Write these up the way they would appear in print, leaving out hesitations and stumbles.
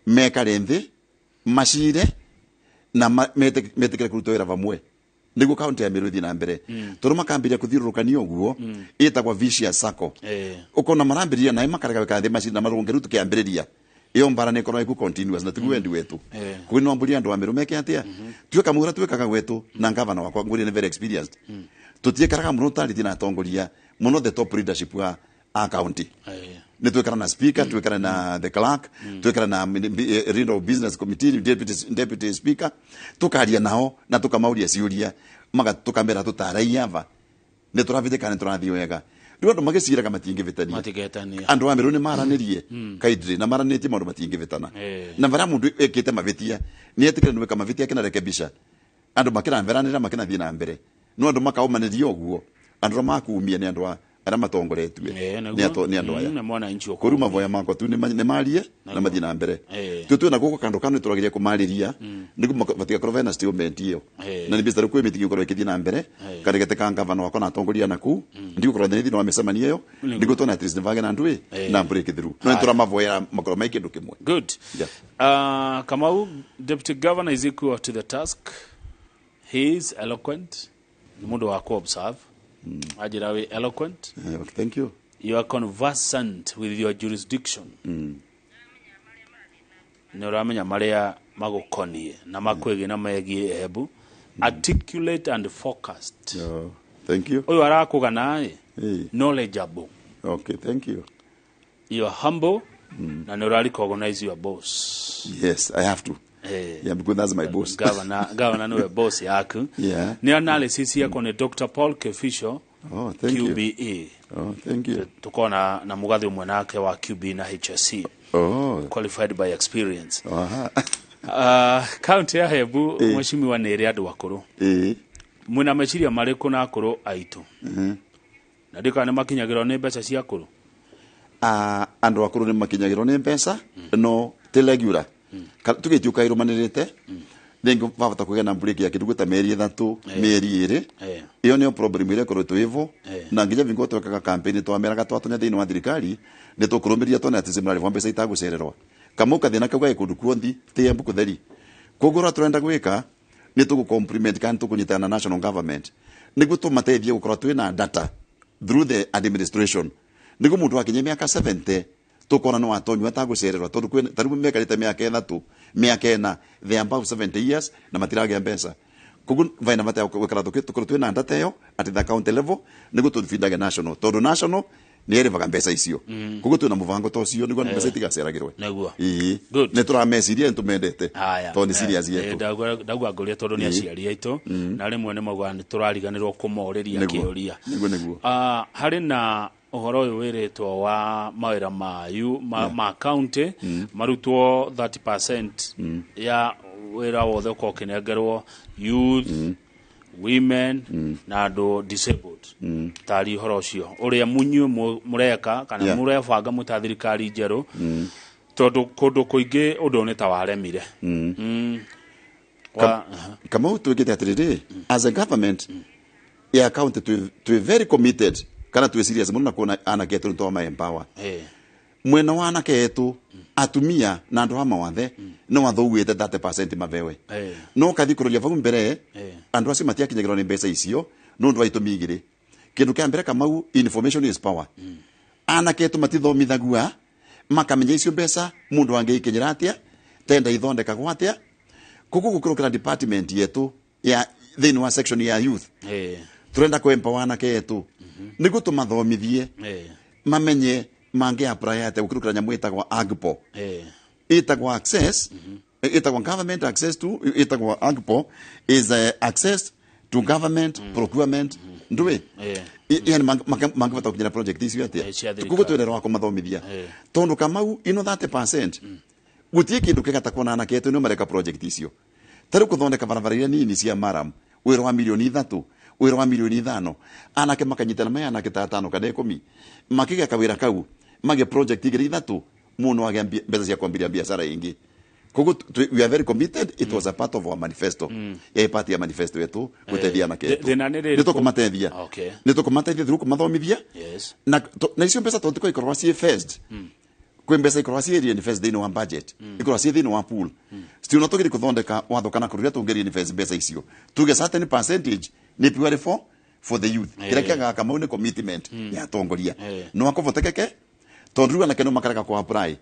Mekare nthĩ, macire na metikire kũruta wĩra vamwe nĩguo kaunti ya Meru ĩthiĩ na mbere, tondũ makambĩrĩria kũthiũrũrũkania ũguo, ĩtagwo vicious circle. Ũkona marambĩrĩria naĩ, makarega gwĩkara thĩ macire na marũnge. Rĩu tũkĩambĩrĩria ĩyo mbara nĩ ĩkorwo ĩku continuous na tiguo wendi wetu. Koguo no mbũria andũ a Meru meke atĩa? Tuĩka mũra twĩkaga gwetu na ngavana wakwa ngũria nĩ very experienced. Tũtiĩkaraga mũno tũtarĩtie na atongoria mũno, the top leadership wa a county. Nĩ twĩkara na speaker, twĩkara na the clerk, twĩkara na leader of business committee, deputy speaker, tukaria nao na tukamauria ciũria, maga tukamera tũtarai ava nĩ tũravĩtĩka, nĩ tũrathiĩ wega. Rĩu andũ magĩciraga matingĩvĩtania. Matigetania. Andũ a Meru nĩ maranĩrie kaindĩ na maranĩtie maũndũ matingĩvĩtana. Na barĩa mũndũ ĩkĩte mavĩtia nĩ etĩkĩre nĩ gwĩka mavĩtia, akĩnarekebisha, andũ makĩramberanĩra, makĩnathiĩ na mbere. No andũ makaumanĩria ũguo, andũ arĩa makumia nĩ andũ arĩa matongoretue. Nĩguo. Nĩ andũ aya. Nĩ mwananchi. Koru mavoya makwa tu nĩ marie na mathiĩ na mbere. Tũ twĩna gũkũ kando kando nĩ tũrageria kũmarĩria nĩguo matigakorwo bena stalemate ĩyo. Na nĩ biacara kwĩ mĩtigi gũkorwo ĩkĩthiĩ na mbere karĩgete ka ngavana wakwa na atongoria naku ndigũkorwo thĩinĩ wa mĩcemanio ĩyo nĩguo tuone at least nĩ na ndũĩ na breakthrough, no nĩ tũramavoera makorwo me kĩndũ kĩmwe. Good. Yeah. Kamau, Deputy Governor is equal to the task. He is eloquent. Ni mundu wa ku-observe. Ajira we eloquent. Okay, thank you. You are conversant with your jurisdiction. Nĩ ũramenya marĩa magũkoniĩ na makwĩgiĩ na megiĩ Embu. Articulate and focused. Oh, thank you. Ũyũ arakũgana ĩ knowledgeable. Okay, thank you. You are humble na nĩ ũra recognize your boss. Yes, I have to. Yeah, because that's my boss. Governor niwe boss yaku. Nĩ analysis yakwa nĩ Dr. Paul Kefisho. Oh, thank you. QBE. Oh, thank you. Tukona na mugathi umwe nake wa QB na HSC. Qualified by experience. Kaunti ya Embu, mheshimiwa, nĩ ĩrĩ andũ akũrũ. Mwĩna meciria marĩkũ na akũrũ aitũ, na ndikana nĩ makinyagĩrwo nĩ mbeca cia akũrũ? Ah, andũ akũrũ nĩ makinyagĩrwo nĩ mbeca, no ti regular. Tũgĩti ũkairũmanĩrĩte rĩngĩ vavata kũgĩa na break ya kĩndũ ta mĩeri 3, mĩeri 2. Ĩyo nĩyo problem ĩrĩa ĩkoretwo ĩvo. Na nginya vingo twekaga campaign twameraga twatonya thĩinĩ wa thirikari nĩ tũkũrũmĩrĩria tuone atĩ cimũrarĩhwo mbeca itagũcererwa. Kamau kathĩna kau gagĩ kũndũ kuothi ti Embu kũtheri. Koguo ũrĩa tũrenda gwĩka nĩ tũgũ complement kana tũkũnyitana na national government nĩguo tũmateithie gũkorwo twĩna data through the administration, nĩguo mũndũ akinyia mĩaka 70 tũkona nĩ watonyua atagũcererwa, tondũ kwĩna tarĩu mekarĩte mĩaka 3, mĩaka 4, they are above 70 years na matiragĩa mbeca. Koguo vaina bata ya gwĩkara tũkorwo twĩna data ĩyo at the county level nĩguo tũbindage national, tondũ national nĩ ĩrĩvaga mbeca icio. Koguo twĩna mũbango ta ũcio nĩguo mbeca itigaceragĩrwe. Ĩĩ. Nĩ tũrameciria, nĩ tũmendete tondũ nĩ serious yetu. Ndauga ngũria tondũ nĩ aciari aitũ na rĩmwe nĩ maugaga nĩ tũrariganĩrwo kũmorĩria kĩũria. Nĩguo. Ah, harĩ na ũhoro ũyũ wĩrĩtwo wa mawĩra ma county marutwo 30% ya wĩra wothe ũkorwo ũkĩnengerwo youth, women na andũ disabled. Tari ũhoro ũcio ũrĩa munyue mũreka kana mũrebanga mwĩ ta thirikari njerũ, tondũ kũndũ kũingĩ ũndũ ũyũ nĩ ta waremire. Kamau, twĩkĩte atĩrĩrĩ, as a government ya county twĩ very committed kana twĩ serious mũno na kuona anake etũ nĩ twama empower. Mwena wa anake etu, atumia na andu a mawathe, no watho ugite 30% mabewe. No kathi kuroria vau mbere, andu acio matiakinyagirwo ni mbeca icio nundu wa itumi igiri. Kindu kia mbere, Kamau, information is power. Anake etu matithomithagua makamenya icio mbeca mundu angĩikinyĩra atia, tenda ithondekagwo atia. Koguo gũkĩrũkĩra department yetu ya thĩinĩ wa section ya youth, turenda kũ empower anake etu nĩguo tũmathomithie mamenye mangĩ apply atĩa gũkĩrũkĩra nyamũ ĩtagwo AGPO, ĩtagwo access, ĩtagwo government access to, ĩtagwo AGPO is access to government procurement, ndũĩ? Yani mangĩbata gũkinyĩra project icio atĩa? Eh, cia thirikari. Koguo twĩrero wa kũmathomithia, tondũ Kamau ino 30% gũtirĩ kĩndũ kĩgata kuona anake etu nĩo mareka project icio. Ta rĩu kũthondeka barabara iria nini cia maram, wĩra wa mirioni 3, wĩra wa mirioni 5, anake makanyitana me anake ta atano kana 10 makĩgĩa kawĩra kau, magĩe project igĩrĩ ithatũ, mũno agĩa mbeca cia kwambĩrĩria biacara ĩngĩ. Koguo we are very committed. It was a part of our manifesto, ya part ya manifesto yetu gũteithia anake etu. Thĩna nĩ rĩrĩ Nĩ tũkũmateithia. Nĩ tũkũmateithia through kũmathomithia. Na icio mbeca tondũ ikoragwo ciĩ first Kwĩ mbeca ikorwa ciĩ reinvest thĩinĩ wa budget, ikorwa ciĩ thĩinĩ wa pool. Still tũgĩri kũthondeka watho kana kũrĩa tũngĩ reinvest mbeca icio, tuge certain percentage nĩ purely for the youth. Kĩrĩa kĩagaga Kamau nĩ commitment ya atongoria. No akũvotekeke tondũ rĩu anake no makarega kũ apply,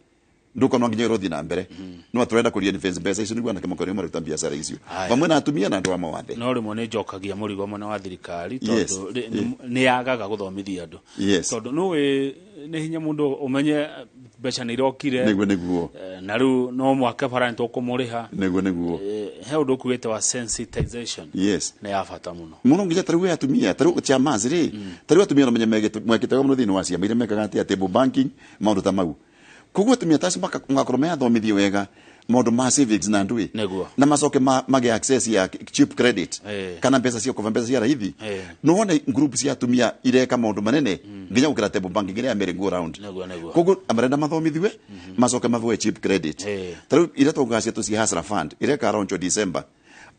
nduko no nginya ĩrothiĩ na mbere. No tũrenda kũ reinvest mbeca icio nĩguo anake makorwo maruta biacara icio vamwe na atumia na andũ a mawathe. No rĩmwe nĩ njokagia mũrigo mwena wa thirikari tondũ nĩ yagaga gũthomithia andũ. Tondũ nĩũĩ nĩ hinya mũndũ ũmenye mbeca nĩ irokire. Nĩguo. Na rĩu no mwaka bara nĩ tũkũmũrĩha. Nĩguo. He ũndũ ũkuĩte wa sensitization. Nĩ ya bata mũno. Mũno nginya tarĩu atumia, tarĩu chamas rĩ, tarĩu atumia no menye mwekĩte wega mũno thĩinĩ wa ciama iria mekaga atĩa, table banking, maũndũ ta mau. Koguo atumia ta acio magakorwo meathomithie wega maũndũ ma savings na ndũĩ. Na macoke magĩe access ya cheap credit kana mbeca cia kũba, mbeca cia raithi. No wone group cia atumia ireka maũndũ manene nginya gũkĩra table banking ĩrĩa ya merry go round. Nĩguo. Koguo marenda mathomithiwe macoke maboe cheap credit. Tarĩu iria taugaga cietũ cia Hustler Fund iria ĩkaraunchwo December,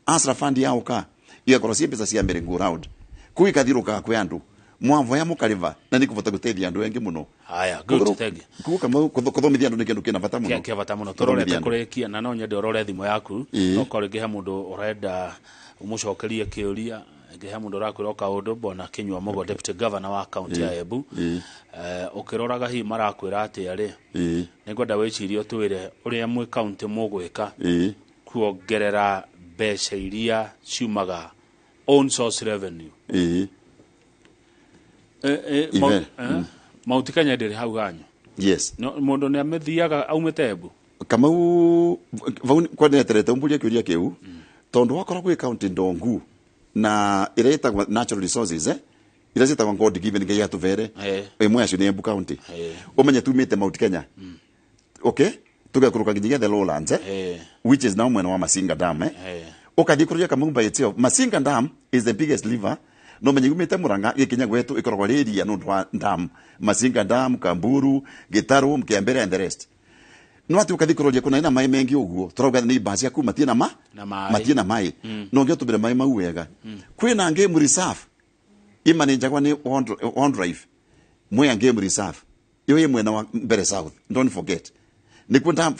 Hustler Fund yaũka igakorwo ciĩ mbeca cia merry go round, kũu ikathiũrũrũkaga kwĩ andũ mwavoya mũkarĩva na nĩ kũbota gũteithia andũ aingĩ mũno. Haya, good, thank you. Koguo Kamau, kũthomithia andũ nĩ kĩndũ kĩna bata mũno. Kĩa bata mũno. Kũthomithia Tũrorete andũ. kũrĩkia na no nyende ũrore thimũ yaku. No korwo rĩngĩ he mũndũ ũrenda ũmũcokerie kĩũria, rĩngĩ he mũndũ ũrakwĩra o kaũndũ. Bwana Kinyua Mugo, Deputy Governor wa kaunti ya Embu, ũkĩroraga hihi marakwĩra atĩa rĩ, nĩngwenda wĩcirie ũtwĩre ũrĩa mwĩ kaunti mũgwĩka kuongerera mbeca iria ciumaga own source revenue. Mount Kenya ndĩrĩ hau hanyu? Yes. No, mũndũ nĩ amĩthiaga aumĩte Embu? Kamau, vau kwaneterete umburie kĩũria kĩu tondũ wakorwo gwĩ kaunti ndongu na ĩrĩa ĩtagwo natural resources, iria ciĩtagwo God given, Ngai atũvere, ĩmwe yacio nĩ Embu County. Ũmenye tumĩte Mount Kenya, okay, tũgekũrũka nginyagia the lowlands, which is now mwena wa Masinga Dam, ũkathiĩ kũrĩa Kamau by itself. Masinga Dam is the biggest river, no menye yumĩte Murang'a gĩkinya gwetu ĩkoragwo rĩ ria nĩ ũndũ wa dam, Masinga Dam, Kamburu, Gĩtarũ, Kiambere and the rest. No atĩ ũkathiĩ kũroria kũna ĩna maĩ mengi ũguo tũrauga nĩ iba ciaku matirĩ na ma Na maĩ. Matirĩ na maĩ. No ngĩ ũtũmĩre maĩ mau wega, kwĩna game reserve imanĩnjagwa nĩ Wildlife, Mwea Game Reserve, iyo ĩ mwena wa mbere south. Don't forget nĩkuo dam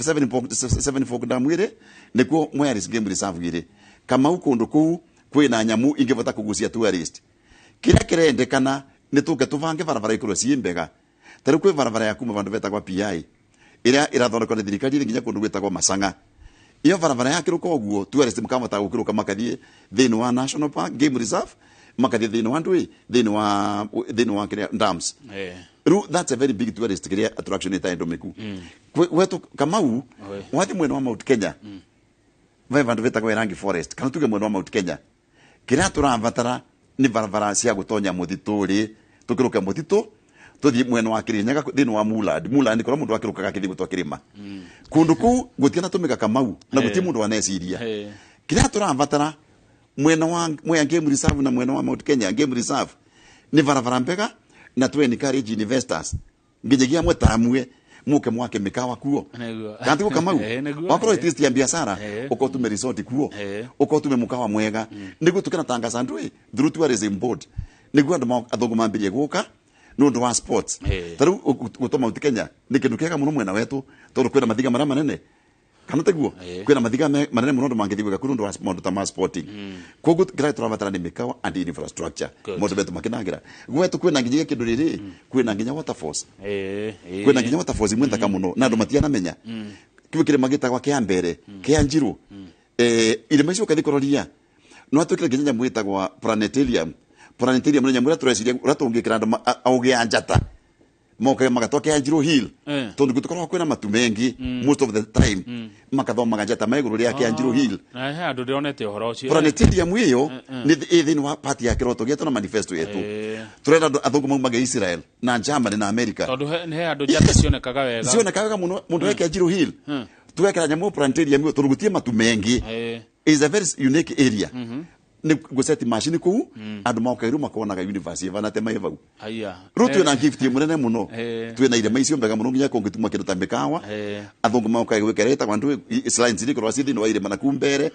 Seven Fork Dam ĩrĩ, nĩkuo Mwea Game Reserve ĩrĩ. Kamau, kũndũ kũu kwĩna nyamũ ingĩbota kũgucia tourist. Kĩrĩa kĩrendekana nĩ tũke tũbange barabara ikorwo ciĩ mbega. Ta rĩu kwĩ barabara ya kuma vandũ vetagwa PI ĩrĩa ĩrathondekwo nĩ thirikari ĩrĩ nginya kũndũ gwĩtagwo Masanga. Iyo barabara yakĩrũka ũguo, tourist makahota gũkĩrũka makathiĩ thĩinĩ wa national park, game reserve, makathiĩ thĩinĩ wa ndũĩ, thĩinĩ wa kĩrĩa dams. Rĩu that's a very big tourist kĩrĩa attraction ĩtarĩ ndũmĩku. Gwetũ Kamau, wathiĩ mwena wa Mount Kenya ve vandũ vetagwo Erangi Forest, kana tuge mwena wa Mount Kenya, kĩrĩa tũrabatara nĩ barabara cia gũtonya mũtitũ rĩ, tũkĩrũke mũtitũ tũthiĩ mwena wa Kĩrĩnyaga thĩinĩ wa Muland. Muland kũrĩa mũndũ akĩrũkaga akĩthiĩ gũtwa kĩrĩma, kũndũ kũu gũtianatũmĩka Kamau na gũtirĩ mũndũ waneciria. Kĩrĩa tũrabatara mwena wa Mwea Game Reserve na mwena wa Mount Kenya Game Reserve nĩ barabara mbega, na tũ encourage investors nginyagia amwe ta amwe muke mwake mĩkawa kuo. Kana tiguo, Kamau? Nĩguo. Wakorwo it ya biacara, ũkorwo resort kuo, ũkorwo tume mũkawa mwega nĩguo tũkĩnatangaca ndũĩ through tourism board, nĩguo andũ athũngũ mambĩrie gũka nĩ ũndũ wa sports. Ta rĩu gũtwa Mount Kenya nĩ kĩndũ kĩega mũno mwena wetu tondũ kwĩna mathiga marĩa manene, kana tiguo? Kwĩna mathiga manene mũno andũ mangĩthiĩ gwĩka kũu nĩ ũndũ wa maũndũ ta ma sporting. Koguo kĩrĩa tũrabatara nĩ mĩkawa and infrastructure. Maũndũ metu makĩnangĩra gwetu kwĩna nginya kĩndũ rĩrĩ, kwĩna nginya waterfalls. Kwĩna nginya waterfalls imwe thaka mũno na andũ matianamenya. Kĩu kĩrĩma gĩtagwa kĩa mbere kĩa Njirũ, irĩma icio ũkathi kũroria no atwĩkĩre nginya nyamũ ĩtagwa planetarium. Planetarium nĩ nyamũ ĩrĩa tũreciria ũrĩa tũngĩkĩra andũ aũgĩ a njata moke magatwa kĩa Njirũ Hill, tondũ gũtikoragwo kwĩna matu mengi most of the time, makathomaga njata ma igũrũ rĩa kĩa Njirũ Hill. Na he andũ ndĩronete ũhoro ũcio. Planetarium ĩyo nĩ ĩ thĩinĩ wa part ya kĩroto gĩetũ na manifesto yetu. Tũrenda andũ athũngũ maumage Israel na Germany na America. Tondũ he andũ njata cionekaga wega. Cionekaga wega mũno mũndũ wekĩa Njirũ Hill, tũgekĩra nyamũ planetarium ĩyo tondũ gũtirĩ matu mengi. Is a very unique area. Nĩ gũceti macini kũu andũ moka iru makonaga universe ĩvanate mai vau. Haya. Rĩu twĩna gift mũnene mũno. Twĩna irĩma icio mbega mũno nginya kũngĩtuma kĩndũ ta mĩkawa, athũngũ moka gwĩka ĩtagwo andũ slides iria ikoragwo ciĩ thĩinĩ wa irĩma na kuu mbere.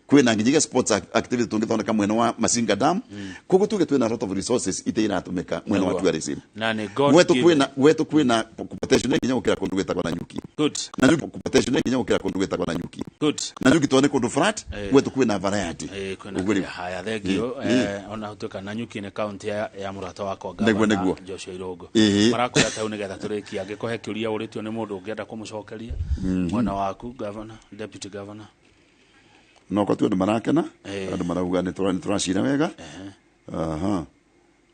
Kwina nginyagia sports activity tungithondeka mwena wa Masinga Dam. Koguo tuge twina a lot of resources ite iratumika mwena wa Nĩguo. tourism. Na nĩ God Gwetu given. kwina, gwetu kwina potential nginya gukira kundu gwitagwo na nyuki. Good. Na nyuki potential nginya gukira kundu gwitagwo na nyuki. Good. Na nyuki tone kundu flat, gwetu kwina variety. Kwĩna Ũguo rĩu. Haya, thengio. Ona tuĩka Nanyuki nĩ kaunti ya mũrata wakwa Nĩguo, gavana nĩguo. Joshua Irũngũ. Marakwĩra tau nĩgetha tũrĩkie, angĩkorwo he kĩũria ũrĩtio nĩ mũndũ ũngĩenda kũmũcokeria mwena waku, governor, deputy governor. No kwa tu andu marakena, andu marauga nĩ tũracira wega. Aha,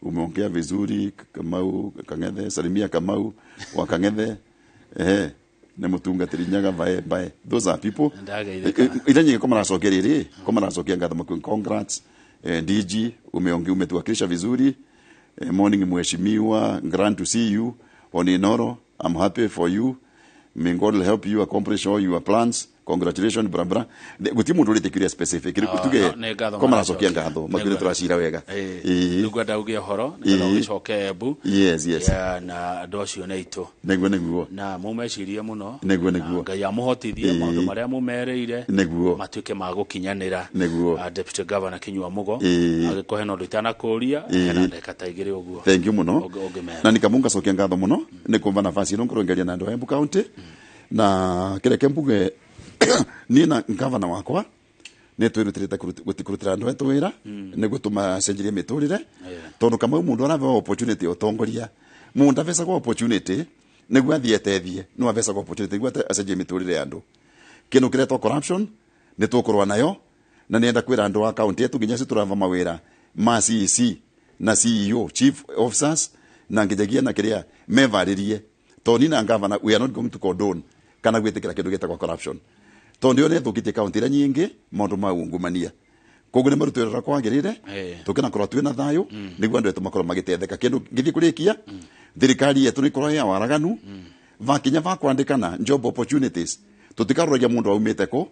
umeongea vizuri Kamau Kang'ethe, salimia Kamau wa Kang'ethe, ehe, nĩ mũtungatĩri nyaga bae bae, those are people. Ndageithĩka. Ira nyingĩ ko maracokia rĩrĩ, ko maracokia ngatho makiuga congrats, DG, umeongea, umetuwakilisha vizuri. Morning mheshimiwa, glad to see you on Inoro, I'm happy for you, may God help you accomplish all your plans, congratulations, bra bra. Guti mundu uritikiria specific tuge. No, nĩ ngatho ko maracokia maracokia. Ngatho makiuga Nĩguo. Turacira wega. Rĩu ngwenda uge ũhoro nĩgetha ũgĩcoke Embu. Yes. Ya, na andũ acio nĩ aitũ. Nĩguo. Na mumecirie mũno. Nĩguo, Na nĩguo. Ngai amũhotithie maũndũ marĩa mũmerĩire matuĩke ma gũkinyanĩra. Nĩguo. Deputy Governor Kinyua Mugo, angĩkorwo hena ũndũ itanakũria, hena ndagĩka ta igĩrĩ ũguo. Thank you muno. Ũngĩmera. Na nikamunga cokia ngatho muno nĩ kumva nafasi ĩno ngorwo ngĩaria na andũ a Embu County. Na kĩreke mbuge niĩ na gavana wakwa nĩ twĩrutĩrĩte kũrutĩra andũ etũ wĩra nĩguo tũmacenjerie mĩtũrĩre, tondũ kamau mũndũ arabewa opportunity ya ũtongoria, mũndũ abecagwo opportunity nĩguo athiĩ etethie, no abecagwo opportunity nĩguo acenjie mĩtũrĩre ya andũ. Kĩndũ kĩretwo corruption nĩ tũkũrũa nayo, na nĩenda kwĩra andũ a kaunti yetu nginya acio tũrava mawĩra ma CEC na CEO, chief officers, na nginyagia na kĩrĩa mevarĩrie, tondũ niĩ na gavana we are not going to condone kana gwĩtĩkĩra kĩndũ gĩtagwo corruption, tondũ nĩyo nĩthũkĩtie kaunti iria nyingĩ maũndũ ma ungumania. Koguo nĩ marutwo wĩra ũrĩa kwagĩrĩire, tũkĩna korwo twĩna thayũ nĩguo andũ etũ makorwo magĩtetheka. Kĩndũ ngĩthiĩ kũrĩkia, thirikari yetu nĩ ĩkorwo ya waraganu vakinya va kwandĩkana job opportunities, tũtikaroragia mũndũ aumĩte kũ.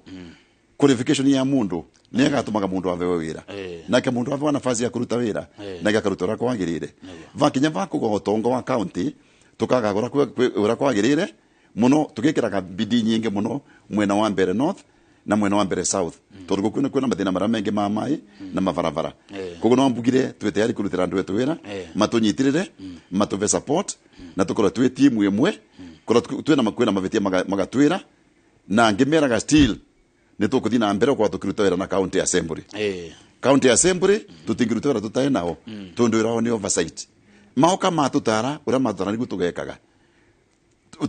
Qualification ya mundu nĩ agatũmaga mundu abewe wĩra, nake mundu abewa nafasi ya kũruta wĩra, nake akaruta ũrĩa kwagĩrĩire. Vakinya va kũgwa ũtonga wa county, tũkagagũra ũrĩa kwagĩrĩire mũno, tũgĩkĩraga bidii nyingĩ mũno mwena wa Mbere North na mwena wa Mbere South, tondũ gũkuũ kwĩna mathĩna marĩa maingĩ ma maĩ na mabarabara. Koguo no mbugire twĩ tayari kũrutĩra andũ etu wĩra, matũnyitĩrĩre, matũve support, na tũkorwo twĩ timu ĩmwe. Korwo twĩna kwĩna mavĩtia magatwĩra, na ngĩmeraga still nĩ tũkũthiĩ na mbere gũkorwo tũkĩruta wĩra na county assembly. County assembly tũtingĩruta wĩra tũtarĩ nao, tondũ wĩra wao nĩ oversight. Maoka matũtara ũrĩa matũtara nĩguo tũgekaga,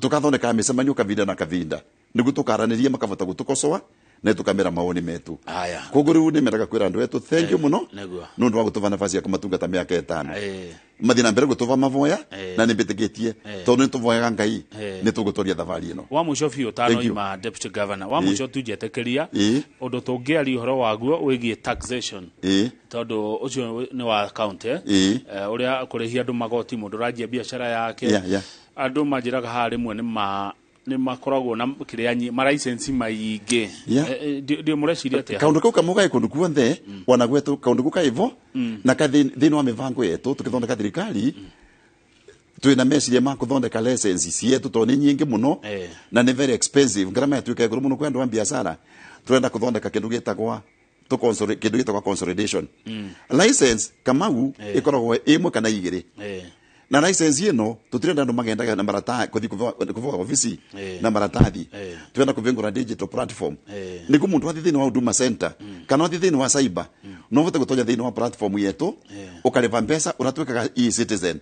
tukathondeka mĩcemanio kavinda na kavinda nĩguo tũkaranĩria, makavota gũtũkocoa na tũkamera mawoni metu. Aya. Koguo rĩu nĩmendaga kwĩra andũ etu thank you mũno Nĩguo. nĩ ũndũ wa gũtũva nafasi ya kũmatungata mĩaka 5, mathiĩ na mbere gũtũva mavoya, na nĩ mbĩtĩkĩtie tondũ nĩ tũvoyaga Ngai nĩ tũgũtoria thabarĩ ĩno. Wa mũico biũ Thank you. ũtanoima, deputy governor, wa mũico tu njetĩkĩria ũndũ tũngĩaria ũhoro waguo wĩgiĩ taxation, tondũ ũcio nĩ wa county, eh? Ũrĩa kũrĩhia andũ magoti, mũndũ ũranjia biacara yake. Andũ manjĩraga haha rĩmwe nĩ ma nĩ makoragwo na kĩrĩa maraicensi maingĩ. Ndiũ mũreciria atĩa? Kaundu kau kamwe gaĩ kũndũ kuonthe, ona gwetũ kaundu kau kaivo na ka thĩinĩ wa mĩbango yetu tũkĩthondeka thirikari, twĩna meciria ma kũthondeka license cietu tondũ nĩ nyingĩ mũno na nĩ very expensive, ngarama yatuĩka igũrũ mũno kwĩ andũ a biacara. Tũrenda kũthondeka kĩndũ gĩtagwa kĩndũ gĩtagwa consolidation license. Kamau, ĩkoragwo ĩmwe kana igĩrĩ, na license ĩno tũtirenda andũ magendaga na maratathi kũthiĩ kũvoa ofici na maratathi. Twenda kũvingũra digital platform nĩguo mũndũ athiĩ thĩinĩ wa Huduma Center kana athiĩ thĩinĩ wa cyber, no ũhote gũtonya thĩinĩ wa platform yetu, ũkarĩba mbeca ũrĩa twĩkaga e-citizen.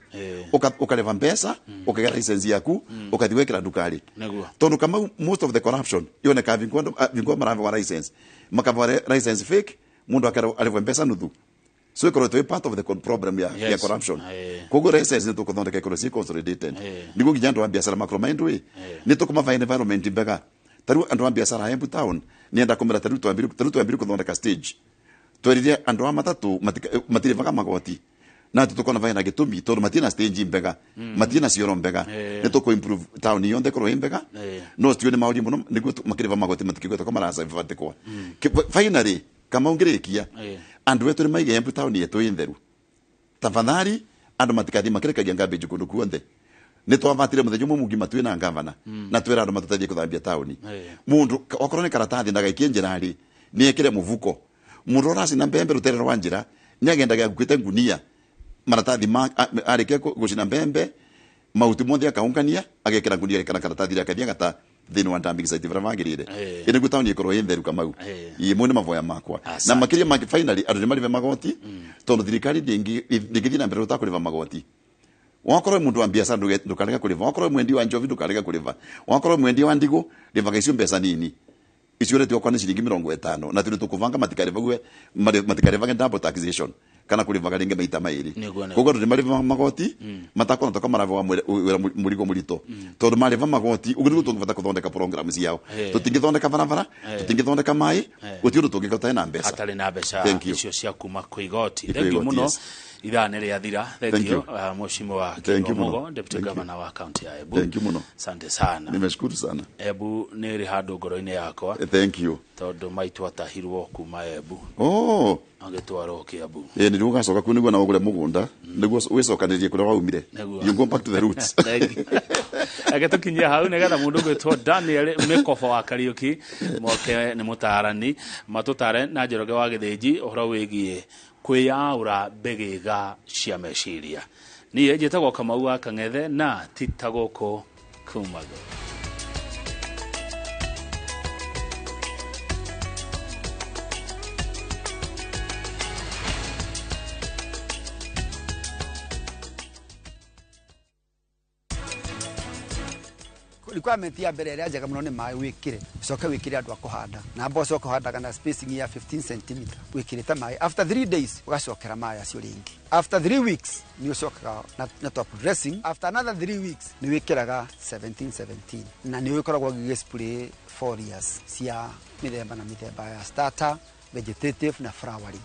Ũkarĩba mbeca, ũkagĩa license yaku, ũkathiĩ gwĩkĩra ndukari. Tondũ Kamau, most of the corruption yonekaga vingo maravewa license, makavewa license fake, mundu akarĩbwo mbeca nuthu, so ikorwo twĩ part of the problem ya corruption. Koguo license nĩ tũkũthondeka ikorwo ci consolidated nĩguo nginya andũ a biacara makorwo maindũ nĩ tũkũmava environment mbega. Ta rĩu andũ a biacara a Embu town nĩenda kũmera, ta rĩu twambire kũthondeka stage, twerire andũ a matatu matirĩvaga magoti na atĩ tũkona vaena gĩtũmi tondũ matirĩ na stage mbega, matirĩ na cioro mbega. Nĩ tũkũ improve town yonthe ĩkorwo ĩ mbega, no tio nĩ maũria mũno nĩguo makĩrĩva magoti matikĩgwetwo ko maracabatikwa. Finally, kama ũngĩrĩkia, andũ etu nĩ maige Embu town yetu ĩ theru. Tafadhali andũ matikathi makĩrekagia garbage kũndũ kuonthe. Nĩ twavatire mũthenya ũmwe mũgima twĩ na gavana na twĩra andũ matũteithie kũthambia taũni. Mũndũ okorwo nĩ karatathi ndagaikie njĩra rĩ. Nĩ ekĩre mũbuko. Mũndũ ũracina mbembe rũtere rwa njĩra nĩ agendaga akuĩte ngunia maratathi ma arĩkia gũcina mbembe mahuti mothe akaungania agekĩra ngunia kana karatathi rĩake athiĩ agata thĩinĩ wa dumping site barĩa magĩrĩire. Ĩ nĩguo taũni ĩkorwo ĩ theru Kamau. Ĩ mo nĩ maboya makwa. Na makĩria ma finally andũ nĩ marĩhe magoti tondũ thirikari ndĩngĩthiĩ na mbere ũtakũrĩha magoti. Wakorwo wĩ mũndũ wa biacara ndũkarega kũrĩha, wakorwo wĩ mwendia wa njovi ndũkarega kũrĩha, wakorwo wĩ mwendia wa ndigũ rĩhaga icio mbeca nini icio ũretio okorwo nĩ ciringi 50 na tũrĩ tũkũbanga matikarĩhague matikarĩhage double taxation kana kũrĩhaga rĩngĩ maita maĩrĩ. Nĩguo. Koguo andũ nĩ marĩha magoti matakona toka marava wĩra mũrigo mũritũ tondũ marĩha magoti ũguo nĩguo tũngĩbata gũthondeka program ciao. Tũtingĩthondeka barabara, tũtingĩthondeka maĩ, gũtirĩ ũndũ tũngĩka ũtarĩ na mbeca. Hatarĩ na mbeca Thank you. icio cia kuma kwĩ igoti. Kwĩ Thank you igoti, mũno. Yes. Ithaa nĩ rĩathira. Thank Thank you, you. Mheshimiwa Thank you Kingo mũno. Mugo, Deputy Thank you. Governor wa kaunti ya Embu. Thank you mũno. Asante sana. Nimeshukuru sana. Embu nĩ ĩrĩ handũ ngoro-inĩ yakwa Thank you. tondũ maitũ atahirwo kuma Embu Oh. agĩtwarwo Kiambu. Ĩ nĩguo ũgacoka kuu nĩguo na ũgũre mũgũnda nĩguo wĩcokanĩrie kũrĩa waumire. Nĩguo. You go back to the roots. Thank you. Reke tũkinyie hau nĩgetha mũndũ ũgwĩtwo Daniel Mĩkobo wa Kariũki moke nĩ mũtaarani matũtare na Njoroge wa Gĩthĩnji ũhoro wĩgiĩ kwĩyaũra mbĩgĩga cia meciria. Niĩ njĩtagwo Kamau wa Kang'ethe na ti ta gũkũ kumagwo. Requirement ya mbere ĩrĩa njega mũno nĩ maĩ wĩkĩre, ũcoke wĩkĩre andũ a kũhanda na mboco ũkũhandaga na spacing ya 15 cm wĩkĩrĩte maĩ. After 3 days ũgacokera maĩ acio rĩngĩ. After 3 weeks nĩ ũcokaga na top dressing. After another 3 weeks nĩ wĩkĩraga 17 17 na nĩ ũkoragwo ũgĩgĩ spray foliars cia mĩthemba na mĩthemba ya starter, vegetative na flowering.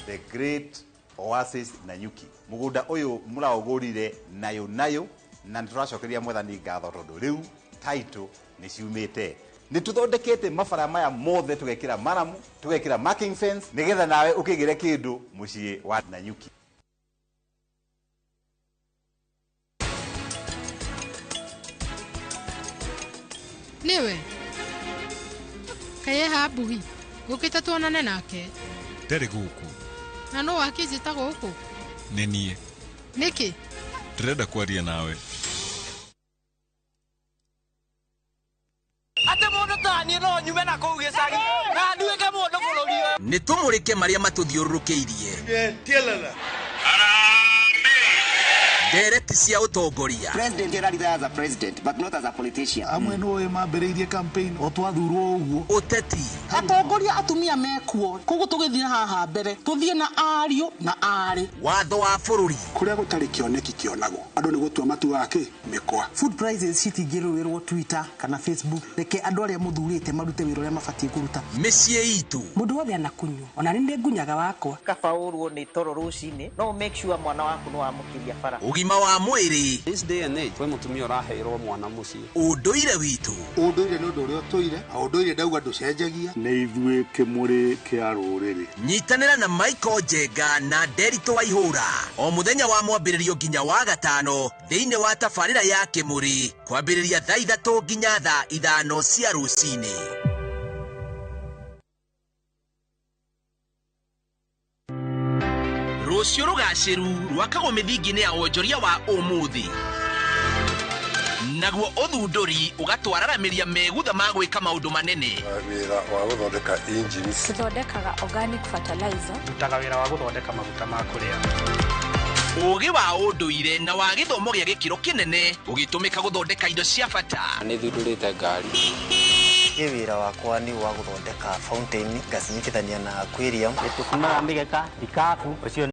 The Great Oasis Nanyuki mugunda uyu muraugurire nayo nayo na nituracokeria mwathani ngatho tondu riu title ni ciumite. Ni tuthondekete mabara maya mothe tugekira maramu tugekira marking fence nigetha nawe ukigire kindu mucii wa Nanyuki. Niwe kaye habuhi gukite tuonane nake. Ndarĩ gũkũ. Na no wakĩnjĩta gũkũ? Nĩ niĩ. Nĩkĩ? Ndĩrenda kwaria nawe. Atĩ mũndũ ta niĩ no nyume na kũu gĩcagi na nduĩke mũndũ bũrũri ũyũ. Nĩ tũmũrĩke marĩa matũthiũrũrũkĩirie. Ndereti cia ũtongoria. President erarira as a president but not as a politician. Amwe no we mambĩrĩirie campaign o twathurwo ũguo. Ũteti. Atongoria atumia mekuo koguo tũgĩthiĩ na haha mbere tũthiĩ na ariũ na arĩ. Watho wa bũrũri. Kũrĩa gũtarĩ kĩoneki kĩonagwo andũ nĩ gũtua matuaga kĩ mĩkwa. Food prices citingĩrũĩrwo Twitter kana Facebook. Reke andũ arĩa mũthurĩte marute wĩra ũrĩa mabatiĩ kũruta. Mĩciĩ itũ. Mũndũ wothe anakunyua ona nĩ nĩ ngunyaga wakwa. Kaba ũrwo nĩ toro rũcinĩ no make sure mwana waku nĩ wamũkĩria bara. Ũgima wa mwĩrĩ. This day and age kwĩ mũtumia ũraheirwo mwana mũciĩ. Ũndũire witũ. Ũndũire nĩ ũndũ ũrĩa ũtũire na ũndũire ndauga ndũcenjagia. Nĩ ithuĩ kĩmũrĩ kĩa rũrĩrĩ. Nyitanĩra na Michael Njenga na Nderitu Waihũra o mũthenya wa mwambĩrĩrio nginya wa gatano thĩinĩ wa tabarĩra ya Kĩmũrĩ kwambĩrĩria thaa 3 nginya thaa 5 cia rũcinĩ. Rũciũ rũgacĩru rwakagwo mĩthingi-inĩ ya wonjoria wa ũmũthĩ naguo ũthundũri ũgatwararamĩria megutha ma gwĩka maũndũ manene. Wĩra wa gũthondeka engines. Tũthondekaga organic fertilizer. Ndutaga wĩra wa gũthondeka maguta ma kũrĩa. Ũũgĩ wa ũndũire na wa gĩthomo gĩa gĩkĩro kĩnene ũgĩtũmĩka gũthondeka indo cia bata. Nĩ thundũrĩte ngari. Niĩ wĩra wakwa nĩ wa gũthondeka fountain ngacinyitithania na aquarium. Tũcumaga mĩgeka, ikabu, ũcio.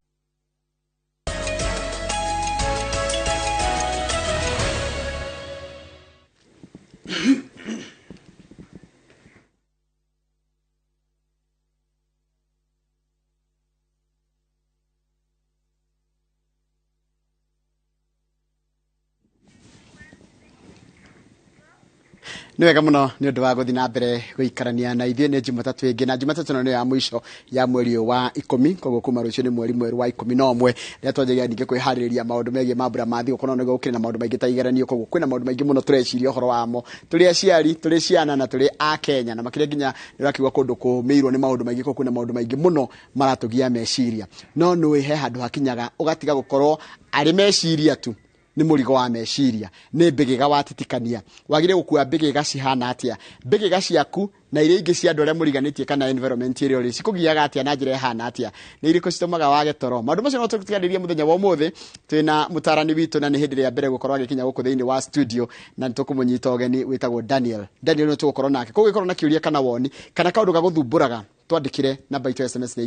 Nĩ wega mũno nĩ ũndũ wa gũthiĩ na mbere gũikarania na ithuĩ. Nĩ Jumatatũ ĩngĩ, na Jumatatũ ĩno nĩ ya mũico ya mweri ũyũ wa 10, koguo kuma rũciũ nĩ mweri mwerũ wa 11, rĩrĩa twanjagia ningĩ kwĩharĩrĩria maũndũ megiĩ mambura ma thigũkũ. No nĩguo gũkĩrĩ na maũndũ maingĩ ta igeranio, koguo kwĩna maũndũ maingĩ mũno tũreciria ũhoro wamo tũrĩ aciari, tũrĩ ciana, na tũrĩ a Kenya, na makĩria nginya nĩ ũrakĩigua kũndũ kũmĩirwo nĩ maũndũ maingĩ, koguo kwĩna maũndũ maingĩ mũno maratũgia meciria. No nĩũĩ he handũ hakinyaga ũgatiga gũkorwo arĩ meciria tu, nĩ mũrigo wa meciria, nĩ mbĩgĩga watitikania. Wagĩrĩire gũkua mbĩgĩga cihana atĩa? Mbĩgĩga ciaku na iria ingĩ cia andũ arĩa mũriganĩtie kana environment ĩrĩa ũrĩ cikũgiaga atĩa na njĩra ĩhana atĩa? Nĩ irĩkũ citũmaga wage toro? Maũndũ macio no tũtiganĩrie mũthenya wa ũmũthĩ. Twĩna mũtarani witũ, na nĩ hĩndĩ ĩrĩa mbere gũkorwo agĩkinya gũkũ thĩinĩ wa studio, na nĩ tũkũmũnyita ũgeni, wĩtagwo Daniel. Daniel nĩ tũgũkorwo nake. Koguo gĩkorwo na kĩũria kana woni kana kaũndũ gagũthumbũraga, twandĩkĩre namba itũ ya SMS nĩ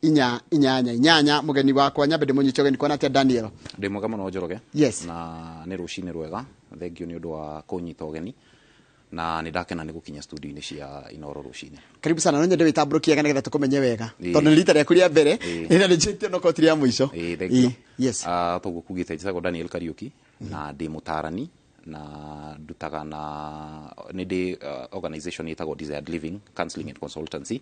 22488. Mũgeni wakwa, nyambe ndĩmũnyite ũgeni. Kuona atĩa, Daniel? Ndĩ mwega mũno, Njoroge. Yes. Na nĩ rũcinĩ rwega. Thengiũ nĩ ũndũ wa kũnyita ũgeni, na nĩ ndakena nĩ gũkinya studio-inĩ cia Inoro rũcinĩ. Karibu sana. No nyende wĩtambũrũkie wega nĩgetha tũkũmenye wega, Ĩĩ. tondũ nĩ rita rĩaku rĩa mbere, Ĩĩ. na nĩ njĩtie no ti rĩa mũico. Ĩĩ, thengiũ. Ĩĩ, yes. Toguo kugĩte, njĩtagwo Daniel Kariuki na ndĩ mũtarani, na ndutaga na nĩ ndĩ organization ĩtagwo Desired Living Counseling and Consultancy,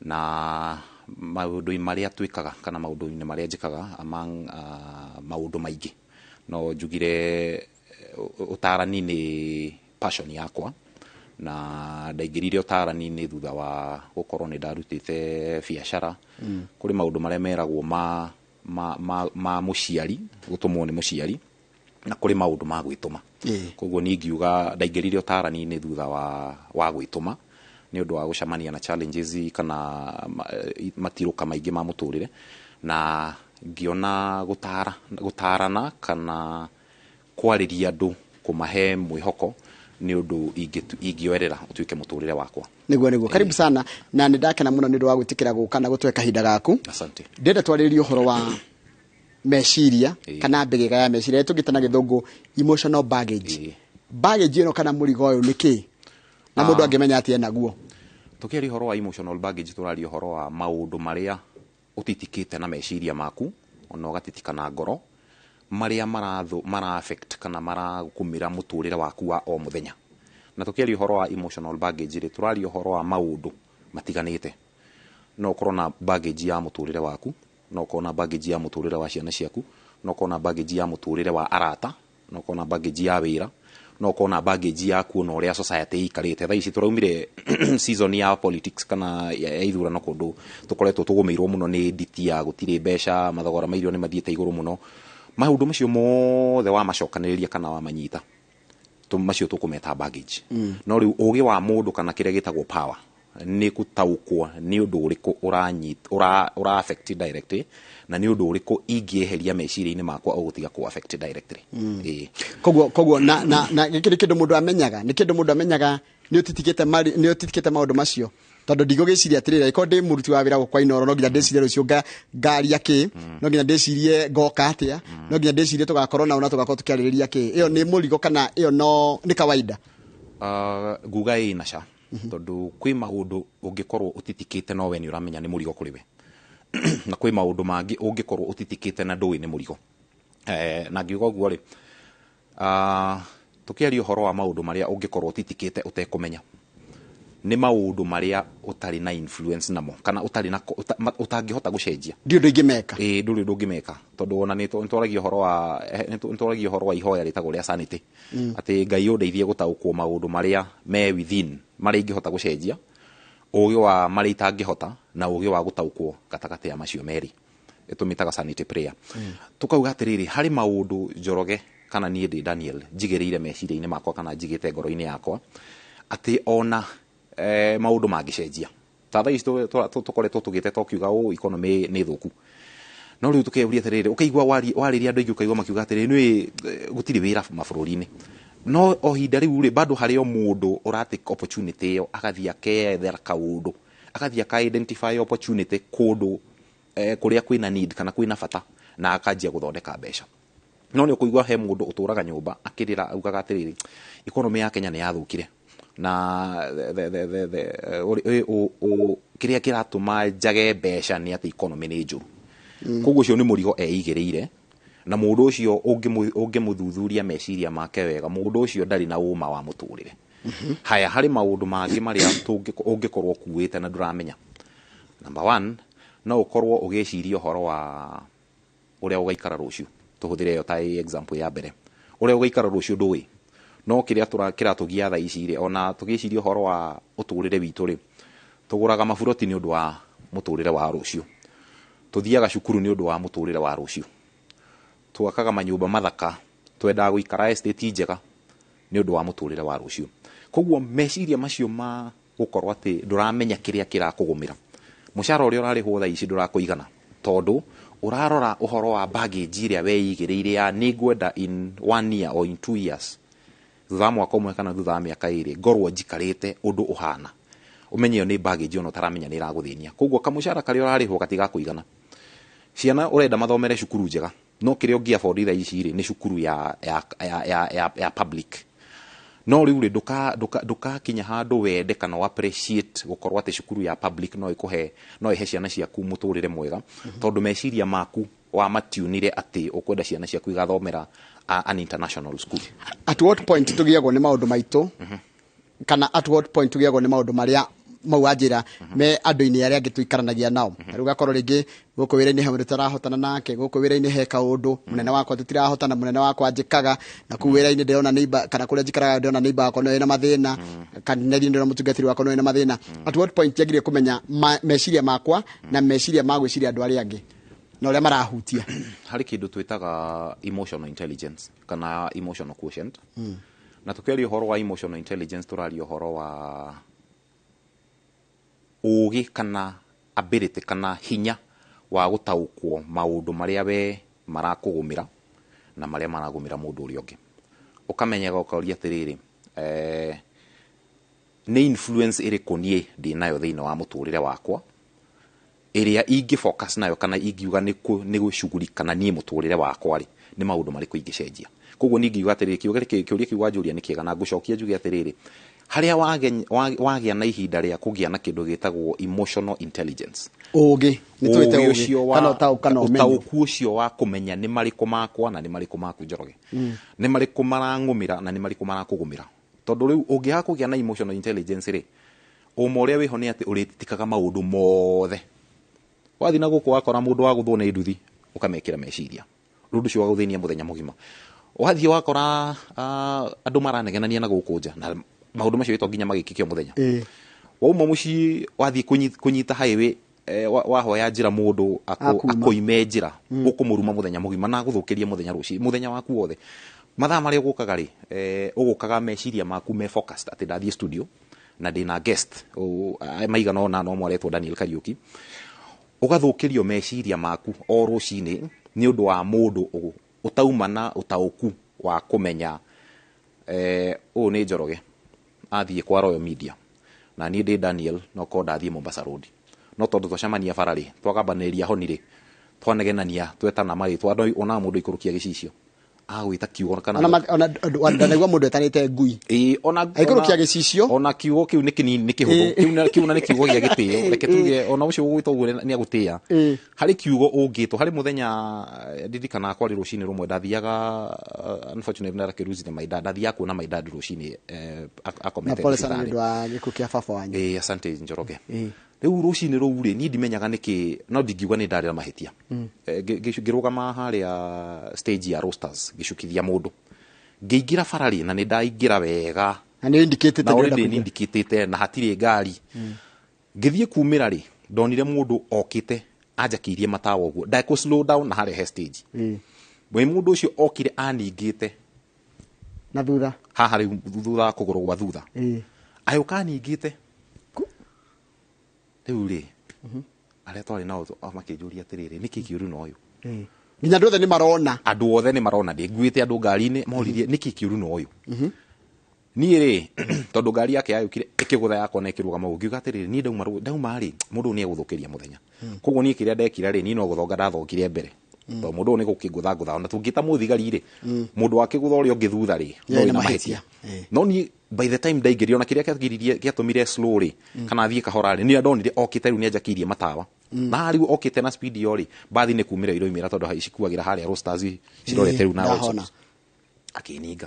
na maũndũ marĩa twĩkaga kana maũndũ-inĩ marĩa njĩkaga, among maũndũ maingĩ, no njugire ũtarani nĩ passion yakwa, na ndaingĩrire ũtarani-inĩ thutha wa gũkorwo nĩ ndarutĩte biacara. Kũrĩ maũndũ marĩa meragwo ma mũciari, gũtũmwo nĩ mũciari, na kũrĩ maũndũ ma gwĩtũma. Koguo niĩ ingiuga ndaingĩrire ũtarani-inĩ thutha wa gwĩtũma nĩ ũndũ wa gũcemania na challenges kana matirũka maingĩ ma mũtũrĩre, na ngĩona gũtarana kana kwarĩria andũ, kũmahe mwĩhoko, nĩ ũndũ ingĩoerera ũtuĩke mũtũrĩre wakwa. Nĩguo. Karibu sana, na nĩ ndakena mũno nĩ ũndũ wa gwĩtĩkĩra gũka na gũtũhe kahinda gaku. Asante. Ndĩrenda twarĩrĩrie ũhoro wa meciria kana mbĩgĩga ya meciria, ĩrĩa tũngĩta na Gĩthũngũ emotional baggage. Baggage ĩno kana mũrigo ũyũ nĩ kĩ, na mũndũ angĩmenya atĩa naguo? Tũkĩaria ũhoro wa emotional baggage, tũraria ũhoro wa maũndũ marĩa ũtitikĩte na meciria maku, ona ũgatitika na ngoro, marĩa mara affect kana maragũmĩra mũtũrĩre waku wa o mũthenya. Na tũkĩaria ũhoro wa emotional baggage rĩ, tũraria ũhoro wa maũndũ matiganĩte. No ũkorwo na baggage ya mũtũrĩre waku, no ũkorwo na baggage ya mũtũrĩre wa ciana ciaku, no ũkorwo na baggage ya mũtũrĩre wa arata, no ũkorwo na baggage ya wĩra, no ũkorwo na baggage ya kuona ũrĩa society ĩikarĩte. Thaa ici tũraumire season ya politics kana ya ithurano, kũndũ tũkoretwo tũgũmĩirwo mũno nĩ nditi ya gũtirĩ mbeca, mathogora ma irio nĩ mathiĩte igũrũ mũno. Maũndũ macio mothe wamacokanĩrĩria kana wamanyita, macio tũkũmeta baggage. No rĩu ũgĩ wa mũndũ kana kĩrĩa gĩtagwo power nĩ gũtaũkwo nĩ ũndũ ũrĩkũ ũra affect directly, na nĩ ũndũ ũrĩkũ ingĩeheria meciria-inĩ makwa ũgũtiga kũ affect directly. Ĩĩ. Koguo na gĩkĩ nĩ kĩndũ mũndũ amenyaga, nĩ kĩndũ mũndũ amenyaga nĩ ũtitikĩte mari, nĩ ũtitikĩte maũndũ macio, tondũ ndigũgĩciria atĩrĩrĩ, angĩkorwo ndĩ mũruti wa wĩra gũkũ Inooro, no nginya ndĩcirie rũciũ ngaria kĩ, no nginya ndĩcirie ngoka atĩa, no nginya ndĩcirie tũgakorwo nao na tũgakorwo tũkĩarĩrĩria kĩ. Ĩyo nĩ mũrigo kana ĩyo no nĩ kawaida? Nguga ĩĩ na ca, tondũ kwĩ maũndũ ũngĩkorwo ũtitikĩte no we nĩ ũramenya nĩ mũrigo kũrĩ we, na kwĩ maũndũ mangĩ ũngĩkorwo ũtitikĩte na ndũĩ nĩ mũrigo. Na ngiuga ũguo rĩ, tũkĩaria ũhoro wa maũndũ marĩa ũngĩkorwo ũtitikĩte ũtekũmenya, nĩ maũndũ marĩa ũtarĩ na influence namo kana ũtarĩ na ũtangĩhota gũcenjia. Ndiũ ũndũ ingĩmeka. Ĩĩ, ndũrĩ ũndũ ũngĩmeka, tondũ ona nĩ twaragia ũhoro wa, nĩ twaragia ũhoro wa ihoya rĩtagwo rĩa sanity, atĩ Ngai ũndeithie gũtaũkwo maũndũ marĩa me within, marĩa ingĩhota gũcenjia, ũgĩ wa marĩa itangĩhota, na ũgĩ wa gũtaũkwo gatagatĩ ya macio merĩ, ĩtũmĩtaga sanity prayer. Tukauga atĩrĩrĩ, harĩ maũndũ Njoroge kana niĩ ndĩ Daniel njigĩrĩire meciria-inĩ makwa kana njigĩte ngoro-inĩ yakwa atĩ ona maũndũ mangĩcenjia, ta thaa ici tũkoretwo tũgĩte tũkiuga ũ economy nĩ thũku, no rĩu tũkeuria atĩrĩrĩ, ũkaigua warĩria andũ aingĩ, ũkaigua makiuga atĩrĩrĩ, nĩ gũtirĩ wĩra mabũrũri-inĩ. No o ihinda rĩu rĩ, bado harĩ o mũndũ ũratake opportunity ĩyo, agathiĩ akethera kaũndũ, agathiĩ aka identify opportunity kũndũ kũrĩa kwĩna need kana kwĩna bata, na akanjia gũthondeka mbeca. No nĩ ũkũigua he mũndũ ũtũraga nyũmba akĩrĩra, augaga atĩrĩrĩ, economy ya Kenya nĩ yathũkire, na kĩrĩa kĩratũma njage mbeca nĩ atĩ economy nĩ njũru. Koguo ũcio nĩ mũrigo eigĩrĩire, na mũndũ ũcio ũngĩmũthuthuria meciria make wega, mũndũ ũcio ndarĩ na ũma wa mũtũrĩre. Haya, harĩ maũndũ mangĩ marĩa ũngĩkorwo ũkuĩte na ndũramenya. Number one, no ũkorwo ũgĩciria ũhoro wa ũrĩa ũgaikara rũciũ. Tũhũthĩre ĩyo ta ĩ example ya mbere. Ũrĩa ũgaikara rũciũ ndũĩ, no kĩrĩa kĩratũgia thaa ici rĩ, ona tũgĩciria ũhoro wa ũtũrĩre witũ rĩ, tũgũraga maburoti nĩ ũndũ wa mũtũrĩre wa rũciũ, tũthiaga cukuru nĩ ũndũ wa mũtũrĩre wa rũciũ, twakaga manyũmba mathaka, twendaga gũikara estate njega nĩ ũndũ wa mũtũrĩre wa rũciũ. Koguo meciria macio ma gũkorwo atĩ ndũramenya kĩrĩa kĩrakũgũmĩra, mũcara ũrĩa ũrarĩhwo thaa ici ndũrakũigana, tondũ ũrarora ũhoro wa baggage ĩrĩa weigĩrĩire ya nĩ ngwenda in 1 year or in 2 years, thutha wa mwaka ũmwe kana thutha wa mĩaka 2 ngorwo njikarĩte ũndũ ũhana. Ũmenye ĩyo nĩ baggage ona ũtaramenya nĩ ĩragũthĩnia. Koguo kamũcara karĩa ũrarĩhwo gatigakũigana. Ciana ũrenda mathomere cukuru njega, no kĩrĩa ũngĩ afford thaa ici rĩ, nĩ cukuru ya public. No rĩu rĩ, ndũkakinya handũ wende kana wa appreciate gũkorwo atĩ cukuru ya public no ĩkũhe, no ĩhe ciana ciaku mũtũrĩre mwega, tondũ meciria maku wamatiunire atĩ ũkwenda ciana ciaku igathomera an international school. At what point tũgiagwo nĩ maũndũ maitũ, kana at what point tũgiagwo nĩ maũndũ marĩa mau wanjĩra me andũ-inĩ arĩa angĩ tũikaranagia nao. Rĩu ũgakorwo rĩngĩ gũkũ wĩra-inĩ he mũndũ tũtarahotana nake, gũkũ wĩra-inĩ he kaũndũ mũnene wakwa tũtirahotana, mũnene wakwa anjĩkaga, na kũu wĩra-inĩ ndĩrona neighbor, kana kũrĩa njikaraga ndĩrona neighbor wakwa no ena mathĩna, kana niĩ ndĩrona mũtungatĩri wakwa no ena mathĩna. At what point njagĩrĩire kũmenya meciria makwa na meciria ma gwĩciria andũ arĩa angĩ na ũrĩa marahutia? Harĩ kĩndũ twĩtaga emotional intelligence kana emotional quotient. Na tũkĩaria ũhoro wa emotional intelligence tũraria ũhoro wa ũgĩ kana ability kana hinya wa gũtaũkwo maũndũ marĩa we marakũgũmĩra na marĩa maragũmĩra mũndũ ũrĩa ũngĩ. Ũkamenyaga ũkoria atĩrĩrĩ, nĩ influence ĩrĩkũ niĩ ndĩnayo thĩinĩ wa mũtũrĩre wakwa ĩrĩa ingĩ focus nayo kana ingiuga nĩ gũcugurika na niĩ mũtũrĩre wakwa rĩ, nĩ maũndũ marĩkũ ingĩcenjia. Koguo niĩ ingiuga atĩrĩrĩ, kĩũria kĩu wanjũria nĩ kĩega na ngũcokia njuge atĩrĩrĩ, harĩa wagĩa na ihinda rĩa kũgĩa na kĩndũ gĩtagwo emotional intelligence, ũgĩ nĩ tũĩte ũgĩ kana ũtaũku kana ũmenyo, ũtaũku ũcio wa kũmenya nĩ marĩkũ makwa na nĩ marĩkũ maku Njoroge, nĩ marĩkũ marang'ũmĩra na nĩ marĩkũ marakũgũmĩra. Tondũ rĩu ũngĩaga kũgĩa na emotional intelligence rĩ, ũma ũrĩa wĩho nĩ atĩ ũrĩtitikaga maũndũ mothe. Wathiĩ na gũkũ wakora mũndũ wa gũthwo nĩ nduthi, ũkamekĩra meciria, rĩu ũndũ ũcio wa gũthĩnia mũthenya mũgima. Wathiĩ wakora andũ maranegenania na gũkũ nja, na maũndũ macio to nginya magĩkĩke o mũthenya. Wauma mũciĩ wathiĩ kũnyita highway, wahoya njĩra mũndũ akũime njĩra, ũkũmũruma mũthenya mũgima na agũthũkĩrie mũthenya rũciũ, mũthenya waku wothe. Mathaa marĩa ũgũkaga rĩ, ũgũkaga meciria maku me focused atĩ ndathiĩ studio na ndĩna guest maigana ũna no mwaretwo Daniel Kariuki. Ũgathũkĩrio meciria maku o rũcinĩ nĩ ũndũ wa mũndũ ũtauma na ũtaũku wa kũmenya ũyũ nĩ Njoroge athiĩ kwa Royal Media na niĩ ndĩ Daniel no korwo ndathiĩ Mombasa Road, no tondũ twacemania bara rĩ, twagambanĩria honi rĩ, twanegenania, twetana marĩtwa, andũ ona mũndũ aikũrũkia gĩcicio agwĩta kiugo kana ona ndanaigua mũndũ etanĩte ngui. Ona aikũrũkia gĩcicio, ona kiugo kĩu nĩ kĩnini, nĩ kĩhũthũ, kĩu na nĩ kiugo gĩa gĩtĩo, reke tuge ona ũcio ũgwĩta ũguo nĩ agũtĩĩa. Harĩ kiugo ũngĩtwo, harĩ mũthenya ndirikanaga kwarĩ rũcinĩ rũmwe ndathiaga, unfortunately ndarakĩruzire my dad, ndathiaga kuona my dad rũcinĩ, akomete Na pole sana nĩ ũndũ wa gĩkuũ kĩa baba wanyu. Asante Njoroge. Rĩu rũcinĩ rũu rĩ, niĩ ndimenyaga nĩkĩ, no ndingiuga nĩ ndarĩ na mahĩtia. Ngĩrũgama harĩa stage ya Roasters ngĩcukithia mũndũ, ngĩingĩra bara rĩ, na nĩ ndaingĩra wega na nĩ indicatĩte na already nĩ indicatĩte na hatirĩ ngari. Ngĩthiĩ kumĩra rĩ, ndonire mũndũ okĩte anjakĩirie matawa ũguo, ndakũ slow down na harĩa he stage. Mwĩ mũndũ ũcio okire aningĩte na thutha haha rĩu thutha wa kũgũrũ gwa thutha, agĩũka aningĩte. Rĩu rĩ, arĩa twarĩ nao makĩnjũria atĩrĩrĩ, nĩkĩ kĩũru na ũyũ? Nginya andũ othe nĩ marona. Andũ othe nĩ marona, ndĩnguĩte andũ ngari-inĩ, moririe nĩkĩ kĩũru na ũyũ? Niĩ rĩ, tondũ ngari yake yayũkire ĩkĩgũtha yakwa na ĩkĩrũgama ũguo, ngiuga atĩrĩrĩ, niĩ ndauma rĩ, mũndũ ũyũ nĩ egũthũkĩria mũthenya. Koguo niĩ kĩrĩa ndekire rĩ, niĩ no gũthonga ndathongire mbere. Tondũ mũndũ ũyũ nĩ gũkĩngũtha ngũtha, ona tũngĩta mũthigari rĩ, mũndũ wakĩgũtha ũrĩa ũngĩ thutha rĩ, no wĩna mahĩtia. No niĩ by the time ndaingĩrire, ona kĩrĩa kĩagiririe gĩatũmire slow rĩ, kana thiĩ kahora rĩ, nĩ ndonire okĩte rĩu nĩ anjakĩirie matawa. Na rĩu okĩte na speed yo rĩ, mbathi nĩ kumĩra iroimĩra tondũ cikuagĩra harĩa Roasters cirorete rĩu na Roasters. Akĩninga.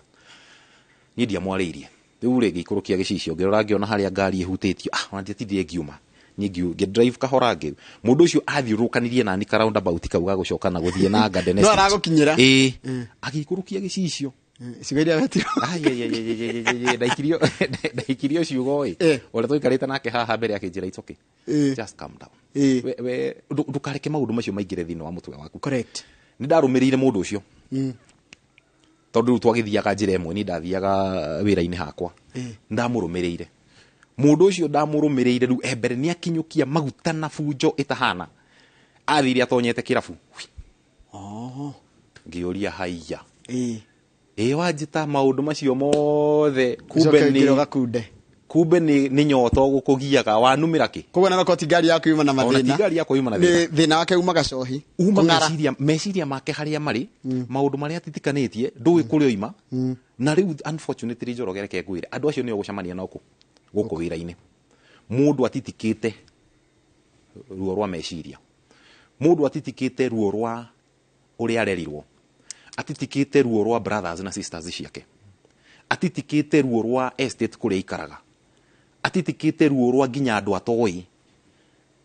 Niĩ ndiamwarĩirie. Rĩu rĩ ngĩikũrũkia gĩcicio, ngĩrora ngĩona harĩa ngari ĩhutĩtio, ona ndiatindire ngiuma. Niĩ ngĩ drive kahora ngĩ mũndũ ũcio athiũrũrũkanirie nani ka roundabout kau ga gũcoka na gũthiĩ na Garden No Estate. aragũkinyĩra. Ĩĩ, agĩikũrũkia gĩcicio. Ciugo iria wetirwo. Ai, ai, ai, ai, ai, ai, ai, ndaikirio ciugo ĩ. Ũrĩa tũikarĩte nake haha mbere akĩnjĩra, "It's okay, just calm down." We ndũkareke maũndũ macio maingĩre thĩinĩ wa mũtwe waku. Correct. Nĩ ndarũmĩrĩire mũndũ ũcio tondũ rĩu twagĩthiaga njĩra ĩmwe, niĩ ndathiaga wĩra-inĩ hakwa. Ndamũrũmĩrĩire mũndũ ũcio, ndamũrũmĩrĩire rĩu e mbere nĩ akinyũkia maguta na bunjo ĩtahana, athire atonyete kĩrabu. Ngĩũria, haiya, ĩ wanjĩta maũndũ macio mothe kumbe Ũcoke ũingĩre nĩ ũgakunde. Kumbe nĩ nyota ũgũkũgiaga wanumĩra kĩ. Koguo na ti ngari yaku yuma na Ona ti mathĩna. ngari yakwa yuma na Nĩ thĩna. thĩna wake umaga cohi. Uma Kũng'ara. meciria make harĩa marĩ, maũndũ marĩa atitikanĩtie, ndũĩ kũrĩa oima. Na rĩu unfortunately, Njoroge, reke ngwĩre, andũ acio nĩo gũcemania nao kũ gũkũ wĩra-inĩ. Mũndũ atitikĩte ruo rwa meciria, mũndũ atitikĩte ruo rwa ũrĩa arerirwo, atitikĩte ruo rwa brothers na sisters ciake, atitikĩte ruo rwa estate kũrĩa aikaraga, atitikĩte ruo rwa nginya andũ atoĩ,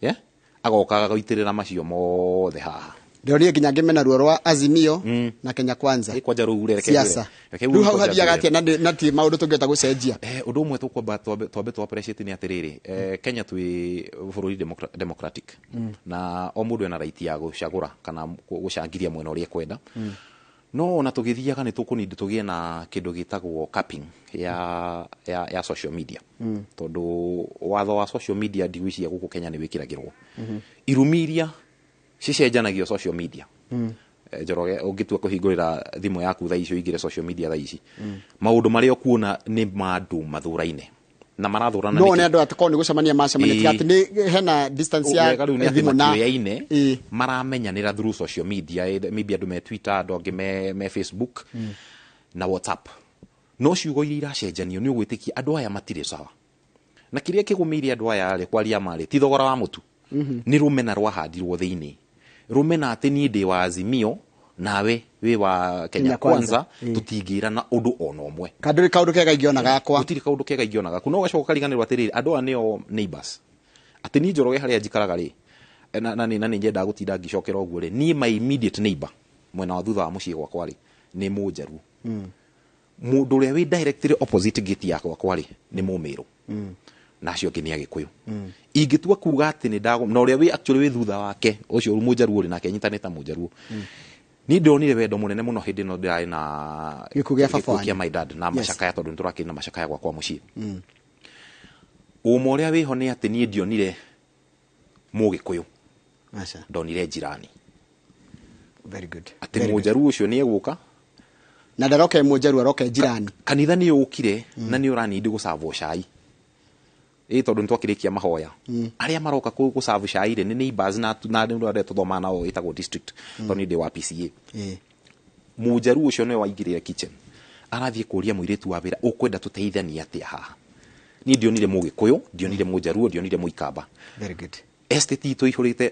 yeah? Agoka agagũitĩrĩra macio mothe haha. Ndĩronire nginya ngĩmena ruo rwa Azimio na Kenya Kwanza. Kwanja rĩu rĩ, reke Siasa. ngwĩre. Reke Rĩu hau kwanja hathiaga ngwĩre. atĩa na ti maũndũ tũngĩhota gũcenjia? Ũndũ ũmwe tũkwamba twambe tũ appreciate nĩ atĩrĩrĩ, Kenya twĩ bũrũri democratic na o mũndũ ena right ya gũcagũra kana gũcangithia mwena ũrĩa ekwenda. No ona tũgĩthiaga nĩ tũkũnindi tũgĩe na kĩndũ gĩtagwo capping ya social media, tondũ watho wa social media ndigwĩciria gũkũ Kenya nĩ wĩkĩragĩrwo. Irumi iria cicenjanagio social media. Njoroge, ũngĩtua kũhingũrĩra thimũ yaku thaa ici, ũingĩre social media thaa ici, maũndũ marĩa ũkuona nĩ ma andũ mathũraine na marathũrana No nĩkĩ? one andũ atĩ korwo nĩ gũcemania macemania, tiga atĩ nĩ hena distance ya Wega rĩu nĩ atĩ thimũ na matioyaine, maramenyanĩra through social media, maybe andũ me Twitter, andũ angĩ me Facebook na WhatsApp. No ciugo iria iracenjanio nĩ ũgwĩtĩkia andũ aya matirĩ sawa. Na kĩrĩa kĩgũmĩire andũ aya rĩ, kwaria marĩ ti thogora wa mũtu, nĩ rũmena rwahandirwo thĩinĩ, rũmena atĩ niĩ ndĩ wa Azimio nawe wĩ wa Kenya Kenya Kwanza. Kwanza, tũtingĩrana ũndũ ona ũmwe. Kandũrĩ kaũndũ kega ingĩona gakwa. Gũtirĩ kaũndũ kega ingĩona gaku. No ũgacoka ũkariganĩrwo atĩrĩrĩ, andũ aya nĩo neighbors, atĩ niĩ Njoroge harĩa njikaraga rĩ, na nĩ nyendaga gũtinda ngĩcokera ũguo rĩ, niĩ my immediate neighbor mwena wa thutha wa mũciĩ gwakwa rĩ, nĩ mũnjaruo. Mũndũ ũrĩa wĩ directly opposite gate ya gwakwa rĩ, nĩ mũmĩrũ, na acio angĩ nĩ agĩkũyũ. Ingĩtua kuga atĩ nĩ ndago na ũrĩa wĩ actually wĩ thutha wake, ũcio mũnjaruo rĩ, nake anyitanĩte na mũnjaruo. Niĩ ndĩronire wendo mũnene mũno hĩndĩ ĩno ndĩrarĩ na Gĩkuũ gĩa baba gĩkuũ kĩa wanyu. my dad na macakaya, tondũ nĩ tũrakĩrĩ na macakaya gwakwa mũciĩ. Ũma ũrĩa wĩho nĩ atĩ niĩ ndionire mũgĩkũyũ, Aca. ndonire njirani. Very good. Atĩ Very good. mũnjaruo ũcio nĩ egũka Na ndaroke mũnjaruo, aroke njirani. Kanitha nĩ ũkire na nĩ ũranindi gũcabwo cai, ĩ tondũ nĩ twakĩrĩkia mahoya. Arĩa maroka gũcabu cai rĩ, nĩ neighbors na andũ arĩa tũthomaga nao ĩtagwo district, tondũ niĩ ndĩ wa PCA. Mũnjaruo ũcio nĩwe waingĩrire kitchen, arathiĩ kũria mũirĩtu wa wĩra, "Ũkwenda tũteithanie atĩa haha?" Niĩ ndionire mũgĩkũyũ, ndionire mũnjaruo, ndionire mũikamba. Very good. Estate itũ ihũrĩte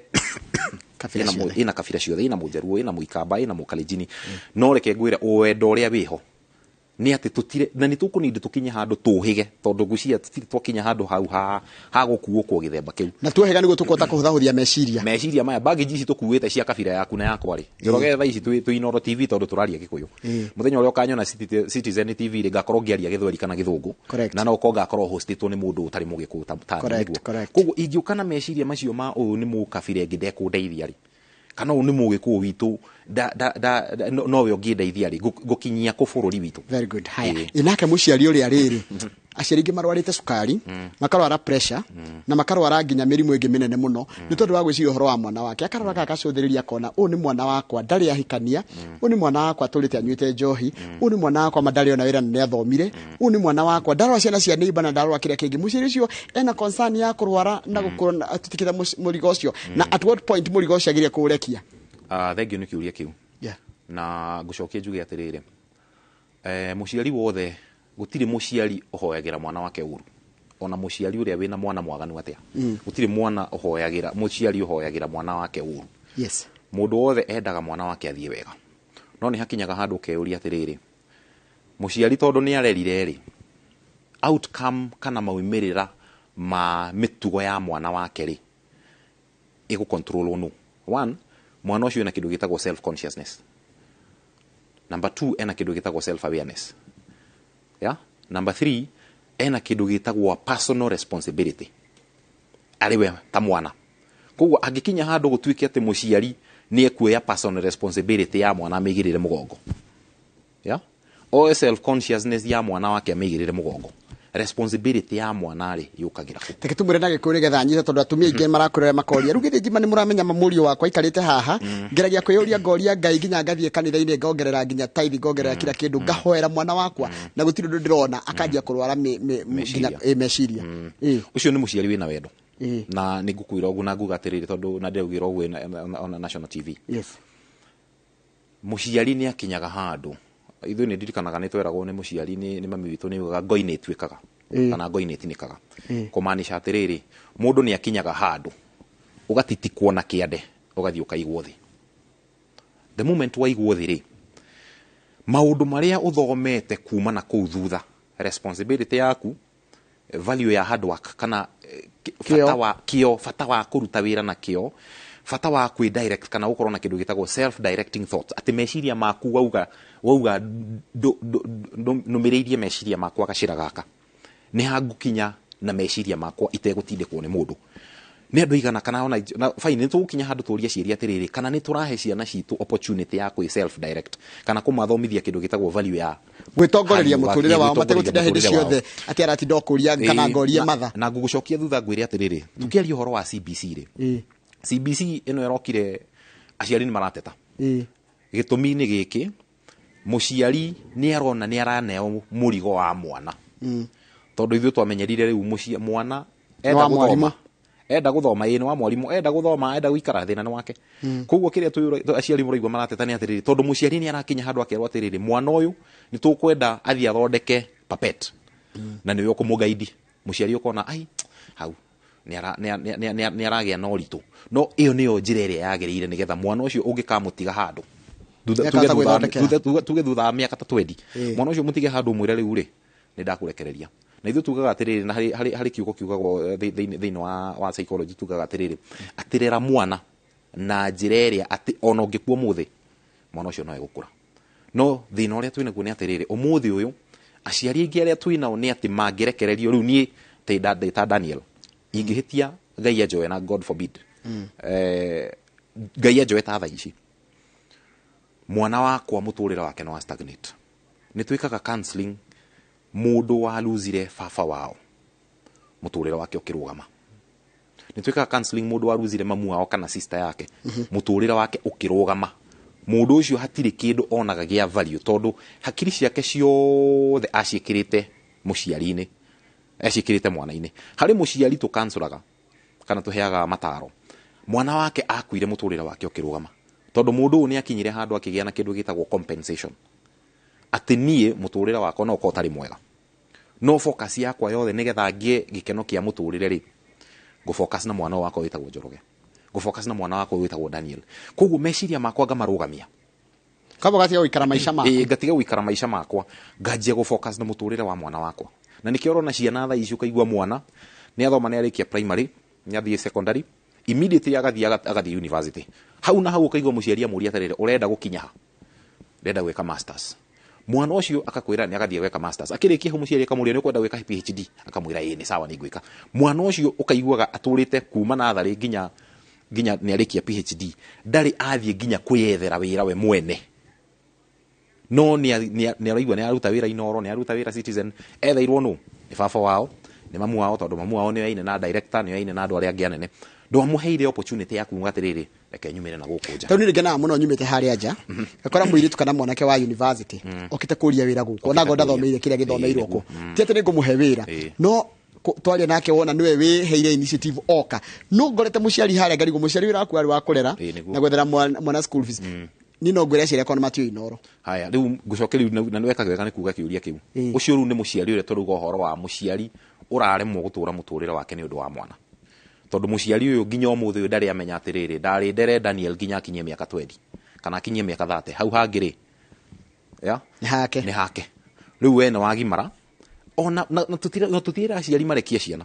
Kabira ciothe. Ĩna kabira ciothe, ĩna mũnjaruo, ĩna mũikamba, ĩna mũkalenjini. No reke ngwĩre, wendo ũrĩa wĩho nĩ atĩ tũtire na nĩ tũkũnindi tũkinye handũ tũhĩge, tondũ ngwĩciria tũtirĩ twakinya handũ hau ha gũkuũkwo gĩthemba kĩu. Na tuohega nĩguo tũkũhota kũhũthahũthia meciria. Meciria maya, baggage ici tũkuĩte cia kabira yaku na yakwa rĩ, Njoroge, thaa ici twĩ Inooro TV tondũ tũraria gĩkũyũ. Mũthenya ũrĩa ũkanyona Citizen TV rĩ, ngakorwo ngĩaria gĩthweri kana gĩthũngũ. Correct. Na no ũkorwo ngakorwo hostĩtwo nĩ mũndũ ũtarĩ mũgĩkũyũ ta niĩ nĩguo. Koguo ingĩũka na meciria macio ma ũyũ nĩ mũkabira ĩngĩ ndekũndeithia rĩ, kana ũyũ nĩ mũgĩkũyũ witũ nowe ũngĩndeithia rĩ, ngũkinyia kũ bũrũri witũ? Very good. Haya. Ĩ nake mũciari ũrĩa rĩrĩ, aciari aingĩ marwarĩte cukari, makarwara pressure na makarwara nginya mĩrimũ ĩngĩ mĩnene mũno nĩ tondũ wa gwĩciria ũhoro wa mwana wake. Akarora gaka agacũthĩrĩria akona ũyũ nĩ mwana wakwa ndarĩ ahikania, ũyũ nĩ mwana wakwa tũrĩte anyuĩte njohi, ũyũ nĩ mwana wakwa ma ndarĩ ona wĩra na nĩ athomire, ũyũ nĩ mwana wakwa ndarora ciana cia neighbor na ndarora kĩrĩa kĩngĩ. Mũciari ũcio ena concern ya kũrwara na gũkorwo atitikĩte mũrigo ũcio, na at what point mũrigo ũcio agĩrĩire kũũrekia? Ah, thengiũ nĩ kĩũria kĩu. Na ngũcokia njuge atĩrĩrĩ, mũciari wothe, gũtirĩ mũciari ũhoyagĩra mwana wake ũru, ona mũciari ũrĩa wĩna mwana mwaganu atĩa. Gũtirĩ mwana ũhoyagĩra, mũciari ũhoyagĩra mwana wake ũru. Mũndũ wothe endaga mwana wake athiĩ wega, no nĩ hakinyaga handũ ũkeyũria atĩrĩrĩ, mũciari tondũ nĩ arerire rĩ, Outcome kana maumĩrĩra ma mĩtugo ya mwana wake rĩ, ĩgũcontrolwo nũ? One, mwana ũcio ena kĩndũ gĩtagwo self consciousness. Number two, ena kĩndũ gĩtagwo self awareness. Yeah? Number three, ena kĩndũ gĩtagwo personal responsibility arĩ we ta mwana. Koguo angĩkinya handũ gũtuĩke atĩ mũciari nĩ ekuoya personal responsibility ya mwana amĩigĩrĩre mũgongo, yeah? Oe self consciousness ya mwana wake amĩigĩrĩre mũgongo, responsibility ya mwana rĩ yũkagĩra kũ? Reke tumwĩre na Gĩkũyũ nĩgetha anyite, tondũ atumia aingĩ marakũrera makoria, rĩu githĩ Njima nĩ mũramenya mũriũ wakwa aikarĩte haha, ngeragia kwĩyũria, ngoria Ngai, nginya ngathiĩ kanitha-inĩ, ngongerera nginya tithe, ngongerera kila kĩndũ, ngahoera mwana wakwa na gũtirĩ ũndũ ndĩrona, akanjia kũrwara nginya Meciria. Meciria. Ũcio nĩ mũciari wĩna wendo, na nĩ ngũkwĩra ũguo na nguga atĩrĩrĩ, tondũ na ndĩraugĩra ũguo ona national TV. Mũciari nĩ akinyaga handũ, ithuĩ nĩ ndirikanaga nĩ tweragwo nĩ mũciari, nĩ mami witũ, nĩ augaga ngoi nĩ ĩtuĩkaga kana ngoi nĩ ĩtinĩkaga. Kũmaanisha atĩrĩrĩ, mũndũ nĩ akinyaga handũ ũgatitikwo na kĩande, ũgathiĩ ũkaigwo thĩ. The moment waigwo thĩ rĩ, maũndũ marĩa ũthomete kuma na kũu thutha, responsibility yaku, value ya hard work kana Kĩo. Bata wa kĩo, bata wa kũruta wĩra na kĩo, bata wa kwĩ direct kana gũkorwo na kĩndũ gĩtagwo self directing thoughts, atĩ meciria maku wauga nũmĩrĩirie meciria makwa gacĩra gaka nĩ hangũkinya na meciria makwa itegũtindĩkwo nĩ mũndũ nĩ andũ igana kana ona na fine. Nĩ tũgũkinya handũ tũrie ciĩria atĩrĩrĩ, kana nĩ tũrahe ciana citũ opportunity ya kwĩ self direct kana kũmathomithia kĩndũ gĩtagwo value ya Gwĩtongoreria hard work, mũtũrĩre wao gwĩtongoreria mategũtinda hĩndĩ mũtũrĩre wao. ciothe atĩ aratinda ũkũria kana ngorie matha. Na ngũgũcokia thutha ngwĩre atĩrĩrĩ, tũkĩaria ũhoro wa CBC rĩ, CBC ĩno ĩrokire, aciari nĩ marateta. Gĩtũmi nĩ gĩkĩ, mũciari nĩ arona nĩ araneo mũrigo wa mwana, tondũ ithuĩ twamenyerire rĩu mũciĩ mwana enda Nĩ wa gũthoma mwarimũ. Enda gũthoma, ĩĩ, nĩ wa mwarimũ, enda gũthoma, enda gũikara, thĩna nĩ wake. Koguo kĩrĩa aciari mũraigua marateta nĩ atĩrĩrĩ, tondũ mũciari nĩ arakinya handũ akerwo atĩrĩrĩ, mwana ũyũ nĩ tũkwenda athiĩ athondeke papet na nĩwe ũkũmũgaidi. Mũciari ũkona ai hau nĩ aragĩa na ũritũ, no ĩyo nĩyo njĩra ĩrĩa yagĩrĩire nĩgetha mwana ũcio ũngĩkamũtiga handũ Nĩakahota gwĩthondekera. tuge thutha wa mĩaka ta 20, mwana ũcio mũtige handũ ũmwĩre rĩu rĩ nĩ ndakũrekereria. Na ithuĩ tugaga atĩrĩrĩ, na harĩ kiugo kiugagwo thĩinĩ wa psychology, tugaga atĩrĩrĩ, atĩrera mwana na njĩra ĩrĩa atĩ ona ũngĩkua ũmũthĩ mwana ũcio no egũkũra. No thĩna ũrĩa twĩnaguo nĩ atĩrĩrĩ, ũmũthĩ ũyũ aciari aingĩ arĩa twĩnao nĩ atĩ mangĩrekererio rĩu, niĩ ndĩ ta Daniel ingĩhĩtia, Ngai anjoe, na God forbid, Ngai anjoe ta thaa ici, mwana wakwa mũtũrĩre wake no wa stagnate. Nĩ twĩkaga counseling mũndũ waluzire baba wao, mũtũrĩre wake ũkĩrũgama. Nĩ twĩkaga counseling mũndũ waruzire mamu wao kana sister yake, mũtũrĩre wake ũkĩrũgama. Mũndũ ũcio hatirĩ kĩndũ onaga gĩa value, tondũ hakiri ciake ciothe aciĩkĩrĩte mũciari-inĩ, aciĩkĩrĩte mwana-inĩ. Harĩ mũciari tũkansũraga kana tũheaga mataro, mwana wake akuire, mũtũrĩre wake ũkĩrũgama, tondũ mũndũ ũyũ nĩ akinyire handũ akĩgĩa na kĩndũ gĩtagwo compensation, atĩ niĩ mũtũrĩre wakwa no ũkorwo ũtarĩ mwega, no focus yakwa yothe nĩgetha ngĩe gĩkeno kĩa mũtũrĩre rĩ, ngũ focus na mwana ũyũ wakwa wĩtagwo Njoroge, ngũ focus na mwana wakwa wĩtagwo Daniel. Koguo meciria makwa ngamarũgamia. Kaba ũgatiga gũikara maica maku. Ĩĩ, ngatiga gũikara maica makwa, nganjia gũ focus na mũtũrĩre wa mwana wakwa. Na nĩkĩo ũrona ciana thaa ici ũkaigua mwana nĩ athoma, nĩ arĩkia primary, nĩ athiĩ secondary, immediately agathiĩ university. Hau na hau ũkaigua mũciari amũria atĩrĩrĩ, ũrenda gũkinya ha? Ndĩrenda gwĩka masters. Mwana ũcio akakwĩra nĩ agathiĩ gwĩka masters. Akĩrĩkia hau mũciari akamũria, nĩ ũkwenda gwĩka PhD? Akamwĩra ĩĩ, nĩ sawa, nĩ ngwĩka. Mwana ũcio ũkaiguaga atũrĩte kuma natharĩ nginya nĩ arĩkia PhD, ndarĩ athiĩ nginya kwĩyethera wĩra we mwene, no nĩ araigua nĩ aruta wĩra Inoro, nĩ aruta wĩra Citizen, etheirwo nũ? Nĩ baba wao, nĩ mamu wao, tondũ mamu wao nĩ oyaine na director, nĩ oyaine na andũ arĩa angĩ anene. Ndwamũheire opportunity ya kuga atĩrĩrĩ, reke nyumĩre na gũkũ nja. Tondũ nĩ ngenaga mũno nyumĩte harĩa nja ngakora mũirĩtu kana mwanake wa university okĩte kũria wĩra gũkũ, ona ngorwo ndathomeire kĩrĩa gĩthomeirwo kũ, ti atĩ nĩ ngũmũhe wĩra, no twaria nake wona niwe wĩheire initiative oka. No ngorete mũciari harĩa ngarigwo, mũciari wĩra waku warĩ wa kũrera na gwethera mwana school fees. Niĩ no ngwĩre aciari akwa nĩ matiũĩ Inoro. Haya, rĩu ngũcoke rĩu na nĩweka wega nĩ kuga kĩũria kĩu. Ũcio rĩu nĩ mũciari ũrĩa tũrauga ũhoro wa mũciari ũraremwo gũtũra mũtũrĩre wake nĩ ũndũ wa mwana, tondũ mũciari ũyũ nginya ũmũthĩ ũyũ ndarĩ amenya atĩrĩrĩ, ndarĩ ndere Daniel nginya akinyie mĩaka 20 kana akinyie mĩaka 30, hau hangĩ rĩ ya nĩ hake, nĩ hake. Rĩu we nĩ wagimara. Ona na tũtirera aciari marekie ciana,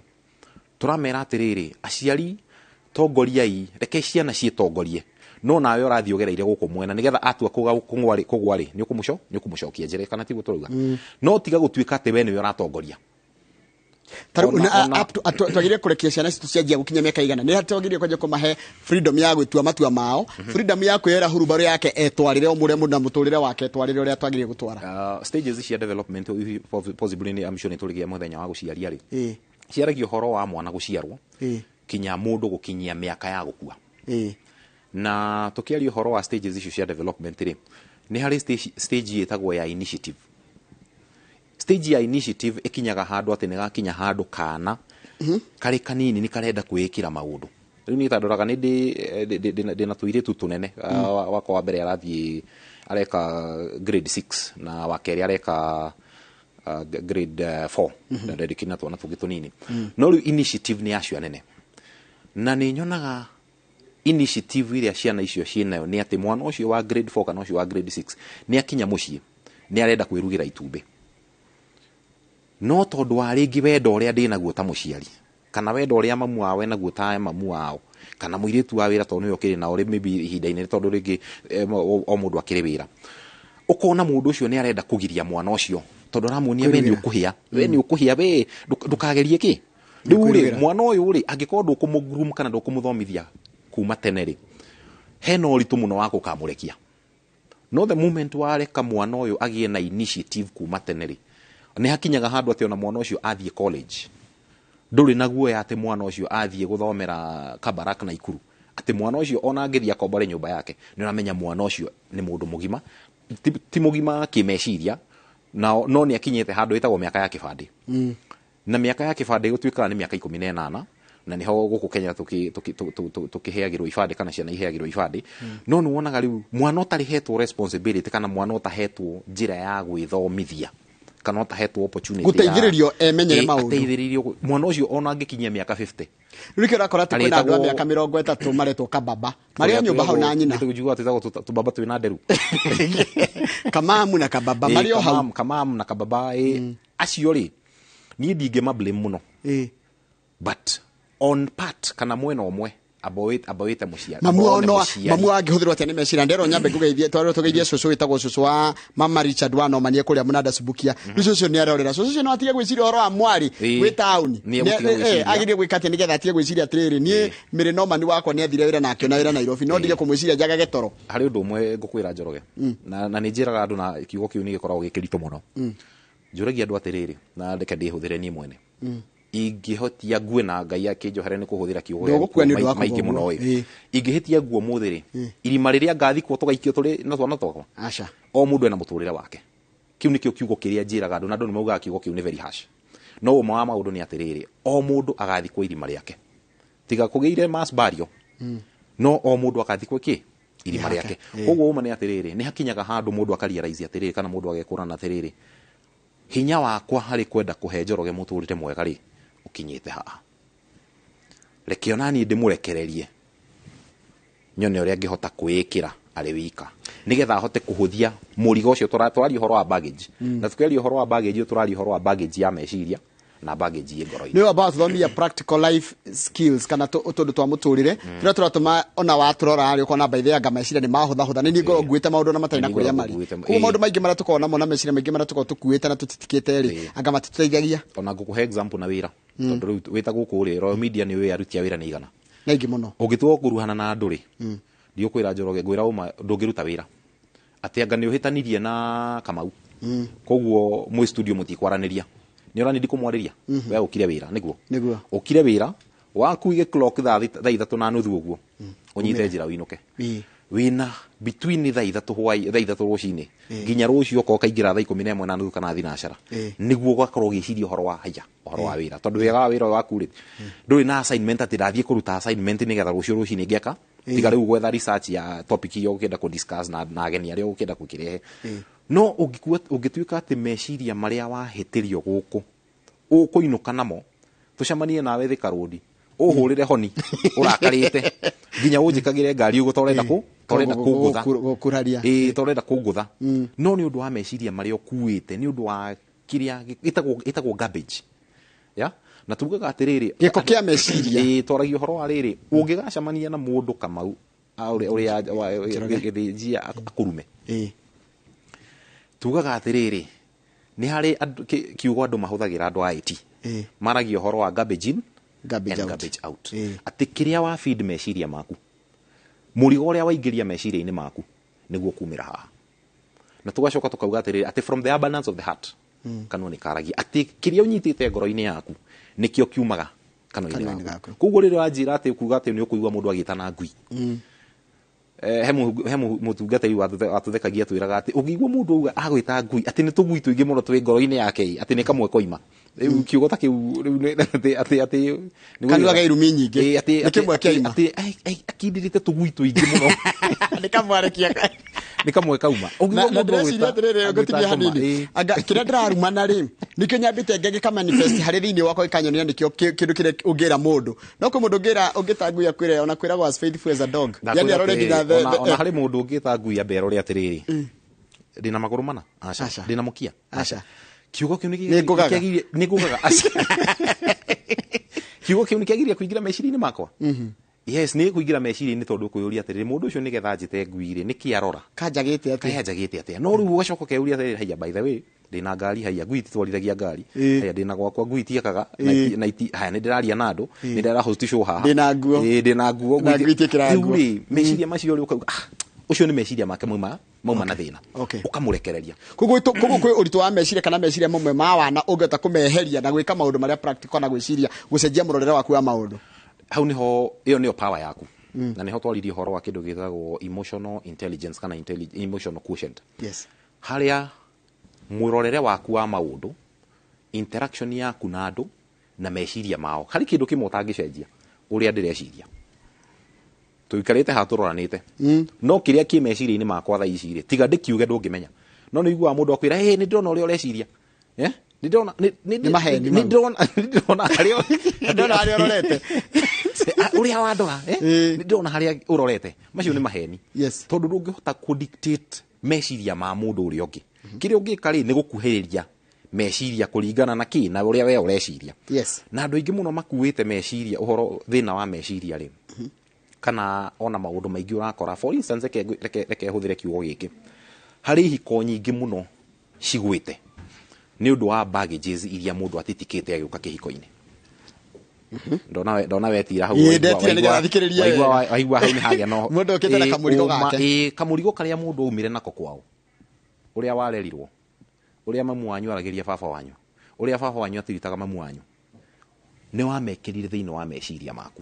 tũramera atĩrĩrĩ, aciari tongoriai, reke ciana ciĩtongorie, no nawe ũrathiĩ ũgereire gũkũ mwena nĩgetha atua kũgwa rĩ nĩ ũkũmũcokia njĩra, kana tiguo tũrauga? No tiga gũtuĩka atĩ we nĩwe ũratongoria. Twagĩrĩire kũrekia ciana citũ cianjia gũkinya mĩaka igana, nĩ twagĩrĩire kwanjia kũmahe freedom ya gwĩtua matua mao, freedom ya kwĩyera hurubarũ yake etwarĩre o mũrĩa mũndũ na mũtũrĩre wake etwarĩre ũrĩa twagĩrĩire gũtwara. Stages cia development possibly nĩ I'm sure nĩ tũrĩgĩa mũthenya wa gũciaria rĩ, ciaragia ũhoro wa mwana gũciarwo kinya mũndũ gũkinyia mĩaka ya gũkua. Na tũkĩaria ũhoro wa stages icio cia development rĩ, nĩ harĩ stage ĩtagwo ya initiative. Stage ya initiative ĩkinyaga handũ atĩ nĩ gakinya handũ kana karĩ kanini nĩ karenda kwĩĩkĩra maũndũ. Rĩu niĩ ta ndoraga nĩ ndĩ na tũirĩtu tũnene, wakwa wa mbere arathiĩ areka grade 6 na wa kerĩ areka grade 4, na ndĩkĩrĩ na twana tũngĩ tũnini. No rĩu initiative nĩ acio anene, na nĩ nyonaga initiative iria ciana icio ciĩnayo nĩ atĩ mwana ũcio wa grade 4 kana ũcio wa grade 6 nĩ akinya mũciĩ nĩ arenda kwĩrugĩra itumbĩ, no tondũ wa rĩngĩ wendo ũrĩa ndĩnaguo ta mũciari, kana wendo ũrĩa mamu wao enaguo ta mamu wao, kana mũirĩtu wa wĩra tondũ nĩwe ũkĩrĩ nao maybe ihinda-inĩ, tondũ rĩngĩ o mũndũ akĩrĩ wĩra, ũkona mũndũ ũcio nĩ arenda kũgiria mwana ũcio tondũ aramuonia we nĩ ũkũhĩa, we nĩ ũkũhĩa, we ndũkagerie kĩ. Rĩu rĩ mwana ũyũ rĩ angĩkorwo ndũkũmũ-groom kana ndũkũmũthomithia kuma tene rĩ, hena ũritũ mũno wa gũkamũrekia. No the moment wareka mwana ũyũ agĩe na initiative kuma tene rĩ, nĩ hakinyaga handũ atĩ ona mwana ũcio athiĩ college ndũrĩ na guoya atĩ mwana ũcio athiĩ gũthomera Kabarak na Ikuru, atĩ mwana ũcio ona angĩthiĩ akombore nyũmba yake nĩ ũramenya mwana ũcio nĩ mũndũ mũgima, ti mũgima kĩmeciria, no nĩ akinyĩte handũ ĩtagwo mĩaka ya kĩbandĩ. Na mĩaka ya kĩbandĩ gũtuĩkaga nĩ mĩaka 18, na nĩho gũkũ Kenya tũkĩheagĩrwo ibandĩ kana ciana iheagĩrwo ibandĩ. No nĩ wonaga rĩu mwana ũtarĩhetwo responsibility kana mwana ũtahetwo njĩra ya gwĩthomithia kana ũtahetwo opportunity gũteithĩrĩrio emenyere maũndũ, ateithĩrĩrio mwana ũcio ona angĩkinyia mĩaka 50. Rĩu nĩkĩo ũrakora atĩ kwĩna andũ a mĩaka 30 maretwo kababa marĩ o nyũmba hau na nyina, njiguaga twĩtagwo tũbaba twĩna nderu, kamamu na kababa marĩ o hau, kamamu na kababa. Acio rĩ niĩ ndingĩma blame mũno, but on part kana mwena ũmwe amba wĩte mũciari, mamu angĩhũthĩrwo atĩa nĩ meciria. Nderwo nyambe ngũgeithie, twarĩrwo tũgeithie cũcũ wĩtagwo cũcũ wa mama Richard wa Nomanie kũrĩa mũnanda Subukia. Rĩu cũcũ nĩ arorera, cũcũ ũcio no atige gwĩciria ũhoro wa mwarĩ wĩ taũni, agĩrĩire gwĩka atĩa nĩgetha atige gwĩciria atĩrĩrĩ, niĩ mĩrĩ Nomani wakwa nĩ athire wĩra na akĩona wĩra Nairobi, no ndige kũmwĩciria njagage toro. Harĩ ũndũ ũmwe ngũkwĩra Njoroge, na nĩ njĩraga andũ na kiugo kĩu nĩ gĩkoragwo gĩ kĩritũ mũno. Njũragia andũ atĩrĩrĩ, na reke ndĩhũthĩre niĩ mwene, ingĩhotia ngue na Ngai akĩnjohere nĩ kũhũthĩra kiugo maingĩ mũno ĩ, ingĩhĩtia nguo mũthĩ rĩ, irima rĩrĩa ngathikwo tũgaikio tũrĩ na twana twakwa, aca, o mũndũ ena mũtũrĩre wake. Kĩu nĩkĩo kiugo kĩrĩa njĩraga andũ, na andũ nĩ maugaga kiugo kĩu nĩ very harsh, no ũmwe wa maũndũ nĩ atĩrĩrĩ, o mũndũ agathikwo irima rĩake, tiga kũgĩire mass burial, no o mũndũ agathikwo kĩ irima rĩake. Koguo ũma nĩ atĩrĩrĩ, nĩ hakinyaga handũ mũndũ akarealize atĩrĩrĩ, kana mũndũ agekũrana atĩrĩrĩ, hinya wakwa harĩ kwenda kũhe Njoroge mũtũrĩre mwega rĩ ũkinyĩte haha, reke ona niĩ ndĩmũrekererie nyone ũrĩa angĩhota kwĩĩkĩra arĩ wika, nĩgetha ahote kũhũthia mũrigo ũcio. Tũraria ũhoro wa baggage, na tũkĩaria ũhoro wa baggage tũraria ũhoro wa baggage ya meciria na baggage ĩ ngoro-inĩ. Nĩ wamba tũthomithia practical life skills kana tũndũ twa mũtũrĩre tũrĩa tũratũma ona watũrora rĩ ũkona by the way anga meciria nĩ mahũthahũtha. Nĩ niĩ ngoragwo nguĩte maũndũ na matarĩ na kũrĩa marĩ, koguo maũndũ maingĩ marĩa tũkoragwo namo na meciria maingĩ marĩa tũkoragwo tũkuĩte na tũtitikĩte rĩ, anga matitũteithagia. Ona ngũkũhe example na wĩra, tondũ rĩu wĩta gũkũ rĩ Royal Media nĩ ũĩ aruti a wĩra nĩ igana na aingĩ mũno. Ũngĩtua gũkuruhana na andũ rĩ, ndiũkwĩra Njoroge, ngwĩra ũma ndũngĩruta wĩra atĩ anga nĩ ũhĩtanirie na Kamau, koguo mwĩ studio mũtikwaranĩria, nĩ ũrani ndikũmwarĩria, we ũkire wĩra nĩguo ũkire wĩra waku ige clock thaa 3:30 ũguo ũnyite njĩra ũinũke, wĩna between 3:30 hwaĩ 3:30 rũcinĩ nginya rũciũ okorwo kaingĩra thaa 11:30 kana thinacara, nĩguo ũgakorwo ũgĩciria ũhoro wa haya ũhoro wa wĩra, tondũ wega wa wĩra waku rĩ ndũrĩ na assignment atĩ ndathiĩ kũruta assignment nĩgetha rũciũ rũcinĩ ngeka, tiga rĩu gwetha research ya topic iria ũkĩenda kũ discuss na ageni arĩa ũkĩenda gũkĩrehe. No ũngĩtuĩka atĩ meciria marĩa wahĩtĩrio gũkũ ũkũinũka namo, tũcemanie nawe Thika Road, ũhũrĩre honi ũrakarĩte nginya ũnjĩkagĩre ngari ũguo torenda kũngũtha, gũkũraria, torenda kũngũtha, no nĩ ũndũ wa meciria marĩa ũkuĩte, nĩ ũndũ wa Kĩrĩa ĩtagwo garbage. Ya? Na tugaga atĩrĩrĩ, gĩko kĩa meciria. Twaragia ũhoro wa rĩrĩ, ũngĩgacemania na mũndũ Kamau ũrĩa gĩthĩnjia akũrume. Tugaga atĩrĩrĩ, nĩ harĩ kiugo andũ mahũthagĩra andũ a IT. Maragia ũhoro wa garbage in garbage and garbage out. Atĩ kĩrĩa wa feed meciria maku, mũrigo ũrĩa waingĩria meciria-inĩ maku nĩguo kumĩra haha. Na tugacoka tukauga atĩrĩrĩ, atĩ from the abundance of the heart kanua nĩ karagia. Atĩ kĩrĩa ũnyitĩte ngoro-inĩ yaku nĩkĩo kiumaga kanua-inĩ gaku. Koguo rĩrĩa wanjĩra atĩ kuga atĩ nĩ ũkũigua mũndũ agĩtana ngui, he mũtungatĩri watũthekagia twĩraga atĩ ũngĩigua mũndũ auga agwĩta ngui atĩ nĩ tũgui tũingĩ mũno twĩ ngoro-inĩ yake, atĩ nĩ kamwe koima. Rĩu kiugo ta kĩu rĩu atĩ atĩ kanua ga irumi nyingĩ, atĩ nĩ kĩmwe kĩaima, atĩ akindĩrĩte tũgui tũingĩ mũno nĩ kamwe arekia, nĩ kamwe kauma. Na ndĩreciria atĩrĩrĩ, ngũtigia hanini, anga kĩrĩa ndĩrarumana rĩ nĩkĩo nyambĩte ngagĩka manifest harĩ thĩinĩ wakwa, gĩkanyonia nĩkĩo kĩndũ kĩrĩa ũngĩra mũndũ. No kwĩ mũndũ ũngĩra ũngĩta ngui akwĩre ona kwĩragwo as faithful as a dog, yani arore nginya ona harĩ mũndũ ũngĩta ngui ambe arore atĩrĩrĩ, ndĩna magũrũ mana? Aca. Ndĩna mũkia? Aca. Kiugo kĩu nĩ nĩ ngũgaga. Aca. Kiugo kĩu nĩ kĩagĩrĩire kũingĩra meciria-inĩ makwa? Yes, nĩ kũingĩra meciria-inĩ tondũ ũkwĩyũria atĩrĩrĩ, mũndũ ũcio nĩgetha njĩte ngui rĩ, nĩkĩ arora? Kanjagĩte atĩa? Kanjagĩte atĩa? No rĩu ũgacoka ũkeyũria atĩrĩrĩ, haiya, by the way, ndĩna ngari, haiya, ngui ititwarithagia ngari, haiya, ndĩna gwakwa, ngui itiakaga, na iti, haya, nĩ ndĩraria na andũ, nĩ ndĩra host show haha, ndĩna nguo, ndĩna nguo, na ngui itiĩkĩraga nguo. Rĩu rĩ, meciria macio rĩ, ũkauga, ah, ũcio nĩ meciria make mauma na thĩna, ũkamũrekereria. Koguo kwĩ ũritũ wa meciria kana meciria mamwe ma wana ũngĩhota kũmeheria na gwĩka maũndũ marĩa practical na gwĩciria gũcenjia mũrorere waku wa maũndũ. Hau niho ĩyo nĩyo power yaku. Na niho twaririe ũhoro wa kĩndũ gĩtagwo emotional intelligence kana emotional quotient. Yes. Harĩa mũrorere waku wa maũndũ, interaction yaku na andũ na meciria mao, harĩ kĩndũ kĩmwe ũtangĩcenjia, ũrĩa ndĩreciria. Tũikarĩte haha tũroranĩte, no kĩrĩa kĩ meciria-inĩ makwa thaa ici rĩ, tiga ndĩkiuge ndũngĩmenya. No nĩ ũiguaga mũndũ akwĩra, hey, nĩ ndĩrona ũrĩa ũreciria. Nĩ ndĩrona Nĩ maheni mau. Nĩ ndĩrona harĩa Ndĩrona harĩa ũrorete. Ũrĩa wandora, nĩ ndĩrona harĩa ũrorete. Macio nĩ maheni. Yes. Tondũ ndũngĩhota kũ dictate meciria ma mũndũ ũrĩa ũngĩ. Kĩrĩa ũngĩka rĩ, nĩ gũkuhĩrĩria meciria kũringana na kĩ na ũrĩa we ũreciria. Yes. Na andũ aingĩ mũno makuĩte meciria ũhoro thĩna wa meciria rĩ, kana ona maũndũ maingĩ ũrakora. For instance, reke hũthĩre kiugo gĩkĩ, harĩ ihiko nyingĩ mũno cigwĩte nĩ ũndũ wa baggages iria mũndũ atitikĩte agĩũka kĩhiko-inĩ. Ndona wetira hau. Ndetira nĩgetha thikĩrĩrie wega. Waigua hau nĩ hagĩa no Mũndũ okĩte na kamũrigo gake. Kamũrigo karĩa mũndũ aumire nako kwao, ũrĩa warerirwo, ũrĩa mamu wanyu aragĩria baba wanyu, ũrĩa baba wanyu atiritaga mamu wanyu, nĩ wamekĩrire thĩinĩ wa meciria maku.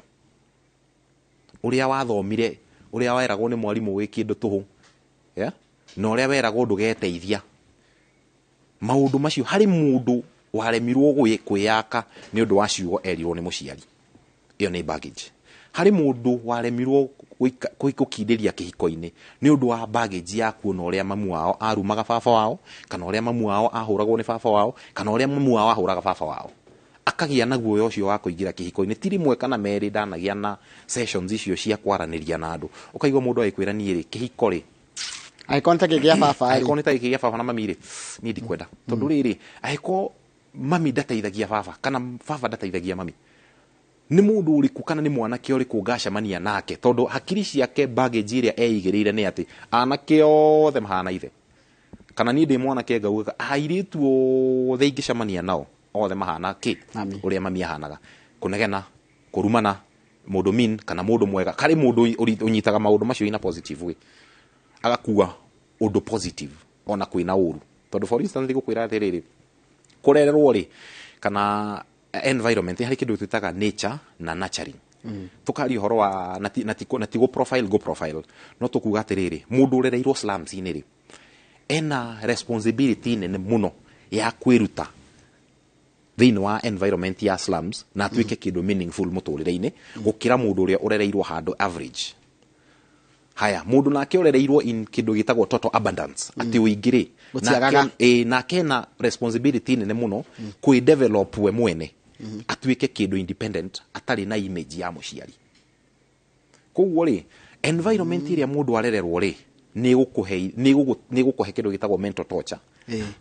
Ũrĩa wathomire, ũrĩa weragwo nĩ mwarimũ wĩ kĩndũ tũhũ, na ũrĩa weragwo ndũgeteithia. Maũndũ macio harĩ mũndũ waremirwo kwĩyaka nĩ ũndũ wa ciugo erirwo nĩ mũciari. Ĩyo nĩ baggage. Harĩ mũndũ waremirwo gũkindĩria kĩhiko-inĩ nĩ ũndũ wa baggage ya kuona ũrĩa mamu wao arumaga baba wao, kana ũrĩa mamu wao ahũragwo nĩ baba wao, kana ũrĩa mamu wao ahũraga baba wao. Akagĩa na guoya ũcio wa kũingĩra kĩhiko-inĩ. Ti rĩmwe kana merĩ ndanagĩa na sessions icio cia kwaranĩria na andũ. Ũkaigua mũndũ agĩkwĩra niĩ rĩ, kĩhiko rĩ, angĩkorwo nĩ ta kĩgĩa baba rĩ, angĩkorwo nĩ ta gĩkĩ gĩa baba na mami rĩ, niĩ ndikwenda. Tondũ rĩrĩ, angĩkorwo mami ndateithagia baba kana baba ndateithagia mami, nĩ mũndũ ũrĩkũ kana nĩ mwanake ũrĩkũ ngacemania nake? Tondũ hakiri ciake baggage ĩrĩa eigĩrĩire nĩ atĩ anake othe mahana ithe. Kana niĩ ndĩ mwanake ngauga airĩtu othe ingĩcemania nao othe mahana kĩ? Ũrĩa mami ahanaga. Kũnegena, kũrumana, mũndũ mean kana mũndũ mwega. Harĩ mũndũ ũnyitaga maũndũ macio in a positive way, agakua ũndũ positive ona kwĩna ũru. Tondũ for instance ngũkwĩra atĩrĩrĩ, kũrererwo rĩ, kana environment, harĩ kĩndũ twĩtaga nature na nurturing. Tukaria ũhoro wa na ti go profile go profile, no tũkuga atĩrĩrĩ, mũndũ ũrereirwo slums-inĩ rĩ, ena responsibility nene mũno ya kwĩruta thĩinĩ wa environment ya slums na atuĩke kĩndũ meaningful mũtũrĩre-inĩ gũkĩra mũndũ ũrĩa ũrereirwo handũ average. Haya, mũndũ nake ũrereirwo in kĩndũ gĩtagwo total abundance, atĩ ũingĩ rĩ, Gũtiagaga. Nake ena responsibility nene mũno kwĩ develop we mwene atuĩke kĩndũ independent atarĩ na image ya mũciari. Koguo rĩ, environment ĩrĩa mũndũ arererwo rĩ, nĩ ĩgũkũhe kĩndũ gĩtagwo mental torture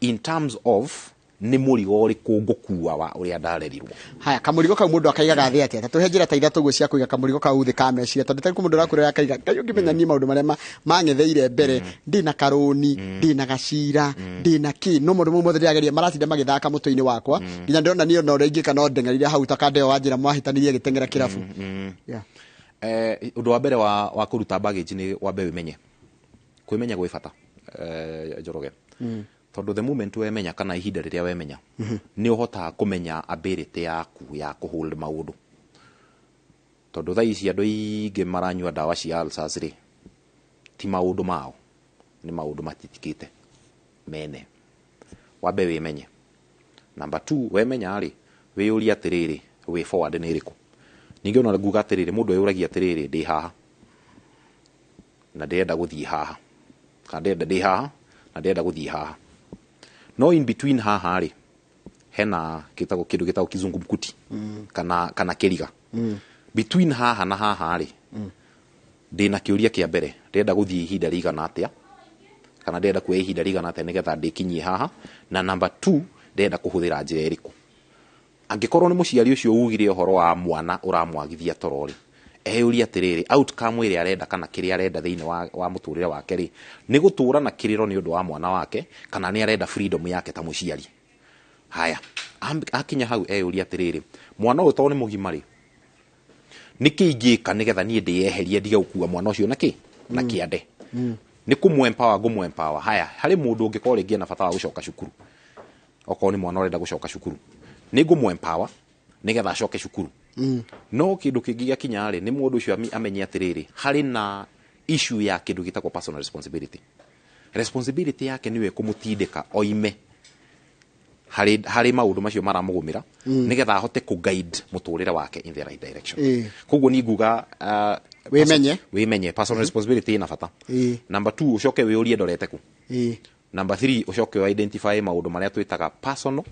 in terms of Nĩ mũrigo ũrĩkũ ngũkua wa ũrĩa ndarerirwo? Haya, kamũrigo kau mũndũ akaigaga thĩ atĩa? Ta tũhe njĩra ta ithatũ ũguo cia kũiga kamũrigo kau thĩ ka meciria, tondũ tarĩu mũndũ ũrakwĩra akaiga, Ngai ũngĩmenya niĩ maũndũ marĩa mang'etheire mbere, ndĩna karũni, ndĩna gacira, ndĩna kĩ, no maũndũ mau mothe ndĩrageria maratinda magĩthaka mũtwe-inĩ wakwa, nginya ndĩrona niĩ ona ũrĩa ingĩka no ndeng'erire hau ta kandeo wa njĩra mwahĩtanirie agĩteng'era kĩrabu. Yeah. Ũndũ wa mbere wa kũruta baggage nĩ wambe wĩmenye. Kwĩmenya gwĩ bata, Njoroge. Tondũ the moment wemenya kana ihinda rĩrĩa wemenya, nĩ ũhotaga kũmenya ability yaku ya kũhold maũndũ. Tondũ thaa ici andũ aingĩ maranyua ndawa cia ulcers rĩ, ti maũndũ mao, nĩ maũndũ matitikĩte mene. Wambe wĩmenye. Number 2, wemenya rĩ, wĩyũrie atĩrĩrĩ, way forward nĩ ĩrĩkũ? Ningĩ ona nguga atĩrĩrĩ, mũndũ eyũragia atĩrĩrĩ, ndĩ haha na ndĩrenda gũthiĩ haha, kana ndĩrenda ndĩ haha na ndĩrenda gũthiĩ haha. No in between haha rĩ, hena kĩndũ gĩtagwo kizungumkuti, kana kĩriga. Between haha na haha rĩ, ndĩna kĩũria kĩa mbere, ndĩrenda gũthiĩ ihinda rĩigana atĩa, kana ndĩrenda kuoya ihinda rĩigana atĩa nĩgetha ndĩkinyie haha, na number 2, ndĩrenda kũhũthĩra njĩra ĩrĩkũ. Angĩkorwo nĩ mũciari ũcio ugire ũhoro wa mwana ũramwagithia toro rĩ, eyũrie atĩrĩrĩ, outcome ĩrĩa arenda kana kĩrĩa arenda thĩinĩ wa mũtũrĩre wake rĩ, nĩ gũtũra na kĩrĩro nĩ ũndũ wa mwana wake, kana nĩ arenda freedom yake ta mũciari. Haya, akinya hau eyũrie atĩrĩrĩ, mwana ũyũ tondũ nĩ mũgima rĩ, nĩkĩ ingĩka nĩgetha niĩ ndĩyeherie ndige gũkua mwana ũcio na kĩ? Na kĩande. Nĩ kũmũ-empower, ngũmũ-empower. Haya, harĩ mũndũ ũngĩkorwo rĩngĩ ena bata wa gũcoka cukuru, okorwo nĩ mwana ũrenda gũcoka cukuru, nĩ ngũmũ-empower nĩgetha acoke cukuru. No kĩndũ kĩngĩ gĩakinya rĩ, nĩ mũndũ ũcio amenye atĩrĩrĩ, harĩ na issue ya kĩndũ gĩtagwo personal responsibility. Responsibility yake nĩyo ĩkũmũtindĩka oime harĩ maũndũ macio maramũgũmĩra, nĩgetha ahote kũ-guide mũtũrĩre wake in the right direction. Koguo niĩ nguga, Wĩmenye. wĩmenye, personal responsibility ĩna bata. Number 2, ũcoke wĩyũrie ndorete kũ. Number 3, ũcoke ũ identify maũndũ marĩa twĩtaga personal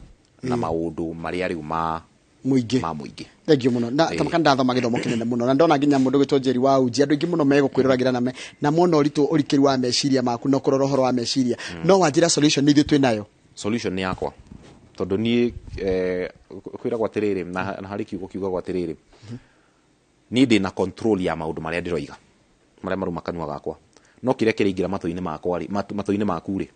na maũndũ marĩa rĩu ma mũingĩ. Ma mũingĩ. Thank you mũno. Na tamaka ndathoma gĩthomo kĩnene mũno, na ndona nginya mũndũ gwĩtwo Njeri wa Uji, andũ aingĩ mũno megũkwĩroragĩra na mona ũritũ ũrikĩru wa meciria maku na kũrora ũhoro wa meciria. No wanjĩra solution nĩ ithuĩ twĩ nayo? Solution nĩ yakwa. Tondũ niĩ, kwĩragwo atĩrĩrĩ, na harĩ kiugo kiugagwo atĩrĩrĩ, niĩ ndĩna control ya maũndũ marĩa ndĩroiga, marĩa maruma kanua gakwa. No kĩrĩa kĩraingĩra matũ-inĩ makwa rĩ, matũ-inĩ maku rĩ,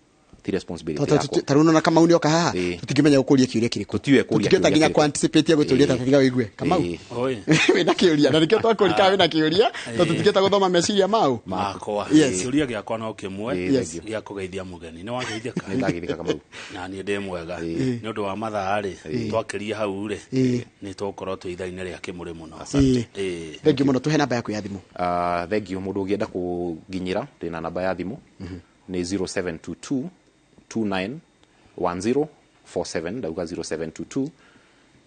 ti responsibility yakwa. Ta rĩu nona Kamau nĩoka haha, tũtingĩmenya gũkũria kĩũria kĩrĩkũ. Tũtiũĩ kũria Tũtingĩhota kĩũria nginya kĩrĩkũ. kũ-anticipate gũtũria ta tiga wĩigue. Kamau. Oi. Wĩna kĩũria, na nĩkĩo twakũria kana wĩna kĩũria, tondũ tũtingĩhota gũthoma meciria mau. Makwa. Yes. Kĩũria gĩakwa no kĩmwe, Yes. gĩa kũgeithia mũgeni. Nĩ wageithĩka? Nĩ ndageithĩka, Kamau. Na niĩ ndĩ mwega. Nĩ ũndũ wa mathaa rĩ, twakĩria hau rĩ, nĩ tũgũkorwo twĩ ithaa-inĩ rĩa kĩmũrĩ mũno. Asante. Thank you mũno. Tũhe namba yaku ya thimũ. Thank you. Mũndũ ũngĩenda kũnginyĩra, ndĩna namba ya thimũ. Nĩ 0722 29 1047, ndauga 0722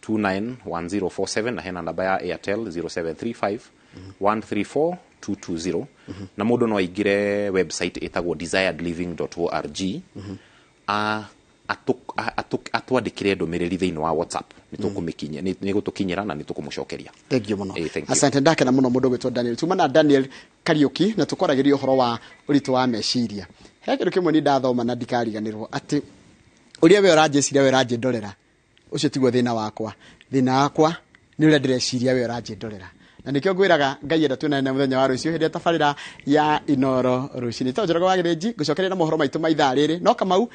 29 1047, na hena namba ya Airtel 0735 134 220. Na mũndũ no aingĩre website ĩtagwo desiredliving.org, atwandĩkĩre ndũmĩrĩri thĩinĩ wa WhatsApp, nĩ nĩ gũtũkinyĩra na nĩ tũkũmũcokeria. Thank you mũno. Thank you. Asante, ndakena mũno mũndũ gwĩtwo Daniel. Tuma na Daniel Kariuki na tũkwaragĩria ũhoro wa ũritũ wa meciria. He kĩndũ kĩmwe niĩ ndathoma na ndikariganĩrwo, atĩ ũrĩa we ũranjĩciria, we ũranjĩndorera, ũcio tiguo thĩna wakwa. Thĩna wakwa nĩ ũrĩa ndĩreciria we ũranjĩndorera. Na nĩkĩo ngwĩraga Ngai enda tuonane mũthenya wa rũciũ hĩndĩ ya tabarĩra ya Inoro rũcinĩ. Tondũ Njoroge wa Gĩthĩnji, ngũcokeria na mohoro maitũ ma ithaa rĩrĩ. No Kamau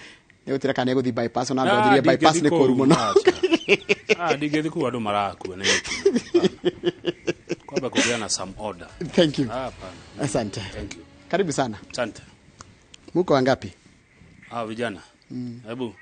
nĩ gũtĩra kana nĩegũthiĩ bypass, ona ndonjirie bypass nĩ kũũru mũno. Ndingĩthiĩ kũu, andũ marakua nĩ mĩtino. Kwamba kũgĩa na some order. Thank you. Hapana. Asante. Thank you. Karibu sana. Asante. Muko wangapi? Vijana. Hebu.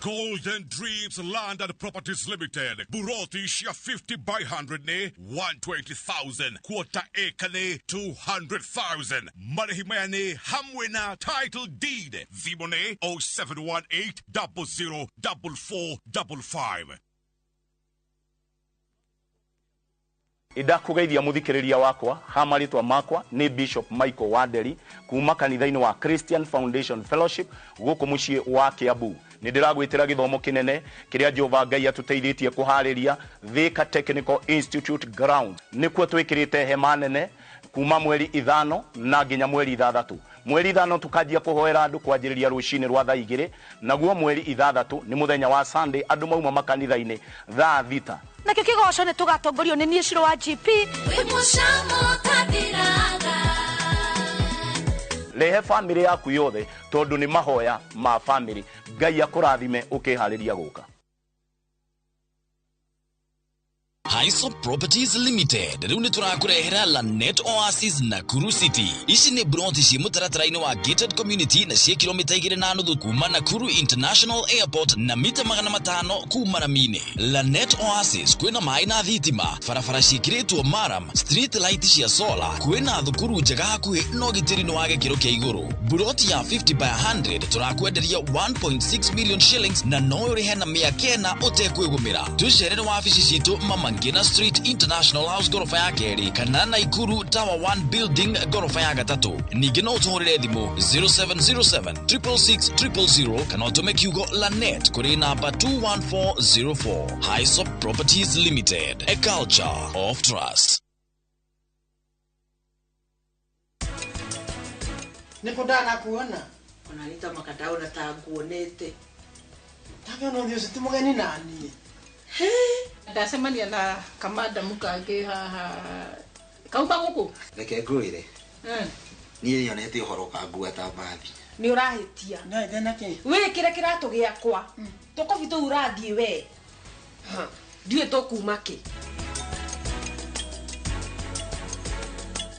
Golden Dreams Land and Properties Limited. Buroti share 50 by 100 ne 120,000. Quarter acre ne 200,000. Marĩhi ne hamwe na title deed. Thimũ ne 0718 00 44 55. Ndakũgeithia mũthikĩrĩria wakwa ha marĩtwa makwa nĩ Bishop Michael Wanderi kuma kanitha-inĩ wa Christian Foundation Fellowship gũkũ mũciĩ wa Kiambu. Nĩ ndĩragwĩtĩra gĩthomo kĩnene kĩrĩa Jehova Ngai atũteithĩtie kũharĩria Thika Technical Institute ground. Nĩkuo twĩkĩrĩte hema nene kuma mweri 5 na nginya mweri 6. Mweri 5 tukanjia kũhoera andũ kwanjĩrĩria rũcinĩ rwa thaa 2, naguo mweri 6 nĩ mũthenya wa Sunday andũ mauma makanitha-inĩ thaa 6. Nakĩo kĩgoco nĩ tũgatongorio nĩ niĩ Shiro wa GP. Rehe family yaku yothe tondũ nĩ mahoya ma family. Ngai akũrathime ũkĩharĩria gũka. Hisop Properties Limited rĩu nĩ tũrakũrehera Lanet Oasis Nakuru City. Ici nĩ broti ciĩ mũtaratara-inĩ wa gated community na ciĩ kilomita 2.5 kuma Nakuru International Airport na mita 500 kuma rami-inĩ. Lanet Oasis kwĩna maĩ na thitima, barabara ciĩkĩrĩtwo maram, street light cia solar, kwĩna thukuru njega hakuhĩ na ũgitĩri nĩ wa gĩkĩro kĩa igũrũ. Broti ya 50 by 100 tũrakwenderia 1.6 million shillings na no ũrĩhe na 900 ũtekwĩgũmĩra. Tũcerere wabici citũ Mama Ngina Street International House gorofa ya kerĩ kana Nakuru Tower 1 Building gorofa ya gatatũ. Ningĩ no ũtũhũrĩre thimũ 0707 666 000 kana ũtũme kiugo Lanet kũrĩ namba 21404. Hisop Properties Limited, a culture of trust. Nĩkũ ndanakuona? Ona nĩ ta makandaona ta nguonete. Ndakĩona ũthiũ ũcio ti mũgeni naniĩ. Ndacemania na kamandamu kangĩ haha kauma gũkũ. Reke ngwĩre. Niĩ nyonete ũhoro ũkangua ta mbathi. Nĩ ũrahĩtia. Wĩkĩre kĩratũ gĩakwa. Tũkobi tũu ũrathiĩ we. Ndiũĩ tũkuma kĩ.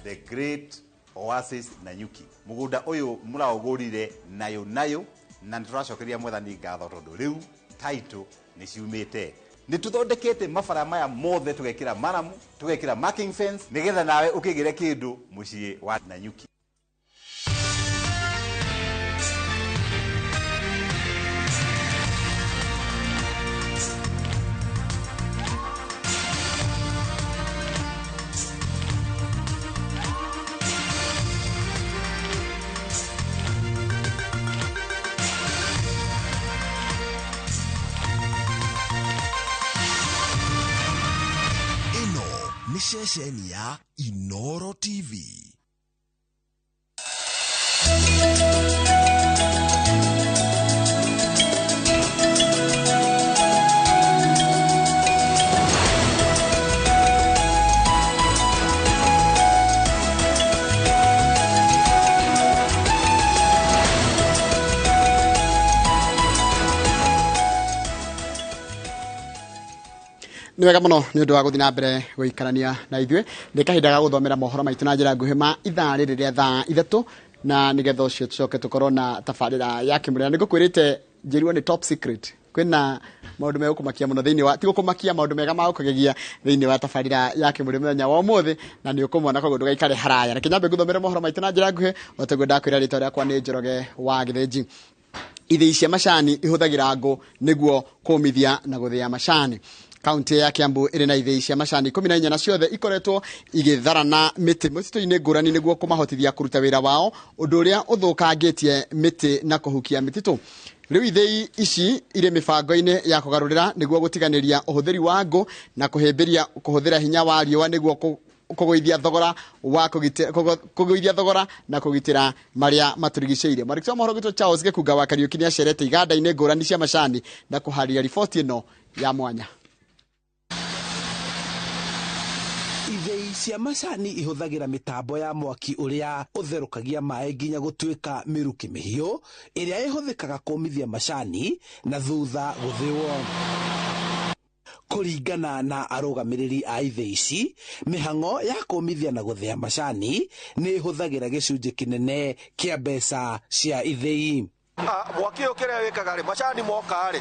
The Great Oasis Nanyuki. Mũgũnda ũyũ mũraũgũrire nayo nayo na nĩtũracokeria mwathani ngatho tondũ rĩu title nĩ ciumĩte. Nĩ tũthondekete mabara maya mothe tũgekĩra maramu, tũgekĩra marking fence nĩgetha nawe ũkĩgĩre kĩndũ mũciĩ wa Nanyuki. Ceceni ya Inoro TV. Nĩ wega mũno nĩ ũndũ wa gũthiĩ na mbere gũikarania na ithuĩ. Nĩ kahinda ga gũthomera mohoro maitũ na njĩra nguhĩ ma ithaa rĩrĩ rĩa thaa 3 na nĩgetha ũcio tũcoke tũkorwo na tabarĩra ya kĩmũrĩra. Nĩ ngũkwĩrĩte njĩrwo nĩ top secret. Kwĩna maũndũ megũkũmakia mũno thĩinĩ wa ti gũkũmakia maũndũ mega ma gũkũgegia thĩinĩ wa tabarĩra ya kĩmũrĩ mũthenya wa ũmũthĩ na nĩ ũkũmona koguo ndũgaikare haraya. Reke nyambe ngũthomere mohoro maitũ na njĩra nguhĩ o taguo ndakwĩra rĩtwa rĩakwa nĩ Njoroge wa Gĩthĩnji. Ithĩi cia macani ihũthagĩra ngũ nĩguo kũmithia na gũthĩa macani. Kaunti ya Kiambu ĩrĩ na ithĩi cia macani 14 na ciothe ikoretwo igĩtharana mĩtĩ mĩtitũ-inĩ ngũrani nĩguo kũmahotithia kũruta wĩra wao, ũndũ ũrĩa ũthũkangĩtie mĩtĩ na kũhukia mĩtitũ. Rĩu ithĩi ici irĩ mĩbango-inĩ ya kũgarũrĩra nĩguo gũtiganĩria ũhũthĩri wa ngũ na kũhĩmbĩria kũhũthĩra hinya wa riũa nĩguo kũgũithia thogora wa kũgũithia thogora na kũgitĩra marĩa matũrigicĩirie. Mwandĩki wa mohoro witũ Charles Gĩkunga wa Kariũki nĩacerete iganda-inĩ ngũrani cia macani na kũharĩria riboti ĩno ya mwanya. Ithĩi cia macani ihũthagĩra mĩtambo ya mwaki ũrĩa ũtherũkagia maĩ nginya gũtuĩka mĩrukĩ mĩhiũ ĩrĩa ĩhũthĩkaga kũmithia macani na thutha gũthĩwo. Kũringana na arũgamĩrĩri a ithĩi ici, mĩhang'o ya kũmithia na gũthĩa macani nĩ ĩhũthagĩra gĩcunjĩ kĩnene kĩa mbeca cia ithĩi. Mwaki ũyũ kĩrĩa wĩkaga rĩ, macani moka rĩ,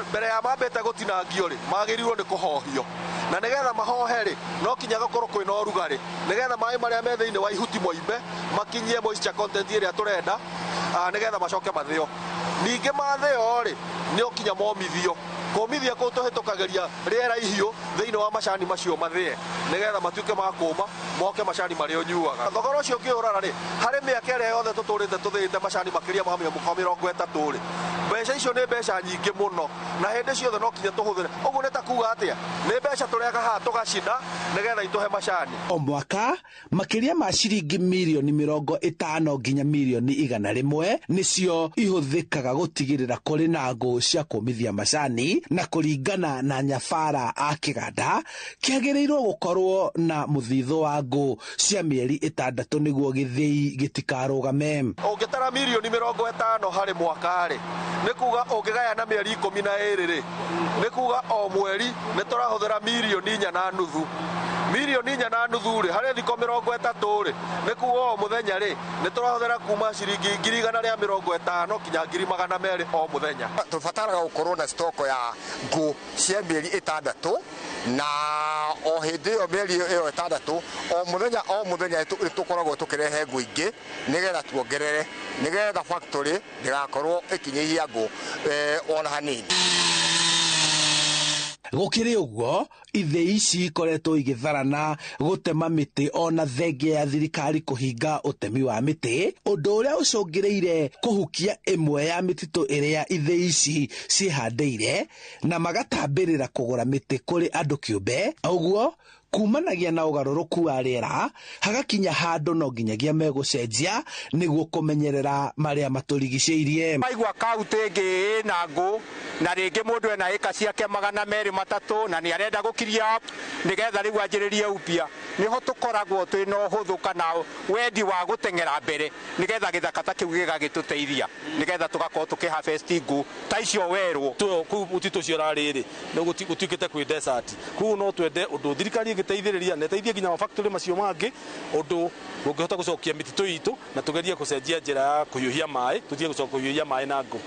mbere ya mambĩte gũtinangio rĩ, magĩrĩirwo nĩ kũhohio. Na nĩgetha mahohe rĩ, no kinya gũkorwo kwĩna ũrugarĩ, nĩgetha maĩ marĩa me thĩinĩ wa ihuti moime, makinyie moisture content ĩrĩa tũrenda, nĩgetha macoke mathĩo. Ningĩ mathĩo rĩ, nĩ o kinya momithio. Kũmithia kũu tũhĩtũkagĩria rĩera ihiũ thĩinĩ wa macani macio mathĩe nĩgetha matuĩke ma kũma moke macani marĩa ũnyuaga. Thogora ũcio ũngĩũrora rĩ, harĩ mĩaka ĩrĩa yothe tũtũrĩte tũthĩĩte macani makĩria ma mĩhuko 30 rĩ, mbeca icio nĩ mbeca nyingĩ mũno na hĩndĩ ciothe no kinya tũhũthĩre. Ũguo nĩ ta kuga atĩa? Nĩ mbeca tũreka haha tũgacina nĩgetha itũhe macani. O mwaka makĩria ma ciringi mirioni 50 nginya mirioni 100 nĩcio ihũthĩkaga gũtigĩrĩra kũrĩ na ngũ cia kũmithia macani, na kũringana na nyabara a kĩganda kĩagĩrĩirwo gũkorwo na mũthithũ wa ngũ cia mĩeri 6 nĩguo gĩthĩi gĩtikarũgame. Ũngĩtara mirioni 50 harĩ mwaka rĩ, nĩ kuga ũngĩgaya na mĩeri 12 rĩ, nĩ kuga o mweri nĩ tũrahũthĩra mirioni 4.5. Mirioni 4.5 rĩ, harĩ thikũ 30 rĩ, nĩ kuga o mũthenya rĩ, nĩ tũrahũthĩra kuma ciringi 150,000 kinya 200,000 o mũthenya. Tũbataraga gũkorwo na stoko ya ngũ cia mĩeri 6 na o hĩndĩ ĩyo mĩeri ĩyo 6 o mũthenya nĩ tũkoragwo tũkĩrehe ngũ ingĩ nĩgetha tuongerere, nĩgetha factory ndĩgakorwo ĩkĩnyihia ngũ ona hanini. Gũkĩrĩ ũguo, ithĩi ici ikoretwo igĩtharana gũtema mĩtĩ ona thengia ya thirikari kũhinga ũtemi wa mĩtĩ, ũndũ ũrĩa ũcũngĩrĩire kũhukia ĩmwe ya mĩtitũ ĩrĩa ithĩi ici ciĩhandĩire na magatambĩrĩra kũgũra mĩtĩ kũrĩ andũ kĩũmbe. Ũguo kumanagia na ũgarũrũku wa rĩera hagakinya handũ no nginyagia megũcenjia nĩguo kũmenyerera marĩa matũrigicĩirie. Maigua kaunti ĩngĩ ĩna ngũ na rĩngĩ mũndũ ena ĩka ciake 203 na nĩ arenda gũkiria nĩgetha rĩu anjĩrĩrie upya, nĩho tũkoragwo twĩna ũhũthũ kana wendi wa gũteng'era mbere nĩgetha gĩthaka ta kĩu gĩgagĩtũteithia nĩgetha tũgakorwo tũkĩharvest ngũ ta icio werwo. Kũu mũtitũ ũcio ũrarĩ rĩ, gũtuĩkĩte kwĩ desert, kũu no twende ũndũ thirikari ĩngĩteithĩrĩria na ĩteithie nginya mafactory macio mangĩ ũndũ ũngĩhota gũcokia mĩtitũ itũ na tũgerie gũcenjia njĩra ya kũhiũhia maĩ, tũtige gũcoka kũhiũhia maĩ na ngũ.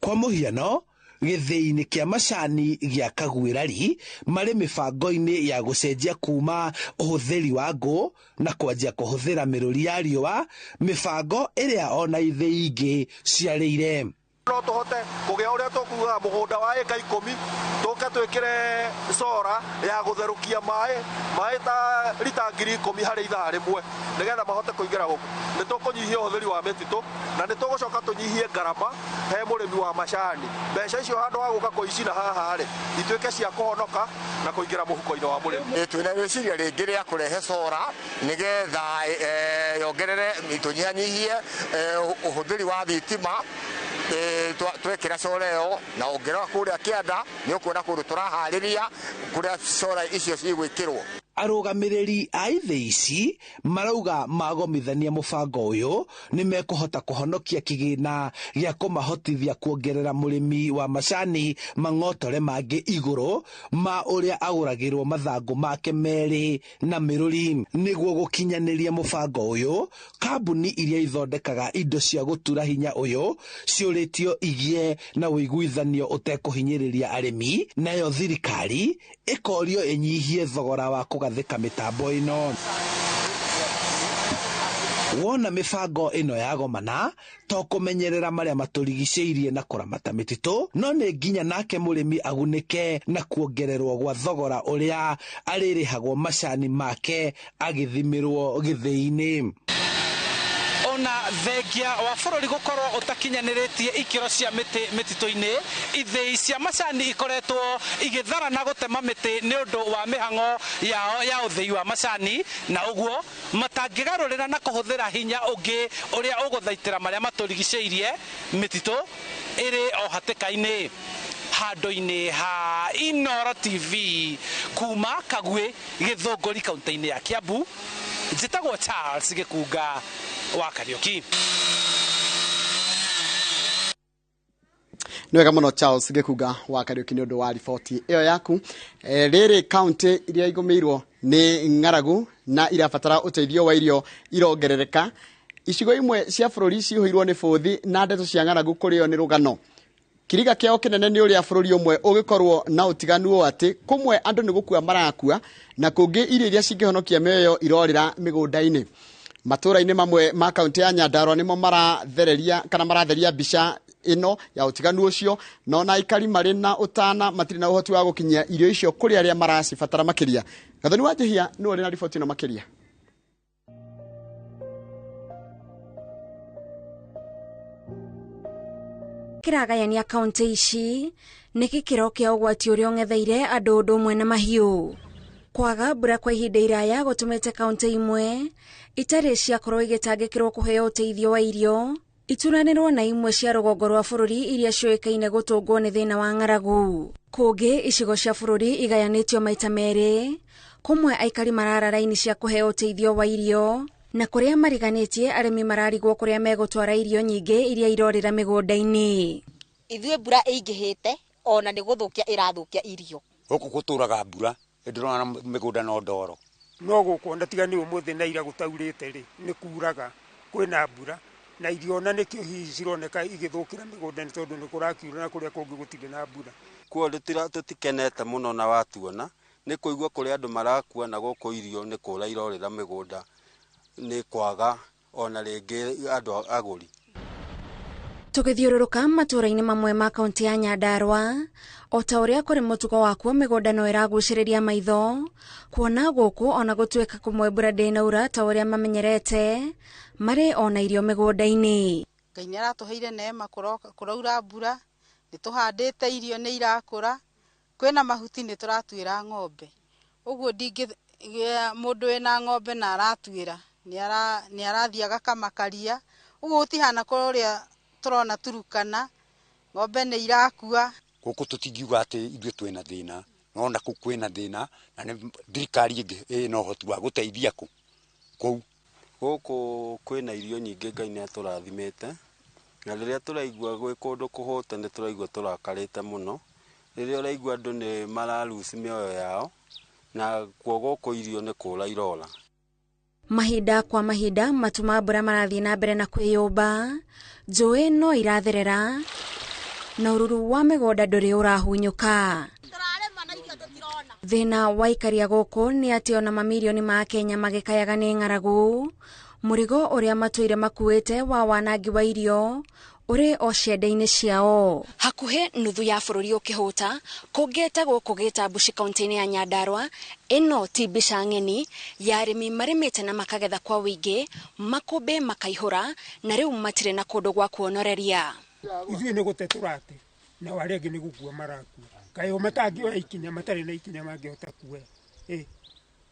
Kwa mũhiano, gĩthĩi-inĩ kĩa macani gĩa Kagwĩrari marĩ mĩbango-inĩ ya gũcenjia kuma ũhũthĩri wa ngũ na kwanjia kũhũthĩra mĩrũri ya riũa, mĩbango ĩrĩa ona ithĩi ingĩ ciarĩire. No tũhote kũgĩa ũrĩa tũkugaga mũgũnda wa ĩka 10 tũke twĩkĩre cora ya gũtherũkia maĩ ta rita 10,000 harĩ ithaa rĩmwe nĩgetha mahote kũingĩra gũkũ. Nĩ tũkũnyihia ũhũthĩri wa mĩtitũ na nĩ tũgũcoka tũnyihie ngarama he mũrĩmi wa macani. Mbeca icio handũ ha gũka kũicina haha rĩ, ituĩke cia kũhonoka na kũingĩra mũhuko-inĩ wa mũrĩmi. Twĩna rĩciria rĩngĩ rĩa kũrehe cora nĩgetha yongerere tũnyihanyihie ũhũthĩri wa thitima. Twekĩra cora ĩyo na ũngĩrora kũrĩa kĩanda nĩ ũkuona kũndũ tũraharĩria kũrĩa cora icio cigwĩkĩrwo. Arũgamĩrĩri a ithĩi ici marauga magomithania mũbango ũyũ nĩ mekũhota kũhonokia kĩgĩna gĩa kũmahotithia kuongerera mũrĩmi wa macani mang'otore mangĩ igũrũ ma ũrĩa agũragĩrwo mathangũ make merĩ na mĩrũri. Nĩguo gũkinyanĩria mũbango ũyũ, kambuni iria ithondekaga indo cia gũtura hinya ũyũ ciũrĩtio igie na ũiguithanio ũtekũhinyĩrĩria arĩmi, nayo thirikari ĩkorio ĩnyihie thogora wa kũgathĩka mĩtambo ĩno. Wona mĩbango ĩno yagomana to kũmenyerera marĩa matũrigicĩirie na kũramata mĩtitũ, no nĩ nginya nake mũrĩmi agunĩke na kuongererwo gwa thogora ũrĩa arĩrĩhagwo macani make agĩthimĩrwo gĩthĩi-inĩ. Ona thengia wa bũrũri gũkorwo ũtakinyanĩrĩtie ikĩro cia mĩtĩ mĩtitũ-inĩ, ithĩi cia macani ikoretwo igĩtharana gũtema mĩtĩ nĩ ũndũ wa mĩhang'o yao ya ũthĩi wa macani, na ũguo matangĩgarũrĩra na kũhũthĩra hinya ũngĩ ũrĩa ũgũthaitĩra marĩa matũrigicĩirie, mĩtitũ ĩrĩ o hatĩka-inĩ. Handũ-inĩ ha Inooro TV kuma Kagwĩ, Gĩthũngũri, kaunti-inĩ ya Kiambu, njĩtagwo Charles Gĩkunga wa Kariũki. Nĩ wega mũno Charles Gĩkunga wa Kariũki nĩ ũndũ wa riboti ĩyo yaku. Rĩrĩ kaunti iria igũmĩirwo nĩ ng'aragu na irabatara ũteithio wa irio irongerereka. Icigo imwe cia bũrũri cihũirwo nĩ bũthi na ndeto cia ng'aragu kũrĩo nĩ rũgano. Kiriga kĩao kĩnene nĩ ũrĩa bũrũri ũmwe ũgĩkorwo na ũtiganu ũũ atĩ kũmwe andũ nĩ gũkua marakua na kũngĩ irio iria cingĩhonokia mĩoyo irorĩra mĩgũnda-inĩ. Matũũra-inĩ mamwe ma kaunti ya Nyandarua nĩmo marathereria kana maratheria mbica Ĩno ya ũtiganu ũcio, no na aikari marĩ na ũtana matirĩ na ũhoti wa gũkinyia irio icio kũrĩ arĩa maracibatara makĩria. Gathoni wa Njihia nĩwe ũrĩ na riboti ĩno makĩria. Kĩragayania kaunti ici nĩ gĩkĩro kĩa ũgwati ũrĩa ũng'etheire andũ ũndũ ũmwe na mahiũ. Kwaga mbura kwa ihinda iraya gũtũmĩte kaunti imwe itarĩ ciakorwo igĩtangĩkĩrwo kũheo ũteithio wa irio ituranĩrwo na imwe cia rũgongo rwa bũrũri iria ciũĩkaine gũtũngwo nĩ thĩna wa ng'aragu. Kũngĩ icigo cia bũrũri igayanĩtio maita merĩ, kũmwe aikari marara raini cia kũheo ũteithio wa irio na kũrĩa mariganĩtie arĩmi mararigwo kũrĩa megũtwara irio nyingĩ iria irorĩra mĩgũnda-inĩ. Ithuĩ mbura ĩingĩhĩte ona nĩ gũthũkia ĩrathũkia irio. Gũkũ gũtũraga mbura ndĩrona mĩgũnda no ndoro. No gũkũ ona tiga nĩ ũmũthĩ na ira gũtaurĩte rĩ, nĩ kuraga kwĩna mbura na irio ona nĩkĩo hihi cironeka igĩthũkĩra mĩgũnda nĩ tondũ nĩ kũrakiura na kũrĩa kũngĩ gũtirĩ na mbura. Kuo tũtikenete mũno na watuona nĩ kũigua kũrĩa andũ marakua na gũkũ irio nĩ kũra irorĩra mĩgũnda nĩ kwaga ona rĩngĩ andũ agũri. Tũgĩthiũrũrũka matũũra-inĩ mamwe ma kaunti ya Nyandarua, o ta ũrĩa kũrĩ mũtugo wakuo mĩgũnda no ĩragucĩrĩria maitho, kuona gũkũ ona gũtuĩka kũmwe mbura ndĩnaura ta ũrĩa mamenyerete, marĩ ona irio mĩgũnda-inĩ. Ngai nĩ aratũheire neema kũraura mbura, nĩ tũhandĩte irio nĩ irakũra, kwĩna mahuti nĩ tũratuĩra ng'ombe. Ũguo mũndũ wĩna ng'ombe na aratuĩra nĩ arathiĩ agakamakaria, ũguo gũtihana kũrĩa tũrona Turukana, ng'ombe nĩ irakua. Gũkũ tũtingiuga atĩ ithuĩ twĩna thĩna, no na kũu kwĩna thĩna na nĩ thirikari ĩngĩ ĩna ũhoti wa gũteithia kũu. Gũkũ kwĩna irio nyingĩ Ngai nĩ atũrathimĩte, na rĩrĩa tũraigua gwĩ kũndũ kũhũte nĩ tũraigua tũrakarĩte mũno. Rĩrĩa ũraigua andũ nĩ mararuci mĩoyo yao, na kuo gũkũ irio nĩ kũra irora. Mahinda kwa mahinda matu ma mbura marathiĩ na mbere na kwĩyũmba, njũĩ no iratherera na ũruru wa mĩgũnda ndũrĩ ũrahunyũka. Thĩna wa aikaria gũkũ nĩ atĩ ona mamirioni ma Kenya magĩkayaga nĩ ng'aragu, mũrigo ũrĩa matũire makuĩte wa wanangi wa irio ũrĩ o ciande-inĩ ciao. Hakuhĩ nuthu ya bũrũri ũkĩhũta, kũngĩte gũkũ Gĩtambuci kaunti-inĩ ya Nyandarua, ĩno ti mbica ng'eni ya arĩmi marĩmĩte na makagetha kwa ũingĩ, makũmbĩ makaihũra na rĩu matirĩ na kũndũ gwa kuonoreria. Ithuĩ nĩ gũte tũrate nao arĩa angĩ nĩ gũkua marakua. Kaĩ o matangĩoya ikinya matarĩ na ikinya mangĩhota kuoya.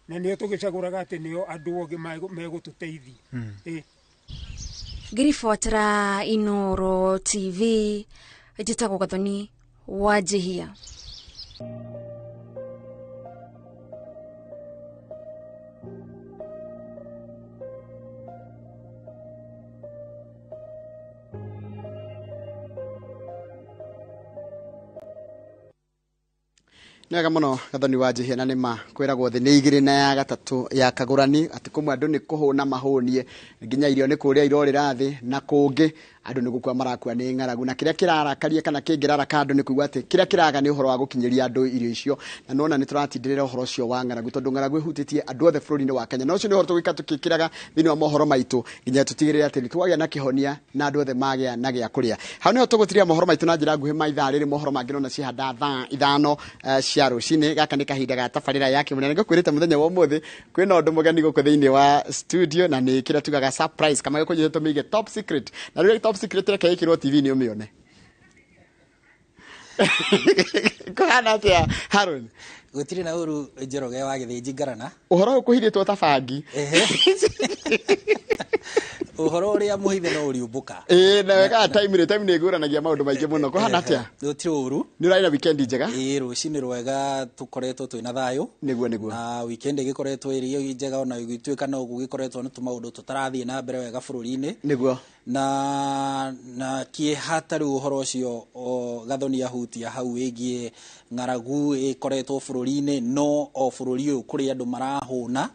Na nĩo tũgĩcagũraga atĩ nĩo andũ ogĩ megũtũteithia. Ngĩribotera Inooro TV, njĩtagwo Gathoni wa Njihia. Nĩ wega mũno Gathoni wa Njihia, na nĩ ma kwĩragwo thĩ nĩ igĩrĩ na ya gatatũ ya kagũrani atĩ kũmwe andũ nĩ kũhũna mahũnie nginya irio nĩ kũrĩa irorĩra thĩ, na kũngĩ andũ nĩ gũkua marakua nĩ ng'aragu, na kĩrĩa kĩrarakaria kana kĩngĩraraka andũ nĩ kuigua atĩ kĩrĩa kĩraga nĩ ũhoro wa gũkinyĩria andũ irio icio, na nona nĩ tũratindĩrĩra ũhoro ũcio wa ng'aragu tondũ ng'aragu ĩhutĩtie andũ othe bũrũri-inĩ wa Kenya, na ũcio nĩ ũhoro tũgũikara tũkĩkĩraga thĩinĩ wa mohoro maitũ nginya tũtigĩrĩre atĩ nĩ twagĩa na kĩhonia na andũ othe magĩa na gĩa kũrĩa. Hau nĩho tũgũtiria mohoro maitũ na njĩra nguhĩ ma ithaa rĩrĩ, mohoro mangĩ nona cihanda thaa 5 cia rũcinĩ. Gaka nĩ kahinda ga tabarĩra ya Kĩmũrĩ, na nĩngũkwĩrĩte mũthenya wa ũmũthĩ kwĩna ũndũ mũgeni gũkũ thĩinĩ wa studio, na nĩ kĩrĩa tugaga surprise kama gĩkũnyitĩte tũmĩige top secret, na rĩrĩa top secret reke ĩkĩrwo TV-inĩ ũmĩone. Kũhana atĩa Haron? Gũtirĩ na ũru Njoroge wa Gĩthĩnji Ngarana. Ũhoro ũyũ kũhithĩtwo ta bangi. Ũhoro ũrĩa mũhithe no ũriũmbũka. Ĩĩ, na wega time rĩ, time nĩ ĩgũranagia maũndũ maingĩ mũno. Kũhana atĩa? Gũtirĩ ũru. Nĩ ũrarĩ na weekend njega? Ĩĩ, rũcinĩ rwega tũkoretwo twĩna thayũ. Nĩguo, nĩguo. Na weekend ĩgĩkoretwo ĩrĩ njega ona ĩgĩtuĩka no gũgĩkoretwo nĩ tũmaũndũ tũtarathiĩ na mbere wega bũrũri-inĩ. Nĩguo. Na kĩeha ta rĩu ũhoro ũcio Gathoni ahutia hau wĩgiĩ ng'aragu ĩkoretwo bũrũri-inĩ, no o bũrũri ũyũ kũrĩ andũ marahũna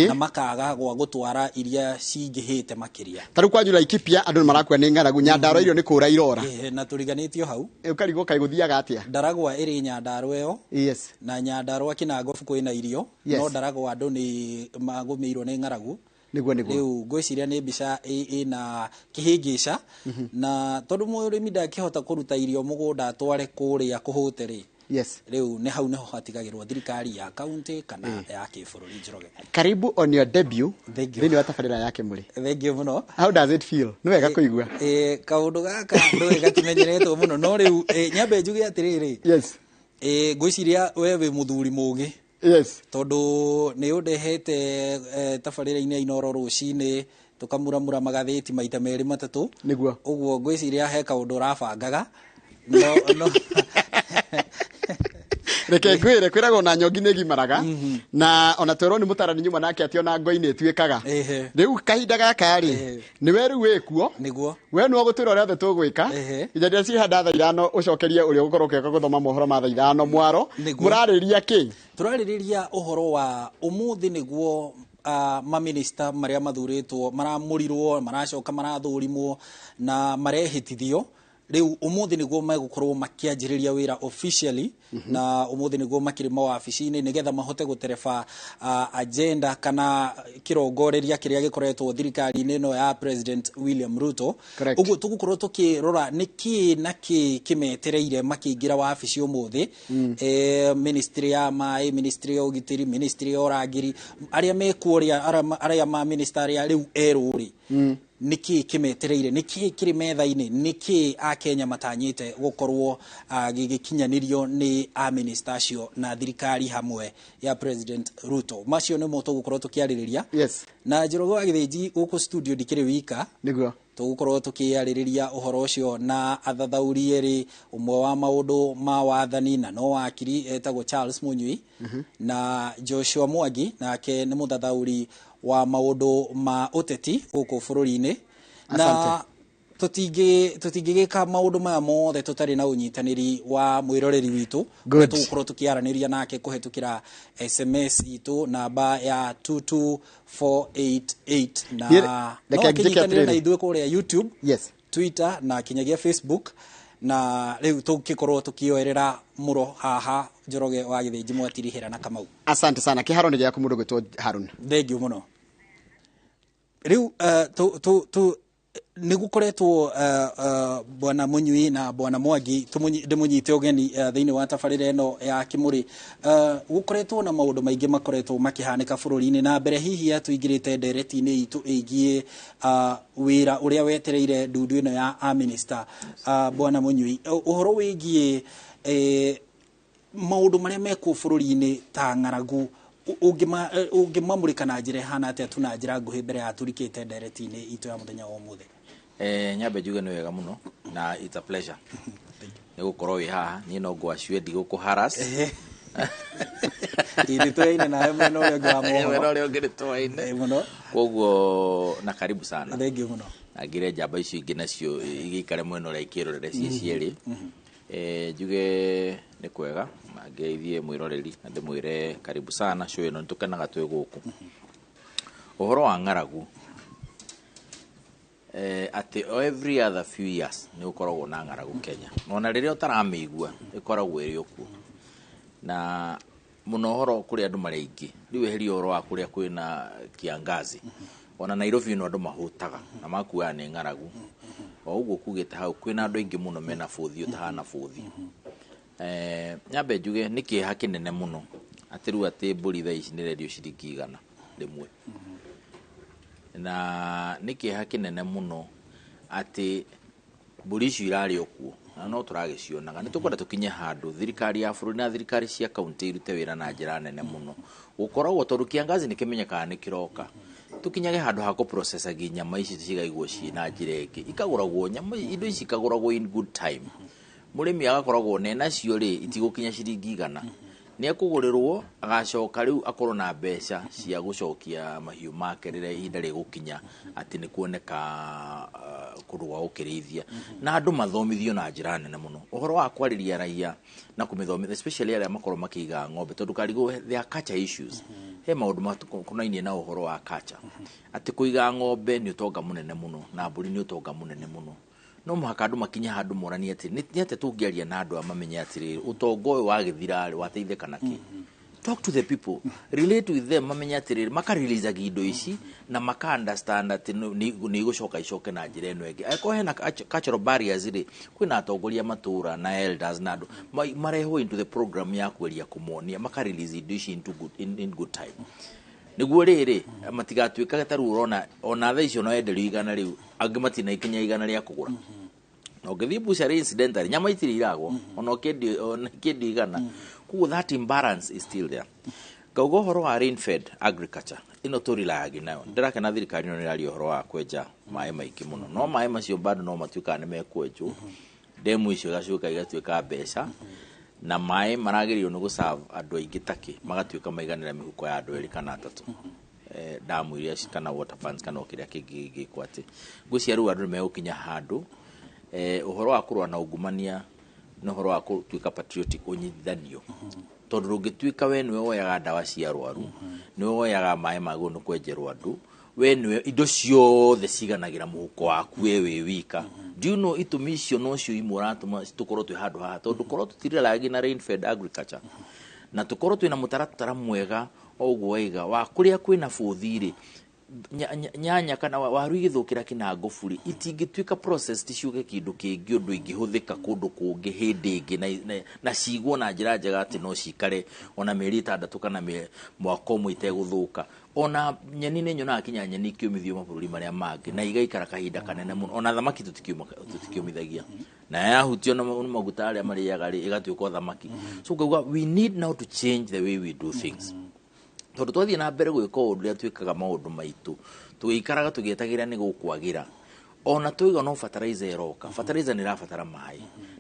na makaga gwa gũtwara iria cingĩhĩte makĩria. Ta rĩu kwanyu Laikipia andũ nĩ marakua nĩ ng'aragu, Nyandarua irio nĩ kũra irora. Na tũriganĩtio hau. Ũkarigwo kaĩ gũthiaga atĩa? Ndaragwa ĩrĩ Nyandarua ĩyo. Yes. Na Nyandarua Kinangobu kwĩna irio, no Ndaragwa andũ nĩ magũmĩirwo nĩ ng'aragu. Nĩguo nĩguo. Rĩu ngwĩciria nĩ mbica ĩna kĩhĩngĩca, na tondũ mũrĩmi ndangĩhota kũruta irio mũgũnda atware kũrĩa kũhũte rĩ, rĩu nĩ hau nĩho hatigagĩrwo thirikari ya kaunti kana ya kĩbũrũri. Njoroge. Karibu on your debut Thank you. thĩinĩ wa tabarĩra ya Kĩmũrĩ. Thank you mũno. How does it feel? Nĩ wega kũigua. Kaũndũ gaka ndũĩ gatimenyeretwo mũno, no rĩu nyambe njuge atĩrĩrĩ, ngwĩciria we wĩ mũthuri mũgĩ, tondũ nĩ ũndehete tabarĩra-inĩ ya Inoro rũcinĩ tũkamuramura magathĩti maita merĩ matatũ. Ũguo ngwĩciria he kaũndũ ũrabangaga, no. Reke ngwĩre, kwĩragwo na nyongi nĩ gimaraga, na ona twerwo nĩ mũtarani nyuma nake atĩ ona ngoi-inĩ ĩtuĩkaga. Rĩu kahinda gaka rĩ, nĩwe rĩu wĩkuo. We nĩwe ũgũtwĩra ũrĩa othe tũgwĩka ihinda rĩrĩa ciĩhanda thaa 5, ũcokerie ũrĩa ũgũkorwo ũkĩoka gũthoma mohoro ma thaa 5 mwaro. Mũrarĩria kĩ? Tũrarĩrĩria ũhoro wa ũmũthĩ nĩguo maminista marĩa mathurĩtwo maramũrirwo, maracoka marathũrimwo na marehĩtithio. Rĩu ũmũthĩ nĩguo megũkorwo makĩanjĩrĩria wĩra officially, na ũmũthĩ nĩguo makĩrĩ mawabici-inĩ nĩgetha mahote gũtereba agenda kana kĩrongoreria kĩrĩa gĩkoretwo thirikari-inĩ ĩno ya President William Ruto. Ũguo tũgũkorwo tũkĩrora nĩ kĩĩ na kĩĩ kĩmetereire makĩingĩra wabici ũmũthĩ. Ministry ya maĩ, ministry ya ũgitĩri, ministry ya ũrangĩri, arĩa mekuo rĩa arĩa ma minister arĩa rĩu erũ rĩ, nĩ kĩĩ kĩmetereire, nĩ kĩĩ kĩrĩ metha-inĩ, nĩ kĩĩ akenya matanyĩte gũkorwo gĩgĩkinyanĩrio nĩ a minister acio na thirikari hamwe ya President Ruto. Macio nĩmo tũgũkorwo tũkĩarĩrĩria. Na Njoroge wa Gĩthĩnji, gũkũ studio ndikĩrĩ wika. Tũgũkorwo tũkĩarĩrĩria ũhoro ũcio na athathaũri erĩ, ũmwe wa maũndũ ma wathani na no wakiri etagwo Charles Munyui, na Joshua Mwangi, nake nĩ mũthathaũri wa maũndũ ma ũteti gũkũ bũrũri-inĩ. Na tũtingĩgĩka maũndũ maya mothe tũtarĩ na ũnyitanĩri wa mwĩroreri witũ, Good. ũrĩa tũgũkorwo tũkĩaranĩria nake kũhetũkĩra SMS itũ namba ya 22488, na Niĩ- no reke njĩke akĩnyitanĩre na atĩrĩrĩ. ithuĩ kũrĩa YouTube, Twitter na kinyagia Facebook. Na rĩu tũngĩkorwo tũkĩoerera mũro haha, Njoroge wa Gĩthĩnji, Mwatirihĩra na Kamau. Asante sana. Kĩharo nĩ gĩaku, mũndũ gwĩtwo Harun. Thank you mũno. Rĩu tu nĩ gũkoretwo, bwana Mũnyui na bwana Mwangi, ndĩmũnyite ũgeni thĩinĩ wa tabarĩra ĩno ya Kĩmũrĩ. Gũkoretwo na maũndũ maingĩ makoretwo makĩhanĩka bũrũri-inĩ, na mbere hihi ya tũingĩrĩte ndereti-inĩ itũ ĩgiĩ wĩra ũrĩa wetereire ndundu ĩno ya a minister, bwana Mũnyui, ũhoro wĩgiĩ maũndũ marĩa mekuo bũrũri-inĩ ta ng'aragu, ũngĩmamũrĩka na njĩra ĩhana atĩa tu na njĩra nguhĩ mbere ya tũrikĩte ndereti-inĩ itũ ya mũthenya wa ũmũthĩ? Nyambe njuge nĩ wega mũno na it's a pleasure nĩ gũkorwo wĩ haha. Niĩ no ngwacue, ndigũkũ harass. Ithuĩ tũyaine nawe mwena ũrĩa ũngĩ wa mohoro. Mwena ũrĩa ũngĩ nĩ tũyaine. Mũno. Koguo na karibu sana. Thank you mũno. Na ngire njamba icio ingĩ nacio igĩikare mwena ũrĩa ikĩrorere ciĩ cierĩ. Njuge nĩ kwega na ngeithie mwĩroreri na ndĩmwĩre karibu sana show ĩno, nĩ tũkenaga twĩ gũkũ. Ũhoro wa ng'aragu, atĩ every other few years nĩ ũkoragwo na ng'aragu Kenya, ona rĩrĩa ũtaramĩigua ĩkoragwo ĩrĩ o kuo, na mũno ũhoro kũrĩa andũ marĩ aingĩ. Rĩu eheria ũhoro wa kũrĩa kwĩna kiangazi, ona Nairobi ĩno andũ mahũtaga na makuaga nĩ ng'aragu. O ũguo kugĩte hau kwĩna andũ aingĩ mũno mena bũthi ũtahana bũthi. Nyambe njuge nĩ kĩeha kĩnene mũno atĩ rĩu atĩ mbũri thaa ici nĩ rendio ciringi 100, na nĩ kĩeha kĩnene mũno atĩ mbũri icio irarĩ o kuo na no tũragĩcionaga. Nĩ tũkwenda tũkinye handũ thirikari ya bũrũri na thirikari cia kaunti irute wĩra na njĩra nene mũno gũkoragwo, tondũ kiangazi nĩ kĩmenyekaga nĩ kĩroka, tũkinyage handũ ha kũprocessagi nyama ici cigaigwo ciĩ na njĩra ĩngĩ, ikagũragwo nyama, indo ici ikagũragwo in good time, mũrĩmi agakoragwo nenacio rĩ itigũkinya ciringi 100, nĩ ekũgũrĩrwo, agacoka rĩu akorwo na mbeca cia gũcokia mahiũ make rĩrĩa ihinda rĩgũkinya atĩ nĩ kuoneka kũndũ gwa gũkĩrĩithia. Na andũ mathomithio na njĩra nene mũno ũhoro wa kwarĩria raia na kũmĩthomithia, especially arĩa makorwo makĩiga ng'ombe, tondũ karigũ there are culture issues, he maũndũ makonainie na ũhoro wa culture, atĩ kũiga ng'ombe nĩ ũtonga mũnene mũno na mbũri nĩ ũtonga mũnene mũno. No mũhaka andũ makinye handũ moranie atĩ nĩ atĩa tũngĩaria na andũ aya mamenye atĩrĩrĩ, ũtonga ũyũ wagĩthira rĩ, wateithĩka na kĩ? Talk to the people, relate with them, mamenye atĩrĩrĩ makareleasaga indo ici na maka understand atĩ nĩ igũcoka icoke na njĩra ĩno ĩngĩ. Angĩkorwo hena cultural barriers rĩ, kwĩna atongoria matũra na elders na andũ marehwo into the program ya kweria kũmonia makarelease indo ici in good time, nĩguo rĩrĩ matigatuĩka ta rĩu ũrona ona thaa icio no enderio 100 rĩu, angĩ matina ikinya 100 rĩa kũgũra. Na ũngĩthiĩ butchery, incidentally, nyama itirĩ iragwo ona ũkĩendio, ona ũkĩendio 100. Koguo that imbalance is still there. Ngauga ũhoro wa rain fed agriculture ĩno tũrilayagi nayo, ndĩrakena thirikari ĩno nĩraria ũhoro wa kwenja maĩ maingĩ mũno, no maĩ macio bado no matuĩkaga nĩ mekwenjwo, ndemu icio igacoka igatuĩka mbeca, na maĩ maragĩrĩirwo nĩ gũserve andũ aingĩ takĩ magatuĩka maiganĩra mĩhuko ya andũ erĩ kana atatũ. Damu iria kana water pans kana o kĩrĩa kĩngĩ gĩkwo atĩ ngwĩciria rĩu andũ nĩ megũkinya handũ, ũhoro wa kũrũa na ungumania na ũhoro wa gũtuĩka patriotic ũnyitithanio, tondũ ndũngĩtuĩka we nĩwe woyaga ndawa cia arwaru, nĩwe woyaga maĩ magũrũ nĩ kwenjerwo andũ, we nĩwe indo ciothe ciganagĩra mũhuko waku we wĩ wika. Do you know itũmi icio nocio imwe ũratũma tũkorwo twĩ handũ haha, tondũ korwo tũtirelagia na rain fed agriculture na tũkorwo twĩna mũtaratara mwega o ũguo waiga wa kũrĩa kwĩna bũthi rĩ, nyanya kana waru igĩthũkĩra kĩnangũburi itingĩtuĩka processed ciũke kĩndũ kĩngĩ ũndũ ingĩhũthĩka kũndũ kũngĩ hĩndĩ ĩngĩ na cigwo na njĩra njega atĩ no cikare ona mĩeri 6 kana mwaka ũmwe itegũthũka. Ona nyeni nĩ nyonaga kinya nyeni ikĩũmithio mabũrũri marĩa mangĩ na igaikara kahinda kanene mũno. Ona thamaki tũtikiũmithagia na yahutio na maguta arĩa marĩaga rĩ, ĩgatuĩka o thamaki. So ngauga we need now to change the way we do things, tondũ twathiĩ na mbere gwĩka ũndũ ũrĩa twĩkaga maũndũ maitũ tũgĩikaraga tũgĩetagĩra nĩ gũkwagĩra, ona twaiga no fertilizer ĩroka, fertilizer nĩ ĩrabatara maĩ,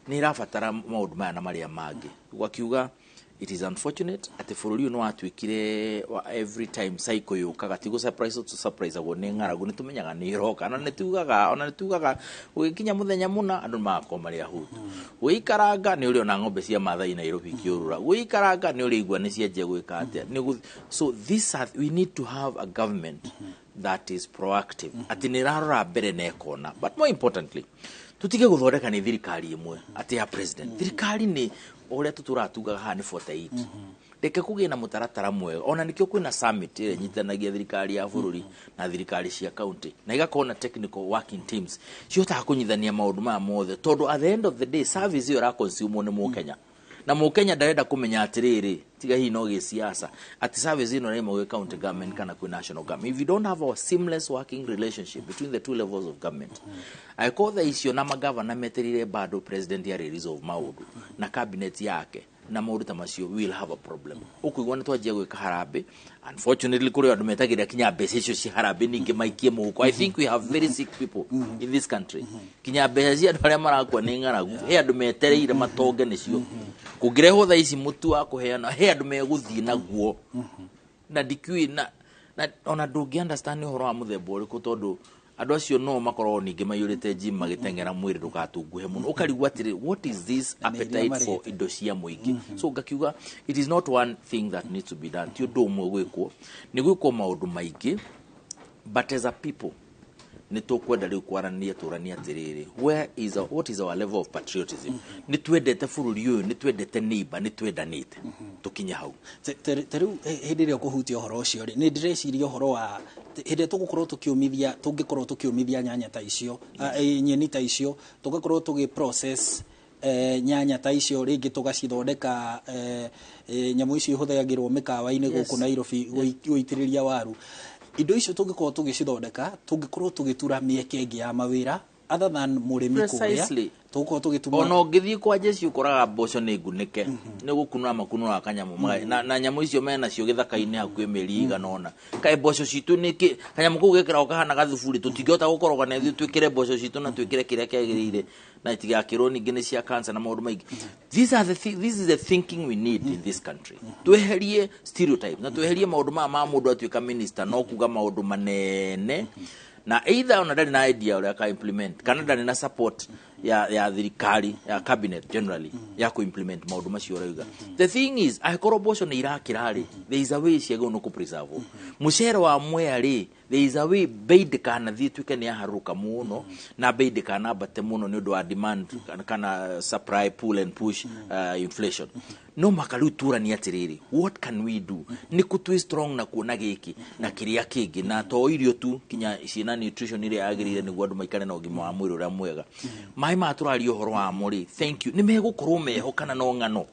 nĩ ĩrabatara maũndũ maya na marĩa mangĩ. Gwakiuga it is unfortunate atĩ bũrũri ũyũ nĩ watuĩkire wa every time cycle yũkaga ti surprise to surprise agwo nĩ ng'aragu, nĩ tũmenyaga nĩ ĩroka, na nĩ tugaga ona nĩ tugaga gũgĩkinya mũthenya mũna andũ nĩ magakorwo marĩ ahũtu. Gũikaranga nĩ ũrĩ ona ng'ombe cia Maathai Nairobi ikĩũrũra, gũikaranga nĩ ũrĩigua nĩ cianjia gwĩka atĩa. So this are, we need to have a government that is proactive, atĩ nĩ ĩrarora mbere na ĩkona. But more importantly, tutige gũthondeka nĩ thirikari ĩmwe atĩ ya president. Thirikari nĩ ũrĩa tũtũraga tugaga haha nĩ 48. Reke kũgĩe na mũtaratara mwega. Ona nĩkĩo kwĩna summit ĩrĩa ĩnyitanagia thirikari ya bũrũri na thirikari cia county, na igakorwo na technical working teams cihotaga kũnyitithania maũndũ maya mothe, tondũ at the end of the day service ĩyo ĩraconsume nĩ Mũkenya, na Mũkenya ndarenda kũmenya atĩrĩrĩ, tiga hihi no gĩsiasa, atĩ service ĩno ĩraima gwĩ county government kana kwĩ national government. If you don't have a seamless working relationship between the two levels of government, angĩkorwo thaa icio na magavana metereire bado president ya resolve maũndũ na cabinet yake na maũndũ ta macio, we will have a problem. Ũkũigua nĩ twanjia gwĩka harambĩ. Unfortunately, kũrĩ andũ metagĩrĩra kinya mbeca icio cia harambĩ ningĩ maikie mũhuko. I think we have very sick people in this country. Kinya mbeca cia andũ arĩa marakua nĩ ng'aragu, he andũ metereire matonge nĩcio. Kũngĩrehwo thaa ici mũtu wa kũheana, he andũ megũthiĩ naguo na ndikĩũĩ na ona ndũngĩ understand nĩ ũhoro wa mũthemba ũrĩkũ, tondũ andũ acio no makorwo ningĩ maiyũrĩte gym magĩteng'era mwĩrĩ ndũgatunguhe mũno, ũkarigwo atĩrĩ, what is this Na nĩ iria appetite for marĩte. indo cia mũingĩ? So ngakiuga it is not one thing that needs to be done, ti ũndũ ũmwe gwĩkwo, nĩ gwĩkwo maũndũ maingĩ. But as a people nĩ tũkwenda rĩu kwaranĩria, tũranie atĩrĩrĩ, what is our level of patriotism? Nĩ twendete bũrũri ũyũ? Nĩ twendete neighbor? Nĩ twendanĩte? Tũkinye hau. Ta rĩu hĩndĩ ĩrĩa ũkũhutia ũhoro ũcio rĩ, nĩ ndĩreciria ũhoro wa hĩndĩ ĩrĩa tũgũkorwo tũkĩũmithia, tũngĩkorwo tũkĩũmithia nyanya ta icio, nyeni ta icio, tũgakorwo tũgĩ process nyanya ta icio rĩngĩ, tũgacithondeka nyamũ icio ihũthagĩrwo mĩkawa-inĩ gũkũ Nairobi gũitĩrĩria waru. Indo icio tũngĩkorwo tũgĩcithondeka, tũngĩkorwo tũgĩtura mĩeke ĩngĩ ya mawĩra other than mũrĩmi kũrĩa tũgũkorwo tũgĩtuma. Ona ũngĩthiĩ kwa jeci ũkoraga mboco nĩ ngunĩke, nĩ gũkunũra makunũraga kanyamũ na nyamũ icio menacio gĩthaka-inĩ hakuhĩ mĩeri igana ũna. Kaĩ mboco citũ nĩ kĩ kanyamũ kau gekĩragwo kahana gathuburi tũtingĩhota gũkoroga na ithuĩ twĩkĩre mboco citũ na twĩkĩre kĩrĩa kĩagĩrĩire na itigakĩrwo ningĩ nĩ cia cancer na maũndũ maingĩ? These are the thi this is the thinking we need in this country. Tweherie stereotype na tweherie maũndũ maya ma mũndũ atuĩka minister no kuga maũndũ manene na either ona ndarĩ na idea ũrĩa aka implement kana ndarĩ na support. ya thirikari ya cabinet generally ya ku implement maundu macio ũrauga. The thing is, angĩkorwo mboco nĩ irakĩra rĩ, there is a way ciagĩrĩirwo nĩ kũ-preserve. Mũcere wa Mwea rĩ, there is a way bei ndĩkanathiĩ ĩtuĩke nĩ yaharũrũka mũno na bei ndĩkanambate mũno nĩ ũndũ wa demand kana supply pull and push inflation. No maka rĩu tũranie atĩrĩrĩ, what can we do? Nĩ kũ twĩ strong na kuona gĩkĩ na kĩrĩa kĩngĩ, na to irio tu, kinya ciĩna nutrition ĩrĩa yagĩrĩire nĩguo andũ maikare na ũgima wa mwĩrĩ ũrĩa mwega. Maĩ maya tũraria ũhoro wamo rĩ, thank you, nĩ megũkorwo meho kana no ng'ano?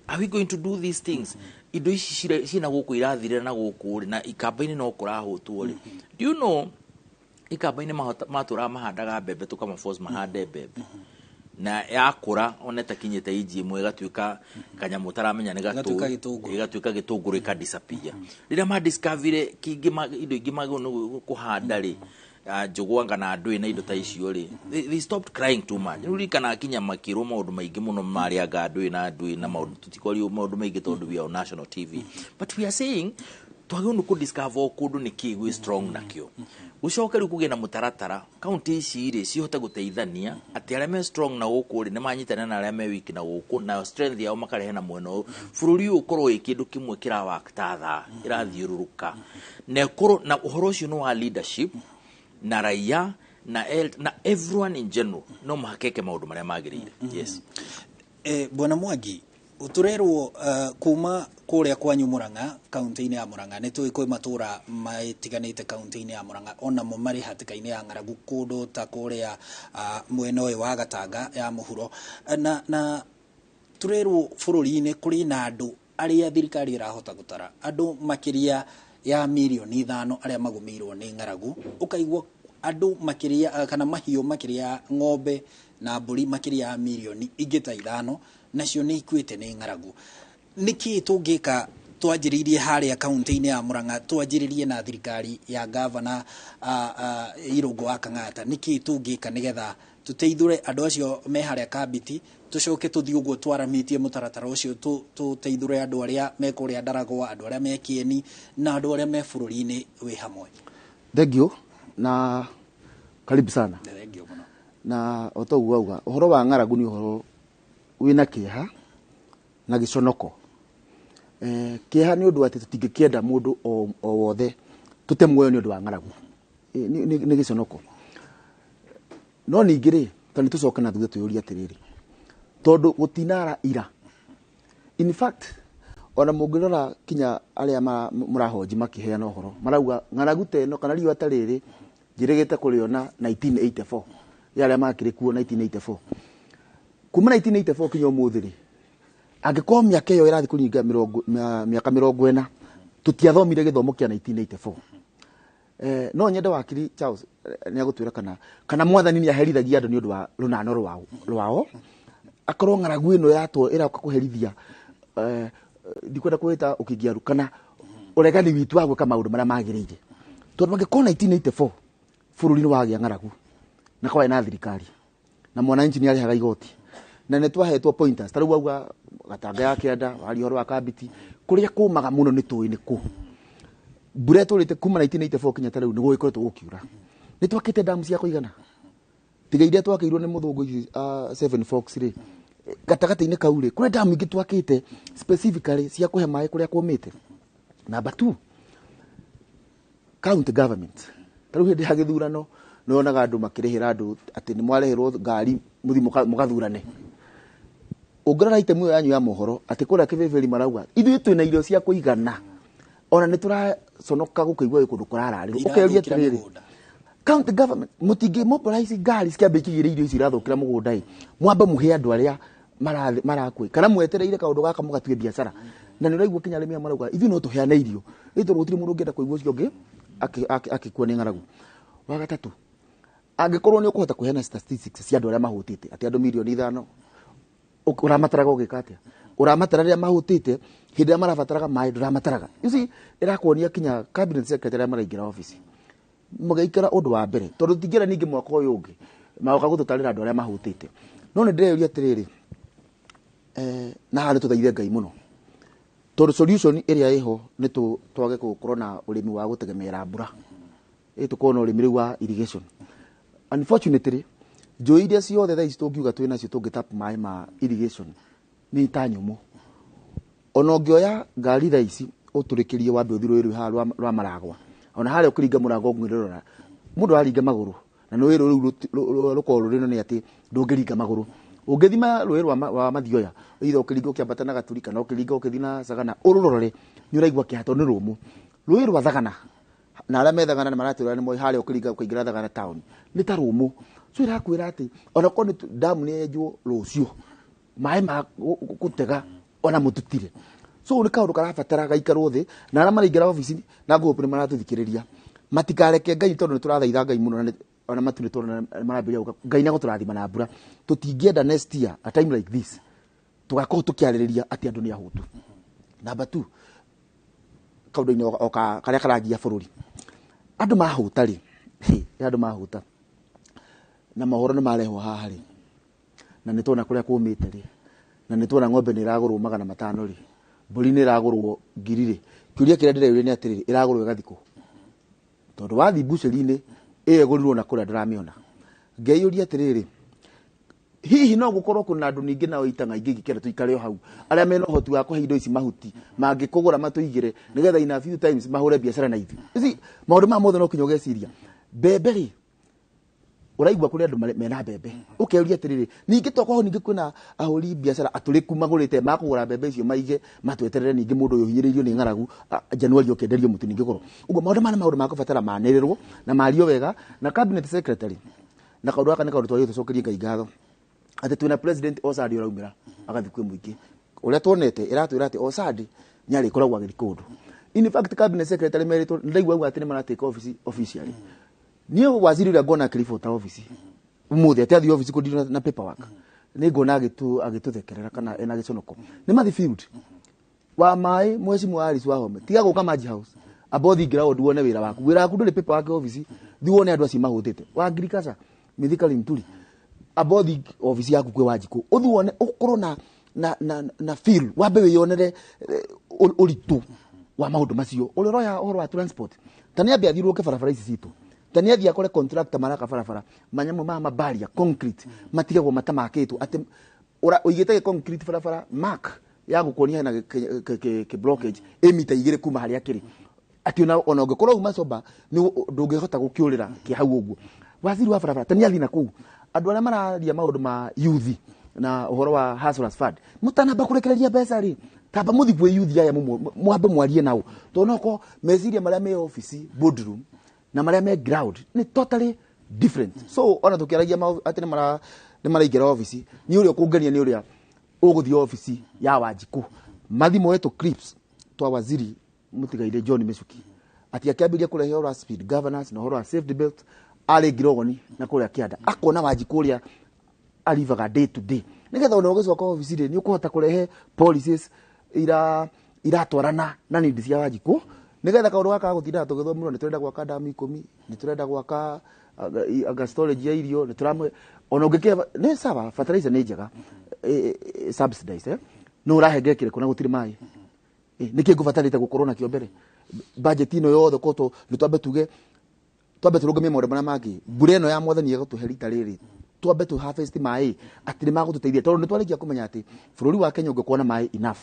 Are we going to do these things? Indo ici ciĩna gũkũ irathirĩra na gũkũ rĩ, na ikamba-inĩ no kũrahũtwo rĩ. Do you know ikamba-inĩ matũraga mahandaga mbembe, tũkamaforce mahande mbembe, na yakũra ona ĩtakinyĩte inji ĩmwe ĩgatuĩka kanyamũ ũtaramenya nĩ Ĩgatuĩka gĩtũngũrũ. Ĩgatuĩka gĩtũngũrũ, ĩkadisappear. Rĩrĩa madiscoverire kĩngĩ indo ingĩ magĩrĩirwo nĩ kũhanda rĩ, njũgũa kana ndũĩ na indo ta icio rĩ, they stopped crying too much. Rĩu ririkana kinya makĩrwo maũndũ maingĩ mũno marĩanga ndũĩ na ndũĩ na maũndũ, tũtikwario maũndũ maingĩ tondũ we are on national TV, but we are saying twagĩrĩirwo nĩ kũdiscover o kũndũ nĩ kĩ gwĩ strong nakĩo, gũcoke rĩu kũgĩe na mũtaratara, kaunti ici rĩ cihote gũteithania atĩ arĩa me strong na gũkũ rĩ nĩ manyitanĩra na arĩa me weak na gũkũ, na strength yao makarehe na mwena ũyũ, bũrũri ũyũ ũkorwo wĩ kĩndũ kĩmwe kĩrawaka ta thaa ĩrathiũrũrũka, na ĩkorwo na ũhoro ũcio nĩ wa leadership na raia na everyone in general, no mũhaka eke maũndũ marĩa magĩrĩire, yes. Bwana Mwangi, turerwo kuma kũrĩa kwanyu Murang'a, kaunti-inĩ ya Murang'a, nĩ tũĩ kwĩ matũra matiganĩte kaunti-inĩ ya Murang'a onamo marĩ hatĩka-inĩ ya ng'aragu, kũndũ ta kũrĩa mwena ũyũ wa Gatanga ya mũhuro, na turerwo bũrũri-inĩ kũrĩ na andũ arĩa thirikari ĩrahota gũtara andũ makĩria ya mirioni 5 arĩa magũmĩirwo nĩ ng'aragu. Ũkaigua andũ makĩria kana mahiũ makĩria ya ng'ombe na mbũri makĩria ya mirioni ingĩ ta 5 nacio nĩ ikuĩte nĩ ng'aragu. Nĩkĩ tũngĩka twanjĩrĩirie harĩa kaunti-inĩ ya Murang'a, twanjĩrĩrie na thirikari ya gavana Irũngũ wa Kang'ata? Nĩkĩ tũngĩka nĩgetha tũteithũre andũ acio me harĩa Kambiti, tũcoke tũthiĩ ũguo twaramĩtie mũtaratara ũcio, tũteithũre andũ arĩa me kũrĩa Ndaragwa, andũ arĩa me Kieni na andũ arĩa me bũrũri-inĩ wĩ hamwe? Thank you na karibu sana. Thank you mũno. Na o ta ũguo wauga, ũhoro wa ng'aragu nĩ ũhoro wĩna kĩeha na gĩconoko. Kĩeha nĩ ũndũ atĩ tũtingĩkĩenda mũndũ o wothe tũte muoyo nĩ ũndũ wa ng'aragu. Nĩ gĩconoko. No ningĩ rĩ, ta nĩ tũcoke na thutha twĩyũrie atĩrĩrĩ, tondũ gũtinara ira. In fact, ona mũngĩrora kinya arĩa mũrahonji makĩheana ũhoro, marauga ng'aragu ta ĩno kana riũa ta rĩrĩ njĩrĩgĩte kũrĩona 1984, ya arĩa makĩrĩ kuo 1984. Kuma 1984 kinya ũmũthĩ rĩ, angĩkorwo mĩaka ĩyo ĩrathiĩ kũringa mĩaka 40, tũtiathomire gĩthomo kĩa 1984. No nyende wakiri Charles nĩ agũtwĩra kana mwathani nĩ aherithagia andũ nĩ ũndũ wa rũnano rwao, akorwo ng'aragu ĩno yatwo ĩroka kũherithia, ndikwenda kwĩta ũkĩngiaru kana ũregani witũ wa gwĩka maũndũ marĩa magĩrĩire, tondũ angĩkorwo 1984 bũrũri nĩ wagĩa ng'aragu na kwarĩ na thirikari na mwananchi nĩ arĩhaga igoti na nĩ twahetwo pointers, ta rĩu wauga Gatanga ya kĩanda, waria ũhoro wa Kambiti, kũrĩa kũmaga mũno nĩ tũĩ nĩ kũ mbura ĩtũrĩte kuma 1984 kinya ta rĩu nĩguo ĩkoretwo gũkiura. Nĩ twakĩte damu cia kũigana tiga iria twakĩirwo nĩ mũthũngũ ici, Seven Fox rĩ, gatagatĩ-inĩ kau rĩ, kũrĩ damu ingĩ twakĩte specifically cia kũhe maĩ kũrĩa kũmĩte. Number 2, county government, ta rĩu hĩndĩ ya gĩthurano nĩ wonaga andũ makĩrĩhĩra andũ atĩ nĩ mwarehĩrwo ngari mũthiĩ mũgathurane. Ũngĩrora item ĩyo yanyu ya mohoro atĩ kũrĩa Kĩbĩbĩri marauga ithuĩ twĩna irio cia kũigana, ona nĩ tũraconoka gũkĩigua gwĩ kũndũ kũrararĩrwo. Ũkeria Irathũkĩra atĩrĩrĩ, mĩgũnda. County government mũtingĩ mobilize ngari ciambe ikĩgĩre irio icio irathũkĩra mũgũnda ĩ, mwambe mũhe andũ arĩa marakwĩ kana mwetereire kaũndũ gaka mũgatue biacara. Na nĩ ũraigua kinya arĩmi aya marauga ithuĩ no tũheane irio ĩ, tondũ gũtirĩ mũndũ ũngĩenda kũigua ũcio ũngĩ akĩkua nĩ ng'aragu. Wa gatatũ, angĩkorwo nĩ ũkũhota kũheana statistics cia andũ arĩa mahũtĩte atĩ andũ mirioni 5, ũramataraga ũgĩka atĩa? Ũramatara rĩrĩa mahũtĩte, hĩndĩ ĩrĩa marabataraga maĩ ndũramataraga. You see, ĩrakuonia kinya cabinet secretary arĩa maraingĩra obici mũgĩikara ũndũ wa mbere, tondũ tingĩra ningĩ mwaka ũyũ ũngĩ magoka gũtũtarĩra andũ arĩa mahũtĩte. No nĩ ndĩreyũria atĩrĩrĩ, na haha nĩ tũthaithe Ngai mũno, tondũ solution ĩrĩa ĩho nĩ twage gũkorwo na ũrĩmi wa gũtegemeera mbura, ĩ tũkorwo na ũrĩmi rĩu wa irrigation. Unfortunately, Njũĩ iria ciothe thaa ici tũngiuga twĩ nacio tũngĩtap maĩ ma irrigation nĩ ta nyũmũ. Ona ũngĩoya ngari thaa ici ũtũrĩkĩrie wambe ũthiĩ rũĩ rũu haha rwa Maragwa, ona harĩa ũkĩringa mũrango ũngĩrora mũndũ araringa magũrũ, na nĩ rũĩ rũu rũkoragwo rũrĩ nene atĩ ndũngĩringa magũrũ. Ũngĩthima rũĩ rwa Mathioya, either ũkĩringa ũkĩambata na Gaturi kana ũkĩringa ũkĩthiĩ na Sagana, ũrũrore nĩ ũraigua kĩeha tondũ nĩ rũmũ. Rũĩ rwa Thagana, na arĩa me Thagana nĩ maratwĩra nĩ moĩ harĩa ũkĩringa ũkĩingĩra Thagana town nĩ ta rũmũ. So ĩrakwĩra atĩ ona korwo nĩ damu nĩ yenjwo rũciũ, maĩ ma gũtega ona mũtutire. So nĩ kaũndũ karabatara gaikarwo thĩ, na arĩa maraingĩra obici na ngũhũpu nĩ maratũthikĩrĩria, matikareke Ngai, tondũ nĩ tũrathaitha Ngai mũno, na ona matu nĩ tũrona nĩ marambĩrĩria gũka. Ngai nĩ egũtũrathima na mbura. Tũtingĩenda next year a time like this tũgakorwo tũkĩarĩrĩria atĩ andũ nĩ ahũtu. Number 2, kaũndũ-inĩ o karĩa karangia bũrũri, andũ mahũta rĩ, hĩ, andũ mahũta na mohoro nĩ marehwo haha rĩ, na nĩ tuona kũrĩa kũmĩte rĩ, na nĩ tuona ng'ombe nĩ ĩragũrwo 500 rĩ, mbũri nĩ ĩragũrwo 1000 rĩ. Kĩũria kĩrĩa ndĩreyũria nĩ atĩrĩrĩ, ĩragũrwo ĩgathiĩ kũ? Tondũ wathiĩ mbucĩri-inĩ ĩyo ĩgũrirwo na kũrĩa ndũramĩona. Ngeyũria atĩrĩrĩ, hihi no gũkorwo kwĩna andũ ningĩ nao itang'a ingĩ ingĩkenda tũikare o hau, arĩa mena ũhoti wa kũhe indo ici mahuti, mangĩkũgũra matũigĩre nĩgetha in a few times mahũre biacara na ithuĩ. You see, maũndũ maya mothe no kinya ũgeciria. Mbembe rĩ, ũraigua kũrĩ andũ mena mbembe, ũkeuria atĩrĩrĩ, ningĩ tokorwo ningĩ kwĩna ahũri biacara atũrĩku magũrĩte makũgũra mbembe icio maige matweterere ningĩ mũndũ ũyũ ũhinyĩrĩirio nĩ ng'aragu, Januari ũkĩenderio mũtu ningĩ goro. Ũguo maũndũ maya nĩ maũndũ ma kũbatara manĩrĩrwo na mario wega na cabinet secretary. Na kaũndũ gaka nĩ kaũndũ twagĩrĩirwo tũcokerie Ngai ngatho atĩ twĩna president Osadi ũraumĩra agathiĩ kwĩ mũingĩ. Ũrĩa tuonete ĩratwĩra atĩ Osadi nĩ arĩkoragwo agĩthiĩ kũndũ. In fact cabinet secretary merĩtwo, ndaigua auga atĩ nĩ maratĩka obici officially. Niĩ waziri ũrĩa nguona akĩribota obici ũmũthĩ atĩ athiĩ obici kũndira na paperwork, nĩ nguona agĩtũthekerera kana ena gĩconoko. Nĩ mathi field wa maĩ, mheshimiwa Alice Wahome, tiga gũka Maji House, amba ũthiĩ ground wone wĩra waku. Wĩra waku ndũrĩ paperwork obici, thiĩ wone andũ acio mahũtĩte. Wa agriculture Mithika Linturi, amba ũthiĩ obici yaku kwĩ Wanjikũ, ũthiĩ wone, ũkorwo na feel, wambe wĩyonere ũritũ wa maũndũ macio. Ũrĩa ũroya ũhoro wa transport, ta nĩ ambe athiũrũrũke barabara ici citũ, ta nĩ athiĩ akore contractor maraka barabara, manyamũ ma mabaria concrete matigagwo matamakĩtwo, atĩ ũigĩte gĩ concrete barabara mark ya gũkuonia hena kĩ blockage ĩ mita 2 kuma harĩa kĩrĩ, atĩ ona ũngĩkorwo uma soba nĩ ndũngĩhota gũkĩũrĩra kĩ hau ũguo. Waziri wa barabara ta nĩ athiĩ na kũu. Andũ arĩa mararia maũndũ ma youth na ũhoro wa Hustlers Fund, mũtanamba kũrekereria mbeca rĩ, tamba mũthiĩ kwĩ youth aya mwambe mwarie nao, tondũ no korwo meciria marĩa me obici boardroom na marĩa me ground nĩ totally different. So ona tũkĩaragia atĩ nĩ maraingĩra obici, nĩ ũrĩa ũkũngenia nĩ ũrĩa ũgũthiĩ obici ya Wanjikũ mathi moe tũ clips twa waziri mũtigaire John Michuki atĩ akĩambĩrĩria kũrehe ũhoro wa speed governance na ũhoro wa safety belt arĩ Ngirogoni na kũrĩa kĩanda, akona Wanjikũ ũrĩa arivaga day to day, nĩgetha ona ũgĩcoka obici rĩ, nĩ ũkũhota kũrehe policies iratwarana na need cia Wanjikũ, nĩgetha kaũndũ gaka gagũtindaga tũgĩthomerwo nĩ tũrenda gwaka damu 10, nĩ tũrenda gwaka anga storage ya irio, nĩ tũramwe ona ũngĩkĩhe nĩ sawa, fertilizer nĩ njega, subsidized, no ũrahengere kĩrĩkũ na gũtirĩ maĩ. Nĩkĩ ngũbatarĩte gũkorwo nakĩo mbere? Budget ĩno yothe koto nĩ twambe tuge, twambe tũrũgamie maũndũ marĩa mangĩ. Mbura ĩno ya mwathani ĩgũtũhe rita rĩrĩ, twambe tũ harvest maĩ atĩ nĩ magũtũteithia, tondũ nĩ twarĩkia kũmenya atĩ bũrũri wa Kenya ũngĩkorwo na maĩ enough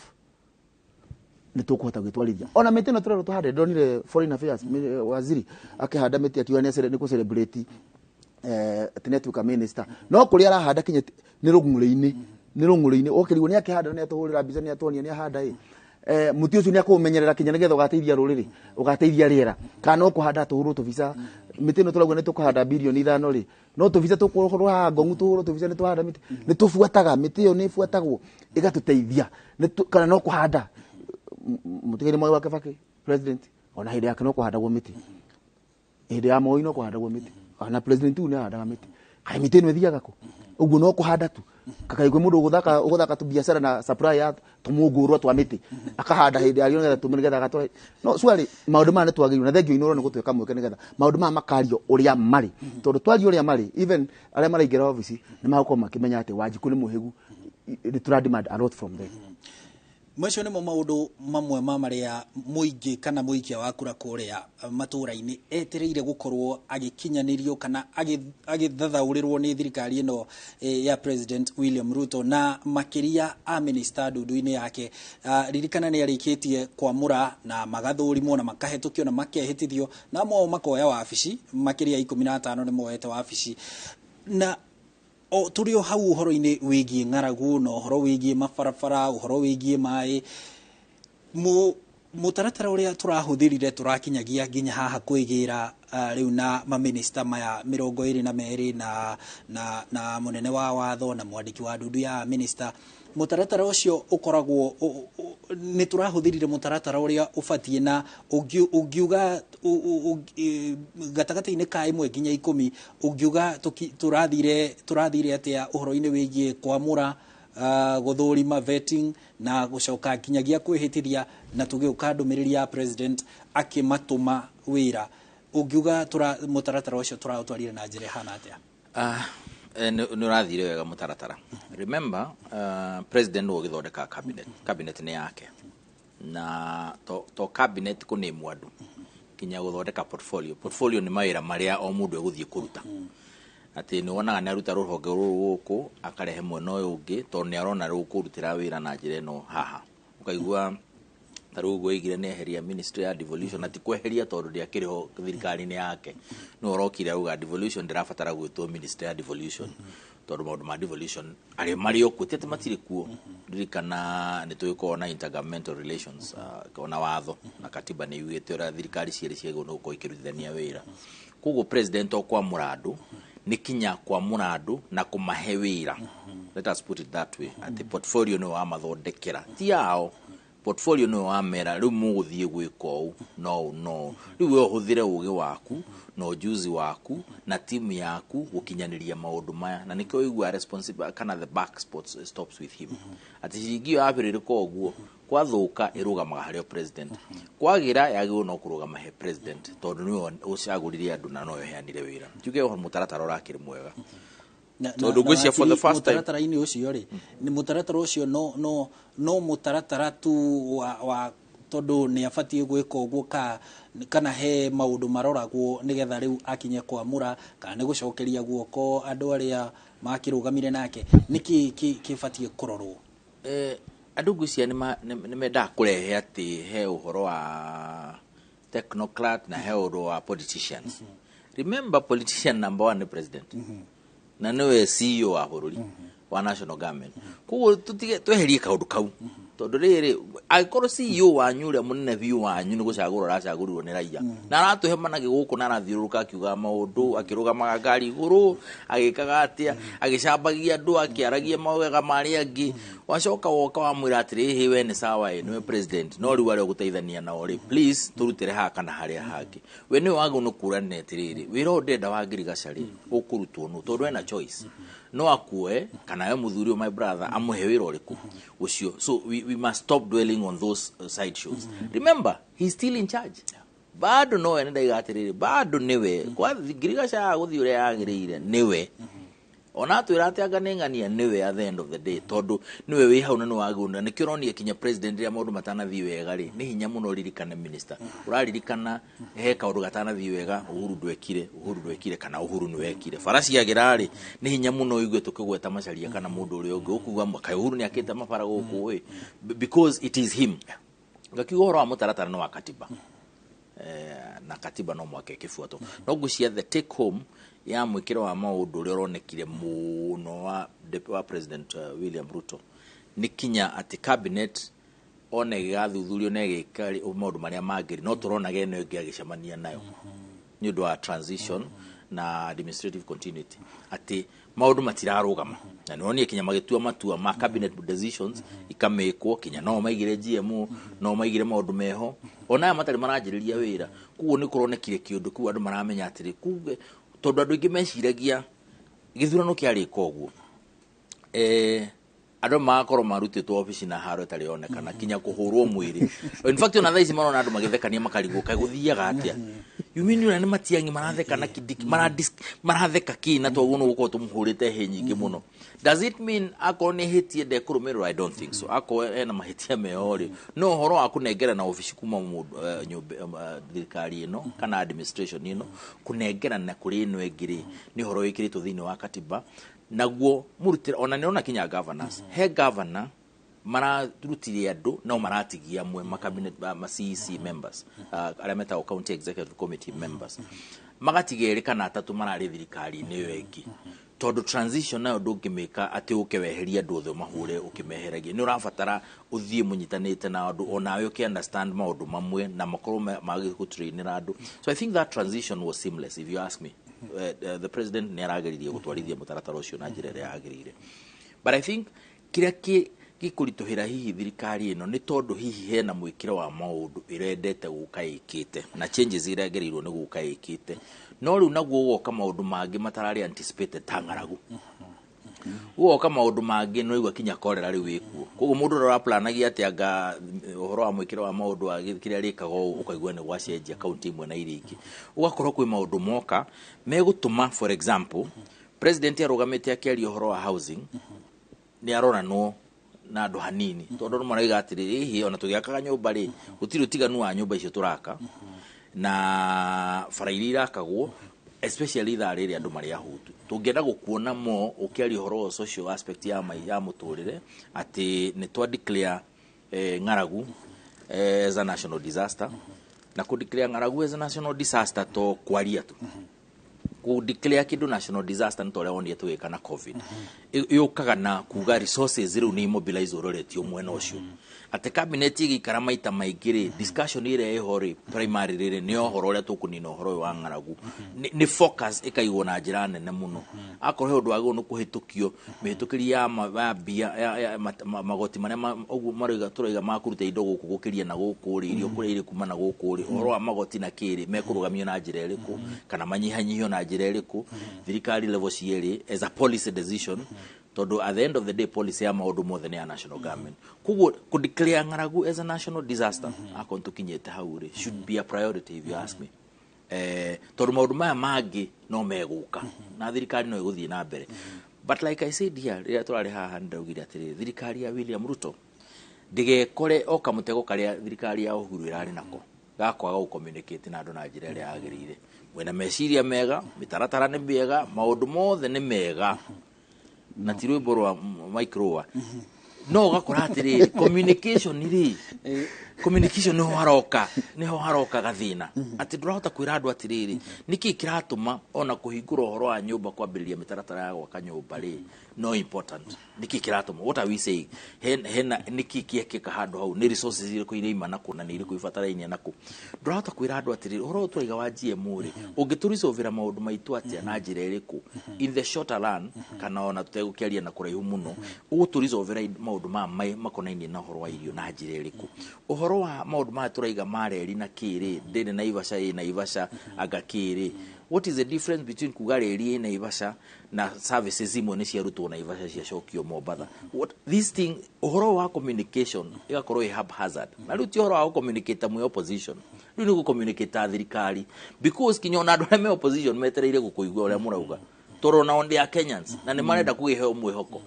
nĩ tũkũhota gwĩtwarithia. Ona mĩtĩ ĩno tũrerwo tũhande, ndonire foreign affairs waziri akĩhanda mĩtĩ akiuga nĩ kũ celebrate, atĩ nĩ atuĩka minister, no kũrĩa arahanda kinya nĩ rũng'ũrĩ-inĩ, nĩ rũng'ũrĩ-inĩ ũkĩrigwo nĩ akĩhanda, nĩ atũhũrĩra mbica, nĩ atuonia nĩ ahanda ĩ. Mũtĩ ũcio nĩ akũũmenyerera kinya nĩgetha ũgateithia rũrĩrĩ, ũgateithia rĩera, kana no kũhanda tũhũrwo tũbica. Mĩtĩ ĩno tũrauga nĩ tũkũhanda birioni 5 rĩ, no tũbica tũkũhũrwo haha ngong'u, tũhũrwo tũbica nĩ twahanda mĩtĩ, nĩ tũbuataga mĩtĩ ĩyo, nĩ ĩbuatagwo ĩgatũteithia. Kana no kũhanda mũtigĩrĩ Moi wa Kibaki president, ona hĩndĩ yake no kũhandagwo mĩtĩ, hĩndĩ ya Moi no kũhandagwo mĩtĩ, ona president ũyũ nĩ ahandaga mĩtĩ. Kaĩ mĩtĩ ĩno ĩthiaga kũ? Ũguo no kũhanda tu. Kaĩ kwĩ mũndũ ũgũthaka tũbiacara na supply ya tũmũngũrwa twa mĩtĩ akahanda hĩndĩ ya riũa nĩgetha tũme nĩgetha agatware. No surely maũndũ maya nĩ twagĩrĩirwo, na thengiũ Inooro nĩ gũtuĩka mweke nĩgetha maũndũ maya makario ũrĩa marĩ, tondũ twario ũrĩa marĩ, even arĩa maraingĩra obici nĩ magũkorwo makĩmenya atĩ Wanjikũ nĩ mũhĩgu, nĩ tũra demand a lot from them. Macio nĩmo maũndũ mamwe ma marĩa mũingĩ kana mũikia wa kura kũrĩa matũũra-inĩ etereire gũkorwo agĩkinyanĩrio kana agĩthathaũrĩrwo nĩ thirikari ĩno ya President William Ruto, na makĩria a minister ndundu-inĩ yake. Ririkana nĩ arĩkĩtie kwamũra na magathũrimwo na makahĩtũkio na makehĩtithio, na amwe ao makoya wabici, makĩria 15 nĩ moete wabici. Na o tũrĩ o hau ũhoro-inĩ wĩgiĩ ng'aragu na ũhoro wĩgiĩ mabarabara, ũhoro wĩgiĩ maĩ, mũtaratara ũrĩa tũrahũthĩrire tũrakinyagia nginya haha kwĩgĩra rĩu na maminista maya 22 na mũnene wa watho na mwandĩki wa ndundu ya minista, mũtaratara ũcio ũkoragwo nĩ tũrahũthĩrire mũtaratara ũrĩa ũbatiĩ, na ũngiuga gatagatĩ-inĩ ka 1 nginya 10, ũngiuga tũrathire atĩa ũhoro-inĩ wĩgiĩ kwamũra, gũthũrima, vetting, na gũcoka nginyagia kwĩhĩtithia, na tũgĩũka ndũmĩrĩri ya president akĩmatũma wĩra, ũngiuga mũtaratara ũcio tũraũtwarire na njĩra ĩhana atĩa? Nĩ ũrathire wega mũtaratara. Remember, president nĩwe ũgĩthondekaga cabinet. Cabinet nĩ yake, na to cabinet kũnĩmwo andũ, kinya gũthondeka portfolio. Portfolio nĩ mawĩra marĩa o mũndũ egũthiĩ kũruta, atĩ nĩ wonaga nĩ aruta rũhonge rũrũ gũkũ, akarehe mwena ũyũ ũngĩ, tondũ nĩ arona rĩu kũrutĩra wĩra na njĩra ĩno haha. Ũkaigua ta rĩu ũguo oigire nĩ eheria ministry ya devolution, na ti kweheria tondũ ndĩakĩrĩ ho thirikari-inĩ yake, no orokire auga devolution ndĩrabatara gwĩtwo ministry ya devolution, tondũ maũndũ ma devolution arĩa marĩ o kuo, ti atĩ matirĩ kuo. Ririkana nĩ tũgĩkoragwo na intergovernmental relations, ona watho na katiba nĩ yugĩte ũrĩa thirikari cierĩ ciagĩrĩirwo nĩ gũkorwo ikĩrutithania wĩra. Koguo president o kwamũra andũ nĩ kinya kwamũra andũ na kũmahe wĩra, let us put it that way, atĩ portfolio nĩwe wamathondekera, ti yao, portfolio nĩwe wamera rĩu mũgũthiĩ gwĩka ũũ no ũũ no ũũ. Rĩu we ũhũthĩre ũgĩ waku na ũjuzi waku na timu yaku gũkinyanĩria maũndũ maya, na nĩkĩo ũiguaga responsible kana the buck stops with him, atĩ ciringi ĩyo yabĩrĩrĩka ũguo kwathũka ĩrũgamaga harĩ o president, kwagĩra yagĩrĩirwo no kũrũgama he president, tondũ nĩwe ũcagũrire andũ na nowe ũheanire wĩra. Njuge ũhoro mũtaratara ũrakĩrĩ mwega, tondũ ngwĩciria for the first time Mũtaratara-inĩ ũcio rĩ, nĩ mũtaratara ũcio no mũtaratara tu wa tondũ nĩ abatiĩ gwĩka ũguo, kana he maũndũ maroragwo nĩgetha rĩu akinye kwamũra, kana nĩ gũcokeria guoko andũ arĩa makĩrũgamire nake, nĩkĩ kĩbatiĩ kũrorwo? Andũ ngwĩciria nĩ mendaga kũrehe atĩ he ũhoro wa technocrat na he ũhoro wa politicians. Remember, politician number one nĩ president, na nĩwe CEO wa bũrũri wa national government. Koguo tũtige tweherie kaũndũ kau, tondũ rĩrĩ, angĩkorwo CEO wanyu ũrĩa mũnene biũ wanyu nĩ gũcagũrwo aracagũrirwo nĩ raia, na aratũhe managĩ gũkũ, na arathiũrũrũka akiugaga maũndũ, akĩrũgamaga ngari igũrũ, agĩkaga atĩa, agĩcambagia andũ, akĩaragia mawega ma arĩa angĩ, wacoka woka wamwĩra atĩrĩ, we nĩ sawa, ĩ nĩwe president, no rĩu arĩa ũgũteithania nao rĩ, please tũrutĩre haha kana harĩa hangĩ. We nĩwe wagĩrĩirwo nĩ kũũrania atĩrĩrĩ, wĩra ũyũ ndĩrenda wa ngirigaca rĩ, ũkũrutwo nũ? Tondũ ena choice, no akuoe kana we mũthuri ũyũ, my brother, amũhe wĩra ũrĩkũ ũcio. So we must stop dwelling on those side shows. Remember, he's still in charge, bado nowe. Nĩ ndaiga atĩrĩrĩ, bado nĩwe kwa ngirigaca yaga gũthiĩ ũrĩa yagĩrĩire, nĩwe ona atwĩra atĩ anga nĩ ng'ania, nĩwe at the end of the day, tondũ nĩwe wĩ hau na nĩ wagĩrĩirwo. Nĩkĩo ũronire kinya president rĩrĩa maũndũ matanathiĩ wega rĩ, nĩ hinya mũno ũririkane minister ũraririkana he kaũndũ gatanathiĩ wega, Uhuru ndwekire, Uhuru ndwekire, kana Uhuru nĩwekire. Bara ciagĩra rĩ, nĩ hinya mũno ũigue tũkĩgweta Macharia kana mũndũ ũrĩa ũngĩ ũkuga kaĩ Uhuru nĩ akĩte mabara gũkũ ĩ, because it is him. Ngakiuga ũhoro wa mũtaratara nĩ wa katiba, na katiba no mwaka ĩkĩbuatwo. No ngwĩciria the take home ya mwĩkĩro wa maũndũ ũrĩa ũronekire mũno wa President William Ruto nĩ kinya atĩ cabinet ona ĩgĩgathuthurio na ĩgĩka maũndũ marĩa mangĩ, no tũronaga ĩno ĩngĩ agĩcemania nayo nĩ ũndũ wa transition na administrative continuity, atĩ maũndũ matirarũgama, na nĩ wonire kinya magĩtua matua ma cabinet decisions ikamĩkwo, kinya no maigire GMO, no maigire maũndũ meho, ona aya matarĩ maranjĩrĩria wĩra. Koguo nĩ kũronekire kĩũndũ kĩu andũ maramenya atĩrĩ, kuge tondũ andũ aingĩ meciragia gĩthurano kĩarĩka ũguo. Andũ magakorwo marutĩtwo obici na haro ĩtarĩ yonekana, kinya kũhũrwo mwĩrĩ. In fact, ona thaa ici marona andũ magĩthekania, makarigwo kaĩ gũthiaga atĩa. You mean ona nĩ Matiang'i maratheka na Kindiki, maratheka kĩ, na twaguo nĩ gũkorwo tũmũhũrĩte hĩ nyingĩ mũno. Does it mean akorwo nĩ hĩtie ndekũrũmĩrĩrwo? I don't think so. Akorwo ena mahĩtia meo rĩ, no ũhoro wa kũnengerana obici kuma mũndũ nyũmba, thirikari ĩno kana administration ĩno kũnengerana kũrĩ ĩno ĩngĩ rĩ, nĩ ũhoro wĩkĩrĩtwo thĩinĩ wa katiba naguo mũrutĩre. Ona nĩrona kinya governors, he governor mararutire andũ no maratigia amwe ma cabinet, ma CEC members, arĩa metagwo county executive committee members, magatiga erĩ kana atatũ mararĩ thirikari-inĩ ĩyo ĩngĩ, tondũ transition nayo ndũngĩmĩka atĩ ũke weherie andũ othe ũmahũre ũkĩmeheragia. Nĩ ũrabatara ũthiĩ mũnyitanĩte na andũ, onawe ũkĩ understand maũndũ mamwe na makorwo magĩgũtrainĩra andũ. So I think that transition was seamless, if you ask me. The president nĩ arageririe gũtwarithia mũtaratara ũcio na njĩra ĩrĩa yagĩrĩire, but I think kĩrĩa gĩkũritũhĩra hihi thirikari ĩno nĩ tondũ hihi hena mwĩkĩre wa maũndũ ĩrendete gũka ĩkĩte na changes iregereirwo nĩ gũka ĩkĩte, no rĩu naguo gũgoka maũndũ mangĩ matararĩ anticipated ta ng'aragu, gũgoka maũndũ mangĩ no igua kinya korera rĩu ĩkuo. Koguo mũndũ ũrĩa ũraplanagia atĩ anga ũhoro wa mwĩkĩre wa maũndũ wa kĩrĩa rĩkaga ũũ, ũkaigua nĩ gwacenjia kaunti imwe na iria ingĩ, ũgakorwo kwĩ maũndũ moka megũtũma. For example, president arũgamĩte akĩaria ũhoro wa housing, nĩ aroranwo na andũ hanini, tondũ andũ marauga atĩrĩrĩ, hihi ona tũgĩakaga nyũmba rĩ, gũtirĩ ũtiganu wa nyũmba icio tũraka na bara iria irakagwo, especially ithaa rĩrĩ andũ marĩ ahũtu. Tũngĩenda gũkuona mo ũkĩaria ũhoro wa social aspect ya mũtũrĩre, atĩ nĩ twa declare ng'aragu as a national disaster. Na kũ declare ng'aragu as a national disaster to kwaria tu. Kũ declare kĩndũ national disaster nĩ ta ũrĩa wonire tũgĩka na COVID, yũkaga na kuga resources rĩu nĩ immobilize ũroretio mwena ũcio, atĩ cabinet ĩgĩikara maita maingĩ rĩ, discussion ĩrĩa ĩho rĩ, primary rĩrĩ nĩ ũhoro ũrĩa tũkũnina ũhoro ũyũ wa ng'aragu. Nĩ focus ĩkaigwo na njĩra nene mũno. Akorwo he ũndũ wagĩrĩirwo nĩ kũhĩtũkio, mĩhĩtũkĩri ya mbia ya magoti marĩa ũguo marauga tũrauga ma kũruta indo gũkũ gũkĩria na gũkũ rĩ, irio kũrĩa irĩ kuma na gũkũ rĩ, ũhoro wa magoti na kĩrĩ mekũrũgamio na njĩra ĩrĩkũ kana manyihanyihio na njĩra ĩrĩkũ thirikari level cierĩ as a policy decision, tondũ at the end of the day policy ya maũndũ mothe nĩ ya national government. Koguo kũ declare ng'aragu as a national disaster, akorwo tũkinyĩte hau rĩ, should be a priority, if you ask me, tondũ maũndũ maya mangĩ no megũka na thirikari no ĩgũthiĩ na mbere. But like I said here, rĩrĩa tũrarĩ haha, nĩndaugire atĩrĩrĩ, thirikari ya William Ruto ndĩgekore o kamũtego karĩa thirikari ya Uhuru ĩrarĩ nako ga kwaga gũ-communicate na andũ na njĩra ĩrĩa yagĩrĩire. Mwĩna meciria mega, mĩtaratara nĩ mĩega, maũndũ mothe nĩ mega, na ti rwĩmbo rwa Mike Rũa, no ũgakora atĩrĩrĩ, communication rĩ, communication nĩho haroka gathĩna, atĩ ndũrahota kwĩra andũ atĩrĩrĩ, nĩkĩ kĩratũma ona kũhingũra ũhoro wa nyũmba, kwambĩrĩria mĩtaratara ya gwaka nyũmba rĩ, no important. Nĩkĩ kĩratũma? What are we saying? Hena nĩkĩ kĩekĩka handũ hau? Nĩ resources irĩkũ iraima nakũ na nĩ irĩkũ ibatarainie nakũ? Ndũrahota kwĩra andũ atĩrĩrĩ, ũhoro ũyũ tũraiga wa GMO rĩ, ũngĩtũresolvera maũndũ maitũ atĩa na njĩra ĩrĩkũ in the shorter run, kana ona tũtegũkĩaria na kũraihu mũno, ũgũtũresolvera maũndũ maya makonainie na ũhoro wa irio na njĩra ĩrĩkũ? Ũhoro wa maũndũ maya tũraiga ma reri na kĩrĩ ndĩrĩ Naivasha, ĩ Naivasha anga kĩrĩ, what is the difference between kuga reri ĩ Naivasha na services imwe nĩ ciarutwo Naivasha ciacokio Mombatha? What this thing, ũhoro wa communication ĩgakorwo ĩ haphazard. Na rĩu ti ũhoro wa gũcommunicate mwĩ opposition, rĩu nĩ gũcommunicate ta thirikari, because kinya ona andũ arĩa me opposition metereire gũkũigua ũrĩa mũrauga, tondũ onao nĩ a Kenyans na nĩ marenda kũgĩheo mwĩhoko,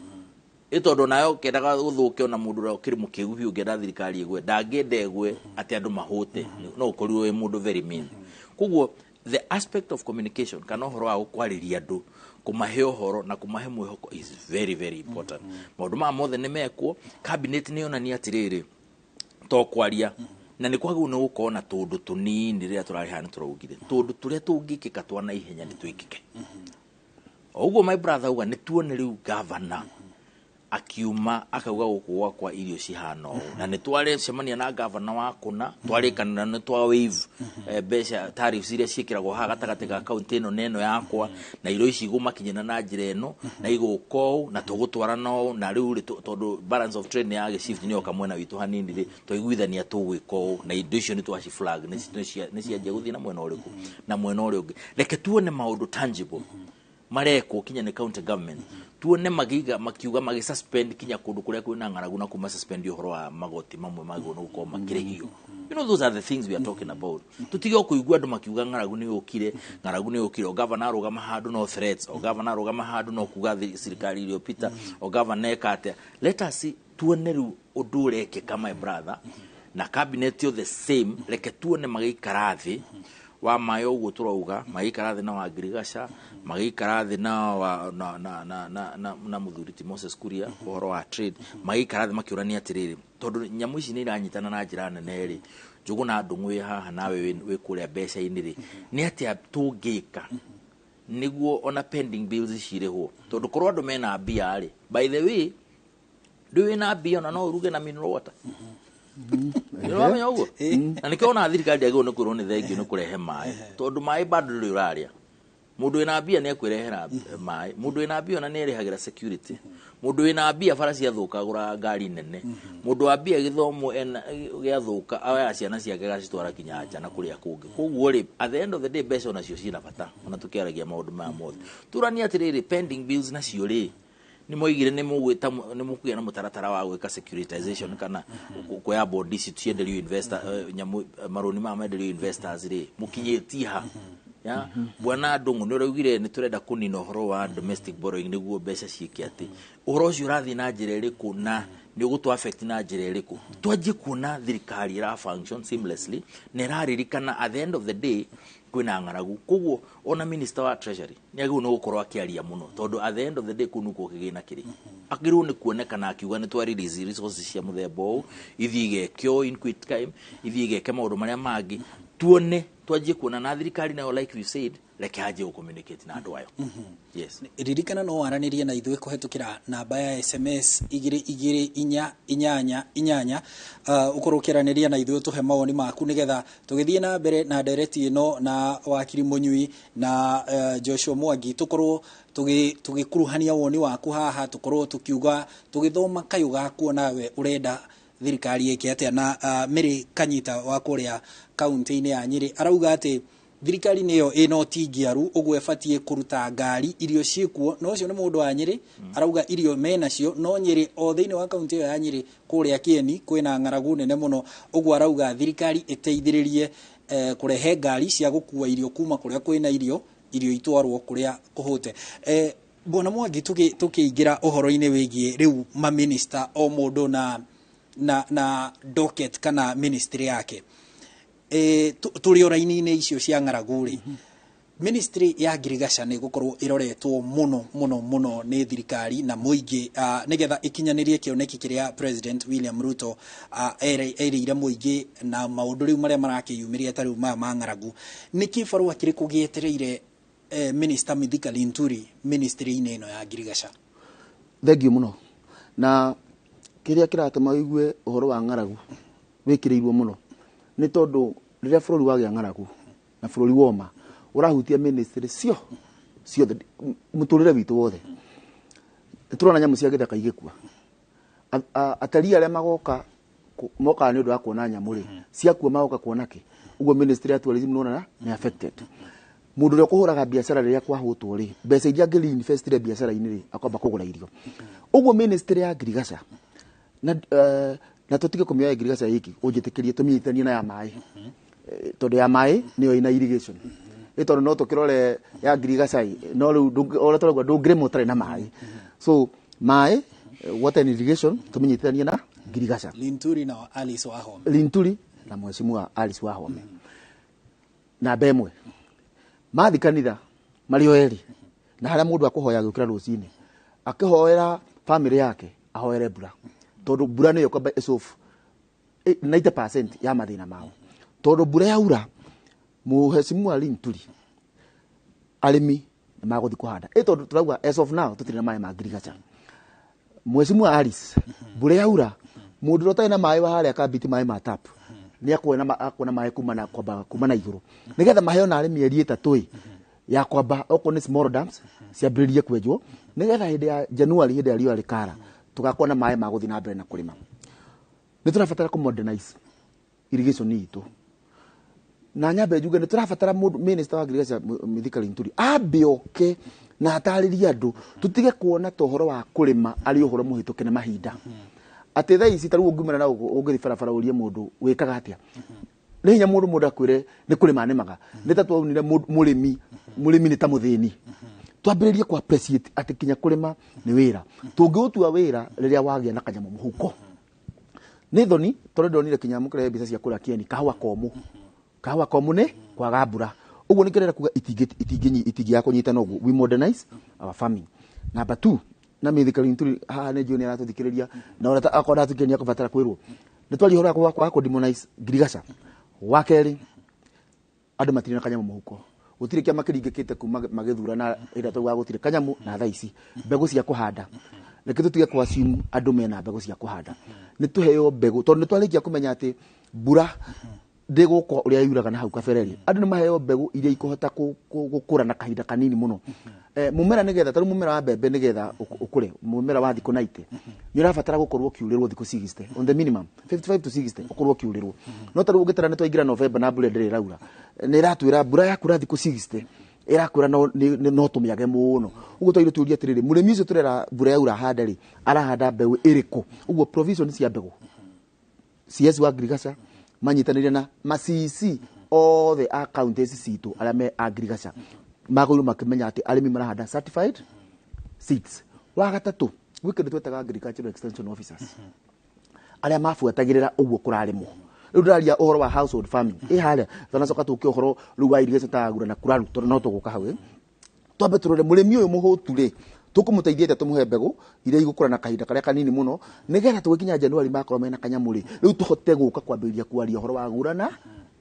ĩ tondũ nayo ũkĩendaga gũthũke, ona mũndũ ũrĩa ũkĩrĩ mũkĩgu biũ ũngĩenda thirikari ĩgwe ndangĩenda ĩgwe atĩ andũ mahũte, no ũkorirwo wĩ mũndũ very mean. Koguo the aspect of communication kana ũhoro wa gũkwarĩria andũ, kũmahe ũhoro na kũmahe mwĩhoko is very very important. Maũndũ maya mothe nĩ mekwo, cabinet nĩ yonania atĩrĩrĩ, to kwaria na nĩ kwagĩrĩirwo nĩ gũkorwo na tũndũ tũnini. Rĩrĩa tũrarĩ haha nĩ tũraugire tũndũ tũrĩa tũngĩkĩka twa naihenya nĩ twĩkĩke. O ũguo my brother auga, nĩ tuone rĩu governor akiuma akauga gũkũ gwakwa irio cihana ũũ, na nĩ twarecemania na gavana wa kũna, twarĩkanĩra nĩ twa waive mbeca tariffs iria ciĩkĩragwo haha gatagatĩ ga kaunti ĩno na ĩno yakwa, na irio ici igũmakinyĩra na njĩra ĩno na igũka ũũ na tũgũtwarana ũũ, na rĩu rĩ, tondũ balance of trade nĩ yagĩ shift, nĩ yoka mwena witũ hanini rĩ, twaiguithania tũgwĩka ũũ na indo icio nĩ twaci flag nĩ cianjia gũthiĩ na mwena ũrĩkũ na mwena ũrĩa ũngĩ. Reke tuone maũndũ tangible marekwo kinya nĩ county government. Tuone magiga makiuga magi suspend kinya kundu kuria kwina ng'aragu na kuma suspend uhoro wa magoti mamwe magwo no gukorwo makirihio. You know, those are the things we are talking about. Tutige kuigua andu makiuga ng'aragu ni yukire, ng'aragu ni yukire, o governor arugama handu no threats, o governor arugama handu no kuga thirikari iliyopita, o governor eka atia. Let us see, tuone riu undu urekeka, my brother, na cabinet yo the same. Reke tuone magĩikara thĩ wa mayo ũguo tũrauga, magĩikara thĩ na wa ngirigaca, magĩikara thĩ na wa na na na na na, na mũthuri ti Moses Kuria ũhoro wa trade, magĩikara thĩ makĩũrania atĩrĩrĩ, tondũ nyamũ ici nĩ iranyitana na njĩra nene rĩ, Njũgũna Ndung'u wĩ haha nawe wĩ kũrĩa mbeca-inĩ rĩ, nĩ atĩa tũngĩka nĩguo ona pending bills cirĩhwo, tondũ korwo andũ mena mbia rĩ, by the way, ndũĩ wĩna mbia ona no ũruge na mineral water. Nĩwamenya ũguo? Na nĩkĩo ona thirikari ndĩagĩrĩirwo nĩ kwĩrwo nĩ thengio nĩ kũrehe maĩ, tondũ maĩ bado ndũrĩ ũrarĩa. Mũndũ wĩna mbia nĩ ekwĩrehera maĩ, mũndũ wĩna mbia ona nĩ erĩhagĩra security, mũndũ wĩna mbia bara ciathũka agũraga ngari nene, mũndũ wa mbia gĩthomo gĩathũka oyaga ciana ciake agacitwara kinya nja na kũrĩa kũngĩ. Koguo rĩ, at the end of the day, mbeca onacio ciĩna bata, ona tũkĩaragia maũndũ maya mothe. Tũranie atĩrĩrĩ, pending bills nacio rĩ, nĩ moigire nĩ mũgwĩta nĩ mũkũgĩa na mũtaratara wa gwĩka securitization kana kuoya bond ici cienderio investor, nyamũ marũni maya menderio investors rĩ, mũkinyĩtie ha? Ya bwana Ndung'u, nĩ ũraugire nĩ tũrenda kũnina ũhoro wa domestic borrowing nĩguo mbeca ciĩke atĩ ũhoro ũcio ũrathiĩ na njĩra ĩrĩkũ na nĩ ũgũtũ affect na njĩra ĩrĩkũ? Twanjie kuona thirikari ĩra function seamlessly na ĩraririkana at the end of the day kwĩna ng'aragu. Koguo ona minister wa treasury nĩ agĩrĩirwo nĩ gũkorwo akĩaria mũno, tondũ at the end of the day kũu nĩkuo kĩgĩna kĩrĩ. Agĩrĩirwo nĩ kuonekana akiuga nĩ twa release resources cia mũthemba ũũ, ithiĩ igekio in quick time, ithiĩ igeke maũndũ marĩa mangĩ, tuone twanjie kuona na thirikari nayo, like you said, reke anjie gũ-communicate na andũ ayo. Yes. Ririkana no waranĩrie na ithuĩ kũhetũkĩra namba ya SMS 22488, ũkorwo ũkĩaranĩria na ithuĩ, tũhe mawoni maku nĩgetha tũgĩthiĩ na mbere na ndereti ĩno na wakiri Mũnyui na Joshua Mwangi, tũkorwo tũgĩkuruhania woni waku haha, tũkorwo tũkiuga tũgĩthoma kayũ gaku nawe ũrenda thirikari ĩke atĩa. Na Mary Kanyita wa kũrĩa kaunti-inĩ ya Nyĩrĩ arauga atĩ thirikari nĩyo ĩna ũtingiaru, ũguo ĩbatiĩ kũruta ngari, irio ciĩkuo. No ũcio nĩ mũndũ wa Nyĩrĩ, arauga irio menacio, no Nyĩrĩ o thĩinĩ wa kaunti ĩyo ya Nyĩrĩ kũrĩa Kĩeni kwĩna ng'aragu nene mũno. Ũguo arauga thirikari ĩteithĩrĩrie kũrehe ngari cia gũkua irio kuma kũrĩa kwĩna irio, irio itwarwo kũrĩa kũhũte. Bwana Mwangi, tũkĩingĩra ũhoro-inĩ wĩgiĩ rĩu maminista, o mũndũ na docket kana ministry yake, tũrĩ o raini-inĩ icio cia ng'aragu rĩ, ministry ya ngirigaca nĩ gũkorwo ĩroretwo mũno mũno mũno nĩ thirikari na mũingĩ, nĩgetha ĩkinyanĩrie kĩoneki kĩrĩa President William Ruto erĩire mũingĩ, na maũndũ rĩu marĩa marakĩyumĩria ta rĩu maya ma ng'aragu. Nĩ kĩbarũa kĩrĩkũ gĩetereire Minister Mithika Linturi ministry-inĩ ĩno ya ngirigaca? Thengiũ mũno. Na kĩrĩa kĩratũma ũigue ũhoro wa ng'aragu wĩkĩrĩirwo mũno nĩ tondũ rĩrĩa bũrũri wagĩa ng'aragu na bũrũri woma, ũrahutia ministry cio ciothe, mũtũrĩre witũ wothe. Nĩ tũrona nyamũ cia gĩthaka igĩkua. Atarii arĩa magoka mokaga nĩ ũndũ wa kuona nyamũ rĩ, ciakua magoka kuona kĩ? Ũguo ministry ya tourism nĩwona nĩ affected. Mũndũ ũrĩa ũkũhũraga biacara rĩrĩa kwahũtwo rĩ, mbeca iria angĩ reinvestire biacara-inĩ rĩ, akwamba kũgũra irio. Ũguo ministry ya ngirigaca na tũtige kũmĩoya ngirigaca ĩki, ũnjĩtĩkĩrie tũmĩnyitithanie na ya maĩ, tondũ ya maĩ nĩyo ĩna irrigation. Ĩ tondũ no tũkĩrore ya ngirigaca ĩ, no rĩu ũrĩa tũrauga ndũngĩrĩma ũtarĩ na maĩ. So maĩ, water and irrigation, tũmĩnyitithanie na ngirigaca. Linturi na Alice Wahome. Linturi na mheshimiwa Alice Wahome. Namba ĩmwe, mathi kanitha marĩ o erĩ, na harĩa mũndũ akũhoya gũkĩra rũcinĩ akĩhoera family yake, ahoere mbura, tondũ mbura nĩyo ĩkwamba ĩsolve 90% ya mathĩna mao. Tondũ mbura yaura, mũheshimiwa Linturi, arĩmi nĩ magũthiĩ kũhanda. Ĩ tondũ tũrauga as of now tũtirĩ na maĩ ma ngirigaca. Mheshimiwa Alice, mbura yaura, mũndũ ũrĩa ũtarĩ na maĩ wa harĩa Kambiti, maĩ ma tap, nĩ akuona maĩ kuma na kwamba kuma na igũrũ, nĩgetha maheo na arĩmi mĩeri 3 ĩ ya kwamba okorwo nĩ small dams ciambĩrĩrie kwenjwo, nĩgetha hĩndĩ ya January, hĩndĩ ya riũa rĩkara, tũgakorwo na maĩ ma gũthiĩ na mbere na kũrĩma. Nĩ tũrabatara kũ modernize irrigation itũ, na nyambe njuge nĩ tũrabatara mũndũ minister wa agriculture Mithika Linturi ambe oke. Na atarĩrie andũ tũtige kuona ta ũhoro wa kũrĩma arĩ ũhoro mũhĩtũke nĩ mahinda. Atĩ thaa ici ta rĩu ũngiumĩra na ũngĩthiĩ barabara ũrie mũndũ wĩkaga atĩa, nĩ hinya mũndũ mũndũ akwĩre nĩ kũrĩma nĩmaga. Nĩ ta twaunire mũrĩmi, mũrĩmi nĩ ta mũthĩni. Twambĩrĩrie ku appreciate atĩ kinya kũrĩma nĩ wĩra. Tũngĩũtua wĩra rĩrĩa wagĩa na kanyamũ mũhuko. Nĩ thoni tondũ ndonire kinya mũkĩrehe mbica cia kũrĩa Kieni, kahũa komũ. Kahũa komũ nĩ kwaga mbura. Ũguo nĩ kĩrenda kuga itingĩaga kũnyitana ũguo. We modernize our farming. Number 2, na mĩthikari Linturi haha nĩ njũĩ nĩ aratũthikĩrĩria, na ona akorwo ndathikĩrĩria nĩ akũbatara kwĩrwo. Nĩ twaria ũhoro wa kũ demonize ngirigaca. Wa kerĩ, andũ matirĩ na kanyamũ mũhuko. Gũtirĩ kĩama kĩringĩkĩte kuma magĩthurana ĩrĩa twaugaga gũtirĩ kanyamũ na thaa ici. Mbegũ cia kũhanda. Reke tũtige kũ assume andũ mena mbegũ cia kũhanda. Nĩ tũheo mbegũ, tondũ nĩ twarĩkia kũmenya atĩ mbura ndĩgũka ũrĩa yuraga na hau kabere-rĩ. Andũ nĩ maheo mbegũ iria ikũhota gũkũra na kahinda kanini mũno. Mũmera nĩgetha, ta rĩu mũmera wa mbembe nĩgetha ũkũre, mũmera wa thikũ 90, nĩ ũrabatara gũkorwo ũkiurĩrwo thikũ 60, on the minimum, 55 to 60, ũkorwo ũkiurĩrwo. No ta rĩu ũngĩtara nĩ twaingĩra November na mbura ndĩrĩ ĩraura, nĩ ĩratwĩra mbura yakura thikũ 60, ĩrakũra no tũmĩage mũno. Ũguo twagĩrĩirwo tũrie atĩrĩrĩ, mũrĩmi ũcio tũrera mbura yaura ahande rĩ, arahanda mbeũ ĩrĩkũ? Ũguo provision cia mbegũ. CS wa ngirigaca manyitanĩire na ma CEC othe a county ici citũ arĩa me a ngirigaca magũrũ makĩmenya atĩ arĩmi marahanda certified seeds. Wa gatatũ, gwĩ kĩndũ twetaga agricultural extension officers arĩa mabuatagĩrĩra ũguo kũrarĩmwo. Rĩu ndĩraria ũhoro wa household farming ĩ harĩa tũnacoka tũke ũhoro rĩu wa irrigation ta Agura na Kuraru, tondũ no tũgũka hau. Twambe tũrore mũrĩmi ũyũ mũhũtu rĩ, tũkũmũteithia atĩa tũmũhe mbegũ iria igũkũra na kahinda karĩa kanini mũno, nĩgetha tũgĩkinya January makorwo mena kanyamũ rĩ, rĩu tũhote gũka kwambĩrĩria kwaria ũhoro wa Agura na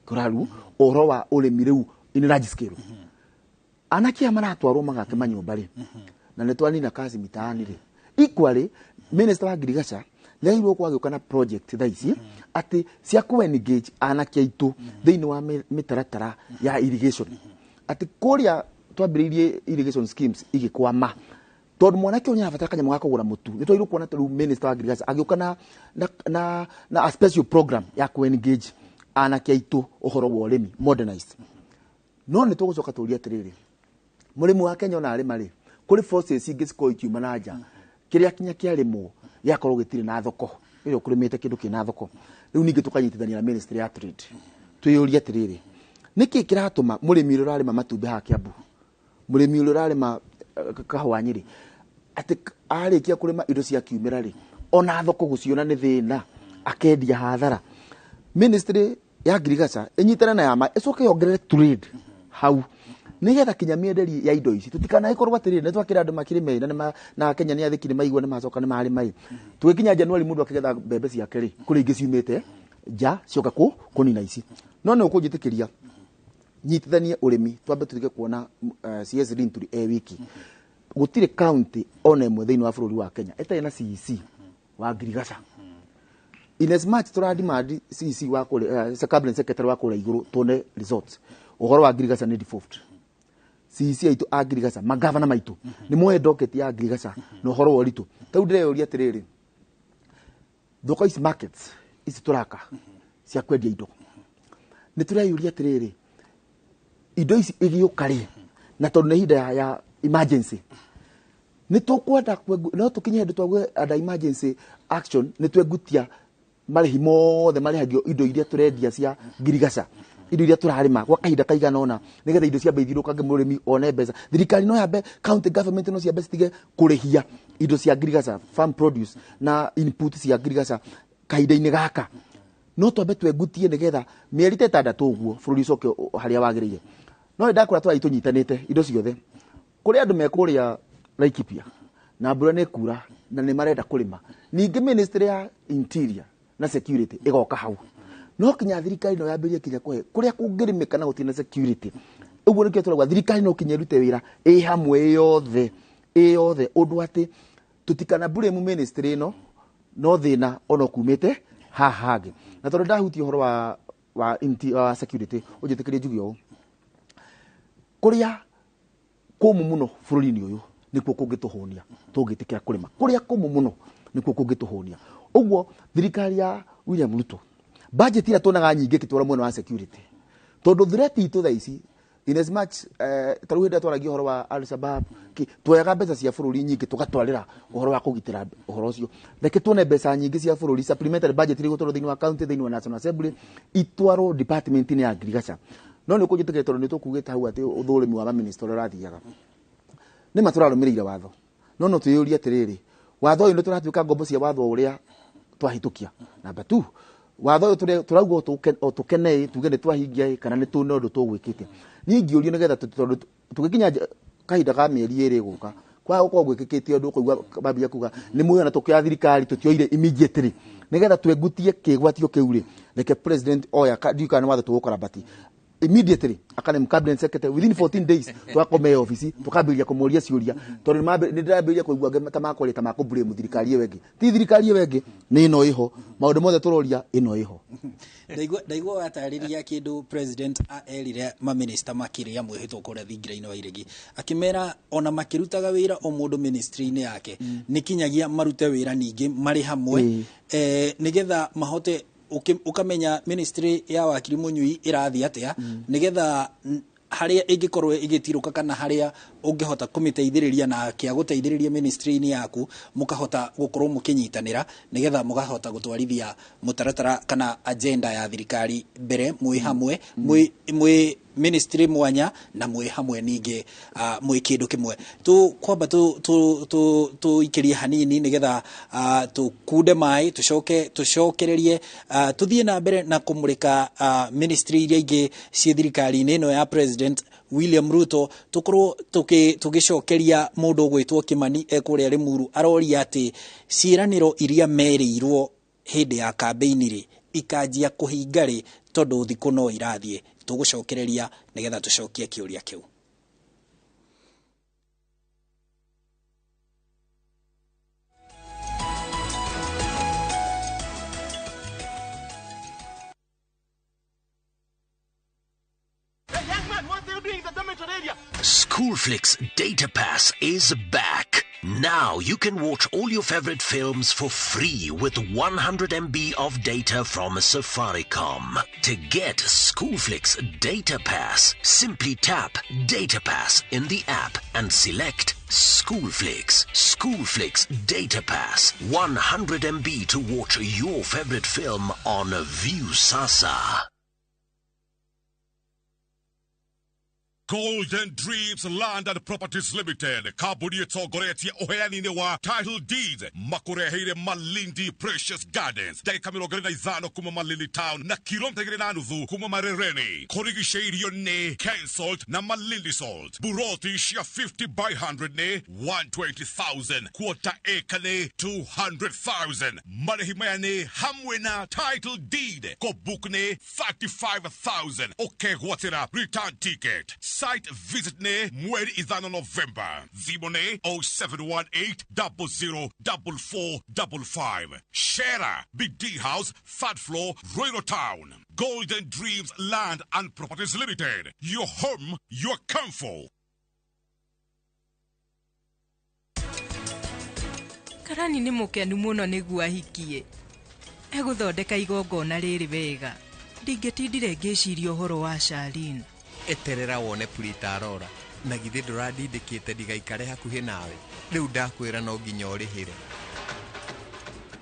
Kuraru, ũhoro wa ũrĩmi rĩu in large scale. Anake aya maratwarwo magake manyũmba rĩ, na nĩ twanina kazi mitaani rĩ, equally minister wa ngirigaca nĩ agĩrĩirwo gũkorwo agĩũka na project thaa ici atĩ cia kũ engage anake aitũ thĩinĩ wa mĩtaratara ya irrigation, atĩ kũrĩa twambĩrĩirie irrigation schemes igĩkwama tondũ mwanake ũyũ nĩarabatara kanyamũ ga kũgũra mũtu. Nĩ twagĩrĩirwo kuona ta rĩu minister wa ngirigaca agĩũka na a special program ya kũ engage anake aitũ ũhoro wa ũrĩmi modernized. No nĩ tũgũcoka tũrie atĩrĩrĩ, mũrĩmi wa Kenya ona arĩma rĩ, kũrĩ forces ingĩ cikorwo ikiuma na nja, kĩrĩa kinya kĩarĩmwo gĩakorwo gĩtirĩ na thoko, ĩrĩa ũkũrĩmĩte kĩndũ kĩna thoko. Rĩu ningĩ tũkanyitithania na ministry ya trade, twĩyũrie atĩrĩrĩ, nĩkĩ kĩratũma mũrĩmi ũrĩa ũrarĩma matumbĩ haha Kiambu, mũrĩmi ũrĩa ũrarĩma kahũa Nyĩrĩ, atĩ arĩkia kũrĩma indo ciakiumĩra rĩ, ona thoko gũciona nĩ thĩna, akendia hathara. Ministry ya ngirigaca ĩnyitane na ya ma ĩcoke yongerere trade hau, nĩgetha kinya mĩenderie ya indo ici tũtikanagĩkorwo atĩrĩrĩ, nĩ twakĩra andũ makĩrĩme na nĩma, na Kenya nĩ athĩki nĩ maigua nĩ macoka nĩ marĩma ĩ. Tũgĩkinya January mũndũ akĩgetha mbembe ciake rĩ, kũrĩ ingĩ ciumĩte nja cioka kũnina ici. No nĩ ũkũnjĩtĩkĩria nyitithanie ũrĩmi, twambe tũtige kuona CS Linturi e wiki. Gũtirĩ county ona ĩmwe thĩinĩ wa bũrũri wa Kenya ĩtarĩ na CEC wa ngirigaca. In as much tũra demand CEC wa kũrĩa, cabinet secretary wa kũrĩa igũrũ tuone results. Ũhoro wa ngirigaca nĩ default. CEC aitũ a ngirigaca, magavana maitũ nĩ moe docket ya ngirigaca na ũhoro wa ũritũ. Ta rĩu ndĩreyũria atĩrĩrĩ, thoko ici markets ici tũraka cia kwendia indo, nĩ tũreyũria atĩrĩrĩ, indo ici igĩũka rĩ, na tondũ nĩ ihinda ya emergency, nĩ tũkwenda no tũkinye hĩndĩ twague under emergency action, nĩ twengutia marĩhi mothe marĩhagio indo iria tũrendia cia ngirigaca, indo iria tũrarĩma gwa kahinda kaigana ũna, nĩgetha indo ciambe ithirũkange mũrĩmi one mbeca. Thirikari no yambe, county government no ciambe citige kũrĩhia indo cia ngirigaca, farm produce na input cia ngirigaca kahinda-inĩ gaka. No twambe twengutie nĩgetha mĩeri ta ĩtandatũ ũguo bũrũri ũcoke harĩa wagĩrĩire. No nĩndakora tũrathiĩ tũnyitanĩte indo ciothe. Kũrĩ andũ me kũrĩa Laikipia na mbura nĩ kura na nĩ marenda kũrĩma. Ningĩ ministry ya interior na security ĩgoka hau. No kinya thirikari no yambĩrĩrie kinya kũhe kũrĩa kũngĩrĩmĩka na gũtirĩ na security. Ũguo nĩkĩo tũrauga thirikari no kinya ĩrute wĩra ĩ hamwe ĩ yothe, ĩ yothe, ũndũ atĩ tũtikana blame ministry ĩno no thĩna ona ũkumĩte haha hangĩ. Na tondũ ndahutia ũhoro wa security, ũnjĩtĩkĩrie njuge ũũ, kũrĩa kũmũ mũno bũrũri-inĩ ũyũ nĩkuo kũngĩtũhũnia tũngĩtĩkĩra kũrĩma. Kũrĩa kũmũ mũno nĩkuo kũngĩtũhũnia. Ũguo thirikari ya William Ruto budget ĩrĩa tuonaga nyingĩ ĩkĩtwara mwena wa security, tondũ threat itũ thaa ici In as much ta rĩu hĩndĩ ĩrĩa twaragia ũhoro wa Al-Shabaab, tuoyaga mbeca cia bũrũri nyingĩ tũgatwarĩra ũhoro wa kũgitĩra ũhoro ũcio. Reke tuone mbeca nyingĩ cia bũrũri, supplementary budget iria igũtwarwo thĩinĩ wa county, thĩinĩ wa National Assembly, itwarwo department-inĩ ya ngirigaca. No nĩ ũkũnjĩtĩkĩria tondũ nĩ tũkugĩte hau atĩ ũthũrĩmi wa maminista ũrĩa ũrathiaga, nĩ ma tũrarũmĩrĩire watho, no no twĩyũrie atĩrĩrĩ, watho ũyũ nĩ tũratuĩka ngombo cia watho ũrĩa twahĩtũkia? Number 2, watho ũyũ tũrauga o tũkene tuge nĩ twahingia kana nĩ tũne ũndũ tũgwĩkĩte. Niĩ ingĩũrio nĩgetha tondũ tũgĩkinya kahinda ka mĩeri ĩrĩ gũka kwaga gũkorwo gwĩkĩkĩte ũndũ ũkũigua mambia kuga nĩ muoyo na tũkĩoya thirikari tũtioire immediately nĩgetha twengutie kĩgwatio kĩu rĩ, reke president oya ndiũĩ kana nĩ watho tũgũkarabati immediately akane cabinet secretary within 14 days twakome office tukambĩrĩria kũmũria ciũria, tondũ nĩ ndĩrambĩrĩria kũigua angĩ ta makwaria ta makũblame thirikari ĩyo ĩngĩ. Ti thirikari ĩyo ĩngĩ, nĩ ĩno ĩho, maũndũ mothe tũroria ĩno ĩho. Ndaigua watarĩria kĩndũ president erire maminista makĩrĩa mwĩhĩtwo kũrĩa thingira-inĩ wa Iregi, akĩmera ona makĩrutaga wĩra o mũndũ ministry-inĩ yake, nĩ kinyagia marute wĩra ningĩ marĩ hamwe, nĩgetha mahote ukamenya ministry ya wakiri Munyui ĩrathiĩ atĩa, nĩgetha harĩa ĩngĩkorwo ĩgĩtirũka kana harĩa ũngĩhota kũmĩteithĩrĩria na kĩa gũteithĩrĩria ministry-inĩ yaku, mũkahota gũkorwo mũkĩnyitanĩra nĩgetha mũkahota gũtwarithia mũtaratara kana agenda ya thirikari mbere mwĩ hamwe, mwĩ ministry mwanya na mwĩ hamwe ningĩ mwĩ kĩndũ kĩmwe. Kwamba tũikĩrie hanini nĩgetha tũkunde maĩ, tũcoke tũcokererie, tũthiĩ na mbere na kũmũrĩka ministry iria ingĩ ciĩ thirikari-inĩ ĩno ya President William Ruto, tũkorwo tũgĩcokeria mũndũ ũgwĩtwo Kimani ekũrĩa Limuru aroria atĩ ciĩranĩro iria merĩirwo hĩndĩ ya kambĩini rĩ ikanjia kũhinga rĩ, tondũ thikũ no irathiĩ. Tũgũcokereria nĩgetha tũcokie kĩũria kĩu. Schoolflix Data Pass is back. Now you can watch all your favorite films for free with 100 MB of data from Safaricom. To get Schoolflix Data Pass, simply tap Data Pass in the app and select Schoolflix. Schoolflix Data Pass, 100 MB to watch your favorite film on Viusasa. Golden Dreams Land and Properties Limited, kambuni ĩtongoretie ũheani-inĩ wa title deeds, makũreheire Malindi Precious Gardens, ndagĩka 25 kuma Malindi Town na kilomita 2.5 kuma Marereni. Kũrigicĩirio nĩ Kensalt na Malindi Salt. Buroti cia 50 by 100 nĩ 120,000, quarter acre nĩ 200,000. Marĩhi maya nĩ hamwe na title deed, kũbook nĩ 35,000, ũkegwatĩra return ticket. Site visit ne mweri 5 November. Thimũ nĩ 0718 00 4455. Shera Big D House, third floor, Royal Town. Golden Dreams Land and Properties Limited. Your home, your comfort. Karani nĩ mũkenu mũno nĩguo ahikie. Egũthondeka igongona rĩrĩ wega. Ndingĩtindire ngĩciria ũhoro wa Charlene. Eterera wone Purita Arora, na githĩ ndũrandindĩkĩte ndigaikare hakuhĩ nawe. Rĩu ndakwĩra no nginya ũrĩhĩre.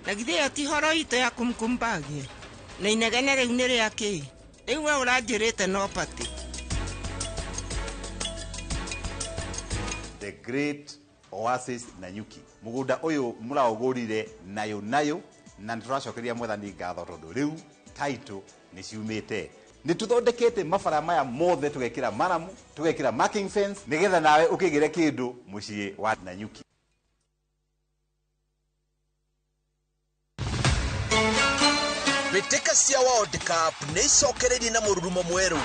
Na githĩ ĩyo ti horo itũ ya kumkumbagie? Na inegene rĩu nĩ rĩa kĩ? Rĩu we ũranjĩrĩte no pati. The Great Oasis Nanyuki. Mũgũnda ũyũ mũraũgũrire nayo nayo, na nĩtũracokeria mwathani ngatho tondũ rĩu title nĩ ciumĩte. Nĩ tũthondekete mabara maya mothe, tũgekĩra maramu, tũgekĩra marking fence, nĩgetha nawe ũkĩgĩre kĩndũ mũciĩ wa Nanyuki. Mbĩtĩka cia World Cup nĩ icokereirie na mũrurumo mwerũ.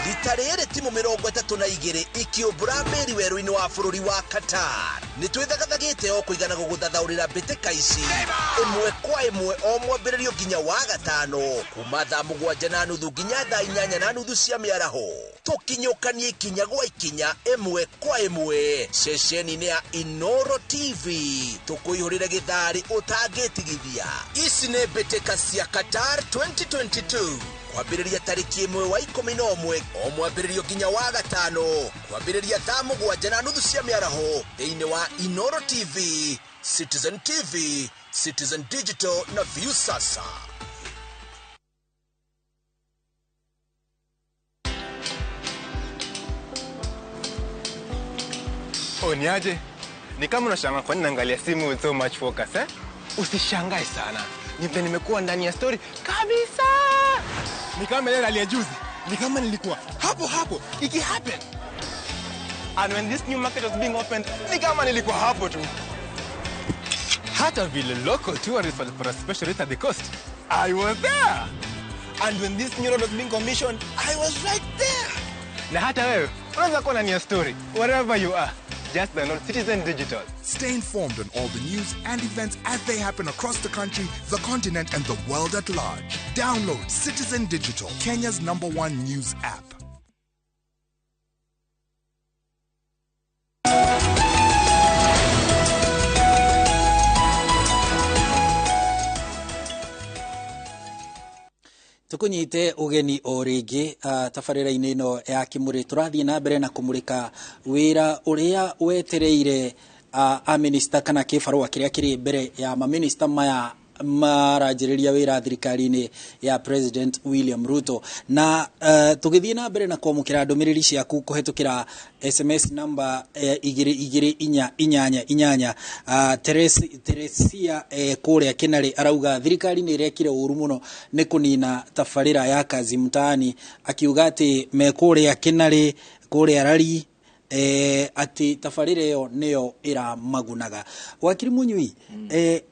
Rita rĩrĩ timu 32 ikĩũmbũra mĩri werũ-inĩ wa bũrũri wa Qatar. Nĩ twĩthagathagĩte o kũigana gũgũthathaũrĩra mbĩtĩka ici ĩmwe kwa ĩmwe o mwambĩrĩrio nginya wa gatano, kuma thaa 7:30 nginya thaa 8:30 cia mĩaraho. Tũkinyũkanie ikinya gwa ikinya ĩmwe kwa ĩmwe ceceni-inĩ ya Inoro TV, tũkũihũrĩre gĩtharĩ ũtangĩtigithia. Ici nĩ mbĩtĩka cia Qatar 2022. Kwambĩrĩria tarĩki 1 wa 11 o mwambĩrĩrio nginya wa gatano kwambĩrĩria thaa 7:30 cia mĩaraho thĩinĩ wa Inoro TV, Citizen TV, Citizen Digital na Viusasa. Oh, niaje? Ni kama unashangaa kwa nini naangalia simu with so much focus, eh? Usishangae sana. Ni vile nimekuwa ndani ya story kabisa. Ni kama ile rally ya juzi. Ni kama nilikuwa hapo hapo iki happen. And when this new market was being opened, ni kama nilikuwa hapo tu. Hata vile local tourists walipata special rate at the coast, I was there. And when this new road was being commissioned, I was right there. Na hata wewe unaweza kuwa ndani ya story wherever you are. Just download Citizen Digital. Stay informed on all the news and events as they happen across the country, the continent, and the world at large. Download Citizen Digital, Kenya's #1 news app. Tukunyite ugeni o rĩngĩ tabarĩra-inĩ ĩno ya Kĩmũrĩ. Tũrathiĩ na mbere na kũmũrĩka wĩra ũrĩa wetereire a minister kana kĩbarũa kĩrĩa kĩrĩ mbere ya maminista maya maranjĩrĩria wĩra thirikari-inĩ ya President William Ruto. Na tũgĩthiĩ na mbere na kwamũkĩra ndũmĩrĩri ciaku kũhetũkĩra SMS namba 22488. Teresia kũrĩa Kĩnarĩ arauga thirikari nĩ ĩrekire ũru mũno nĩ kũnina tabarĩra ya Kazi Mtaani, akiuga atĩ me kũrĩa Kĩnarĩ kũrĩa Rari atĩ tabarĩra ĩyo nĩyo ĩramagunaga. Wakiri Munyui,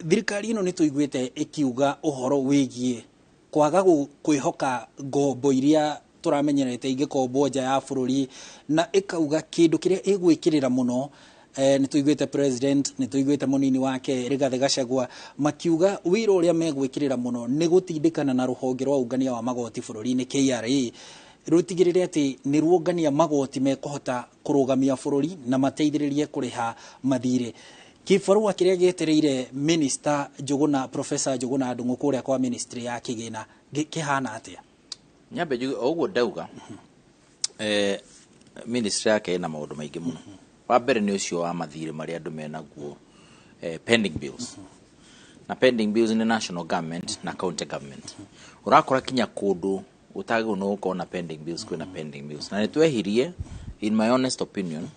thirikari ĩno nĩ tũiguĩte ĩkiuga ũhoro wĩgiĩ kwaga kwĩhoka ngombo iria tũramenyerete ingĩkombwo nja ya bũrũri, na ĩkauga kĩndũ kĩrĩa ĩgwĩkĩrĩra mũno. Nĩ tũiguĩte president, nĩ tũiguĩte mũnini wake Rigathĩ Gachagua makiuga wĩra ũrĩa megwĩkĩrĩra mũno nĩ gũtindĩkana na rũhonge rwa ũngania wa magoti bũrũri-inĩ KRA rutigĩrĩre atĩ nĩ ruongania magoti mekũhota kũrũgamia bũrũri na mateithĩrĩrie kũrĩha mathirĩ. Kĩbarũa kĩrĩa gĩetereire Minister Njuguna, Professor Njuguna Ndung'u kũrĩa kwa ministry ya kĩgĩna kĩhana atĩa? Nyambe njuge o ũguo ndauga, ministry yake ĩna maũndũ maingĩ mũno. Wa mbere nĩ ũcio wa mathirĩ marĩa andũ menaguo, pending bills. Na pending bills nĩ national government na county government. Ũrakora kinya kũndũ utagĩrĩirwo nĩ gũkorwo na pending bills, kwĩna pending bills. Na nĩ twehirie, in my honest opinion,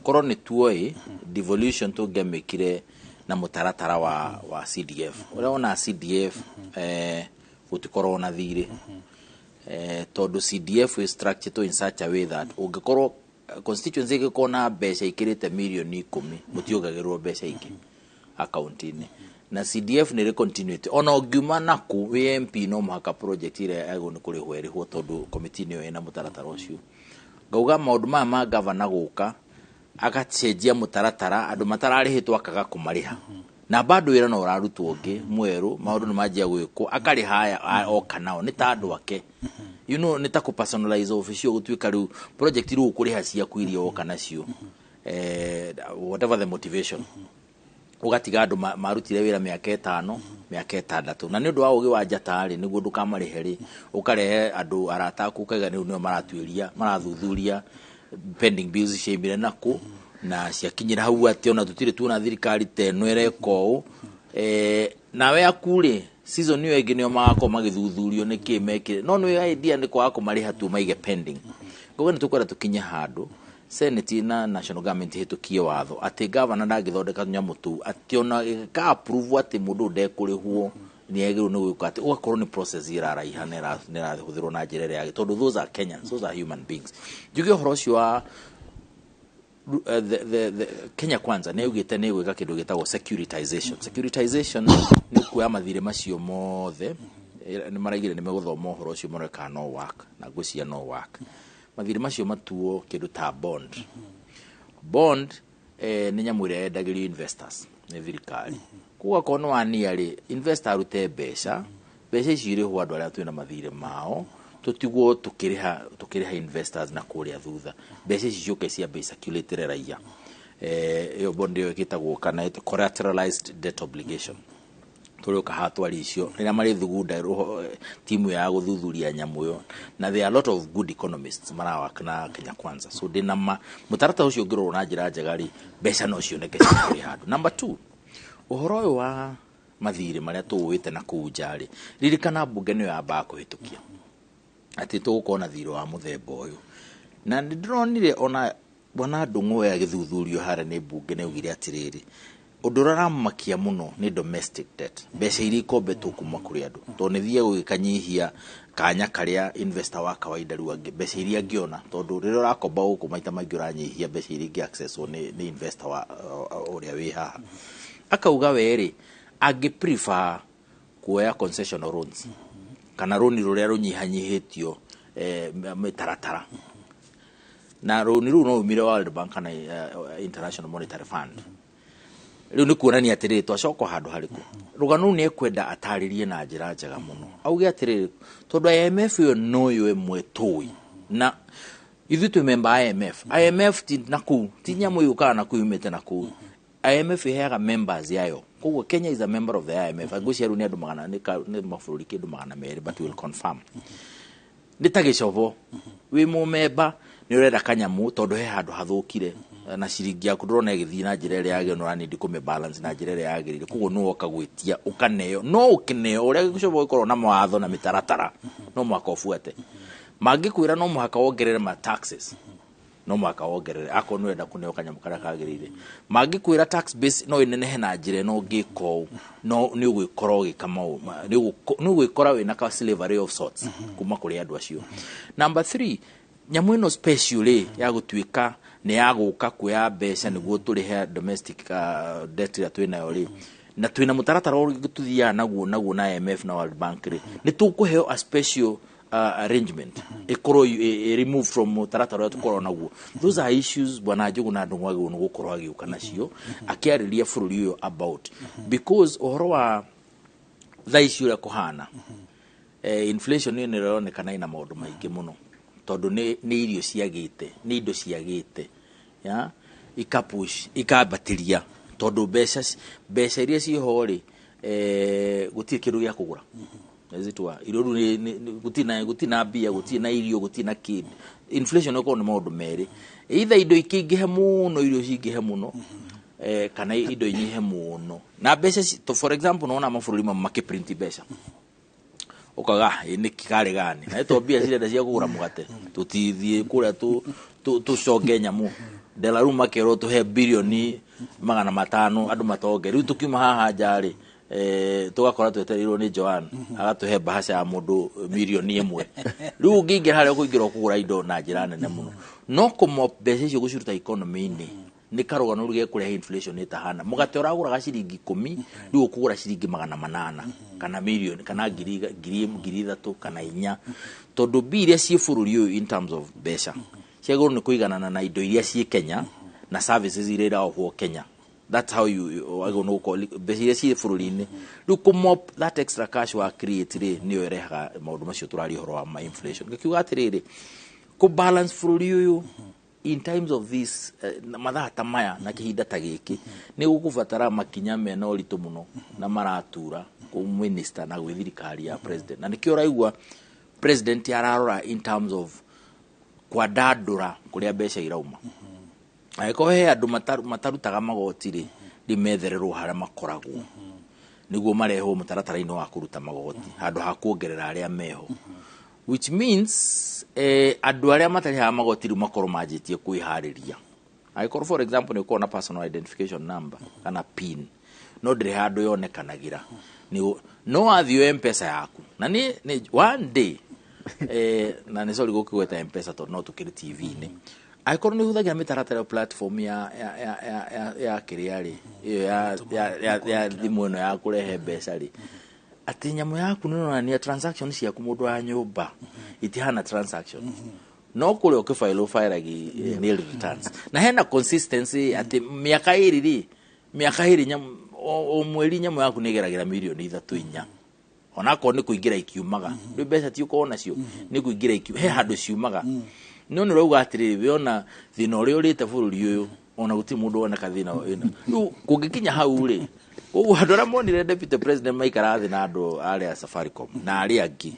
korwo nĩ tuoĩ devolution tũngĩamĩkire na mũtaratara wa CDF. Ũrĩa wonaga CDF gũtikorwo na thirĩ, tondũ CDF is structured in such a way that ũngĩkorwo constituency ĩngĩkorwo na mbeca ikĩrĩte mirioni 10 mũtiongagĩrĩrwo mbeca ingĩ akaunti-inĩ. Na CDF nĩ ĩrĩ continuity. Ona ũngiuma naku wĩ MP no mũhaka project ĩrĩa yagĩrĩirwo nĩ kũrĩhwo ĩrĩhwo tondũ committee nĩyo ĩna mũtaratara ũcio. Ngauga maũndũ maya ma gavana gũka agacenjia mũtaratara, andũ matararĩhĩtwo akaga kũmarĩha. Na bado wĩra no ũrarutwo ũngĩ mwerũ, maũndũ nĩ manjia gwĩkwo, akarĩha aya oka nao nĩ ta andũ ake. You know, nĩ ta kũ personalize office ĩyo gũtuĩka rĩu project rĩu ũkũrĩha ciaku iria woka nacio. Whatever the motivation. Ũgatiga andũ marutire wĩra mĩaka 5, mĩaka 6. Na nĩ ũndũ wa ũgĩ wa njata rĩ, nĩguo ndũkamarĩhe rĩ, ũkarehe andũ arata aku ũkaiga rĩu nĩo maratuĩria, marathuthuria pending bills ciaimire nakũ na ciakinyĩra hau atĩ ona tũtirĩ tuona thirikari ta ĩno ĩreka ũũ. Nawe aku rĩ, season ĩyo ĩngĩ nĩo magakorwo magĩthuthurio nĩkĩ mekire. No nĩ idea nĩ kwaga kũmarĩha tu maige pending. Koguo nĩ tũkwenda tũkinye handũ Senate na national government hĩtũkie watho atĩ governor ndangĩthondeka tũnyamũ tũu atĩ ona ĩka approve atĩ mũndũ ndekũrĩhwo nĩ agĩrĩirwo nĩ gwĩka atĩ ũgakorwo nĩ process ĩraraiha na ĩrahũthĩrwo na njĩra ĩrĩa yagĩrĩire, tondũ those are Kenyans, those are human beings. Njuge ũhoro ũcio wa the Kenya Kwanza nĩ yaugĩte nĩ ĩgwĩka kĩndũ gĩtagwo securitization. Securitization nĩ kuoya mathirĩ macio mothe, nĩ maraigire nĩ megũthoma ũhoro ũcio marore kana no work, na ngwĩciria no work. Mathirĩ macio matuo kĩndũ ta bond. Bond nĩ nyamũ ĩrĩa yendagĩrio investors nĩ thirikari. Koguo akorwo nĩ wania rĩ, investor arute mbeca, mbeca icio irĩhwo andũ arĩa twĩna mathirĩ mao, tũtigwo tũkĩrĩha investors na kũrĩa thutha. Mbeca ici ciũke ciambe circulate raia. Ĩyo bond ĩyo ĩgĩtagwo kana collateralized debt obligation. Tũrĩũka haha twari icio rĩrĩa marĩthugunda timu ya gũthuthuria nyamũ ĩyo, na there are a lot of good economists marawak na Kenya Kwanza, so ndĩna ma mũtaratara ũcio ũngĩrorwo na njĩra njega rĩ, mbeca no cioneke cia kũrĩ handũ. Number two, ũhoro ũyũ wa mathirĩ marĩa tũũĩte na kũu nja rĩ, ririkana mbunge nĩyo yambaga kũhĩtũkia atĩ tũgũkorwo na thirĩ wa mũthemba ũyũ, na nĩ ndĩronire ona bwana Ndung'u agĩthuthurio harĩa nĩ mbunge, nĩ augire atĩrĩrĩ, ũndũ ũrĩa ũramakia mũno nĩ domestic debt, mbeca iria ikombetwo kuma kũrĩ andũ, tondũ nĩ thiaga gũgĩkanyihia kanya karĩa investor wa kawaida rĩu angĩ mbeca iria angĩona, tondũ rĩrĩa ũrakomba gũkũ maita maingĩ ũranyihia mbeca iria ingĩ accesswo nĩ investor wa ũrĩa wĩ haha. Akauga we rĩ, angĩ prefer kuoya concessional loans kana rũni rũrĩa rũnyihanyihĩtio mĩtaratara, na rũni rũu no rumire World Bank kana International Monetary Fund. Rĩu nĩ kuonania atĩrĩrĩ, twacoka handũ harĩkũ? Rũgano rũu nĩ ekwenda atarĩrie na njĩra njega mũno, auge atĩrĩrĩ, tondũ IMF ĩyo noyo ĩmwe tũĩ na ithuĩ twĩ member a IMF. IMF ti na kũu, ti nyamũ yũkaga na kũu yumĩte na kũu. IMF ĩheaga members yayo, koguo Kenya is a member of the IMF. Ngwĩciria rĩu nĩ andũ magana nĩ mabũrũri kĩndũ 200, but we will confirm. Nĩ ta gĩcobo, wĩ mũmemba nĩ ũrenda kanyamũ tondũ he handũ hathũkire na ciringi yaku ndũrona ĩgĩthiĩ na njĩra ĩrĩa yagĩrĩire, na ũranindi kũmĩ balance na njĩra ĩrĩa yagĩrĩire, koguo nĩ woka gwĩtia ũkaneo, no ũkĩneo ũrĩa gĩcobo gĩkoragwo na mawatho na mĩtaratara, no mũhaka ũbuate. Mangĩkwĩra no mũhaka wongerere ma taxes, no mũhaka wongerere akorwo nĩ ũrenda kũneo kanyamũ karĩa kagĩrĩire. Mangĩkwĩra tax base no ĩnenehe na njĩra ĩno ũngĩka ũũ, no nĩ ũgwĩkora ũgĩka nĩ ũgwĩkora wĩna ka slavery of sorts kuma kũrĩ andũ acio. Number three, nyamũ ĩno special rĩ, ya gũtuĩka nĩ ya gũka kuoya mbeca nĩguo tũrĩhe domestic debt ĩrĩa twĩnayo rĩ, na twĩna mũtaratara ũrĩa tũthiaga naguo na IMF na World Bank rĩ, nĩ tũkũheo a special arrangement ĩkorwo remove from mũtaratara ũrĩa tũkoragwo naguo. Those are issues bwana Njũgũna Ndung'u agĩrĩirwo nĩ gũkorwo agĩũka nacio akĩarĩria bũrũri ũyũ about, because ũhoro wa thaa ici ũrĩa kũhana, inflation ĩyo nĩ ĩronekana ĩna maũndũ maingĩ mũno, tondũ nĩ irio ciagĩte, nĩ indo ciagĩte ya ikapush ikambatĩria, tondũ mbeca iria ciĩho rĩ, gũtirĩ kĩndũ gĩa kũgũra. Zitwa irio rĩu gũtirĩ na mbia, gũtirĩ na irio, gũtirĩ na kĩndũ. Inflation ĩkoragwo nĩ maũndũ merĩ, either indo ikĩingĩhe mũno, irio cingĩhe mũno, kana indo inyihe mũno na mbeca for example, nona mabũrũri mamwe makĩprint mbeca, ũkaga ĩ nĩkĩ karĩ gani na to mbia cirenda cia kũgũra mũgate, tũtithiĩ kũrĩa tũconge nyamũ Delaru makerwo tũhe 500 bilioni andũ matonge. Rĩu tũkiuma haha nja rĩ, tũgakora twetereirwo nĩ Joan agatũhe bahasha ya mũndũ 1 milioni. Rĩu ũngĩingĩra harĩa ũkũingĩra ũkũgũra indo na njĩra nene mũno, no kũmop mbeca icio gũciruta economy-inĩ nĩ karũgano rĩu gekũrehe inflation ĩtahana. Mũgate ũragũraga ciringi 10, rĩu ũkũgũra ciringi 800 kana mirioni kana 3,000 kana 4, tondũ mbia iria ciĩ bũrũri ũyũ in terms of mbeca ciagĩrĩirwo nĩ kũiganana na indo iria ciĩ Kenya na services iria iraohwo Kenya. That's how you wagĩrĩirwo nĩ gũkorwo mbeca iria ciĩ bũrũri-inĩ. Rĩu kũmop that extra cash wa create rĩ, nĩyo ĩrehaga maũndũ macio tũraria ũhoro wa ma inflation. Ngĩkiuga atĩrĩrĩ, kũ balance bũrũri ũyũ in times of this, mathaa ta maya na kĩhinda ta gĩkĩ, nĩ gũkũbatara makinya mena ũritũ mũno na maratura kũ minister na gwĩ thirikari ya president, na nĩkĩo ũraigua president ararora in terms of kwandandũra kũrĩa mbeca irauma. Angĩkorwo he andũ matarutaga magoti rĩ, rĩmethererwo harĩa makoragwo nĩguo marehwo mũtaratara-inĩ wa kũruta magoti handũ ha kuongerera arĩa meho, which means andũ arĩa matarĩhaga magoti rĩu makorwo manjĩtie kwĩharĩria. Angĩkorwo, for example, nĩ ũkorwo na personal identification number kana PIN, no ndĩrĩ handũ yonekanagĩra, no wathiĩ M-Pesa yaku na nĩ one day, na nĩ sorry gũkĩgweta M-Pesa tondũ no tũkĩrĩ TV-inĩ, angĩkorwo nĩ ũhũthagĩra mĩtaratara ya platform ya kĩrĩa rĩ, ĩyo ya thimũ ĩno ya kũrehe mbeca rĩ, atĩ nyamũ yaku nĩ ĩronania transaction ciaku, mũndũ wa nyũmba itihana transaction, no kũrĩa ũkĩbaila ũbairagi nil returns, na hena consistency atĩ mĩaka 2 rĩ, mĩaka 2 o mweri nyamũ yaku nĩ ĩgeragĩra 3 milioni, 4, onakorwo nĩ kũingĩra ikiumaga. Rĩu mbeca ti ũkorwo nacio nĩ kũingĩra he handũ ciumaga, no nĩ ũrauga atĩrĩrĩ, we ona thĩna ũrĩa ũrĩte bũrũri ũyũ, ona gũtirĩ mũndũ woneka thĩna wĩna. Rĩu kũngĩkinya hau rĩ, Koguo andũ arĩa monire deputy president maikara thĩ na andũ arĩa a Safaricom na arĩa angĩ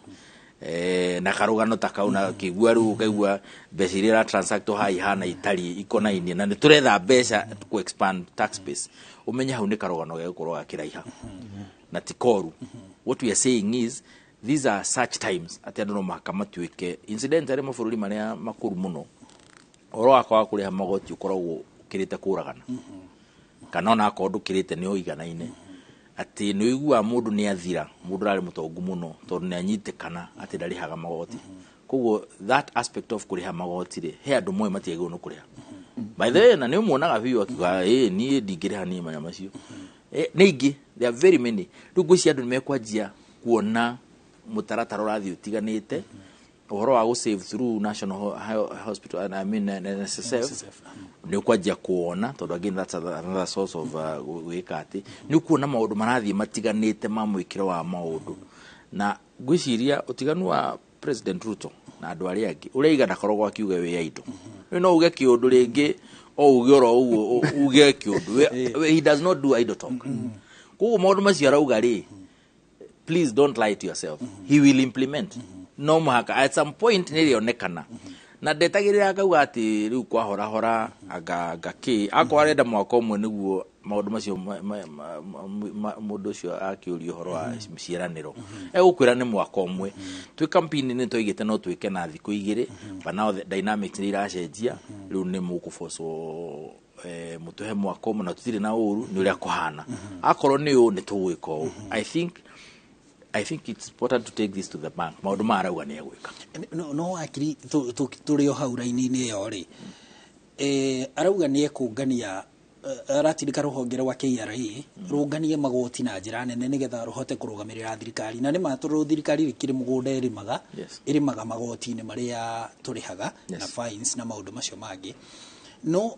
na karũgano ta kau, na kĩigua rĩu ũkaigua mbeca iria ira-transact haha ihana itariĩ ikonainie na nĩ tũretha mbeca ku expand tax base, ũmenye hau nĩ karũgano gegũkorwo gakĩraiha na ti koru. What we are saying is these are such times atĩ andũ no mũhaka matuĩke. Incidentally, mabũrũri marĩa makũru mũno, ũhoro wakwa wa kũrĩha magoti ũkoragwo ũkĩrĩte kũragana, kana ona akorwo ndũkĩrĩte, nĩ ũiganaine, atĩ nĩ ũiguaga mũndũ nĩ athira, mũndũ ararĩ mũtongu mũno tondũ nĩ anyitĩkana atĩ ndarĩhaga magoti. Koguo that aspect of kũrĩha magoti rĩ, he andũ moĩ matiagĩrĩirwo nĩ kũrĩha. By the way, na nĩ ũmuonaga biũ akiuga, "Ĩ niĩ ndingĩrĩha niĩ manya macio." Nĩ ingĩ, there are very many. Rĩu ngwĩciria andũ nĩ mekwanjia kuona mũtaratara ũrathiĩ ũtiganĩte, ũhoro wa gũ save through National Hospital, I mean NSSF, nĩ ũkwanjia kuona, tondũ again that's another source of gwĩka atĩ nĩ ũkuona maũndũ marathiĩ matiganĩte ma mwĩkĩro wa maũndũ. Na ngwĩciria ũtiganu wa President Ruto na andũ arĩa angĩ, ũrĩa igana koragwo akiuga wĩ indo rĩu, no uge kĩũndũ rĩngĩ, o uge oro ũguo, uge kĩũndũ. He does not do idle talk. Koguo maũndũ macio arauga rĩ, please don't lie to yourself, he will implement. No mũhaka at some point nĩ rĩonekana, na ndetagĩrĩra akauga atĩ rĩu kwahorahora anga kĩ, akorwo arenda mwaka ũmwe nĩguo maũndũ macio mũndũ ũcio akĩũria ũhoro wa ciĩranĩro, egũkwĩra nĩ mwaka ũmwe. Twĩ campaign nĩ twaigĩte no twĩke na thikũ 2, but now the dynamics nĩ iracenjia. Rĩu nĩ mũkũbocwo mũtũhe mwaka ũmwe, na tũtirĩ na ũru nĩ ũrĩa kũhana. Akorwo nĩ ũũ, nĩ tũgwĩka ũũ. I think it's important to take this to the bank. Maũndũ maya arauga nĩ egwĩka. No wakiri, tũrĩ o hau raini-inĩ ĩyo rĩ, arauga nĩ ekũngania, aratindĩka rũhonge rwa KRA rũnganie magoti na njĩra nene nĩgetha rũhote kũrũgamĩrĩra thirikari. Na nĩ ma, tondũ thirikari rĩkĩrĩ mũgũnda ĩrĩmaga, ĩrĩmaga magoti-inĩ marĩa tũrĩhaga na fines na maũndũ macio mangĩ. No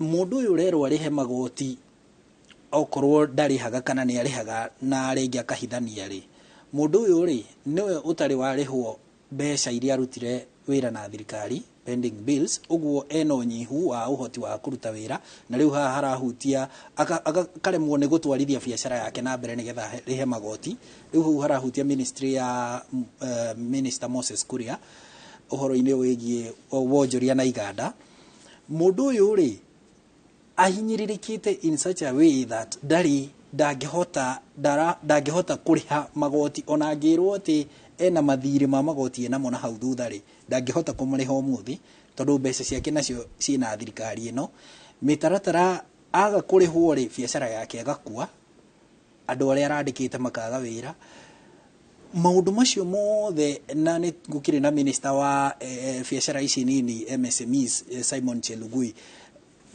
mũndũ ũyũ ũrerwo arĩhe magoti, okorwo ndarĩhaga kana nĩ arĩhaga na rĩngĩ akahithania rĩ, mũndũ ũyũ rĩ, nĩwe ũtarĩ warĩhwo mbeca iria arutire wĩra na thirikari, pending bills. Ũguo ena ũnyihu wa ũhoti wa kũruta wĩra, na rĩu haha harahutia akaremwo nĩ gũtwarithia biacara yake na mbere nĩgetha rĩhe magoti. Rĩu hau harahutia ministry ya Minister Moses Kuria ũhoro-inĩ wĩgiĩ wonjoria na iganda. Mũndũ ũyũ rĩ, ahinyĩrĩrĩkĩte in such a way that ndarĩ ndangĩhota ndangĩhota kũrĩha magoti. Ona angĩrwo atĩ ena mathirĩ ma magoti enamo na hau thutha rĩ, ndangĩhota kũmarĩha ũmũthĩ tondũ mbeca ciake nacio ciĩna thirikari ĩno. Mĩtaratara aga kũrĩhwo rĩ, biacara yake ĩgakua, andũ arĩa arandĩkĩte makaga wĩra, maũndũ macio mothe. Na nĩ gũkĩrĩ na minister wa biacara ici nini, MSMEs, Simon Chelugui.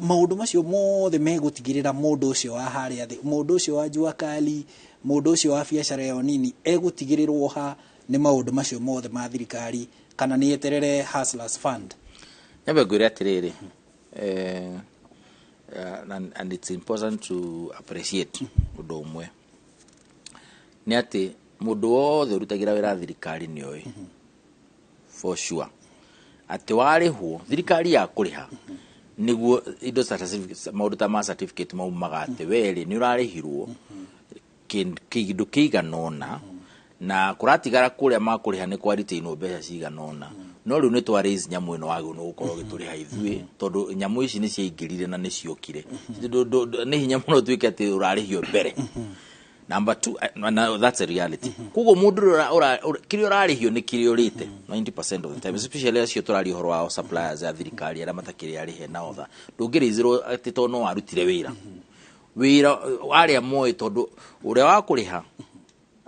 Maũndũ macio mothe megũtigĩrĩra mũndũ ũcio wa harĩa thĩ, mũndũ ũcio wa jua kali, mũndũ ũcio wa biacara ĩyo nini, egũtigĩrĩrwo ha nĩ maũndũ macio mothe ma thirikari, kana nĩ eterere Hustlers Fund? Nyambe ngwĩre atĩrĩrĩ, and it's important to appreciate ũndũ ũmwe, nĩ atĩ mũndũ wothe ũrutagĩra wĩra thirikari nĩ oĩ for sure atĩ warĩhwo, thirikari ya kũrĩha nĩguo indo ta maũndũ ta ma certificate maumaga atĩ werĩ nĩ ũrarĩhirwo kĩndũ kĩigana ũna, na kũratigara kũrĩa makũrĩha nĩ kwaritainwo mbeca cigana ũna. No rĩu nĩ twa raise nyamũ ĩno, wagĩrĩirwo nĩ gũkorwo ũgĩtũrĩha ithuĩ, tondũ nyamũ ici nĩ ciaingĩrire na nĩ ciokire. Nĩ hinya mũno tuĩke atĩ ũrarĩhio mbere. Number two, na that's a reality. Koguo mũndũ ũrĩa kĩrĩa ũrarĩhio nĩ kĩrĩa ũrĩte 90% of the time, especially acio tũraria ũhoro wao, suppliers a thirikari arĩa matakĩrĩ arĩhe na otha. Ndũngĩrĩizĩrwo atĩ tondũ no warutire wĩra arĩa moĩ, tondũ ũrĩa wa kũrĩha,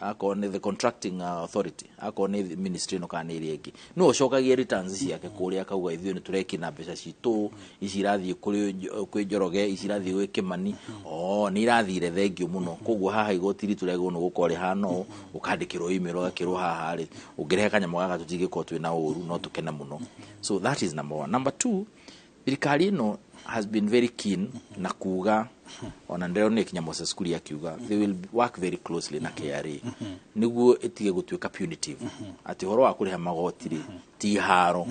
akorwo nĩ the contracting authority, akorwo nĩ ministry ĩno kana nĩ ĩrĩa ĩngĩ, no ũcokagia returns ciake kũrĩa, akauga ithuĩ nĩ tũrekia na mbeca citũ ici irathiĩ kũrĩ kwĩ Njoroge, ici irathiĩ gwĩ Kĩmani, o nĩ irathire, thengio mũno. Koguo haha igoti ritũ rĩagĩrĩirwo nĩ gũkorwo rĩhana ũũ. Ũkandĩkĩrwo email, ũgakĩrwo haha rĩ, ũngĩrehe kanyamũ gaka tũtingĩkorwo twĩna ũru, no tũkene mũno. So that is number one. Number two, thirikari ĩno has been very keen na kuga, ona ndĩronire kinya Moses Kuria akiuga they will work very closely na KRA nĩguo ĩtige gũtuĩka punitive, atĩ ũhoro wa kũrĩha magoti rĩ, ti haro,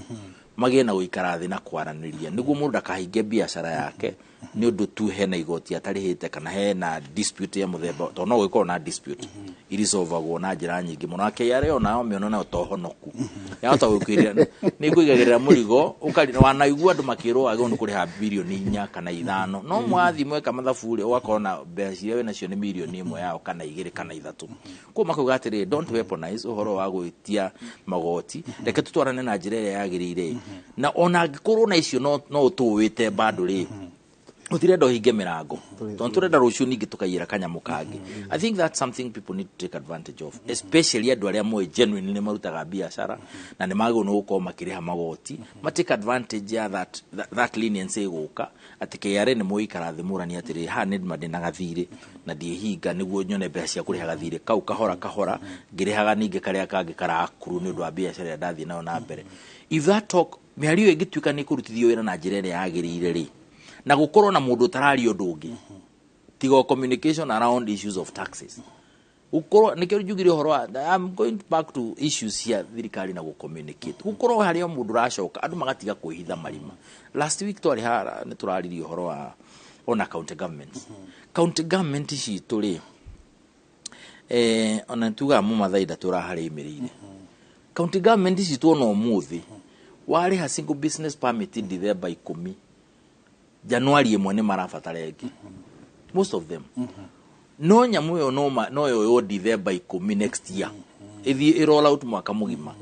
magĩe na gũikara thĩ na kwaranĩria nĩguo mũndũ ndakahinge biacara yake. Nĩ ũndũ tu hena igoti atarĩhĩte kana hena dispute ya mũthemba, tondũ no gũgĩkorwo na dispute irisolvagwo na njĩra nyingĩ mũno, na KRA onayo mĩona nayo to honoku yahota gwĩkwĩrĩra nĩ kũigagĩrĩra mũrigo ũkari wanaigua andũ makĩrwo wagĩrĩirwo nĩ kũrĩha birioni 4 kana 5, no mwathiĩ mweka mathabu rĩ, ũgakorwo na mbeca iria wĩnacio nĩ mirioni 1 yao kana 2 kana 3. Koguo makauga atĩrĩ, don't weaponize ũhoro wa gwĩtia magoti, reke tũtwarane na njĩra ĩrĩa yagĩrĩire, na ona angĩkorwo na icio no ũtũĩte bado rĩ, tũtirenda ũhinge mĩrango, tondũ tũrenda rũciũ ningĩ tũkaiyĩra kanyamũ kangĩ. I think that's something people need to take advantage of, especially andũ arĩa moĩ genuinely nĩ marutaga biacara na nĩ magĩrĩirwo nĩ gũkorwo makĩrĩha magoti, ma take advantage ya that leniency ĩgũka, atĩ KRA nĩ mũgũikara thĩ mũrani atĩrĩ, haha nĩ ndĩ na gathirĩ na ndiĩhinga nĩguo nyone mbeca cia kũrĩha gathirĩ kau kahora kahora, ngĩrĩhaga ningĩ karĩa kangĩ karakuru nĩ ũndũ wa biacara ĩrĩa ndathiĩ nayo na mbere. If that talk, mĩario ĩyo ĩngĩtuĩka nĩ ĩkũrutithio wĩra na njĩra ĩrĩa yagĩrĩire rĩ, na gũkorwo na mũndũ ũtararia ũndũ ũngĩ tiga communication around issues of taxes, gũkorwo nĩkĩo njugire ũhoro wa, I'm going back to issues cia thirikari na gũcommunicate, gũkorwo harĩ o mũndũ ũracoka andũ magatiga kwĩhitha marima. Last week twarĩ haha nĩ tũraririe ũhoro wa ona county governments, county government citũ rĩ, ona tugaga mũmathai ndatũra harĩa imĩrĩire county government citũ, ona ũmũthĩ warĩha single business permit December 10, Januari 1 nĩ marabatara ĩngĩ, most of them. No nyamũ ĩyo no yoywo December 10 next year, ĩthiĩ ĩ roll out mwaka mũgima.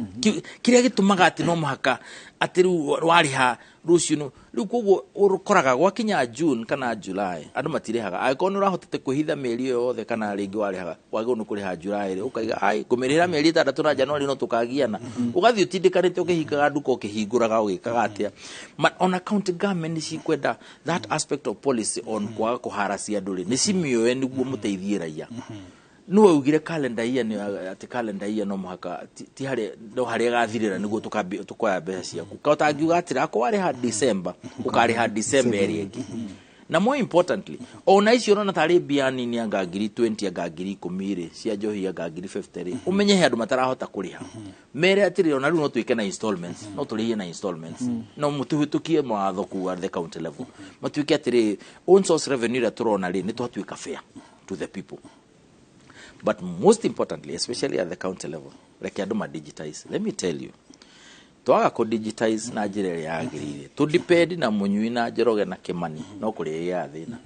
Kĩrĩa gĩtũmaga atĩ no mũhaka atĩ rĩu warĩha rũciũ rĩu, koguo ũkoraga gwakinya June kana July andũ matirĩhaga. Angĩkorwo nĩ ũrahotete kwĩhitha mĩeri ĩyo yothe kana rĩngĩ warĩhaga, wagĩrĩirwo nĩ kũrĩha July rĩ, ũkaiga ai ngũmĩrĩhĩra mĩeri 6 na January no tũkagiana, ũgathiĩ ũtindĩkanĩte ũkĩhingaga nduka, ũkĩhingũraga, ũgĩkaga atĩa. Ona county government nĩ cikwenda that aspect of policy on kwaga kũharacia andũ rĩ, nĩ cimĩoe nĩguo mũteithie raia. Nĩ waugire calendar year nĩ atĩ calendar year no mũhaka ti harĩa no harĩa ĩgathirĩra nĩguo tũkoya mbeca ciaku. Ka ũtangiuga atĩrĩ, akorwo warĩha December, ũkarĩha December ĩrĩa ĩngĩ. Na more importantly, ona icio ũrona tarĩ mbia nini, anga ngiri 20, anga 10,000 rĩ, cia njohi, anga ngiri 50 rĩ, ũmenye he andũ matarahota kũrĩha, mere atĩrĩ, ona rĩu no twĩke na installments, no tũrĩhie na installments, no mũtũhĩtũkie mawatho kuu at the county level, matuĩke atĩrĩ, own source revenue ĩrĩa tũrona rĩ, nĩ twatuĩka fair to the people. But most importantly, especially at the county level, reke andũ ma digitize. Let me tell you, twaga kũ digitize na njĩra ĩrĩa yagĩrĩire, tũ depend na Mũnyui na Njoroge na Kĩmani, no kũrĩgĩa thĩna,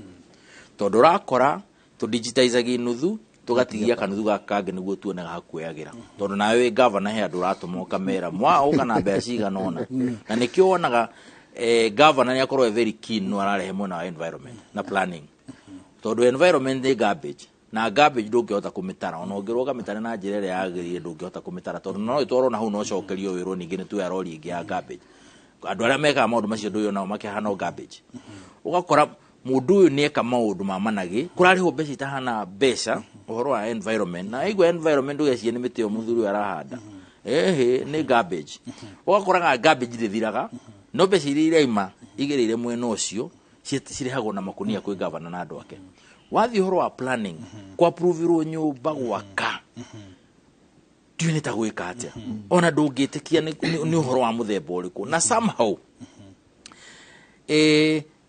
tondũ ũrakora tũ digitizagia nuthu, tũgatigia kanuthu gaka kangĩ nĩguo tuone hakuoyagĩra, tondũ nawe wĩ gavana he andũ ũratũma ũkamera mwaũka na mbeca cigana ũna. Na nĩkĩo wonaga gavana nĩ akorwo e very keen no ararehe mwena wa environment na planning, tondũ environment nĩ garbage, na garbage ndũngĩhota kũmĩtara. Ona ũngĩrwo ũkamĩtara na njĩra ĩrĩa yagĩrĩire, ndũngĩhota kũmĩtara, tondũ no ĩtwarwo na hau no ũcokerio wĩrwo ningĩ nĩ tuoya rori ĩngĩ ya garbage. Andũ arĩa mekaga maũndũ macio ndũyũ nao makĩhana o garbage. Ũgakora mũndũ ũyũ nĩ eka maũndũ ma managĩ, kũrarĩhwo mbeca itahana mbeca ũhoro wa environment, na aigua environment ũgeciria nĩ mĩtĩ ĩyo mũthuri ũyũ arahanda, ĩhĩ nĩ garbage. Ũgakoraga garbage ndĩthiraga, no mbeca iria iraima igĩrĩire mwena ũcio cirĩhagwo na makunia kwĩ gavana na andũ ake. Wathiĩ ũhoro wa planning, kwaprovirwo nyũmba gwaka, ndiũĩ nĩ ta gwĩka atĩa, ona ndũngĩtĩkia nĩ ũhoro wa mũthemba ũrĩkũ. Na somehow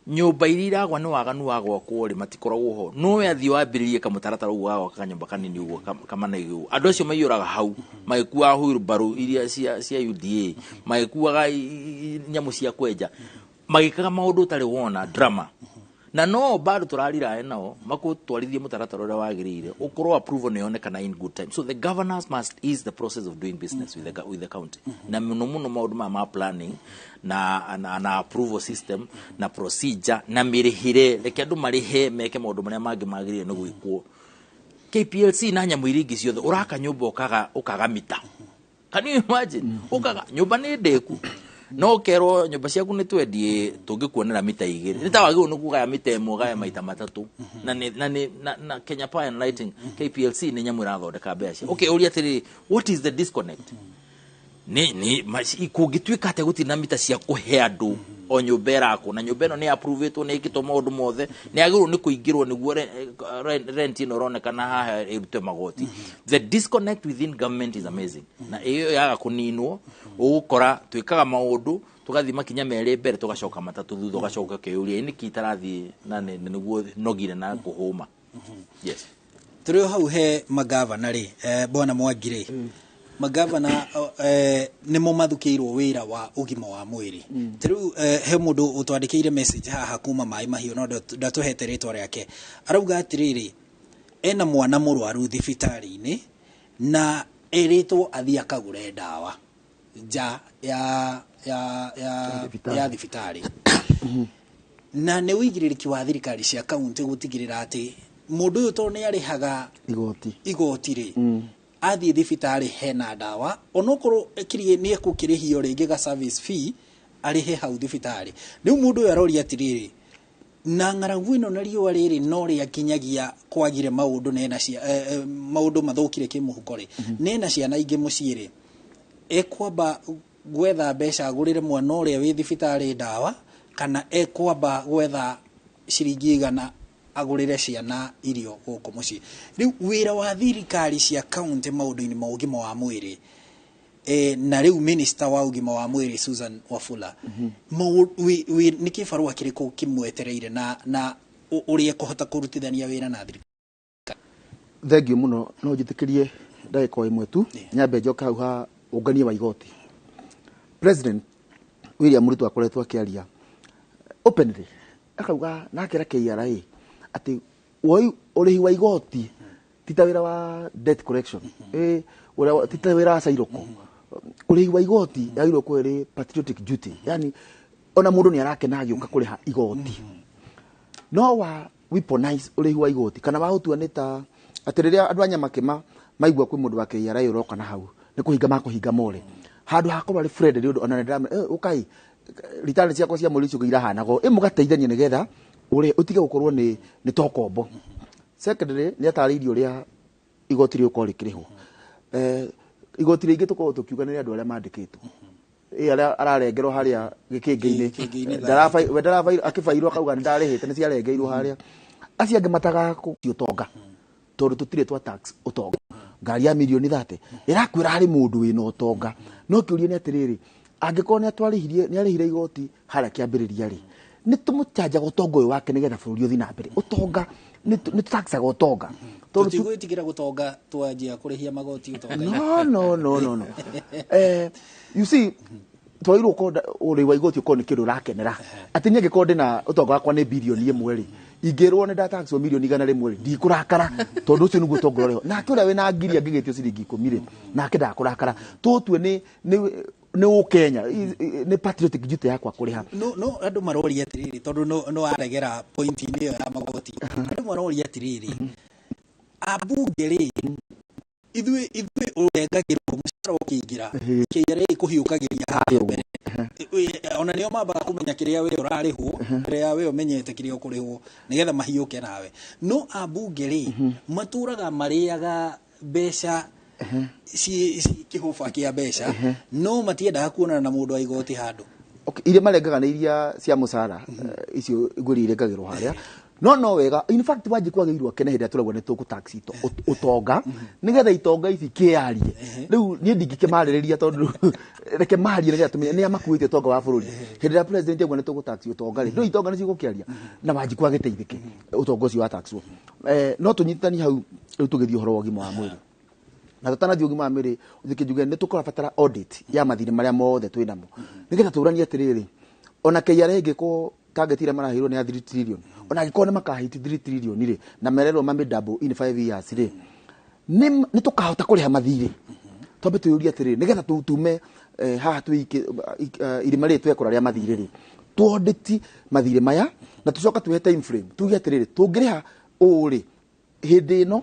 nyũmba iria iragwa nĩ waganu wa gwakwo rĩ, matikoragwo ho. No we athiĩ wambĩrĩrie kamũtaratara ũguo wa gwaka kanyũmba kanini ũguo kamanegi ũguo, andũ acio maiyũraga hau magĩkuaga wheelbarrow iria cia UDA, magĩkuaga nyamũ cia kwenja, magĩkaga maũndũ ũtarĩ wona drama. Na no bado tũrarirae nao makũtwarithie mũtaratara ũrĩa wagĩrĩire, ũkorwo approval nĩ yonekana in good time. So the governors must ease the process of doing business with the county, na mũno mũno maũndũ maya ma planning na approval system na procedure na mĩrĩhĩre. Reke andũ marĩhe, meke maũndũ marĩa mangĩ magĩrĩire nĩ gwĩkwo. KPLC na nyamũ iria ingĩ ciothe, ũraka nyũmba ũkaga mita. Can you imagine? Ũkaga nyũmba nĩ ndĩku, no ũkerwo nyũmba ciaku nĩ twendie, tũngĩkuonera mita 2. Nĩ ta wagĩrĩirwo nĩ kũgaya mita 1, ũgaye maita matatũ. Na nĩ na nĩ na, na Kenya Power and Lighting, KPLC, nĩ nyamũ ĩrathondeka mbeca. Okay, ũria atĩrĩrĩ, what is the disconnect? Nĩ kũngĩtuĩka atĩ gũtirĩ na mita cia kũhe andũ O nyũmba ĩrakwo na nyũmba ĩno nĩ approve-ĩtwo, nĩ ĩkĩtwo maũndũ mothe, nĩ yagĩrĩirwo nĩ kũingĩrwo nĩguo rent ĩno ĩronekana haha ĩrute magoti. The disconnect within government is amazing, na ĩyo yaga kũninwo, ũgũkora twĩkaga maũndũ tũgathiĩ makinya 2 mbere, tũgacoka 3 thutha, ũgacoka ũkeyũria nĩkĩ itarathiĩ na nĩguo nogire na kũhũma. Yes. Tũrĩ o hau he magavana rĩ, bwana Mwangi rĩ, magavana nĩmo mathukĩirwo wĩra wa ũgima wa mwĩrĩ. Ta rĩu he mũndũ ũtwandĩkĩire message haha kuma Maĩ Mahiũ, no ndatũhete rĩtwa rĩake. Arauga atĩrĩrĩ, ena mwana mũrwaru thibitarĩ-inĩ na erĩtwo athiĩ akagũre ndawa nja ya thibitarĩ. Na nĩ ũigĩrĩrĩki wa thirikari cia kaunti gũtigĩrĩra atĩ mũndũ ũyũ tondũ nĩ arĩhaga igoti rĩ, athiĩ thibitarĩ hena ndawa, onokorwo kĩrĩ nĩ ekũkĩrĩhio rĩngĩ ga service fee arĩhe hau thibitarĩ. Rĩu mũndũ ũyũ aroria atĩrĩrĩ, na ng'aragu ĩno na riũa rĩrĩ no rĩakinyagia kwagire maũndũ nena cia, maũndũ mathũkire kĩmũhuko rĩ, nena ciana ingĩ mũciĩ rĩ, ekwamba gwetha mbeca agũrĩre mwana ũrĩa wĩ thibitarĩ ndawa, kana ekwamba gwetha ciringi 100 agũrĩre ciana irio gũkũ mũciĩ. Rĩu wĩra wa thirikari cia kaunti maũndũ-inĩ ma ũgima wa mwĩrĩ, na rĩu minister wa ũgima wa mwĩrĩ Susan Wafula, nĩ kĩbarũa kĩrĩkũ kĩmwetereire na ũrĩa ekũhota kũrutithania wĩra na thirikari? Thengiũ mũno, no njĩtĩkĩrie ndagĩka o ĩmwe tu, nyambe njoke hau ha ũngania wa igoti. President William Ruto akoretwo akĩaria openly, akauga na akera KRA atĩ ũrĩhi wa igoti ti ta wĩra wa debt collection, ũrĩa ti ta wĩra wa cairoko. Ũrĩhi wa igoti yagĩrĩirwo gũkorwo ĩrĩ patriotic duty, yani ona mũndũ nĩ arakena agĩũka kũrĩha igoti. No wa weaponize ũrĩhi wa igoti kana wa ũtua nĩ ta atĩ rĩrĩa andũ a Nyamakĩma maigua kwĩ mũndũ wa KRA ũroka na hau nĩ kũhinga makũhinga more, handũ hakorwo arĩ friendly ũndũ ona nĩndĩramwĩra, ũkai return ciakwa cia mweri ũcio irahanaga ũũ, mũgateithania nĩgetha ũrĩhe ũtige gũkorwo nĩ tokombo. Secondly, nĩ atarĩirie ũrĩa igoti rĩgũkorwo rĩkĩrĩhwo. Igoti rĩingĩ tũkoragwo tũkiuga nĩ andũ arĩa mandĩkĩtwo, arĩa ararengerwo harĩa gĩkĩngĩ-inĩ. Gĩkĩngĩ-inĩ We akĩbairwo akauga nĩ ndarĩhĩte, nĩ ciarengeirwo harĩa. Acio angĩ matagakũtio ũtonga, tondũ tũtirĩ twa tax ũtonga. Ngari ya mirioni 30 ĩrakwĩra harĩ mũndũ wĩna ũtonga. No kĩũria nĩ atĩrĩrĩ, angĩkorwo nĩ arĩhire igoti harĩa kĩambĩrĩria rĩ, nĩ tũmũcanjaga ũtonga ũyũ wake nĩgetha bũrũri ũthiĩ na mbere. Ũtonga nĩ tũtaxaga ũtonga. Tondũ Tũtigwĩtigĩra gũtonga twanjia kũrĩhia magoti ũtonga. No, no, no, no, no. You see, twagĩrĩirwo gũkorwo ũrĩhi wa igoti ũkorwo nĩ kĩndũ ũrakenera. Atĩ niĩ angĩkorwo ndĩna ũtonga wakwa nĩ birioni 1 rĩ, ingĩrwo nĩ ndataxwo mirioni 100 rĩ, ndikũrakara, tondũ ũcio nĩguo ũtonga ũrĩa ũrĩho. Nake ũrĩa wĩna ngiri angĩgĩtio ciringi 10 rĩ, nake ndakũrakara. Tũtue nĩ ũkenya, nĩ patriotic duty yakwa kũrĩha. No, no, andũ maroria atĩrĩrĩ, tondũ no aregera point-inĩ ĩyo ya magoti. Andũ maroria atĩrĩrĩ, ambunge rĩ, ithuĩ ũrengagĩrwo mũcara ũkĩingĩra, KRA ĩkũhiũkagĩria harĩa mbere. Ona nĩo mambaga kũmenya kĩrĩa we ũrarĩhwo, kĩrĩa we ũmenyete kĩrĩa ũkũrĩhwo, nĩgetha mahiũke nawe. No ambunge rĩ, matũraga marĩaga mbeca ci kĩhũba kĩa mbeca, no matiendaga kuonana na mũndũ wa igoti handũ. Okay, iria marengaga nĩ iria cia mũcara, icio ngũria irengagĩrwo harĩa. No, no wega, in fact Wanjikũ agĩrĩirwo akene hĩndĩ ĩrĩa tũraigua nĩ tũkũ tax ũtonga, nĩgetha itonga ici kĩarie. Rĩu niĩ ndingĩkĩmarĩrĩria tondũ reke marie nĩgetha tũmenye nĩa makuĩte ũtonga wa bũrũri. Hĩndĩ ĩrĩa president auga nĩ tũgũ tax ũtonga rĩ, ndũĩ itonga nĩ cigũkĩaria? Na Wanjikũ agĩteithĩke ũtonga ũcio wa taxwo. No tũnyitithanie hau rĩu tũgĩthiĩ ũhoro wa ũgima wa mwĩrĩ. Na tũtanathiĩ ũgima wa mwĩrĩ, ũthiĩ njuge nĩ tũkũrabatara audit ya mathirĩ marĩa mothe twĩ namo. Nĩgetha tũranie atĩrĩrĩ, ona KRA ĩngĩkorwo target ĩrĩa maraheirwo nĩ ya 3 trillion, ona angĩkorwo nĩ makahit 3 trillion rĩ, na mererwo mami double in 5 years rĩ, nĩ tũkahota kũrĩha mathirĩ. Twambe twĩyũrie atĩrĩrĩ, nĩgetha tume haha twĩike irima rĩrĩ twekora rĩa mathirĩ rĩ, tũ-audit mathirĩ maya na tũcoka twĩhe time frame, tuge atĩrĩrĩ, tũngĩrĩha ũũ rĩ, hĩndĩ ĩno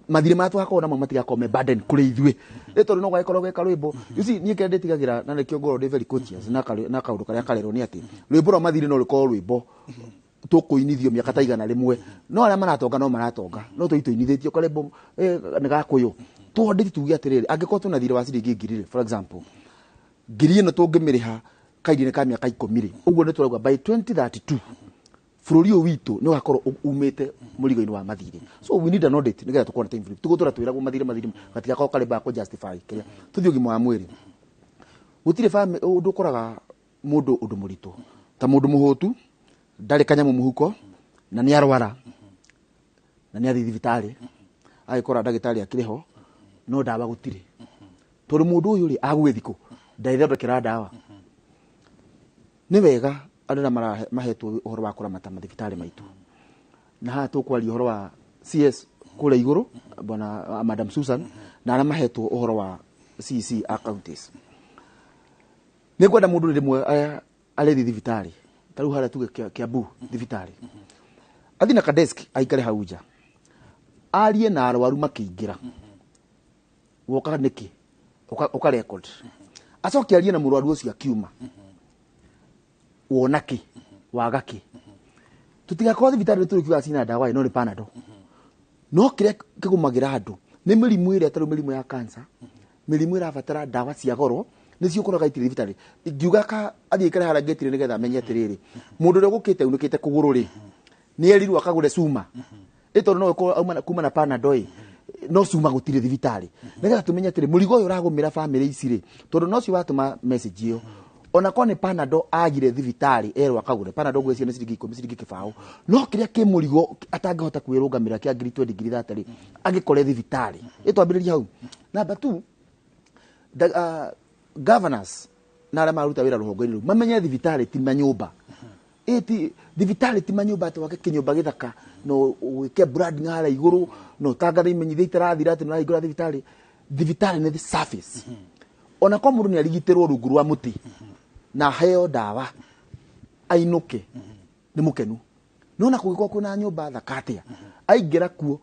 mathirĩ marĩa tũgakorwo namo matigakorwo me burden kũrĩ ithuĩ. Rĩ tondũ no gagĩkorwo ge karwĩmbo. You see, niĩ kĩrĩa ndĩtigagĩra na nĩkĩo ngoragwo ndĩ very cautious na kaũndũ karĩa karerwo nĩ atĩ rwĩmbo rwa mathirĩ no rũkorwo rwĩmbo tũkũinithio mĩaka ta 100, no arĩa maratonga no maratonga, no tũi tũinithĩtio karwĩmbo, nĩ gakũyũ. Tũ-audit tuge atĩrĩrĩ, angĩkorwo twĩna thirĩ wa ciringi ngiri rĩ, for example, ngiri ĩno tũngĩmĩrĩha kahinda-inĩ ka mĩaka 10 rĩ, ũguo nĩ tũrauga by 2032 bũrũri ũyũ witũ nĩ ũgakorwo umĩte mũrigo-inĩ wa mathirĩ. So we need an audit nĩgetha tũkorwo na time frame. Tũgũtũra twĩragwo mathirĩ mathirĩ gatigakorwo karĩ ba kũ justify kĩrĩa. Tũthiĩ ũgima wa mwĩrĩ, gũtirĩ ũndũ ũkoraga mũndũ ũndũ mũritũ ta mũndũ mũhũtu, ndarĩ kanyamũ mũhuko, na nĩ arwara na nĩ athiĩ thibitarĩ, agĩkora ndagĩtarĩ akĩrĩ ho no ndawa gũtirĩ, tondũ mũndũ ũyũ rĩ agũgĩthiĩ kũ ndethondekera ndawa. Nĩ wega andũ arĩa mahetwo ũhoro wa kũramata mathibitarĩ maitũ, na haha tũkwaria ũhoro wa CS kũrĩa igũrũ, bwana Madam Susan, na arĩa mahetwo ũhoro wa CEC a counties. Nĩ ngwenda mũndũ rĩmwe arĩthiĩ thibitarĩ, ta rĩu harĩa tuge Kiambu thibitarĩ, athiĩ na kadesk, aikare hau nja, arie na arwaru makĩingĩra, woka nĩkĩ, ũka record, acoke arie na mũrwaru ũcio akiuma, wona kĩ, waga kĩ. Tũtigakorwo thibitarĩ tũrĩ cina ndawa ĩ no nĩ Panadol, no kĩrĩa kĩgũmagĩra andũ nĩ mĩrimũ ĩrĩa, tarĩu mĩrimũ ya cancer, mĩrimũ ĩrabatara ndawa cia goro, nĩcio ũkoraga itirĩ thibitarĩ. Ingiuga ka athiĩ aikare harĩa ngĩtire nĩgetha amenye atĩrĩrĩ, mũndũ ũrĩa ũgũkĩte unĩkĩte kũgũrũ rĩ, nĩ erirwo akagũre cuma ĩ, tondũ no ĩkorwo auma kuma na Panadol ĩ, no cuma gũtirĩ thibitarĩ, nĩgetha tũmenye atĩrĩ, mũrigo ũyũ ũragũmĩra bamĩrĩ ici rĩ, tondũ nocio watũma message ĩyo, ona korwo nĩ Panadol agire thibitarĩ, erwo akagũre Panadol, ngwĩciria nĩ ciringi 10, ciringi 20, no kĩrĩa kĩ mũrigo atangĩhota kwĩrũngamĩra kĩa ngiri 20, ngiri 30 rĩ, agĩkore thibitarĩ. Ĩ twambĩrĩrie hau. Number two, governors na arĩa mararuta wĩra rũhongo-inĩ rũu mamenye thibitarĩ ti manyũmba. Ĩ ti thibitarĩ ti manyũmba atĩ wake kĩnyũmba gĩthaka no wĩke branding harĩa igũrũ, no ũtangathe imenyithia itarathira atĩ nĩũrahingũra thibitarĩ. Thibitarĩ nĩ service. Ona korwo mũndũ nĩ arigitĩrwo rungu rwa mũtĩ na aheo ndawa ainũke nĩ mũkenu, no na kũngĩkorwo kwĩna nyũmba thaka atĩa, aingĩra kuo,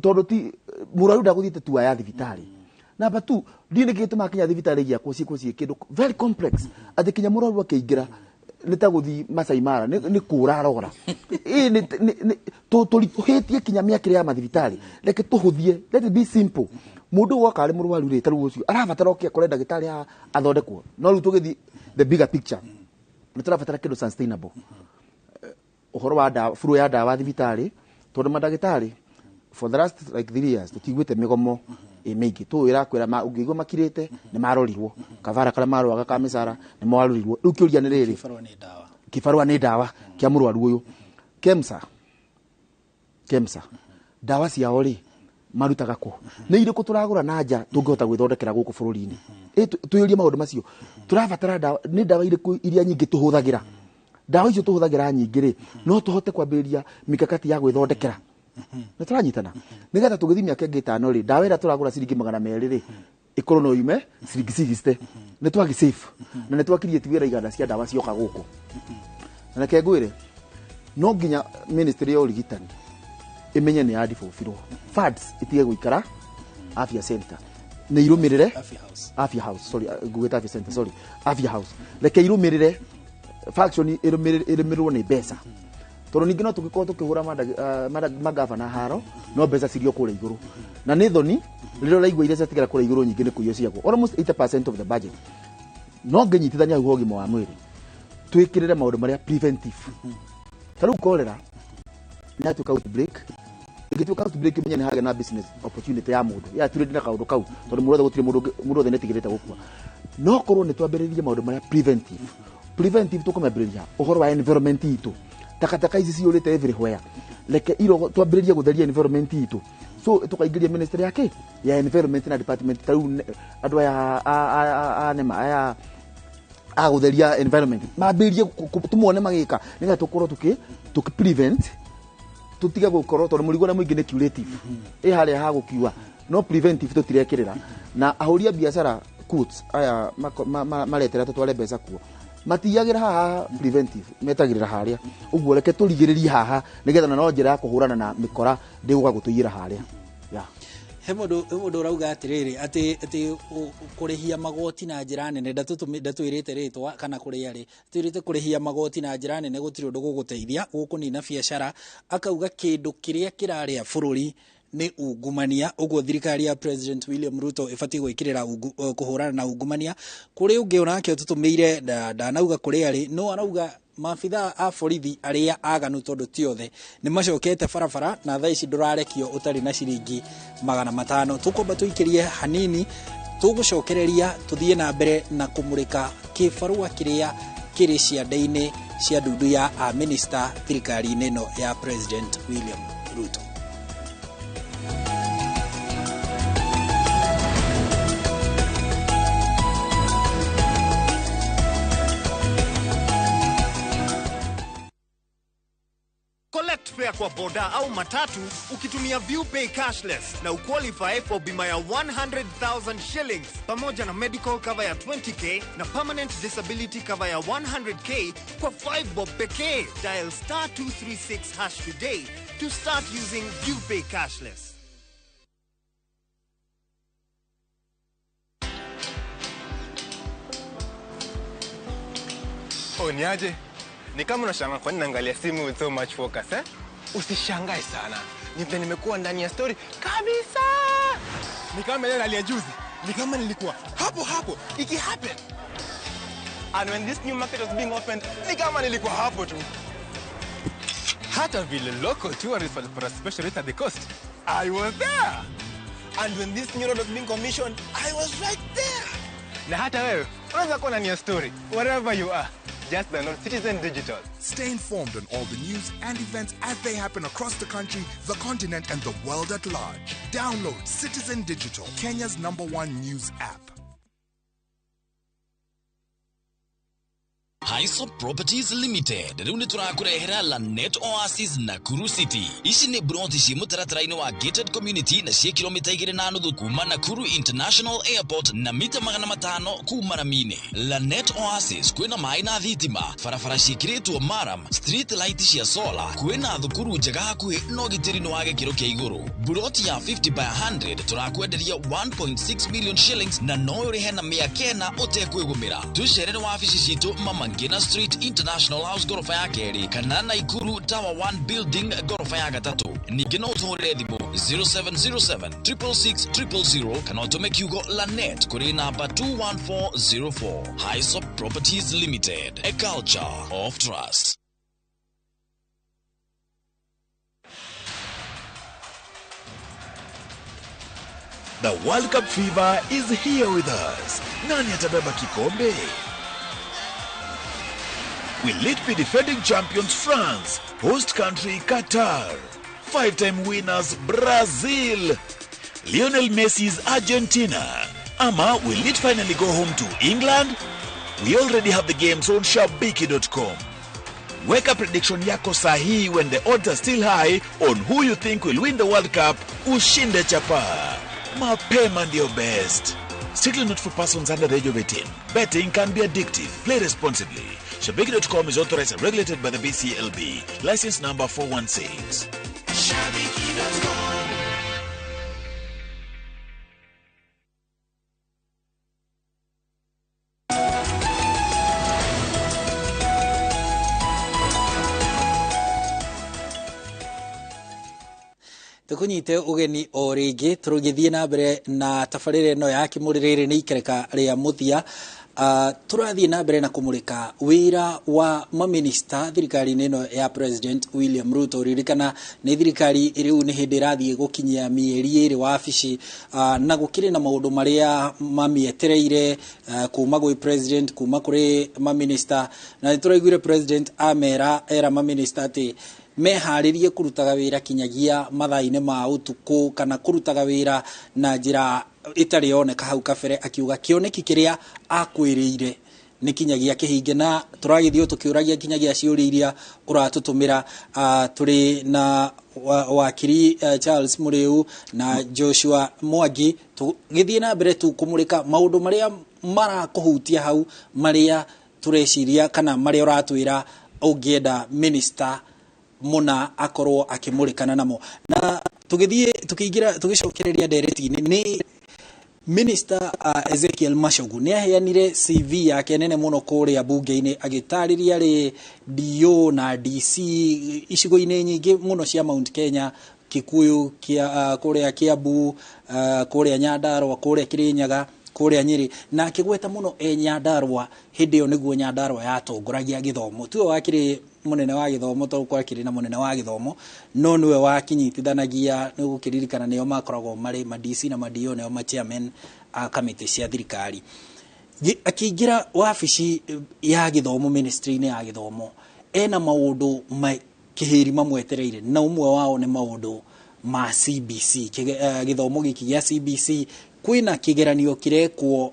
tondũ ti mũrwaru ndagũthiĩte tua ya thibitarĩ. Number two, ndiũ nĩkĩ gĩtũmaga kinya thibitarĩ igĩakwo ciĩkwo ciĩ kĩndũ very complex atĩ kinya mũrwaru akĩingĩra nĩ ta gũthiĩ Masai Mara, nĩ kũra arora. Ĩ tũritũhĩtie kinya mĩakĩre ya mathibitarĩ. Reke tũhũthie, let it be simple. Mũndũ woka arĩ mũrwaru rĩ, ta rĩu ũcio arabatara oke akore ndagĩtarĩ haha athondekwo. No rĩu tũgĩthiĩ the bigger picture, nĩ tũrabatara kĩndũ sustainable, ũhoro wa ndawa, flow ya ndawa thibitarĩ, tondũ mandagĩtarĩ for the last like 3 years tũtiguĩte mĩgomo ĩ mĩingĩ. Tũĩ ĩrakwĩra ũngĩigua makirĩte nĩ marorirwo kabara karĩa marũaga ka mĩcara nĩ marorirwo. Rĩu kĩũria nĩ rĩrĩ, Kĩbarũa nĩ ndawa. Kĩbarũa nĩ ndawa kĩa mũrwaru ũyũ. KEMSA ndawa ciao rĩ, marutaga kũ? Nĩ irĩkũ tũragũra na nja tũngĩhota gwĩthondekera gũkũ bũrũri-inĩ? Ĩ twĩyũrie maũndũ macio. Tũrabatara ndawa, nĩ ndawa irĩkũ iria nyingĩ tũhũthagĩra? Ndawa icio tũhũthagĩra nyingĩ rĩ, no tũhote kwambĩrĩria mikakati ya gwĩthondekera? Nĩ tũranyitana? Nĩgetha tũgĩthiĩ mĩaka ĩngĩ 5 rĩ, ndawa ĩrĩa tũragũra ciringi 200 rĩ, ĩkorwo no yume ciringi 60. Nĩ twagĩ save na nĩ twakiriĩti wĩra iganda cia ndawa cioka gũkũ. Na reke ngwĩre, no nginya ministry ya ũrigitani ĩmenye nĩ yadibũbirwo funds itige gũikara Afya Center, nĩ irũmĩrĩre Afya House. Afya House, sorry, ngugĩte Afya Center, sorry, Afya House. Reke irũmĩrĩre function, ĩrũmĩrĩrwo nĩ mbeca, tondũ ningĩ no tũgĩkorwo tũkĩhũra magavana haro, no mbeca cirio kũrĩa igũrũ, na nĩ thoni rĩrĩa ũraigua iria ciatigara kũrĩa igũrũ nyingĩ nĩ kũiywo ciagwo, almost 80% of the budget. No ngĩnyitithania hau ha ũgima wa mwĩrĩ, twĩkĩrĩre maũndũ marĩa preventive. Ta rĩu cholera nĩ yatuĩka outbreak, ĩngĩtuĩka outbreak, menye nĩ hagĩa na business opportunity ya mũndũ ya trade na kaũndũ kau, tondũ mũndũ wothe, gũtirĩ mũndũ mũndũ wothe nĩ etigĩrĩte gũkua. No korwo nĩ twambĩrĩrie maũndũ marĩa preventive, tũkũmambĩrĩria ũhoro wa environment itũ. Takataka ici ciyũrĩte everywhere, reke irogo, twambĩrĩrie gũtheria environment itũ. So tũkaingĩria ministry yake ya environment na department, ta rĩu andũ aya a nema aya a gũtheria environment mambĩrĩrie tũmone magĩka, nĩgetha tũkorwo tũkĩ prevent, tũtige gũkorwo, tondũ mũrigo ũrĩa mũingĩ nĩ curative, ĩ harĩa ha gũkiua, no preventive tũtirekĩrĩra. Na ahũri a biacara quotes aya maretera tũtware mbeca kuo, matiyagĩra haha preventive, metagĩrĩra harĩa. Ũguo reke tũrigĩrĩrie haha, nĩgetha na no njĩra ya kũhũrana na mĩkora ndĩgũka gũtũiyĩra harĩa, yeah. He mũndũ ũrauga atĩrĩrĩ, atĩ kũrĩhia magoti na njĩra nene, ndatwĩrĩte rĩtwa kana kũrĩa rĩ, twĩrĩte kũrĩhia magoti na njĩra nene gũtirĩ ũndũ gũgũteithia gũkũnina biacara. Akauga kĩndũ kĩrĩa kĩrarĩa bũrũri Nĩ ungumania. Ũguo thirikari ya President William Ruto ĩbatiĩ gwĩkĩrĩra kũhũrana na ungumania. Kũrĩ ũngĩ onake ũtũtũmĩire, ndanauga kũrĩa arĩ, no arauga maabithaa a borithi arĩa aganu, tondũ ti othe, nĩ macokete barabara na thaa ici ndũrarekio ũtarĩ na ciringi 500. Tũkwamba tũikĩrie hanini, tũgũcokereria tũthiĩ na mbere na kũmũrĩka kĩbarũa kĩrĩa kĩrĩ ciande-inĩ cia ndundu ya amĩnĩsta thirikari-inĩ ĩno ya President William Ruto. Collect fare kwa boda au matatu ukitumia ViewPay cashless na uqualify for bima ya 100,000 shillings pamoja na medical cover ya 20K na permanent disability cover ya 100K kwa 5 bob pekee. Dial *236# today to start using ViewPay cashless. Oh, niaje? Ni kama unashangaa kwa nini naangalia simu with so much focus, eh? Usishangae sana. Ni vile nimekuwa ndani ya story kabisa. Ni kama ile hali ya juzi. Ni kama nilikuwa hapo hapo iki happen. And when this new market was being opened, ni kama nilikuwa hapo tu. Hata vile local tourists walipata special rate at the coast, I was there. And when this new road was being commissioned, I was right there. Na hata wewe unaweza kuwa ndani ya story wherever you are. Just download Citizen Digital. Stay informed on all the news and events as they happen across the country, the continent, and the world at large. Download Citizen Digital, Kenya's #1 news app. Hisop Properties Limited rĩu nĩ tũrakũrehera Lanet Oasis Nakuru City. Ici nĩ broti ciĩ mũtaratara-inĩ wa gated community na ciĩ kilomita 2.5 kuma Nakuru International Airport na mita 500 kuma rami-inĩ. Lanet Oasis kwĩna maĩ na thitima, barabara ciĩkĩrĩtwo maram, street light cia solar, kwĩna thukuru njega hakuhĩ na ũgitĩri nĩ wa gĩkĩro kĩa igũrũ. Buroti ya 50 by 100 tũrakwenderia 1.6 million shillings na no ũrĩhe na 900 ũtekwĩgũmĩra. Tũcerere wabici citũ Mama Ngina Street International House gorofa ya kerĩ kana Naikuru Tower 1 Building gorofa ya gatatũ. Ningĩ no ũtũhũrĩre thimũ 0707 666 000 kana ũtũme kiugo Lanet kũrĩ namba 21404. Hisop Properties Limited, a culture of trust. The World Cup fever is here with us. Nani atabeba kikombe? Will it be defending champions France, host country Qatar, 5-time winners Brazil, Lionel Messi's Argentina? Ama will it finally go home to England? We already have the games on Shabiki.com. Weka prediction yako sahihi when the odds are still high on who you think will win the World Cup. Ushinde chapa. Mapema ndio best. Strictly not for persons under the age of 18. Betting can be addictive. Play responsibly. Shabiki.com is authorized and regulated by the BCLB. License number 416. Shabiki.com. Tukunyite ugeni o rĩngĩ tũrũgĩthiĩ na mbere na tabarĩra ĩno ya kĩmũrĩ. Rĩrĩ nĩ ikereka rĩa mũthia. Tũrathiĩ na mbere na kũmũrĩka wĩra wa maminista thirikari-inĩ ĩno ya President William Ruto. Ririkana nĩ thirikari rĩu nĩ hĩndĩ ĩrathiĩ gũkinyia mĩeri 2 wabici, na gũkĩrĩ na maũndũ marĩa mamĩetereire kuma gwĩ president, kuma kũrĩ maminista, na nĩ tũraiguire president amera era maminista atĩ meharĩrie kũrutaga wĩra kinyagia mathaa-inĩ ma ũtukũ kana kũrutaga wĩra na njĩra ĩtarĩ yoneka hau kabere, akiuga kĩoneki kĩrĩa akwĩrĩire nĩ kinyagia kĩhinge. Na tũragĩthiĩ tũkĩũragia kinyagia ciũria iria ũratũtũmĩra. Tũrĩ na wakiri Charles Mũrĩu na Joshua Mwangi, tũgĩthiĩ na mbere tu kũmũrĩka maũndũ marĩa marakũhutia hau, marĩa tũreciria kana marĩa ũratwĩra ũngĩenda minister muna akorwo akĩmũrĩkana namo. Na tũgĩthiĩ tũkĩingĩra tũgĩcokereria ndereti-inĩ nĩ Minister Ezekiel Machogu nĩ aheanire CV yake nene mũno kũrĩa bunge-inĩ, agĩtarĩria rĩ DO na DC icigo-inĩ nyingĩ mũno cia Mount Kenya Kikuyu, kũrĩa Kiambu, kũrĩa Nyandarua, kũrĩa Kirinyaga, kũrĩa Nyĩrĩ, na akĩgweta mũno e Nyandarua. Hĩndĩ ĩyo nĩguo Nyandarua yatongoragia gĩthomo. Tiwe wakĩrĩ mũnene wa gĩthomo tondũ kwakĩrĩ na mũnene wa gĩthomo, no nĩwe wakinyitithanagia. Nĩ ũgũkĩririkana nĩo makoragwo marĩ ma DC na ma DO, nĩo ma chairman a kamĩtĩ cia thirikari. Akĩingĩra wabici ya gĩthomo, ministry-inĩ ya gĩthomo, ena maũndũ ma kĩhĩri mamwetereire, na ũmwe wao nĩ maũndũ ma CBC, gĩthomo gĩkĩ gĩa CBC. Kwĩna kĩgeranio kĩrekwo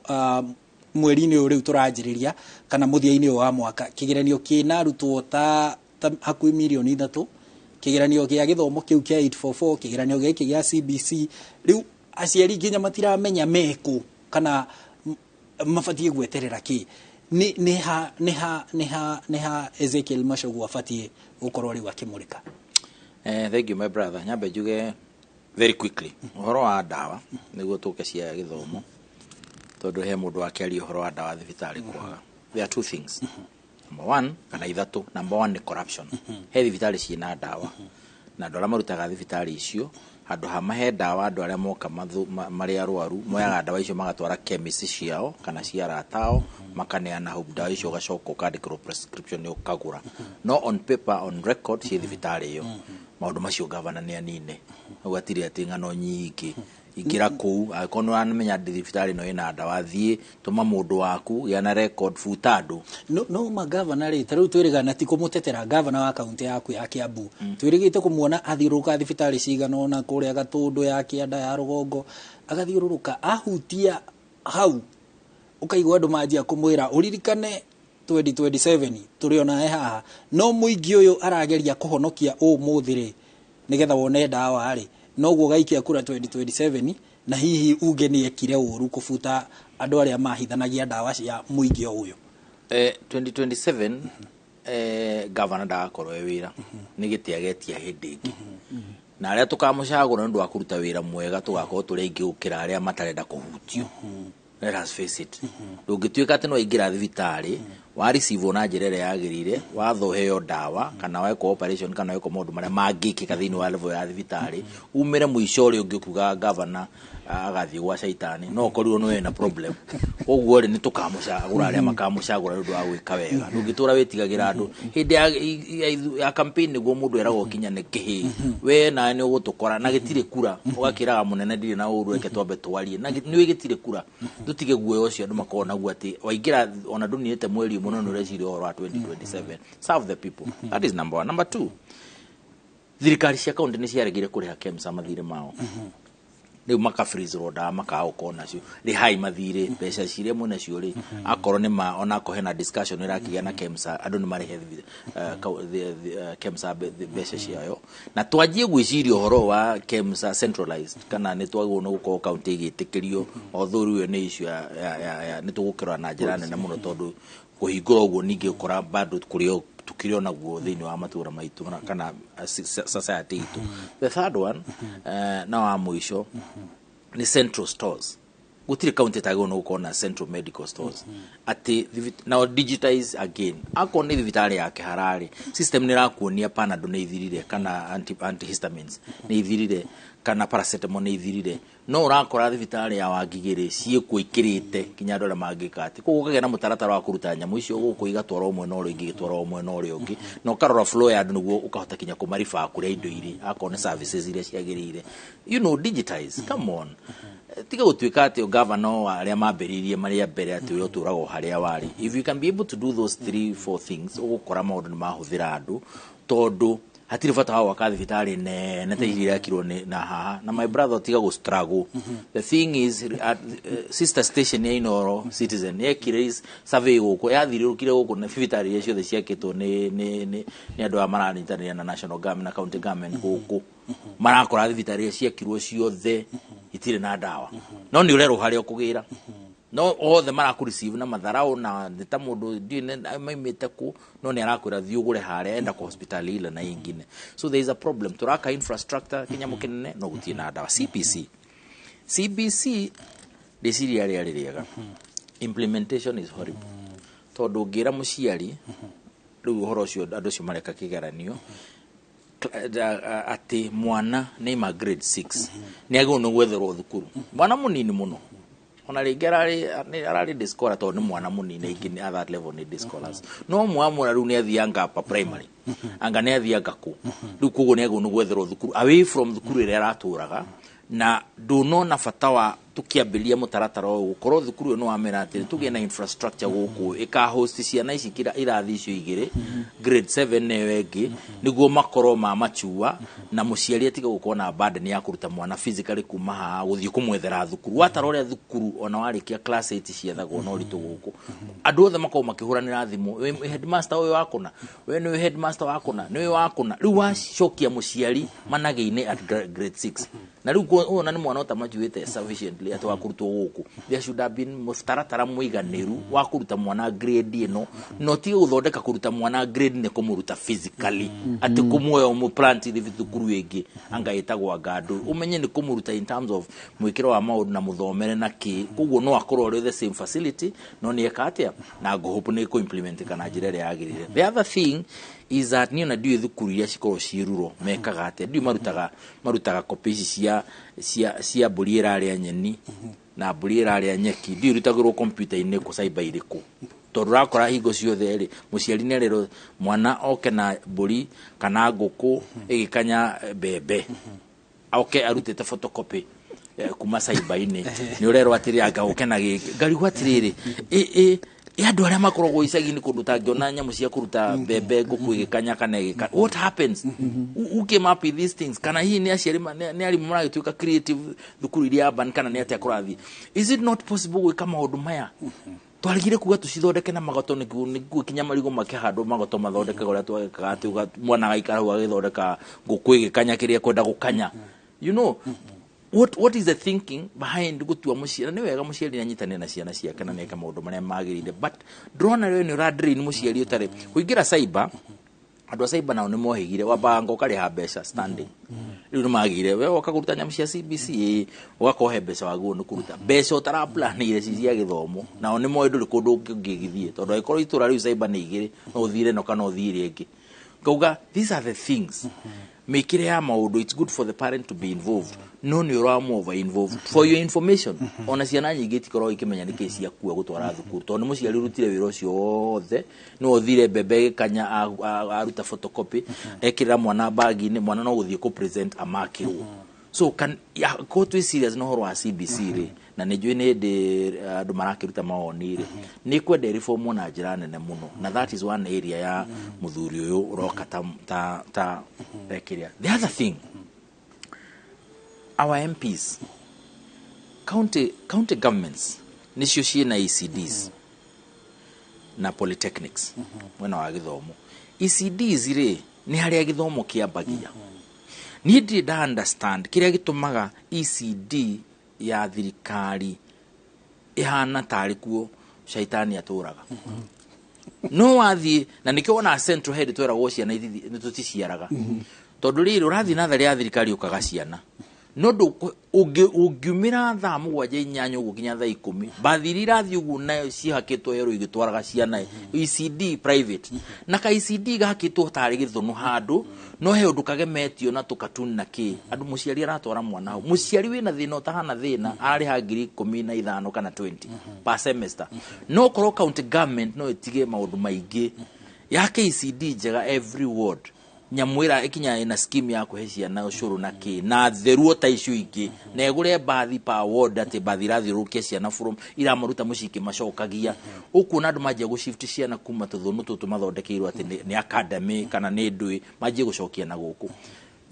mweri-inĩ ũyũ rĩu tũranjĩrĩria, kana mũthia-inĩ ũyũ wa mwaka, kĩgeranio kĩna arutwo ta hakuhĩ mirioni 3, kĩgeranio gĩa gĩthomo kĩu kĩa 844, kĩgeranio gĩkĩ gĩa CBC. Rĩu aciari nginya matiramenya mekũ kana mabatiĩ gweterera kĩ. Nĩ ha nĩ ha nĩ ha nĩ ha Ezekiel Machogu abatiĩ gũkorwo rĩu akĩmũrĩka? Thank you, my brother. Nyambe njuge very quickly ũhoro wa ndawa nĩguo tũke cia gĩthomo, tondũ he mũndũ wakĩaria ũhoro wa ndawa thibitarĩ kwaga. There are two things, number one, kana ithatũ. Number one nĩ corruption. He thibitarĩ ciĩna ndawa, na andũ arĩa marutaga thibitarĩ icio, handũ ha mahe ndawa andũ arĩa moka marĩ arwaru, moyaga ndawa icio magatwara chemist ciao kana cia arata ao, makaneana hau ndawa icio, ũgacoka ũkandĩkĩrwo prescription ũkagũra, no on paper, on record, ciĩ thibitarĩ ĩyo. Maũndũ macio gavana nĩ anine hau, hatirĩ atĩ ng'ano nyingĩ. Ingĩra kũu, angĩkorwo nĩ ũramenya thibitarĩ ĩno ĩna ndawa, thiĩ tũma mũndũ waku, gĩa na record, buta andũ. No magavana rĩ, ta rĩu twĩrĩga na ti kũmũtetera, gavana wa kaunti yaku ya Kiambu, twĩrĩgĩte kũmuona athiũrũrũka thibitarĩ cigana ũna kũrĩa Gatũndũ, ya kĩanda, ya rũgongo, agathiũrũrũka ahutia hau, ũkaigua andũ manjia kũmwĩra ũririkane 2027 tũrĩ onawe haha. No mũingĩ ũyũ arageria kũhonokia ũmũthĩ rĩ, nĩgetha wone ndawa rĩ, noguo gaikia kura 2027, na hihi uge nĩ ekire ũru kũbuta andũ arĩa mahithanagia ndawa cia mũingĩ o ũyũ. 2027 gavana ndagakorwo e wĩra, nĩ gĩtĩ agetia hĩndĩ ĩngĩ, na arĩa tũkamũcagũra nĩ ũndũ wa kũruta wĩra mwega tũgakorwo tũrĩ aingĩ gũkĩra arĩa matarenda kũhutio. Let us face it, ndũngĩtuĩka atĩ no waingĩra thibitarĩ, wa receive na njĩra ĩrĩa yagĩrĩire, watho ũheo ndawa kana wekwo operation kana wekwo maũndũ marĩa mangĩkĩka thĩinĩ wa level ya thibitarĩ, umĩre mũico ũrĩa ũngĩ ũkiuga gavana agathiĩ gwa caitani, no ũkorirwo nĩ wĩna problem. Koguo rĩ, nĩ tũkamũcagũra arĩa makamũcagũra nĩ ũndũ wa gwĩka wega. Ndũngĩtũra wĩtigagĩra andũ hĩndĩ ya campaign nĩguo mũndũ eragwo kinya nĩ kĩhĩ, we nawe nĩ ũgũtũkora na gĩtirĩ kura, ũgakĩraga mũnene ndirĩ na ũru, reke twambe twarie na nĩ gĩtirĩ kura. Tũtige guoya ũcio andũ makoragwo naguo atĩ waingĩra ona ndũninĩte mweri ũmwe no nĩ ũreciria ũhoro wa 2027. Serve the people, that is number one. Number two, thirikari cia kaunti nĩ ciaregire kũrĩha KEMSA mathirĩ mao, rĩu makafreezerwo ndawa, makaga gũkorwo nacio. Rĩhai mathirĩ, mbeca ciria mwĩ nacio rĩ, akorwo nĩ ma onakorwo hena discussion ĩrakĩgĩa na KEMSA, andũ nĩ marĩhe KEMSA mbeca ciayo, na twanjie gwĩciria ũhoro wa KEMSA centralized, kana nĩ twagĩrĩirwo nĩ gũkorwo kaunti ĩgĩtĩkĩrio. Although rĩu ĩyo nĩ issue ya nĩ tũgũkĩrora na njĩra nene mũno, tondũ kũhingũra ũguo ningĩ ũkora bado kũrĩ o tukĩrĩ o naguo thĩinĩ wa matũra maitũ kana society itũ. The third one, na wa mũico, nĩ central stores. Gũtirĩ kaunti ĩtagĩrĩirwo nĩ gũkorwo na central medical stores, atĩ now digitize again. Akorwo nĩ thibitarĩ ya Kĩhararĩ, system nĩ ĩrakuonia Panadol nĩ ithirire, kana antihistamines nĩ ithirire, kana paracetamol nĩ ithirire, no ũrakora thibitarĩ ya Wangigĩ ciĩkuo ikĩrĩte nginya andũ arĩa mangĩka atĩ. Koguo ũkagĩa na mũtaratara wa kũruta nyamũ icio gũkũ, igatwarwo mwena ũrĩa ũngĩ, igĩtwarwo mwena ũrĩa ũngĩ, na ũkarora flow ya andũ nĩguo ũkahota kinya kũmaribaa kũrĩa indo irĩ, akorwo nĩ services iria ciagĩrĩire. Digitize, come on. Tiga gũtuĩka atĩ gavana wa arĩa mambĩrĩirie marĩa mbere, atĩ ũrĩa ũtũraga o harĩa warĩ. If you can be able to do those three four things, ũgũkora maũndũ nĩ mahũthĩra andũ, tondũ hatirĩ bata wa gwaka thibitarĩ nene ta iria irakirwo nĩ na haha. Na my brother, tiga gũ struggle. The thing is, at sister station ya Inoro, Citizen, yekire survey gũkũ, yathirũrũkire gũkũ na thibitarĩ iria ciothe ciakĩtwo nĩ andũ aya maranyitanĩra na national government na county government gũkũ, marakora thibitarĩ iria ciakirwo ciothe itirĩ na ndawa, no nĩ ũrerwo harĩa ũkũgĩra, no othe marakũ receive na matharau, na nĩ ta mũndũ ndiũĩ maimĩte kũ, no nĩ arakwĩra thiĩ ũgũre harĩa, enda kwa hospitali ile na ingine. So there is a problem. Tũraka infrastructure kĩnyamũ kĩnene, no gũtirĩ na ndawa. CBC, CBC rĩciria rĩarĩ rĩega, implementation is horrible, tondũ ũngĩra mũciari rĩu ũhoro ũcio, andũ acio mareka kĩgeranio. Atĩ mwana nĩ ma grade 6 nĩ agĩrĩirwo nĩ gwetherwo thukuru, mwana mũnini mũno, ona rĩngĩ ararĩ day scholar, tondũ nĩ mwana mũnini, aingĩ nĩ at that level nĩ day scholars, no mwamũra rĩu nĩ athianga upper primary, anga nĩ athianga kũ rĩu, koguo nĩ agĩrĩirwo nĩ gwetherwo thukuru away from thukuru ĩrĩa aratũraga. Na ndũnona bata wa tũkĩambĩrĩria mũtaratara ũyũ gũkorwo thukuru ĩyo nĩ wamera atĩrĩ tũgĩe na infrastructure gũkũ ĩkahost ciana ici irathi icio igĩrĩ, grade 7 na ĩyo ĩngĩ, nĩguo makorwo ma machua na mũciari atige gũkorwo na burden ya kũruta mwana physically kuma haha gũthiĩ kũmwethera thukuru. Watara ũrĩa thukuru ona warĩkia class 8 ciethagwo na ũritũ gũkũ, andũ othe makorwo makĩhũranĩra thimũ, "Wĩ headmaster ũyũ wakũna, we nĩwe headmaster wakũna, nĩwe wakũna." Rĩu wacokia mũciari managĩ-inĩ at grade 6, na rĩu ũyũ nĩ mwana ũtamachuĩte sufficiently atĩ wa kũrutwo gũkũ. There should have been mũtaratara mũiganĩru wa kũruta mwana grade ĩno, no tige gũthondeka kũruta mwana grade nĩ kũmũruta physically, atĩ kũmuoya ũmũplant thukuru ĩngĩ anga ĩtagwo anga ndũ, ũmenye nĩ kũmũruta in terms of mwĩkĩro wa maũndũ na mũthomere na kĩ. Koguo no akorwo arĩ the same facility, no nĩ eka atĩa, na ngũhope nĩ kũ-implement na njĩra ĩrĩa yagĩrĩire. The other thing is that niĩ ona ndiũĩ thukuru iria cikoragwo ciĩ rural mekaga atĩa. Ndiũĩ marutaga kopi ici cia mbũri ĩrarĩa nyeni na mbũri ĩrarĩa nyeki, ndiũĩ irutagĩrwo kompiuta-inĩ kũ, cyber irĩkũ, tondũ ũrakora hingo ciothe rĩ mũciari nĩ arerwo mwana oke na mbũri kana ngũkũ ĩgĩkanya mbembe, oke arutĩte photocopy kuma cyber-inĩ. Nĩ ũrerwo atĩrĩ anga ũke na gĩkĩ. Ngarigwo atĩrĩrĩ, ĩ andũ arĩa makoragwo icagi-inĩ kũndũ ũtangĩona nyamũ cia kũruta mbembe, ngũkũ ĩgĩkanya kana ĩgĩka, what happens? Who came up with these things? Kana hihi nĩ aciari nĩ arimũ maragĩtuĩka creative thukuru iria urban, kana nĩ atĩa kũrathiĩ? Is it not possible gwĩka maũndũ maya? Twarigire kuga tũcithondeke na magoto nĩguo kinya marigũ makĩhandwo magoto mathondekaga ũrĩa twagĩkaga, atĩ mwana agaikara hau agĩthondeka ngũkũ ĩgĩkanya kĩrĩa ekwenda gũkanya. What is the thinking behind gũtua mũciari? Nĩ wega mũciari nĩ anyitanĩre na ciana ciake na nĩeke maũndũ marĩa magĩrĩire, but ndĩrona rĩo nĩ ũradrain mũciari ũtarĩ kũingĩra cyber. Andũ a cyber nao nĩ mohĩgire, wambaga ngo ũkarĩha mbeca standing. Rĩu nĩ magĩire we woka kũruta nyamũ cia CBC, ĩ, ũgakohe mbeca, wagĩrĩirwo nĩ kũruta mbeca ũtaraplanĩire ci cia gĩthomo. Nao nĩ moĩ ndũrĩ kũndũ ũngĩgĩthiĩ, tondũ angĩkorwo itũra rĩu cyber nĩ igĩrĩ, no ũthire ĩno kana ũthiĩ ĩrĩa ĩngĩ. Ngauga these are the things, mĩkĩre ya maũndũ. It's good for the parent to be involved, no nĩ ũramu over involved. For your information, ona ciana nyingĩ itikoragwo ikĩmenya nĩkĩ ciakua gũtwara thukuru, tondũ nĩ mũciari ũrutire wĩra ũcio wothe, no ũthire mbembe ĩgĩkanya, aruta photocopy, ekĩrĩra mwana bagi-inĩ, mwana no gũthiĩ kũ present amakĩrwo. So can ya, ko twĩ serious na ũhoro wa CBC rĩ, na nĩ njũĩ nĩ hĩndĩ andũ marakĩruta mawoni rĩ, nĩ kwenda reform na njĩra nene mũno, na that is one area ya mũthuri ũyũ ũroka ta kĩrĩa. The other thing, our MPs, county governments nĩcio ciĩna ECDs na polytechnics mwena wa gĩthomo. ECDs rĩ, nĩ harĩa gĩthomo kĩambagia. Niĩ ndirĩ nda understand kĩrĩa gĩtũmaga ECD ya thirikari ĩhana tarĩ kuo caitani atũraga. No wathiĩ na nĩkĩo wonaga central head tweragwo ciana nĩ tũticiaraga, tondũ rĩrĩ ũrathiĩ natharĩ ya thirikari ũkaga ciana, no ũngiumĩra thaa 7, 8 ũguo nginya thaa 10, mbathi iria irathiĩ ũguo nayo cihakĩtwo yerũ igĩtwaraga ciana ECD private, na ka ECD gakĩtwo tarĩ gĩthũnũ handũ, no he ũndũ kagemetio na tũkatuni na kĩ andũ. Mũciari aratwara mwana hau, mũciari wĩna thĩna ũtahana thĩna, ararĩha 15,000 kana 20 per semester. No korwo county government no ĩtige maũndũ maingĩ ya KCD njega every ward, nyamũ ĩra ĩkinya ĩna scheme ya kũhe ciana ũcũrũ na kĩ na theruo ta icio ingĩ, na ĩgũre mbathi per ward, atĩ mbathi irathiũrũrũkia ciana from iramaruta mũciĩ ikĩmacokagia. Ũkuona andũ manjia gũshift ciana kuma tũthũnũ tũtũ mathondekeirwo atĩ nĩ academy kana nĩ ndũĩ, manjie gũcokia na gũkũ.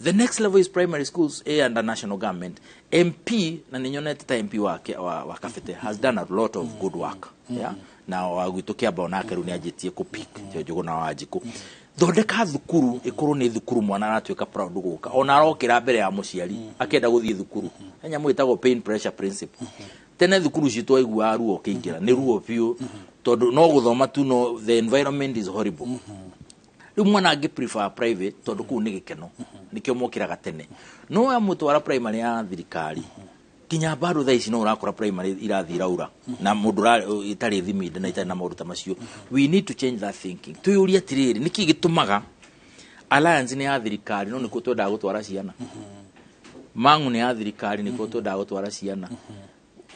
The next level is primary schools, a under national government. MP, na nĩ nyonete ta MP wa Kabete has done a lot of good work, yeah? Na wa gwitũ Kĩamba onake rĩu nĩ anjĩtie kũpik Njũgũna wa Wanjikũ. Thondeka thukuru ĩkorwo nĩ thukuru mwana aratuĩka proud gũka, ona arokĩra mbere ya mũciari akĩenda gũthiĩ thukuru. He nyamũ ĩtagwo pain pressure principle. Tene thukuru citũ waiguaga ruo ũkĩingĩra, nĩ ruo biũ, tondũ no gũthoma tu, no the environment is horrible. Rĩu mwana angĩ prefer private tondũ kũu nĩ gĩkeno, nĩkĩo mokĩraga tene. No wamũtwara primary ya thirikari, kinya bado thaa ici no ũrakora primary irathiĩ iraura na mũndũ ĩtarĩ thiminde na itarĩ na maũndũ ta macio. We need to change that thinking. Twĩyũrie atĩrĩrĩ, nĩkĩ gĩtũmaga Alliance nĩ ya thirikari no nĩkuo twendaga gũtwara ciana. Mang'u nĩ ya thirikari nĩkuo twendaga gũtwara ciana.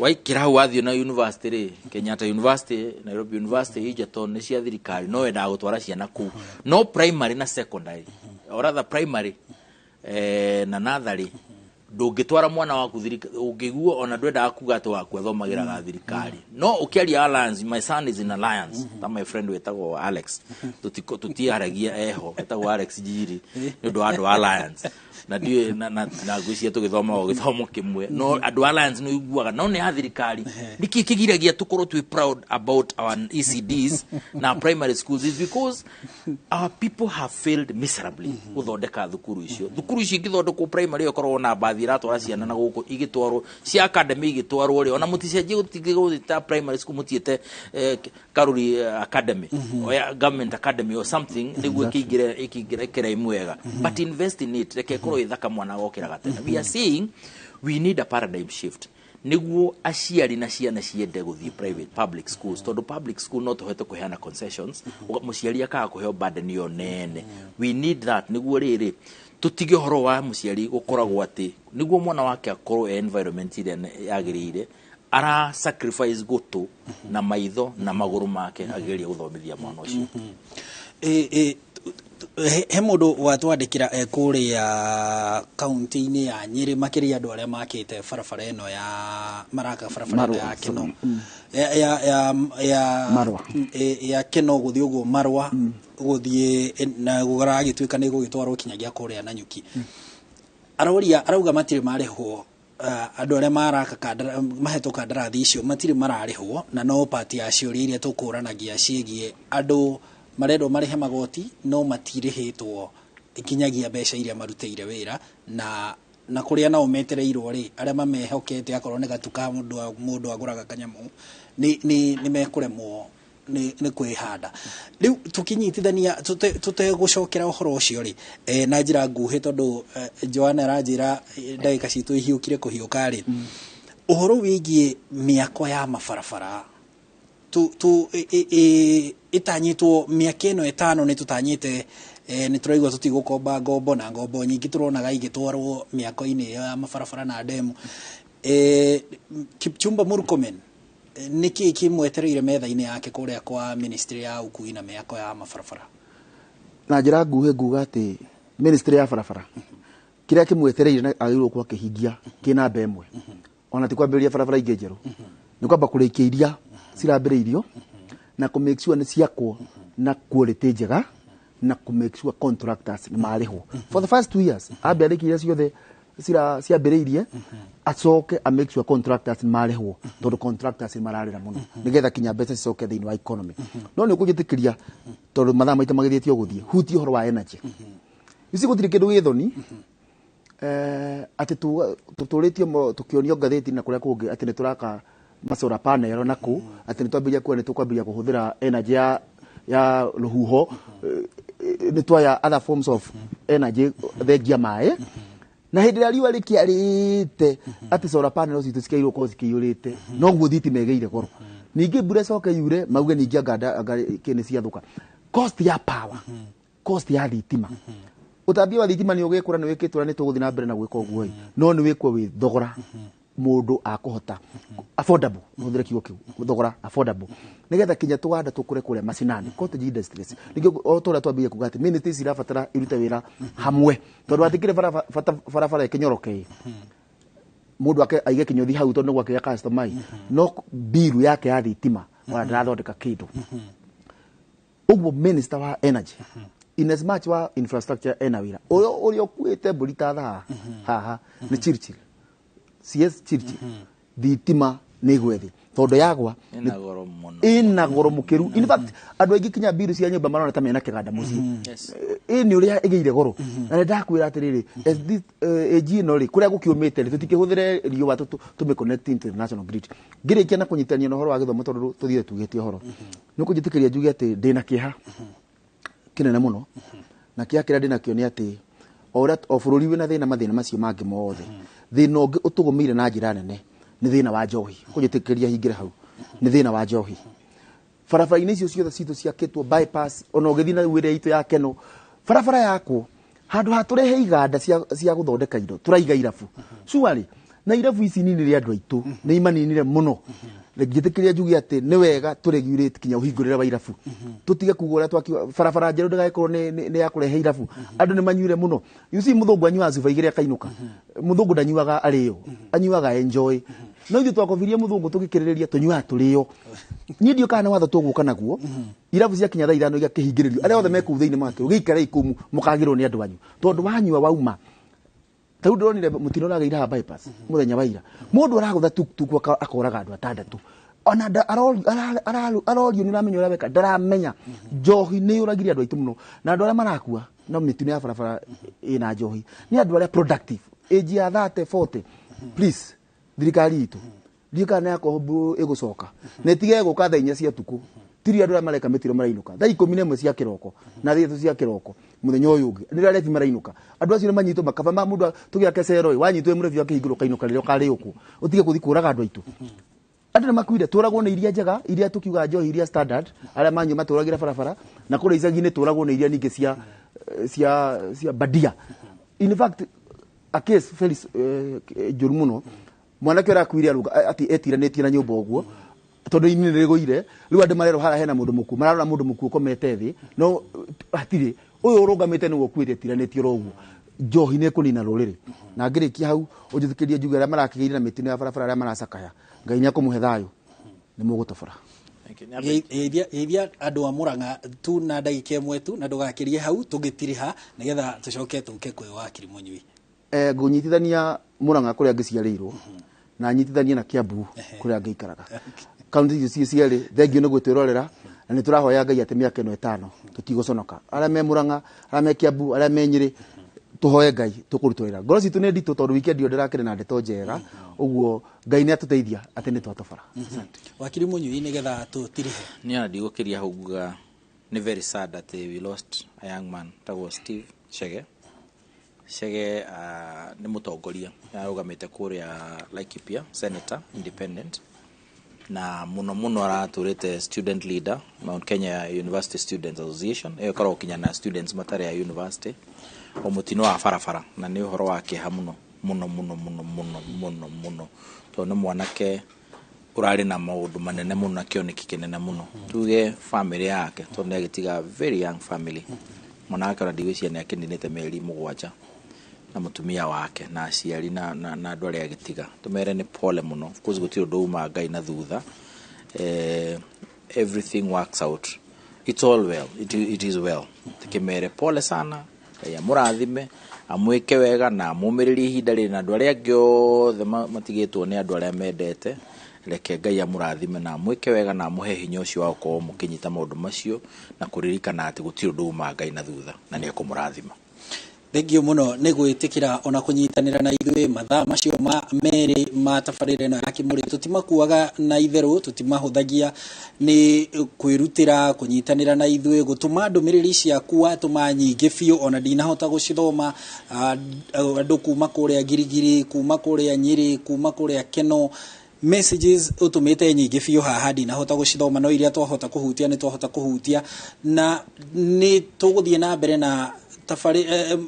Waikĩra hau wathiĩ na university rĩ, Kenyatta University, Nairobi University, Egerton nĩ cia thirikari no wendaga gũtwara ciana kũu. No primary na secondary, or rather primary na natharĩ, ndũngĩtwara mwana waku ũngĩguo ona ndwendaga kuga atĩ waku athomagĩraga thirikari. No ũkĩaria Alliance, my son is in Alliance, ta my friend wĩtagwo Alex, tũtiaragia eho, wĩtagwo Alex Njiri nĩ ũndũ wa andũ a Alliance. Na ndiũĩ na ngwĩciria tũgĩthoma o gĩthomo kĩmwe, no andũ a Alliance nĩ ũiguaga no nĩ ya thirikari. Nĩkĩ kĩgiragia tũkorwo twĩ proud about our ECDs na primary schools is because our people have failed miserably gũthondeka thukuru icio. Thukuru icio ingĩthondekwo primary ĩkorwo na bathi iratwara ciana na gũkũ igĩtwarwo cia academy igĩtwarwo rĩ, ona mũticenjie gũtigĩta primary school mũtiĩte Karuri Academy or government academy or something nĩguo ĩkĩingĩre ĩkĩingĩre kĩraimu wega, but invest in it, reke ĩkorwo ĩthaka mwana agokĩraga tene. We are saying we need a paradigm shift nĩguo aciari na ciana ciende gũthiĩ private public schools, tondũ public school no tũhote kũheana concessions, mũciari akaga kũheo burden ĩyo nene. We need that nĩguo rĩrĩ tũtige ũhoro wa mũciari gũkoragwo atĩ nĩguo mwana wake akorwo e environment ĩrĩa yagĩrĩire ara sacrifice gũtũ na maitho na magũrũ make agĩgeria gũthomithia mwana ũcio. He mũndũ watwandĩkĩra kũrĩa kaunti-inĩ ya Nyĩrĩ, makĩria andũ arĩa makĩte barabara ĩno ya maraka barabara ĩno ya Keno ya Marwa. Ya Keno gũthiĩ ũguo Marwa gũthiĩ na gũragĩtuĩka nĩ gũgĩtwarwo kinyagia kũrĩa Nanyuki. Aroria arauga matirĩ marĩhwo, andũ arĩa maraka mahetwo kandarathi icio matirĩ mararĩhwo, na no pati ya ciũria iria tũkũranagia ciĩgiĩ andũ marendwo marĩhe magoti no matirĩhĩtwo kinyagia mbeca iria marutĩire wĩra, na kũrĩa nao metereirwo rĩ, arĩa mamehokete akorwo nĩ gatuka mũndũ agũraga kanyamũ nĩ mekũremwo nĩ kwĩhanda. Rĩu tũkĩnyitithania tũtegũcokera ũhoro ũcio rĩ, na njĩra nguhĩ tondũ Joanna aranjĩra ndagĩka citũ ihiũkire kũhiũka rĩ, ũhoro wĩgiĩ mĩako ya mabarabara ĩtanyĩtwo mĩaka ĩno ĩtano nĩ tũtanyĩte, nĩ tũraigua tũtigũkomba ngombo na ngombo nyingĩ tũronaga igĩtwarwo mĩako-inĩ ĩyo ya mabarabara na ndemu. Kipchumba Murkomen nĩkĩ kĩmwetereire metha-inĩ yake kũrĩa kwa ministry ya ũkui na mĩako ya mabarabara? Na njĩra nguhĩ nguga atĩ ministry ya barabara kĩrĩa kĩmwetereire na agĩrĩirwo gũkorwo akĩhingia kĩ namba ĩmwe, ona ti kwambĩrĩria barabara ingĩ njerũ, nĩ kwamba kũrĩkia iria cirambĩrĩirio na kũ make sure nĩ ciakwo na quality njega na kũ make sure contractors nĩ marĩhwo for the first 2 years. Ambe arĩkie iria ciothe ciambĩrĩirie, acoke a make sure contractors nĩ marĩhwo, tondũ contractors nĩ mararĩra mũno nĩgetha kinya mbeca cicoke thĩinĩ wa economy. No nĩ ũkũnjĩtĩkĩria tondũ mathaa maitũ magĩthiĩte o gũthiĩ, hutie ũhoro wa energy. Ici gũtirĩ kĩndũ gĩ thoni atĩ tũtũrĩtio tũkĩonio ngathĩti na kũrĩa kũngĩ atĩ nĩ tũraka masolar panel na kũ atĩ nĩ twambĩrĩria kuona nĩ tũkwambĩrĩria kũhũthĩra energy ya rũhuho, nĩ twaya other forms of energy thengia maĩ, na hĩndĩ ĩrĩa riũa rĩkĩarĩte atĩ solar panel citũ cikĩagĩrĩirwo gũkorwo cikĩiyũrĩte, noguo thitima ĩgĩire goro. Ningĩ mbura ĩcoke yure mauge ningĩ anga kĩ nĩ ciathũka. Cost ya power, cost ya thitima, ũtambia wa thitima nĩ ũgĩkũra, nĩ wĩkĩtwo na nĩ tũgũthiĩ na mbere na gwĩka ũguo, no nĩ wĩkwo wĩ thogora mũndũ akũhota affordable, hũthĩre kiugo kĩu thogora affordable, nĩgetha kinya tũganda tũkũre kũrĩa macinani, cottage industries. Ningĩ o ta ũrĩa twambĩrĩria kuga atĩ ministries irabatara irute wĩra hamwe, tondũ hatikĩrĩ barabara ĩkĩnyoroke mũndũ ake aige kĩnyũthi hau tondũ nĩguo akĩgĩa customer, no biru yake ya thitima ona ndarathondeka kĩndũ. Ũguo minister wa energy in as much wa infrastructure ena wĩra ũyũ ũrĩa ũkuĩte mbũri ta thaa haha nĩ Chirchir, CS Chirchir, thitima nĩ ĩgwe thĩ tondũ yagwa ĩna goro mũno, ĩna goro mũkĩru. In fact andũ aingĩ kinya mbiru cia nyũmba marona ta mena kĩganda mũciĩ, ĩ nĩ ũrĩa ĩgĩire goro. Na nĩ ndakwĩra atĩrĩrĩ, AG ĩno rĩ, kũrĩa gũkĩũmĩte rĩ, tũtikĩhũthĩre riũa tũmĩ connect into the national grid. Ngĩrĩkia na kũnyitania na ũhoro wa gĩthomo tondũ tũthiĩte tugĩte ũhoro, nĩ ũkũnjĩtĩkĩria njuge atĩ ndĩna kĩeha kĩnene mũno, na kĩeha kĩrĩa ndĩnakĩo nĩ atĩ o ũrĩa o bũrũri wĩna thĩna, mathĩna macio mangĩ mothe, thĩna ũngĩ ũtũgũmĩire na njĩra nene nĩ thĩna wa njohi. Kũnjĩtĩkĩria hingĩre hau, nĩ thĩna wa njohi. Barabara-inĩ icio ciothe citũ ciakĩtwo bypass, ona ũgĩthiĩ na wĩra itũ ya Keno, Barabara yakwo handũ ha tũrehe iganda cia gũthondeka indo tũraiga irabu. Surely na irabu ici ninire andũ aitũ nĩ imaninire mũno. Ngĩtĩkĩria njuge atĩ nĩ wega tũregulate kinya ũhingũrĩre wa irabu. Tũtige kuga ũrĩa twakiuga barabara njerũ ndĩgagĩkorwo nĩ ya kũrehe irabu. Andũ nĩ manyuire mũno. You see mũthũngũ anyuaga cuba igĩrĩ akainũka. Mũthũngũ ndanyuaga arĩo, anyuaga enjoy. No ithuĩ twakobirie mũthũngũ tũgĩkĩrĩrĩria tũnyuaga tũrĩo. Niĩ ndiũĩ kana nĩ watho tũgũka naguo. Irabu ciakinya thaa 5 igakĩhingĩrĩrio. Arĩa othe me kũu thĩinĩ magakĩrwo gĩikarei kũu mũkagĩrwo nĩ andũ anyu. Tondũ wanyua wauma. Ta rĩu ndĩronire mũtino ũragĩire haha bypass mũthenya wa ira. Mũndũ aragũtha tuktuk akoraga andũ atandatũ. Ona arorio nĩ ũramenya ũrĩa weka, ndaramenya. Njohi nĩ yũragire andũ aitũ mũno. Na andũ arĩa marakua no mĩtino ya barabara ĩna njohi. Nĩ andũ arĩa productive. Age ya 30, 40. Please, thirikari itũ. Ndiũĩ kana nĩ yakobo ĩgũcoka. Na ĩtige gũka thaa 4 cia ũtukũ. Tiri andũ arĩa mareka mĩtino marainũka. Thaa 11 cia kĩroko na thaa 3 cia kĩroko mũthenya ũyũ ũngĩ. Nĩ rĩrĩa arebi marainũka. Andũ acio nĩ manyitwo makaba ma mũndũ tũgĩake cero ĩ, wanyitwo wĩ mũrebi akĩhingũrwo ũkainũka rĩrĩa ũkarĩũkwo. Ũtige gũthiĩ kũraga andũ aitũ. Andũ nĩ makuire, tũragwo nĩ iria njega, iria tũkiuga njohi iria standard, arĩa manyua matũragĩra barabara, na kũrĩa icagi-inĩ tũragwo nĩ iria ningĩ cia bandia. In fact, a case very njũru mũno. Mwanake ũrakuire arũga atĩ etiranĩtie na nyũmba ũguo, tondũ ini nĩ rĩgũire, rĩu andũ marerwo harĩa hena mũndũ mũkuũ, mararora mũndũ mũkuũ ũkomete thĩ, no hatirĩ. Ũyũ ũrũgamĩte nĩwe ũkuĩte etiranĩtie oro ũguo. Njohi nĩ ĩkũnina rũrĩrĩ. Na ngĩrĩkia hau, ũnjĩtĩkĩrie njuge arĩa marakĩgĩire na mĩtino ya barabara arĩa maracakaya. Ngai nĩ akũmũhe thayũ. Nĩ mũgũtobora. Geithia andũ a Murang'a tu na ndagĩka ĩmwe tu na ndũgakĩrie hau tũgĩtiriha nĩgetha tũcoke tũke kwĩ wakiri Mũnyui. Ngũnyitithania Murang'a kũrĩa ngĩciarĩirwo na nyitithanie na Kiambu kũrĩa ngĩikaraga. Kaunti icio ciĩ cierĩ, thengio nĩ gwĩtwĩrorera na nĩ tũrahoya Ngai atĩ mĩaka ĩno 5 tũtigũconoka. Arĩa me Murang'a, arĩa me Kiambu, arĩa me Nyĩrĩ, tũhoe Ngai tũkũrutwo wĩra. Ngoro citũ nĩ nditũ tondũ weekend ĩyo ndĩrakĩrĩ na ndeto njega, ũguo Ngai nĩ atũteithia atĩ nĩ twatobora. Wakiri Mũnyui nĩgetha tũtirihe. Niĩ ona ndigũkĩria hau nguga nĩ very sad atĩ we lost a young man tagwo Steve Chege. Chege nĩ mũtongoria arũgamĩte kũrĩa Laikipia, senator independent, na mũno mũno aratũrĩte student leader Mount Kenya University Students Association, ĩyo ĩkoragwo kinya na students matarĩ a university, o mũtino wa barabara, na nĩ ũhoro wa kĩeha mũno mũno mũno mũno mũno mũno mũno, tondũ nĩ mwanake ũrarĩ na maũndũ manene mũno na kĩoneki kĩnene mũno. Tuge family yake, tondũ nĩ agĩtiga very young family. Mwana wake ona ndigwĩciria nĩ akĩninĩte mĩeri 7 na mũtumia wake na aciari na andũ arĩa agĩtiga. Tũmere nĩ pole mũno. Of course gũtirĩ ũndũ uma Ngai na thutha. Everything works out. It's all well. It is well. Tũkĩmere pole sana. Ngai amũrathime, amwĩke wega na amũmĩrĩrie ihinda rĩrĩ na andũ arĩa angĩ othe matigĩtwo nĩ andũ arĩa mendete. Reke Ngai amũrathime na amwĩke wega na amũhe hinya ũcio wa gũkorwo mũkĩnyita maũndũ macio na kũririkana atĩ gũtirĩ ũndũ uma Ngai na thutha na nĩ ekũmũrathima. Thengio mũno nĩ gwĩtĩkĩra ona kũnyitanĩra na ithuĩ mathaa macio ma merĩ ma tabarĩra ĩno ya Kĩmũrĩ. Tũtimakuaga na itherũ, tũtimahũthagia, nĩ kwĩrutĩra kũnyitanĩra na ithuĩ, gũtũma ndũmĩrĩri ciaku watũma nyingĩ biũ ona ndinahota gũcithoma. Andũ kuma kũrĩa Girigiri, kuma kũrĩa Nyĩrĩ, kuma kũrĩa Keno, messages ũtũmĩte nyingĩ biũ haha ndinahota gũcithoma, no iria twahota kũhutia nĩ twahota kũhutia, na nĩ tũgũthiĩ na mbere na tabarĩ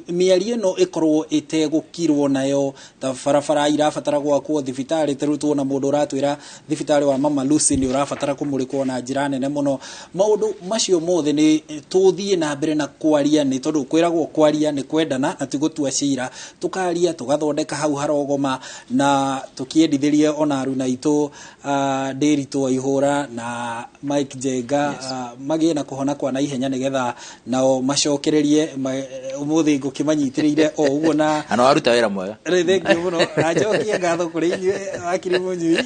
mĩario ĩno ĩkorwo ĩtegũkirwo nayo. Ta barabara irabatara gwakwo, thibitarĩ ta rĩu tuona mũndũ ũratwĩra thibitarĩ wa Mama Lucy nĩ ũrabatara kũmũrĩkwo na njĩra nene mũno. Maũndũ macio mothe nĩ tũthiĩ na mbere na kwaria, nĩ tondũ kwĩragwo kwaria nĩ kwendana na ti gũtua cira. Tũkaria tũgathondeka hau harogoma na tũkĩendithĩrie ona aruna aitũ, Ndĩritũ Waihũra na Mike Njenga, magĩe na kũhona kwa naihenya nĩgetha nao macokererie ũmũthĩ ngũkĩmanyitĩrĩire o ũguo na Na no waruta wĩra mwega. Rĩ, thank you mũno. Na njokie ngatho kũrĩ inyuĩ Wakiri Mũnyui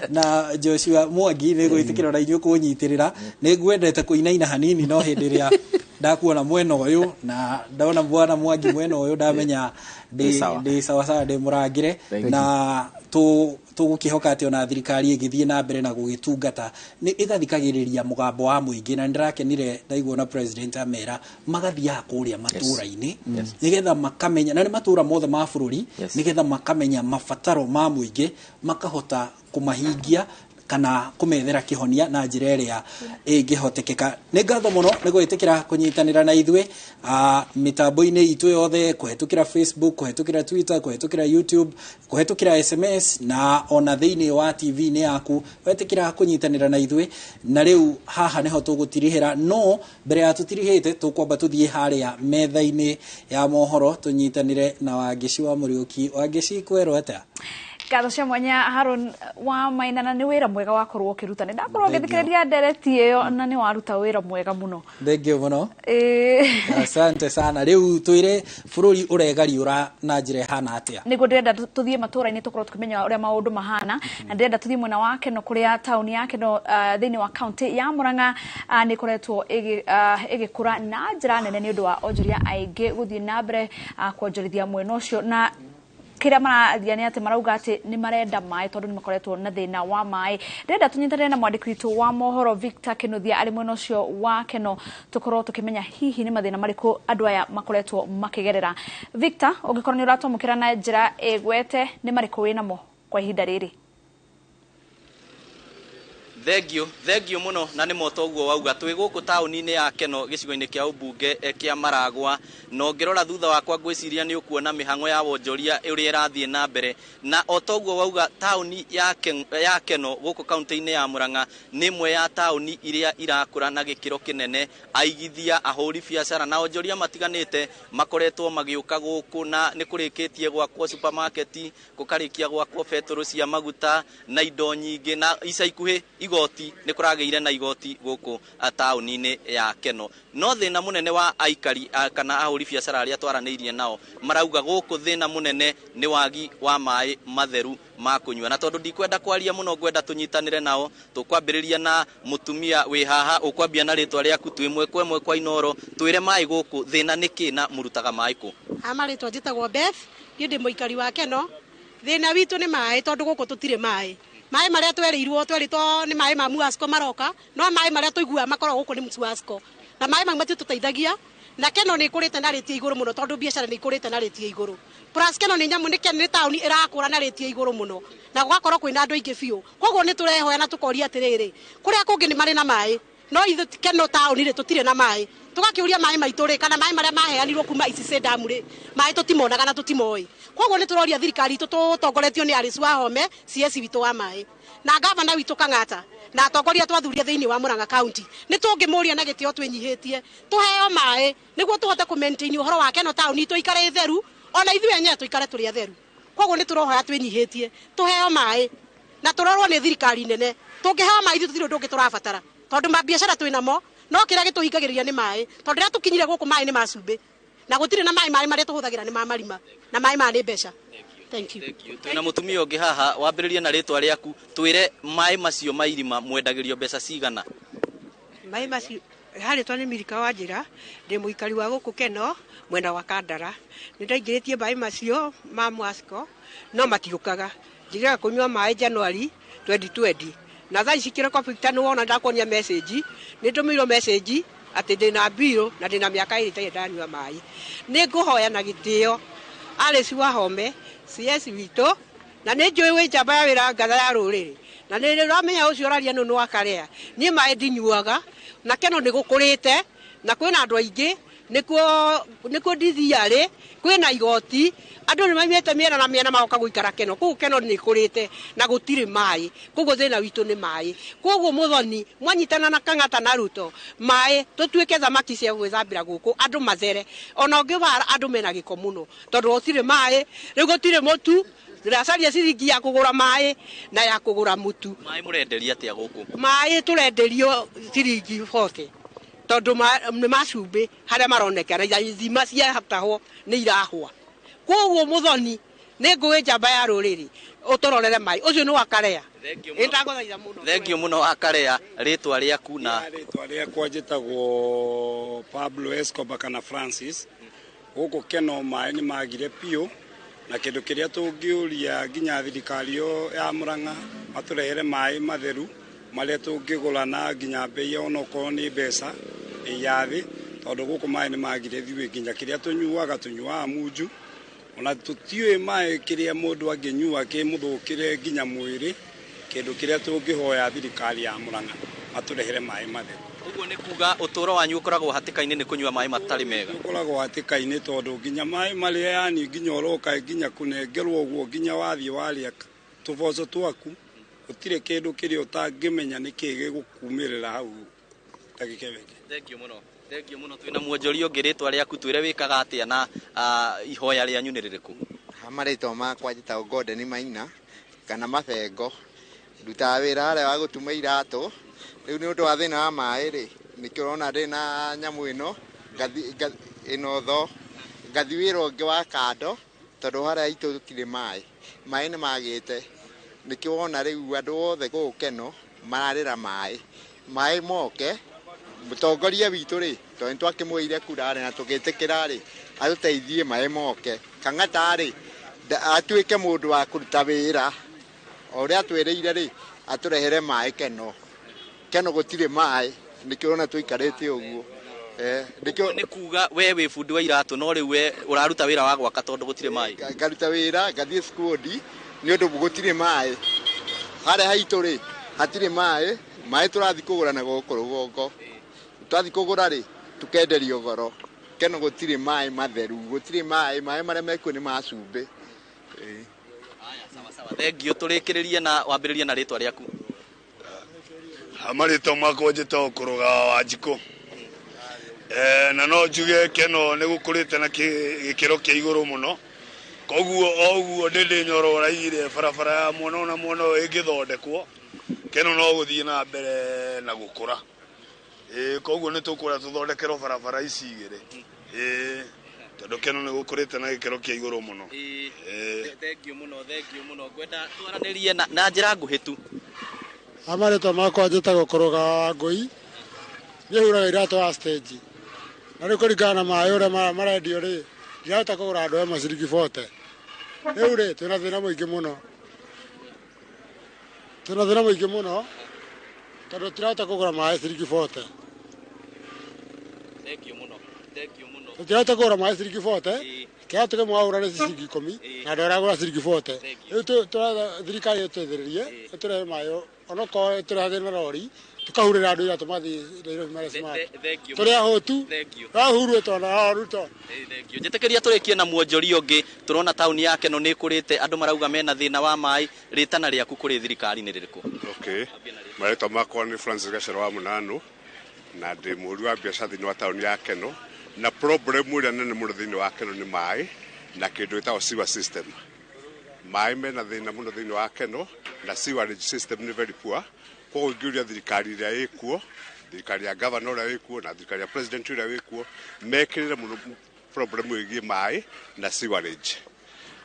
na Joshua Mwangi nĩ gwĩtĩkĩra na inyuĩ kũnyitĩrĩra. Nĩ ngwendete kũinaina hanini no hĩndĩ ĩrĩa ndakuona mwena ũyũ na ndona bwana Mwangi mwena ũyũ ndamenya Ndĩ sawa. ndĩ sawa sawa, ndĩ mũrangĩre. Thank you. Na tũgũkĩhoka atĩ ona thirikari ĩgĩthiĩ na mbere na gũgĩtungata nĩ ĩgathikagĩrĩria mũgambo wa mũingĩ, na nĩndĩrakenire ndaigua na president amera magathiaga kũrĩa matũũra-inĩ nĩgetha makamenya, na nĩ matũũra mothe ma bũrũri, nĩgetha makamenya mabataro ma mũingĩ makahota kũmahingia Kana kũmethera kĩhonia na njĩra ĩrĩa ĩngĩhotekeka. Nĩ ngatho mũno nĩ gwĩtĩkĩra kũnyitanĩra na ithuĩ mĩtambo-inĩ itũ yothe, kũhetũkĩra Facebook, kũhetũkĩra Twitter, kũhetũkĩra YouTube, kũhetũkĩra SMS na ona thĩinĩ wa TV-inĩ yaku, wetĩkĩra kũnyitanĩra na ithuĩ. Na rĩu haha nĩho tũgũtirihĩra, no mbere ya tũtirihĩte tũkwamba tũthiĩ harĩa metha-inĩ ya mohoro tũnyitanĩre na Wangeci wa Mũriũki. Wangeci, kwerwo atĩa? Ngatho cia mwanya Haron wa Maina, na nĩ wĩra mwega wakorwo ũkĩruta. Nĩ ndakorwo ngĩthikĩrĩria ndereti ĩyo na nĩ waruta wĩra mwega mũno. Thank you mũno. Asante sana. Rĩu twĩre bũrũri ũregariũra na njĩra ĩhana atĩa? Nĩguo ndĩrenda tũthiĩ matũra-inĩ tũkorwo tũkĩmenya ũrĩa maũndũ mahana, na ndĩrenda tũthiĩ mwena wa Keno, kũrĩa taũni ya Keno thĩinĩ wa kaunti ya Murang'a nĩ ĩkoretwo ĩgĩkũra na njĩra nene nĩ ũndũ wa onjoria aingĩ gũthiĩ na mbere kuonjorithia mwena ũcio. Na kĩrĩa mararia nĩ atĩ marauga atĩ nĩ marenda maĩ tondũ nĩ makoretwo na thĩna wa maĩ. Ndĩrenda tũnyitanĩre na mwandĩki witũ wa mohoro Victor Kinuthia arĩ mwena ũcio wa Keno, tũkorwo tũkĩmenya hihi nĩ mathĩna marĩkũ andũ aya makoretwo makĩgerera. Victor, ũngĩkorwo nĩ ũratwamũkĩra na njĩra ĩgwete, nĩ marĩkũ wĩnamo kwa ihinda rĩrĩ? Thengio mũno, na nĩ moto ũguo wauga. Twĩ gũkũ taũni-inĩ ya Keno, gĩcigo-inĩ kĩa ũmbunge kĩa Maragwa, na ũngĩrora thutha wakwa ngwĩciria nĩ ũkuona mĩhang'o ya wonjoria ũrĩa ĩrathiĩ na mbere. Na o toguo wauga, taũni ya Keno gũkũ kaunti-inĩ ya Murang'a nĩ ĩmwe ya taũni iria irakũra na gĩkĩro kĩnene. Aigithia, ahũri biacara na onjoria matiganĩte makoretwo magĩũka gũkũ, na nĩ kũrĩkĩtie gwakwo supermarket, gũkarĩkia gwakwo betũrũ cia maguta na indo nyingĩ, na ica ikuhĩ igoti nĩ kũragĩire na igoti gũkũ taũni-inĩ ya Keno. No thĩna mũnene wa aikari kana ahũri biacara arĩa twaranĩirie nao marauga gũkũ thĩna mũnene nĩ wagi wa maĩ matheru ma kũnyua. Na tondũ ndikwenda kwaria mũno, ngwenda tũnyitanĩre nao. Tũkwambĩrĩria na mũtumia wĩ haha, ũkwambia na rĩtwa rĩaku, twĩ ĩmwe kwa ĩmwe kwa Inoro. Twĩre maĩ gũkũ thĩna nĩ kĩ na mũrutaga maĩ kũ? Ha marĩtwa njĩtagwo Beth, niĩ ndĩ mũikari wa Keno. Thĩna witũ nĩ maĩ tondũ gũkũ tũtirĩ maĩ. Maĩ marĩa twereirwo twerĩtwo nĩ maĩ ma Muasco maroka, no maĩ marĩa tũiguaga makoragwo gũkũ nĩ Muasco. Na maĩ mau matitũteithagia. Na Keno nĩ ĩkũrĩte na rĩti igũrũ mũno tondũ biacara nĩ ikũrĩte na rĩti igũrũ. Plus Keno nĩ nyamũ, nĩ taũni ĩrakũra na rĩti igũrũ mũno, na gũgakorwo kwĩna andũ aingĩ biũ. Koguo nĩ tũrehoya na tũkoria atĩrĩrĩ, kũrĩa kũngĩ nĩ marĩ na maĩ, no ithuĩ Keno taũni rĩ tũtirĩ na maĩ. Tũgakĩũria maĩ maitũ rĩ, kana maĩ marĩa maheanirwo kuma Icicĩ Dam rĩ, maĩ tũtimonaga na tũtimoĩ. Koguo nĩ tũroria thirikari itũ tũtongoretio nĩ Alice Wahome, CS witũ wa maĩ, na gavana witũ Kang'ata, na atongoria twathuria thĩinĩ wa Murang'a County, nĩ tũngĩmũria na gĩtĩo twĩnyihĩtie tũheo maĩ nĩguo tũhote kũ maintain ũhoro wa Keno taũni itũ ikare ĩtheru, ona ithuĩ enyewe tũikare tũrĩ atheru. Koguo nĩ tũrohoya twĩnyihĩtie tũheo maĩ na tũrorwo nĩ thirikari nene. Tũngĩheo maĩ ithuĩ tũtirĩ ũndũ ũngĩ tũrabatara, tondũ mabiacara twĩ namo, no kĩrĩa gĩtũhingagĩrĩria nĩ maĩ, tondũ rĩrĩa tũkinyire gũkũ maĩ nĩ ma cumbĩ, na gũtirĩ na maĩ, maĩ marĩa tũhũthagĩra nĩ ma marima, na maĩ maya nĩ mbeca. Thank you. Twĩna mũtumia ũngĩ haha, wambĩrĩrie na rĩtwa rĩaku, twĩre maĩ macio ma irima mwendagĩrio mbeca cigana? Maĩ macio harĩtwa nĩ Mirika wa Njĩra, ndĩ mũikari wa gũkũ Keno mwena wa Kandara. Nĩ ndaingĩrĩtie maĩ macio ma Mwasco no matiũkaga. Njĩrĩga kũnyua maĩ January 2020, na thaa ici kĩroko Victor nĩ wona ndakuonia message, nĩ ndũmĩirwo message atĩ ndĩna mbirũ na ndĩna mĩaka 2 itarĩ ndanyua maĩ. Nĩ ngũhoya na gĩtĩo Alice Wahome, CS witũ, na nĩ njũĩ wĩ njamba ya wĩra ngatha ya rũrĩrĩ, na nĩ ũramenya ũcio ũraria nũ nĩ wa Karea. Niĩ maĩ ndinyuaga, na Keno nĩ gũkũrĩte na kwĩna andũ aingĩ, nĩkuo ndithiarĩ, kwĩna igoti, andũ nĩ maimĩte mĩena na mĩena magoka gũikara Keno. Koguo Keno nĩ ĩkũrĩte na gũtirĩ maĩ, koguo thĩna witũ nĩ maĩ. Koguo Mũthoni mwanyitana na Kang'ata na Ruto, maĩ tũtuĩke thamaki cia gwĩthambĩra gũkũ, andũ mathere. Ona ũngĩwara andũ mena gĩko mũno tondũ gũtirĩ maĩ, rĩu gũtirĩ mũtu. Ndĩracaria ciringi ya kũgũra maĩ na ya kũgũra mũtu. Maĩ mũrenderia atĩa gũkũ? Maĩ tũrenderio ciringi 40 tondũ nĩ ma cumbĩ harĩa maronekana ithima ciatahwo nĩ irahwa. Koguo Mũthoni nĩ ngũĩ njamba ya rũrĩrĩ, ũtũrorere maĩ. Ũcio nĩ wa Karea. Nĩndagũthaitha mũno. Thengio mũno wa Karea, rĩtwa rĩaku na rĩtwa rĩakwa njĩtagwo Pablo Escobar kana Francis. Gũkũ Keno maĩ nĩ magire biũ, na kĩndũ kĩrĩa tũngĩũria nginya thirikari ĩyo ya Murang'a matũrehere maĩ matheru marĩa tũngĩgũra na nginya mbei onokorwo nĩ mbeca ya thĩ, tondũ gũkũ maĩ nĩ magire ithuĩ nginya kĩrĩa tũnyuaga tũnyuaga munju, ona tũtiũĩ maĩ kĩrĩa mũndũ angĩnyua kĩmũthũkĩre nginya mwĩrĩ. Kĩndũ kĩrĩa tũngĩhoya thirikari ya Murang'a matũrehere maĩ matheru. Ũguo nĩ kuga ũtũũro wanyu ũkoragwo hatĩka-inĩ nĩ kũnyua maĩ matarĩ mega. Ũkoragwo hatĩka-inĩ tondũ nginya maĩ marĩa yani nginya ũroka nginya kũnengerwo ũguo nginya wathiĩ warĩa tũboco twaku gũtirĩ kĩndũ kĩrĩa ũtangĩmenya nĩkĩ gĩgũkumĩrĩra hau ndagĩka ĩyo ĩngĩ. Thengiũ mũno, thengiũ mũno. Twĩna mwonjoria ũngĩ, rĩtwa rĩaku twĩre wĩkaga atĩa na ihoya rĩanyu nĩ rĩrĩkũ? Ha marĩtwa makwa njĩtagwo Gordon Maina kana Mabengo, ndutaga wĩra harĩa wa gũtuma iratũ. Rĩu nĩ ũndũ wa thĩna wa maĩ rĩ, nĩkĩo ũrona ndĩna nyamũ ĩno ĩno tho, ngathi wĩra ũngĩ wa kando tondũ harĩa itũ tũtirĩ maĩ, maĩ nĩ magĩte. Nĩkĩo wona rĩu andũ othe gũkũ Keno mararĩra maĩ, maĩ moke. Mũtongoria witũ rĩ, tondũ nĩ twakĩmwĩire kura rĩ na tũgĩtĩkĩra rĩ, atũteithie maĩ moke. Kang'ata rĩ, atuĩke mũndũ wa kũruta wĩra o ũrĩa atwĩrĩire rĩ, atũrehere maĩ Keno. Keno gũtirĩ maĩ, nĩkĩo ũrona tũikarĩte ũguo. Nĩkĩo nĩ kuga we wĩ bundi wa iratũ no rĩu we ũraruta wĩra wa gwaka tondũ gũtirĩ maĩ. Ngaruta wĩra ngathiĩ squad nĩ ũndũ gũtirĩ maĩ. Harĩa haitũ rĩ hatirĩ maĩ, maĩ tũrathiĩ kũgũra na gũkũ rũgongo. Twathiĩ kũgũra rĩ tũkenderio goro. Keno gũtirĩ maĩ matheru, gũtirĩ maĩ, maĩ marĩa mekuo nĩ ma cumbĩ. Sawa sawa, thengiũ. Tũrĩkĩrĩrie na wambĩrĩrie na rĩtwa rĩaku. Marĩtwa makwa njĩtagwo Kũrũga wa Wanjikũ. Na no njuge Keno nĩ gũkũrĩte na gĩkĩro kĩa igũrũ mũno, koguo o ũguo Ndĩndĩ Nyoro ũraigire barabara ya mwena ũyũ na mwena ũyũ ĩngĩthondekwo, Keno no gũthiĩ na mbere na gũkũra. Koguo nĩ tũkwenda tũthondekerwo barabara ici igĩrĩ, tondũ Keno nĩ gũkũrĩte na gĩkĩro kĩa igũrũ mũno. Thengiũ mũno, thengiũ mũno. Ngwenda twaranĩrie na njĩra nguhĩ tu. Marĩtwa makwa njĩtagwo Kũrũga wa Ngũi, niĩ huraga iratũ wa stage. Na rĩu kũringana na maĩ ũrĩa marendio rĩ, ndirahota kũgũra andũ aya ciringi 40. Rĩu rĩ twĩna thĩna mũingĩ mũno, twĩna thĩna mũingĩ mũno tondũ tũtirahota kũgũra maĩ ciringi 40. Thengiũ mũno, thengiũ mũno. Tũtirahota kũgũra maĩ ciringi 40, kĩratũ kĩmwe wagũra nĩ ciringi 10 na andũ aragũra ciringi 40. Rĩu tũratha thirikari ĩtũteithĩrĩrie ĩtũrehe maĩ onokorwo ĩtũrehagĩre na rori tũkahurĩra andũ iratũ mathiĩ Nairobi marĩa smart. Tũrĩ ahũtu, rahurwo tondũ Ruto. Thengiũ. Njĩtĩkĩria tũrĩkie na mwonjoria ũngĩ. Tũrona taũni ya Keno nĩ ĩkũrĩte, andũ marauga mena thĩna wa maĩ. Rĩtana rĩaku kũrĩ thirikari nĩ rĩrĩkũ? Okay. Marĩtwa makwa nĩ Francis Gacero wa Mũnanu na ndĩ mũhũri wa biacara thĩinĩ wa taũni ya Keno, na problem ĩrĩa nene mũno thĩinĩ wa Keno nĩ maĩ na kĩndũ gĩtagwo sewer system. Maĩ mena thĩna mũno thĩinĩ wa Keno na sewerage system nĩ very poor. Koguo ingĩũria thirikari ĩrĩa ĩkuo, thirikari ya governor ũrĩa wĩkuo na thirikari ya president ũrĩa wĩkuo, mekĩrĩre mũno problem ĩgiĩ maĩ na sewerage.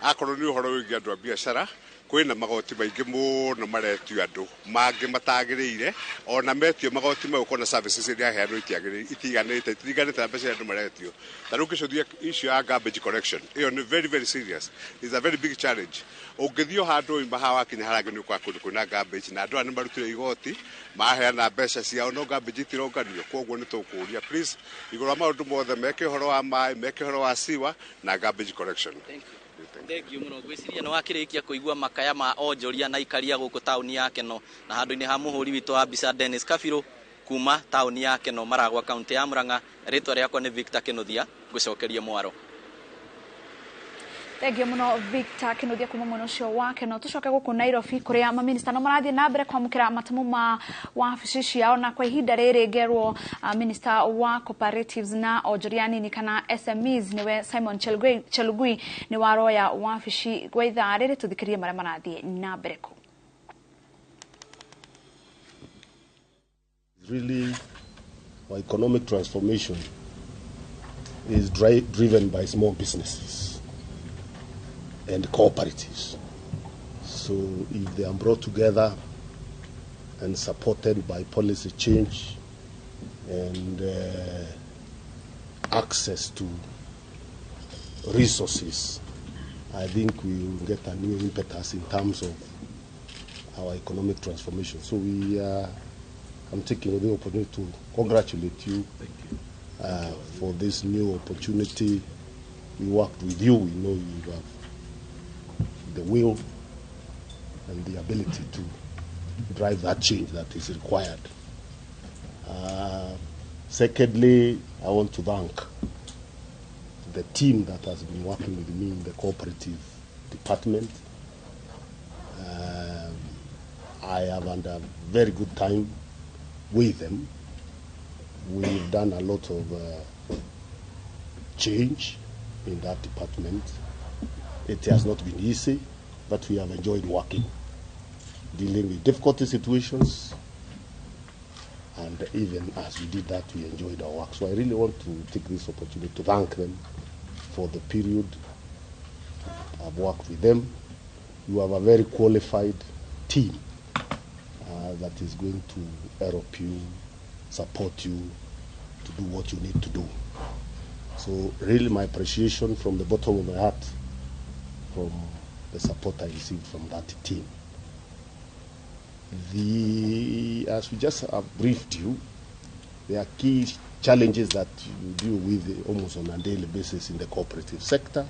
Akorwo nĩ ũhoro wĩgiĩ andũ a biacara, kwĩna magoti maingĩ mũno maretio andũ mangĩ matagĩrĩire, ona metio magoti mau ũkona services iria aheanwo itiganĩte, itiringanĩte na mbeca iria andũ maretio. Ta rĩu ngĩcũthia issue ya garbage collection, ĩyo nĩ very very serious, it's a very big challenge. Ũngĩthiĩ o handũ ũima haha wakinya harĩa hangĩ nĩ ũkora kũndũ kwĩna garbage na andũ aya nĩ marutire igoti maheana mbeca ciao no garbage itironganio. Koguo nĩ tũkũria please igũrũ wa maũndũ mothe meke ũhoro wa maĩ, meke ũhoro wa sewer na garbage collection. Thengiũ mũno. Ngwĩciria nĩ wakĩrĩkia kũigua makaya ma onjoria na ikaria gũkũ taũni ya Keno, na handũ-inĩ ha mũhũri witũ wa mbica Dennis Kabirũ kuma taũni ya Keno, Maragwa, kaunti ya Murang'a. Rĩtwa rĩakwa nĩ Victor Kĩnuthia, ngũcokerie mwaro. Thengiũ mũno Victor Kĩnuthia kuma mwena ũcio wa Keno. Tũcoke gũkũ Nairobi kũrĩa maminista no marathiĩ na mbere kwamũkĩra matemo ma wabici ciao, na kwa ihinda rĩrĩ ngerwo minister wa cooperatives na onjoria nini kana SMEs nĩwe Simon Chelugui nĩ waroya wabici gwa ithaa rĩrĩ. Tũthikĩrĩrie marĩa marathiĩ na mbere kũu. Really, our economic transformation is driven by small businesses and cooperatives. So if they are brought together and supported by policy change and access to resources, I think we will get a new impetus in terms of our economic transformation. So I'm taking the opportunity to congratulate you, Thank you. For this new opportunity. We worked with you. We know you have the will and the ability to drive that change that is required. Secondly, I want to thank the team that has been working with me in the cooperative department. I have had a very good time with them. We've done a lot of change in that department. It has not been easy, but we have enjoyed working, dealing with difficult situations, and even as we did that, we enjoyed our work. So I really want to take this opportunity to thank them for the period I've worked with them. You have a very qualified team that is going to help you, support you to do what you need to do. So really my appreciation from the bottom of my heart from the support I received from that team. As we just have briefed you, there are key challenges that you deal with almost on a daily basis in the cooperative sector.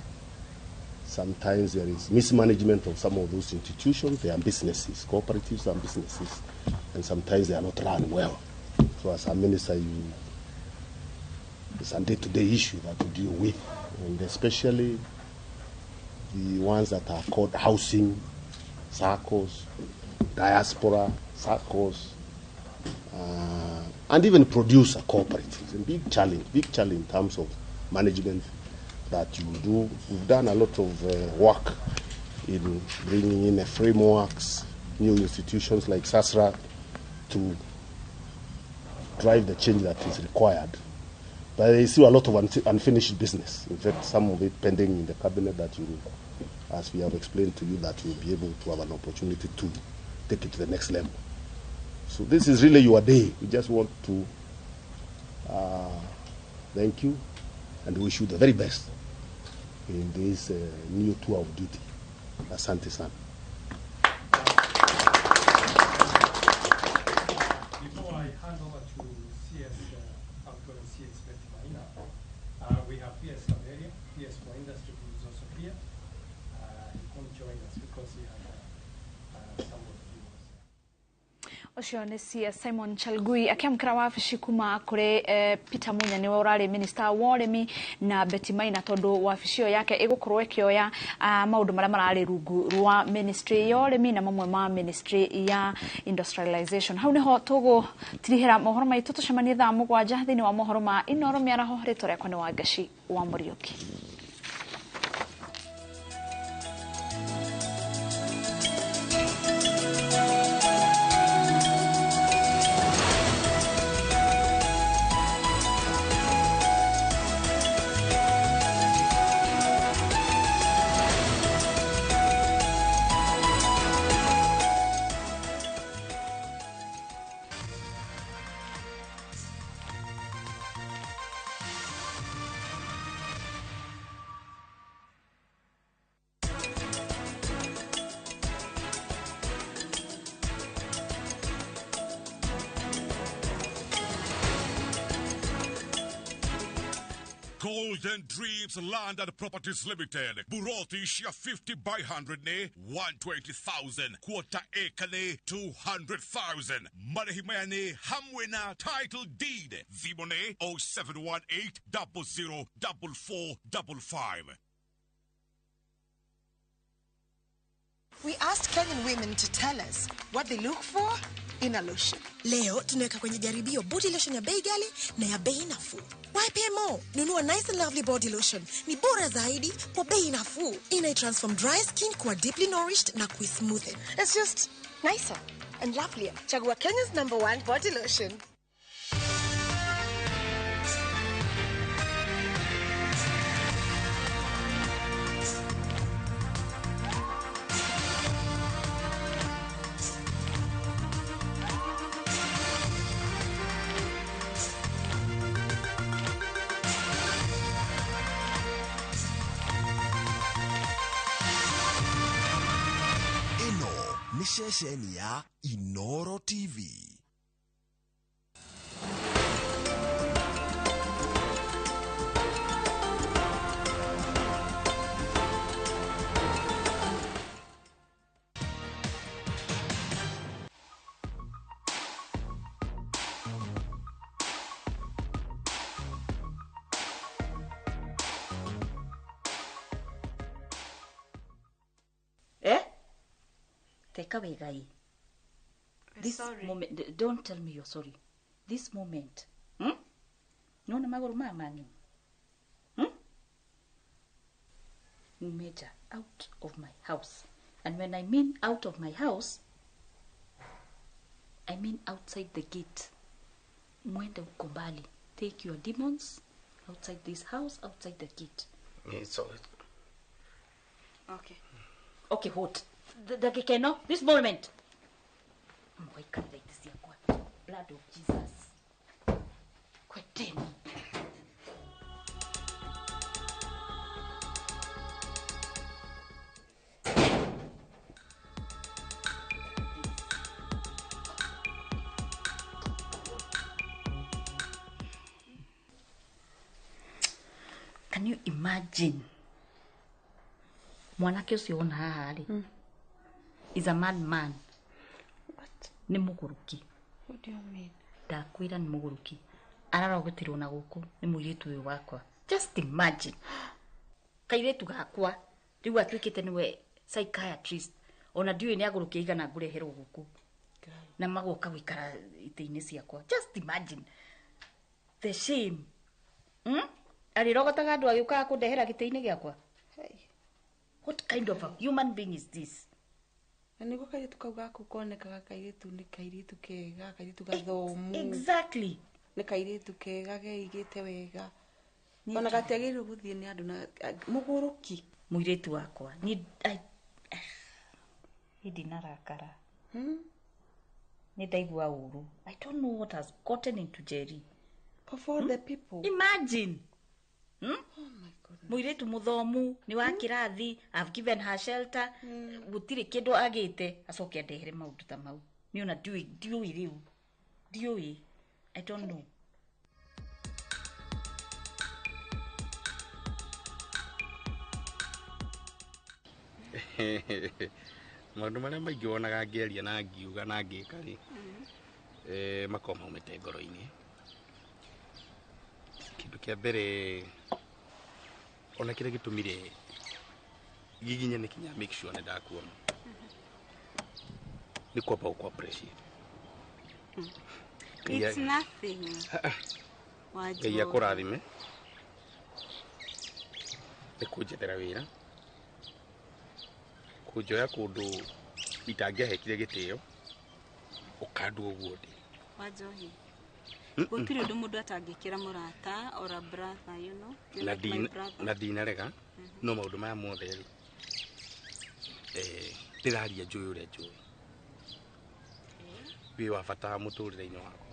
Sometimes there is mismanagement of some of those institutions. They are businesses, cooperatives and businesses, and sometimes they are not run well. So as a minister, it's a day-to-day issue that you deal with, and especially the ones that are called housing, SACCOs, diaspora, SACCOs, and even producer cooperatives. A big challenge in terms of management that you do. We've done a lot of work in bringing in frameworks, new institutions like SASRA to drive the change that is required. But there is still a lot of unfinished business. In fact, some of it pending in the cabinet that you, as we have explained to you, that you'll be able to have an opportunity to take it to the next level. So this is really your day. We just want to thank you and wish you the very best in this new tour of duty. Asante sana. Before I hand over to CS, outgoing CS Betty Maina, we have PS Kaberia, PS for Industry, who is also here. He couldn't join us because he had somebody he was. Ũcio nĩ CS Simon Chelugui akĩamũkĩra wabici kuma kũrĩ Peter Munya nĩwe ũrarĩ minister wa ũrĩmi na Betty Maina tondũ wabici ĩyo yake ĩgũkorwo ĩkĩoya maũndũ marĩa mararĩ rungu rwa ministry ya ũrĩmi na mamwe ma ministry ya industrialization. Hau nĩho tũgũtirihĩra mohoro maitũ, tũcemanie thaa 7 thĩinĩ wa mohoro ma Inooro mĩaraho. Rĩtwa rĩakwa nĩ Wangaci wa Mũriũki. Golden Dreams Land and Properties Limited. Buroti share 50 by 100 ne 120,000. Quarter acre ne 200,000. Marihimane hamwena title deed. Zimone 0718 00 4455. We asked Kenyan women to tell us what they look for in a lotion. Leo tunaweka kwenye jaribio body lotion ya bei ghali na ya bei nafuu. Why pay more? Nunua Nice and Lovely body lotion. Ni bora zaidi kwa bei nafuu. Ina transform dry skin kuwa deeply nourished na kuismoothen. It's just nicer and lovelier. Chagua Kenya's #1 body lotion. Ceceni ya Inooro TV. Teka wega ĩ. This Sorry. moment, don't tell me you're sorry. This moment. Nona magũrũ maya mang'ima. Mumeja out of my house. And when I mean out of my house, I mean outside the gate. Mwende uko mbali. Take your demons outside this house, outside the gate. It's all. Okay. Okay, what? Ndagĩka ĩno, this moment. Mwaikarĩra itĩ ciakwa. Blood of Jesus. Kweteni. Can you imagine? Mwanake ũcio wona haha rĩ, is a mad man. What? Nĩ mũgũrũki. What do you mean? Ndakwĩra nĩ mũgũrũki. Ararogotirwo na gũkũ nĩ mũirĩtu ũyũ wakwa. Just imagine. Kairĩtu gakwa rĩu atuĩkĩte nĩwe psychiatrist. Ona ndiũĩ nĩ agũrũki aigana ngũreherwo gũkũ. Na magoka gũikara itĩ-inĩ ciakwa. Just imagine. The shame. Arĩrogotaga andũ agĩũkaga kũndehera gĩtĩ-inĩ gĩakwa. Hey. What kind of a human being is this? Na nĩguo kairĩtu kau gaku konekaga kairĩtu nĩ kairĩtu kega, kairĩtu gathomu. Exactly. Nĩ kairĩtu kega geigĩte wega. Ona gatiagĩrĩirwo gũthiĩ nĩ andũ na mũgũrũki. Mũirĩtu wakwa. Ni ndinarakara. Nĩ ndaigua ũru. I don't know what has gotten into Jerry. Of all the people. Imagine. Oh my goodness. Mũirĩtu mũthomu nĩ wa kĩrathi, I've given her shelter, gũtirĩ kĩndũ agĩte, acoke andehere maũndũ ta mau. Niĩ ona ndiũĩ rĩu. Ndiũĩ. I don't know. Maũndũ marĩa maingĩ wonaga ngĩaria na ngiuga na ngĩka rĩ, makoragwo maumĩte ngoro-inĩ. Kĩndũ kĩa mbere ona kĩrĩa gĩtũmire giginye nĩ kinya make sure nĩ ndakuona nĩ kwamba gũkũ appreciate. It's nothing. Ngai akũrathime nĩ kũnjethera wĩra, kũnjoya kũndũ itangĩahekire gĩtĩo, ũkandua ũguo ndĩ. Wanjohi. Gũtirĩ ũndũ mũndũ atangĩkĩra mũrata or a brother, you know. Na na ndinarega no maũndũ maya mothe rĩ, ndĩraria njũĩ ũrĩa njũĩ. Wĩ wa bata mũtũrĩre-inĩ wakwa.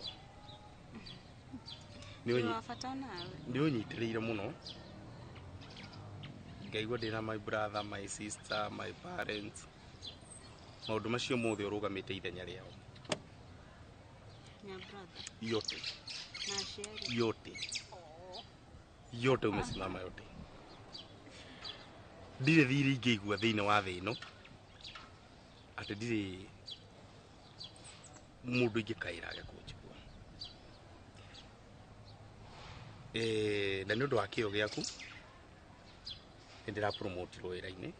Wĩ wa bata nawe. Nĩ ũnyitĩrĩire mũno. Ngaigua ndĩna my brother, my sister, my parents. Maũndũ macio mothe ũrũgamĩte ithenya rĩao. Yote. Yote. Yote umesimama yote. Ndirĩ thiri ingĩigua thĩinĩ wa thĩ ĩno atĩ ndirĩ mũndũ ingĩkaĩra age kũnjigua. Na nĩ ũndũ wa kĩo gĩaku nĩ ndĩrapromotirwo wĩra-inĩ.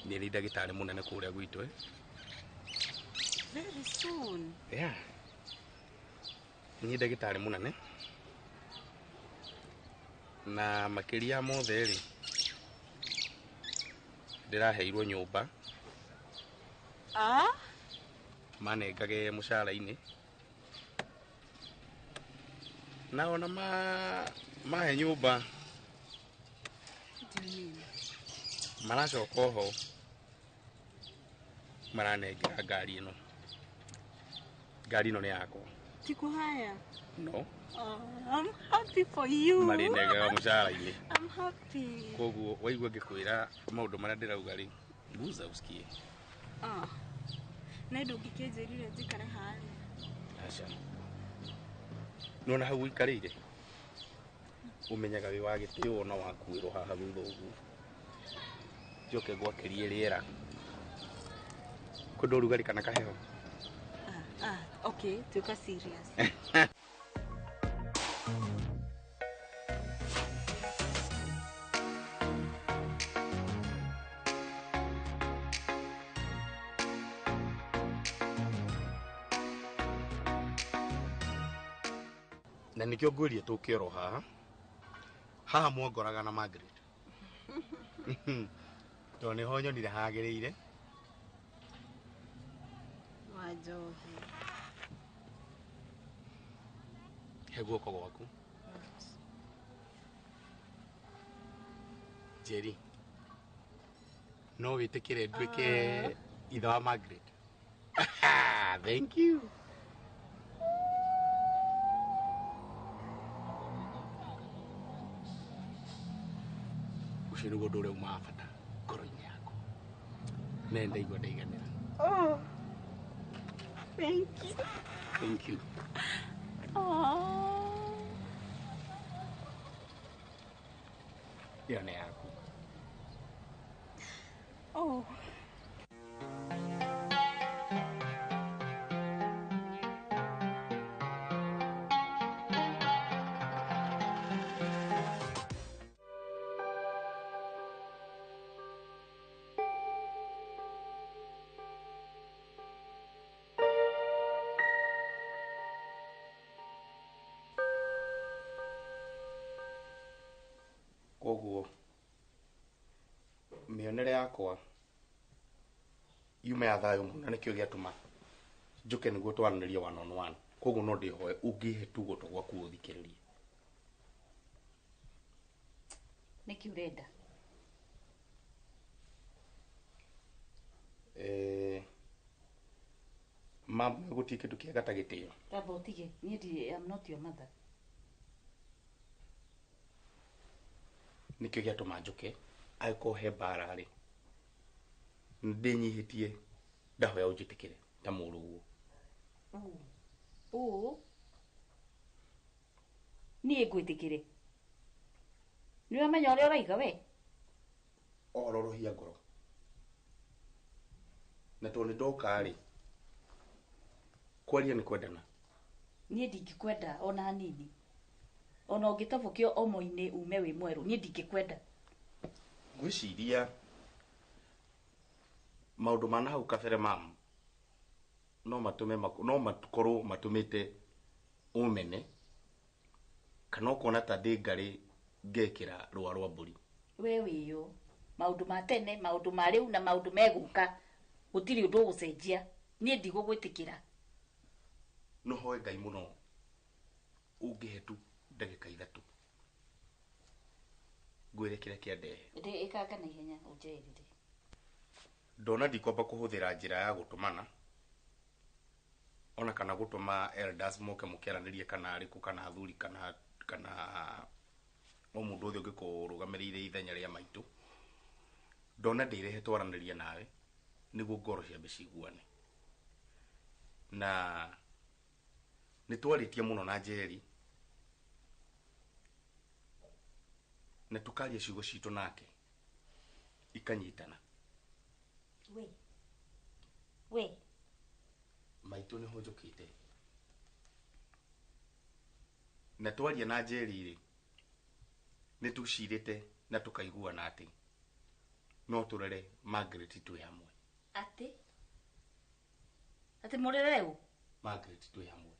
Nĩ rĩ ndagĩtarĩ mũnene kũrĩa gwitũ. Very soon. Yeah. Ni ndagĩtarĩ mũnene. Na makĩria mothe rĩ, ndĩraheirwo nyũmba. Manengage mũcara-inĩ. Na ona mahe nyũmba. Maracoka oho maranengera ngari ĩno. Ngari ĩno nĩ yakwa. Ti kũhaya? No. Oh, I'm happy for you. Marĩnengaga mũcara-inĩ. I'm happy. Koguo waigua ngĩkwĩra maũndũ marĩa ndĩrauga rĩ, guza usikie. Na ndũngĩkĩnjĩrire njikare harĩa. Aca. Nĩwona hau ũikarĩire? Ũmenyaga wĩ wa gĩtĩo ona wakuĩrwo haha thutha ũguo. Njoke ngwakĩrie rĩera. Kwenda ũrugarĩ kana kaheho? Okay, tuĩka serious. Na nĩkĩo ngwĩrie tũke oro haha. Haha mwangoraga na Margaret. Tondũ nĩho nyonire hagĩrĩire. Wanjohi. He guoko gwaku. Njeri, no wĩtĩkĩre nduĩke ithe wa Margaret? Thank you. Ũcio nĩguo ũndũ ũrĩa umaga bata ngoro-inĩ yakwa. Na ndaigua ndaiganĩra. Oh, thank you. Thank you. Oh. Ĩyo nĩ yaku. Oh. Koguo mĩonere yakwa yume ya thayũ mũno na nĩkĩo gĩatũma njũke nĩguo twaranĩrie one on one. Koguo no ndĩhoe ũngĩhe tu gũtũ gwaku ũthikĩrĩrie. Nĩkĩ ũrenda? Mam, gũtirĩ kĩndũ kĩega ta gĩtĩo. Tamba ũtige, niĩ ndirĩ, I'm not your mother. Nĩkĩo gĩatũma njũke, angĩkorwo he mbara rĩ, ndĩnyihĩtie ndahoya ũnjĩtĩkĩre ta mũrũguo. Ũ niĩ ngwĩtĩkĩre? Nĩ ũramenya ũrĩa ũraiga we? Ororohia ngoro. Na tondũ nĩ ndoka rĩ, kwaria nĩ kwendana. Niĩ ndingĩkwenda ona hanini. Ona ũngĩtobokio omo-inĩ ume wĩ mwerũ, niĩ ndingĩkwenda. Ngwĩciria maũndũ ma nahau kabere mam no matũme no makorwo matũmĩte ũmene kana ũkona ta ndĩ ngarĩ ngekĩra rũa rwa mbũri. We wĩyo maũndũ ma tene, maũndũ ma rĩu na maũndũ megũka, gũtirĩ ũndũ ũgũcenjia. Niĩ ndigũgwĩtĩkĩra. No hoe Ngai mũno ũngĩhe tu ndagĩka 3 ngwĩre kĩrĩa kĩandehe. Ndĩ ĩkanga na ihenya ũnjeherere. Ndona ndikwamba kũhũthĩra njĩra ya gũtũmana ona kana gũtũma elders moke mũkĩaranĩrie kana arĩkũ kana athuri kana o mũndũ ũthĩ ũngĩkũrũgamĩrĩire ithenya rĩa maitũ. Ndona ndĩrehe twaranĩrie nawe nĩguo ngoro ciambe ciguane. Na nĩ twarĩtie mũno na Njeri na tukaria ciugo citũ nake ikanyitana. We. We. Maitũ nĩho njũkĩte. Na twaria na Njeri rĩ, nĩ tũcirĩte na tũkaiguana atĩ no tũrere Margaret twĩ hamwe. Atĩ? Atĩ mũrere ũ? Margaret twĩ hamwe.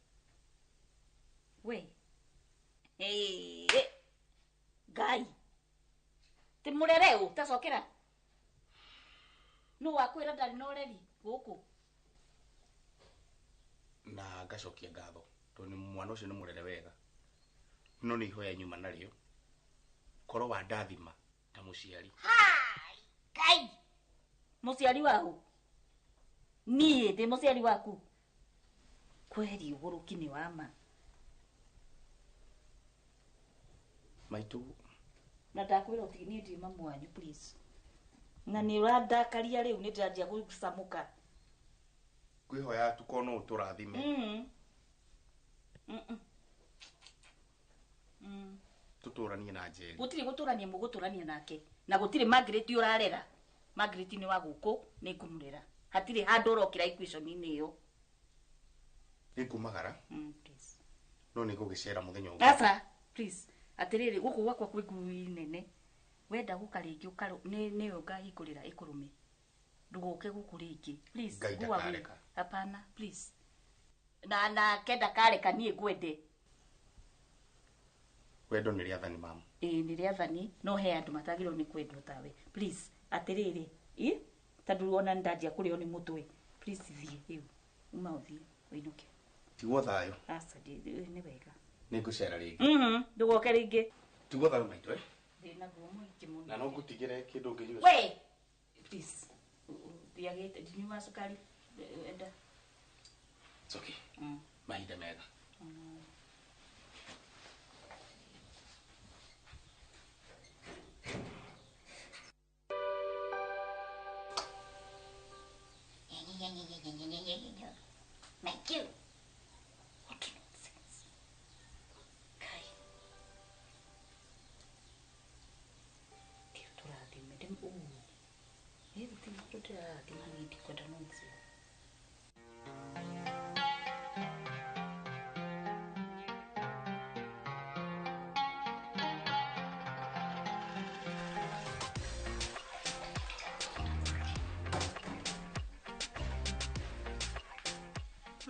We. Hey, Ngai. Ti mũrere ũ? Tacokera. Nũ wakwĩra ndarĩ na ũreri gũkũ? Na ngacokia ngatho tondũ nĩ mwana ũcio nĩ mũrere wega. No nĩ ihoya nyuma narĩo korwo wandathima ta mũciari. Hai, Ngai. Mũciari waũ? Niĩ ndĩ mũciari waku? Kweri ũgũrũki nĩ wa ma. Maitũ. Na ndakwĩra ũtige, niĩ ndirĩ mamu wanyu please. Na nĩ ũrandakaria rĩu nĩ ndĩranjia gũcamũka. Ngwĩhoya tukorwo no ũtũrathime. Tũtũranie na Njeri. Gũtirĩ gũtũrania mũgũtũrania nake. Na gũtirĩ Margaret ũrarera. Margaret nĩ wa gũkũ, nĩ ngũmũrera. Hatirĩ handũ ũrokĩra equation-inĩ ĩyo. Nĩ ngumagara. Please. No nĩ ngũgĩcera mũthenya ũngĩ. Aca, please. Atĩrĩrĩ, gũkũ gwakwa kwĩ ngui nene. Wenda gũka rĩngĩ nĩwe ũngahingũrĩra ĩkũrũme. Ndũgoke gũkũ rĩngĩ. Please, Ngai go away. ndakareka. Hapana, please. Na nake ndakareka niĩ ngwende. Wendo nĩ rĩathani mama. Ĩĩ nĩ rĩathani no he andũ matagĩrĩirwo nĩ kwendwo tawe. Please atĩrĩrĩ ĩ tondũ ona ndanjia kũrĩo nĩ mũtwe. Please thiĩ rĩu. Uma ũthiĩ ũinũke. Tigwo thayũ. Aca nĩ wega. Nĩ ngũcera rĩngĩ. Ndũgoke rĩngĩ. Tigwo thayũ maitũ. Ndĩna guo mũingĩ mũno. Na no ngũtigĩre kĩndũ ũngĩnyua. We! Please. Thiagĩte ndinyuaga cukari. Enda. It's okay. Mahinda mega. Thank you. What nonsense. Kai. Ndio tũrathime ndĩ ũũ. Ĩ gũtirĩ mũndũ ndĩrathima niĩ ndikwenda nonsense.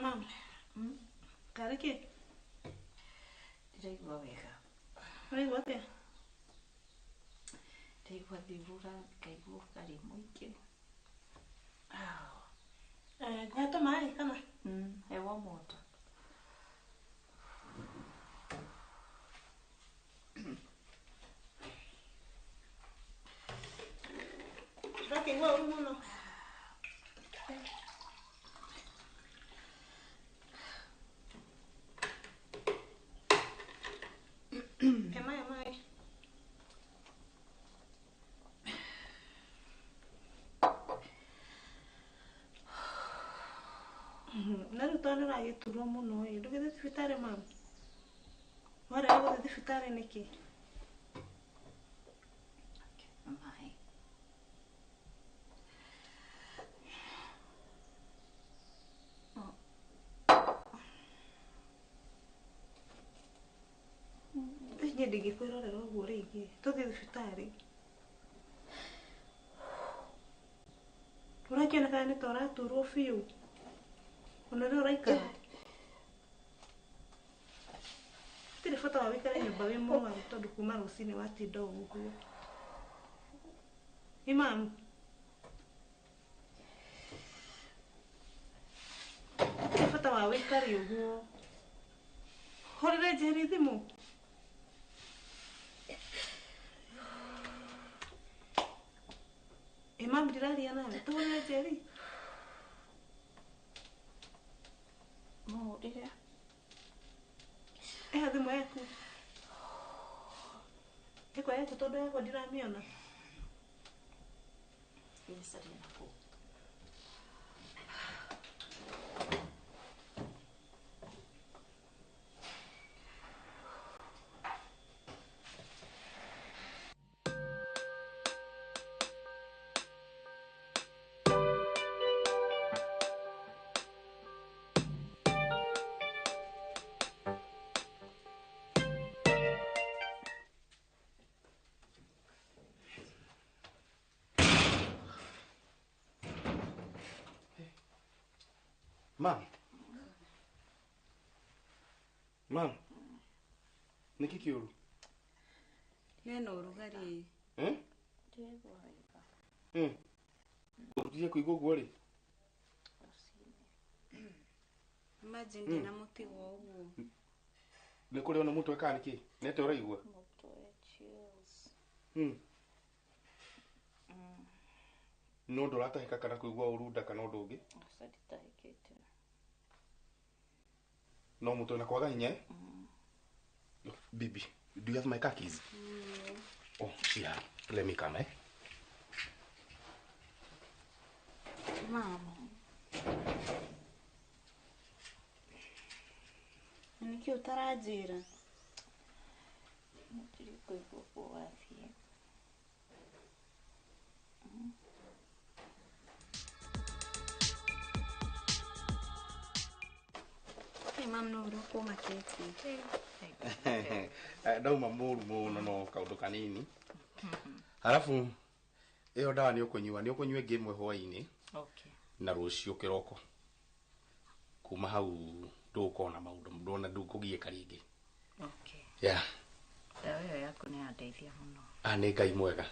Mama, karĩ kĩ? Ndĩraigua wega. Ũraigua atĩa? Ndĩraigua thiũrũra ngaigua ũrugarĩ mũingĩ. Ngũhe tũmaĩ kana? He warm water. Ndũrakĩigua ũru mũno? He maya maĩ. Na rĩu tondũ nĩũragĩturwo mũno ĩ, ndũgĩthiĩ thibitarĩ mama? Warega gũthiĩ thibitarĩ nĩkĩ? Maĩ. Niĩ ndingĩkwĩrorera ũguo rĩngĩ. Tũthiĩ thibitarĩ. Ũrakĩoneka nĩ ta ũraturwo biũ. Ona ũrĩa ũraikara. Hatirĩ bata wa wĩikare nyũmba wĩ mũrwaru tondũ kuma rũcinĩ watinda o ũguo. Ĩ mamu? Hatirĩ bata wa wĩikare ũguo. Hũrĩre Njeri thimũ. Ĩ mamu ndĩraria nawe. Tũhũrĩre Njeri. Mũhũrĩre. Ĩha thimũ yaku. Ĩkwa yaku tondũ yakwa ndiramĩona. Ĩmĩcarie nakũu. Mam. Mam. Nĩkĩ kĩũru? Hena ũrugarĩ. Eh? Ndĩraigua wega. Ũtigie kũigua ũguo rĩ? Imagine ndĩna mũtigo ũguo. Nĩ kũrĩ ona mũtwe kana nĩkĩ? Nĩ atĩa ũraigua? Mũtwe chills. No ndũratahĩka kana kũigua ũru nda kana ũndũ ũngĩ? Aca nditahĩkĩte. No mũtwe na kwaga hinya? Bibi, do you have my car keys? Oh, yeah. Let me come, eh? Mama. Nĩkĩ ũtaranjĩra? Ndirĩ kũigua ũguo wathiĩ. Mam no ũrokwo makĩtie. Ndauma mũru mũno no kaũndũ kanini. Halafu ĩyo ndawa nĩ ũkũnyua ĩngĩ ĩmwe hwaĩ-inĩ. Okay. Na rũciũ kĩroko. Kuma hau ndũkona maũndũ ndona ndũkũgiĩka rĩngĩ. Okay. Yeah. Ndeithia mũno. Ah, nĩ Ngai mwega.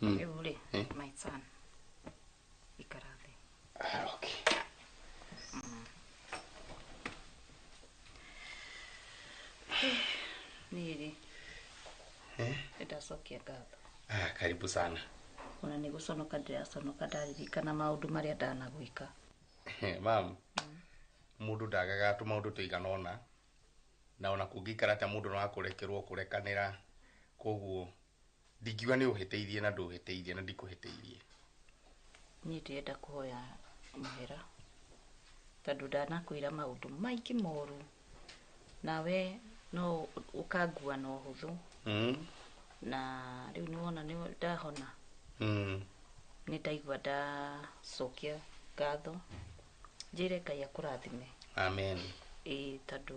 Rĩu rĩ, my son, ikara thĩ. Ah, okay. Niĩ rĩ, nĩndacokia ngatho. Ah, karibu sana. Ona nĩ gũconoka ndĩraconoka ndaririkana maũndũ marĩa ndanagwĩka. Mam, mũndũ ndagaga tũmaũndũ tũigana ũna, na ona kũngĩikara atĩa mũndũ no akũrekerwo kũrekanĩra, koguo ndingiuga nĩ ũhĩtĩirie na ndũhĩtĩirie na ndikũhĩtĩirie. Niĩ ndĩrenda kũhoya mũhera tondũ ndanakwĩra maũndũ maingĩ moru, nawe no ũkangua na ũhũthũ. Na rĩu nĩwona nĩ ndahona. Nĩ ndaigua ndacokia ngatho, njĩre Ngai akũrathime. Amen. Ĩĩ, tondũ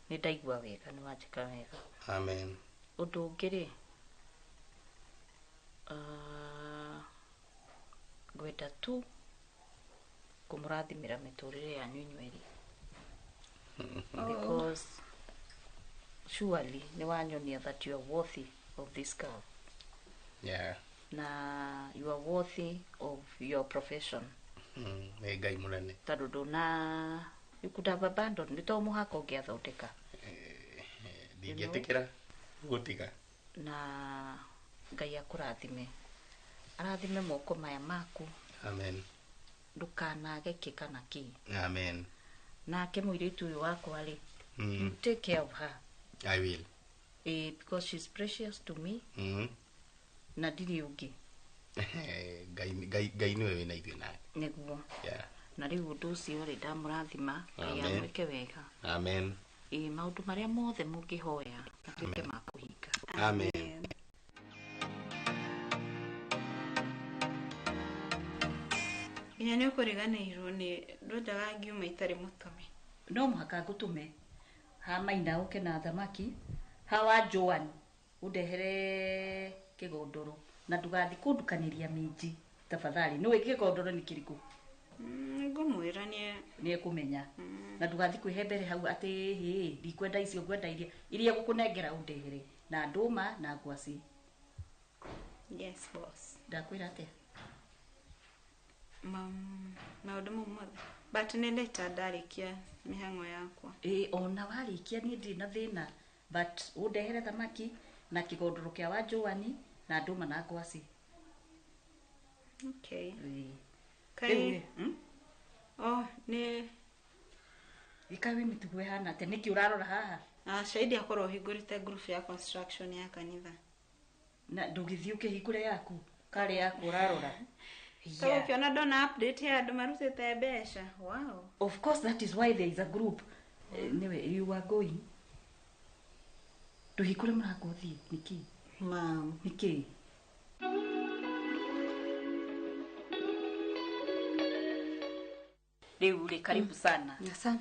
nĩ ndaigua wega, nĩ wanjĩka wega. Amen. Ũndũ ũngĩ rĩ, ngwenda tu kũmũrathimĩra mĩtũrĩre yanyu inyuerĩ, because surely nĩ wanyonia that you are worthy of this girl. Yeah. Na you are worthy of your profession. Nĩ Ngai mũnene. Tondũ ndũna, you could have abandoned, nĩ to mũhaka ũngĩathondeka. Ndingĩtĩkĩra gũtiga. Na Ngai akũrathime, arathime moko maya maku. Amen. Ndũkanage kĩ kana kĩ. Amen. Nake mũirĩtu ũyũ wakwa rĩ, you take care of her. I will. Because she's precious to me. Na ndirĩ ũngĩ. Ngai nĩwe wĩna ithuĩ nake. Nĩguo. Yeah. Na rĩu ũndũ ũcio rĩ, ndamũrathima, Ngai Amen. amwĩke wega. Amen. Ĩĩ, maũndũ marĩa mothe mũngĩhoya matuĩke ma kũhinga. Amen. Nginya nĩ ũkũriganĩirwo nĩ ndwendaga ngiuma itarĩ mũtũme. No mũhaka ngũtũme ha Maina ũke na thamaki, ha wa Joan ũndehere kĩgondoro, na ndũgathiĩ kũndukanĩria minji tafadhali. Nĩũĩ kĩgondoro nĩ kĩrĩkũ? Ngũmwĩra nĩ ekũmenya. Na ndũgathiĩ kwĩhe mbere hau atĩ hĩ, ndikwenda icio, ngwenda iria gũkũnengera ũndehere, na ndũma na ngwacĩ. Yes boss. Ndakwĩra atĩa? Maũndũ mau mothe, but nĩ later ndarĩkia mĩhang'o yakwa. Ĩĩ, ona warĩkia niĩ ndirĩ na thĩna, but ũndehere thamaki na kĩgondoro kĩa wa Joani na ndũma na ngwacĩ. Okay. Ĩĩ. Kai Rĩu rĩ, Oh, nĩ ĩka wĩ mĩtugo ĩhana atĩa? Nĩkĩ ũrarora haha? Shahidi akorwo ũhingũrĩte group ya construction ya kanitha. Na ndũgĩthiĩ ũkĩhingũre yaku, karĩ yaku ũrarora. Ta ũkĩona ndona update ya andũ marutĩte mbeca. Wow. Of course that is why there is a group. Anyway, you are going. Ndũhingũre mũrango ũthiĩ, nĩkĩ? Mam. Nĩkĩ? Rĩu rĩ, karibu sana. Asante.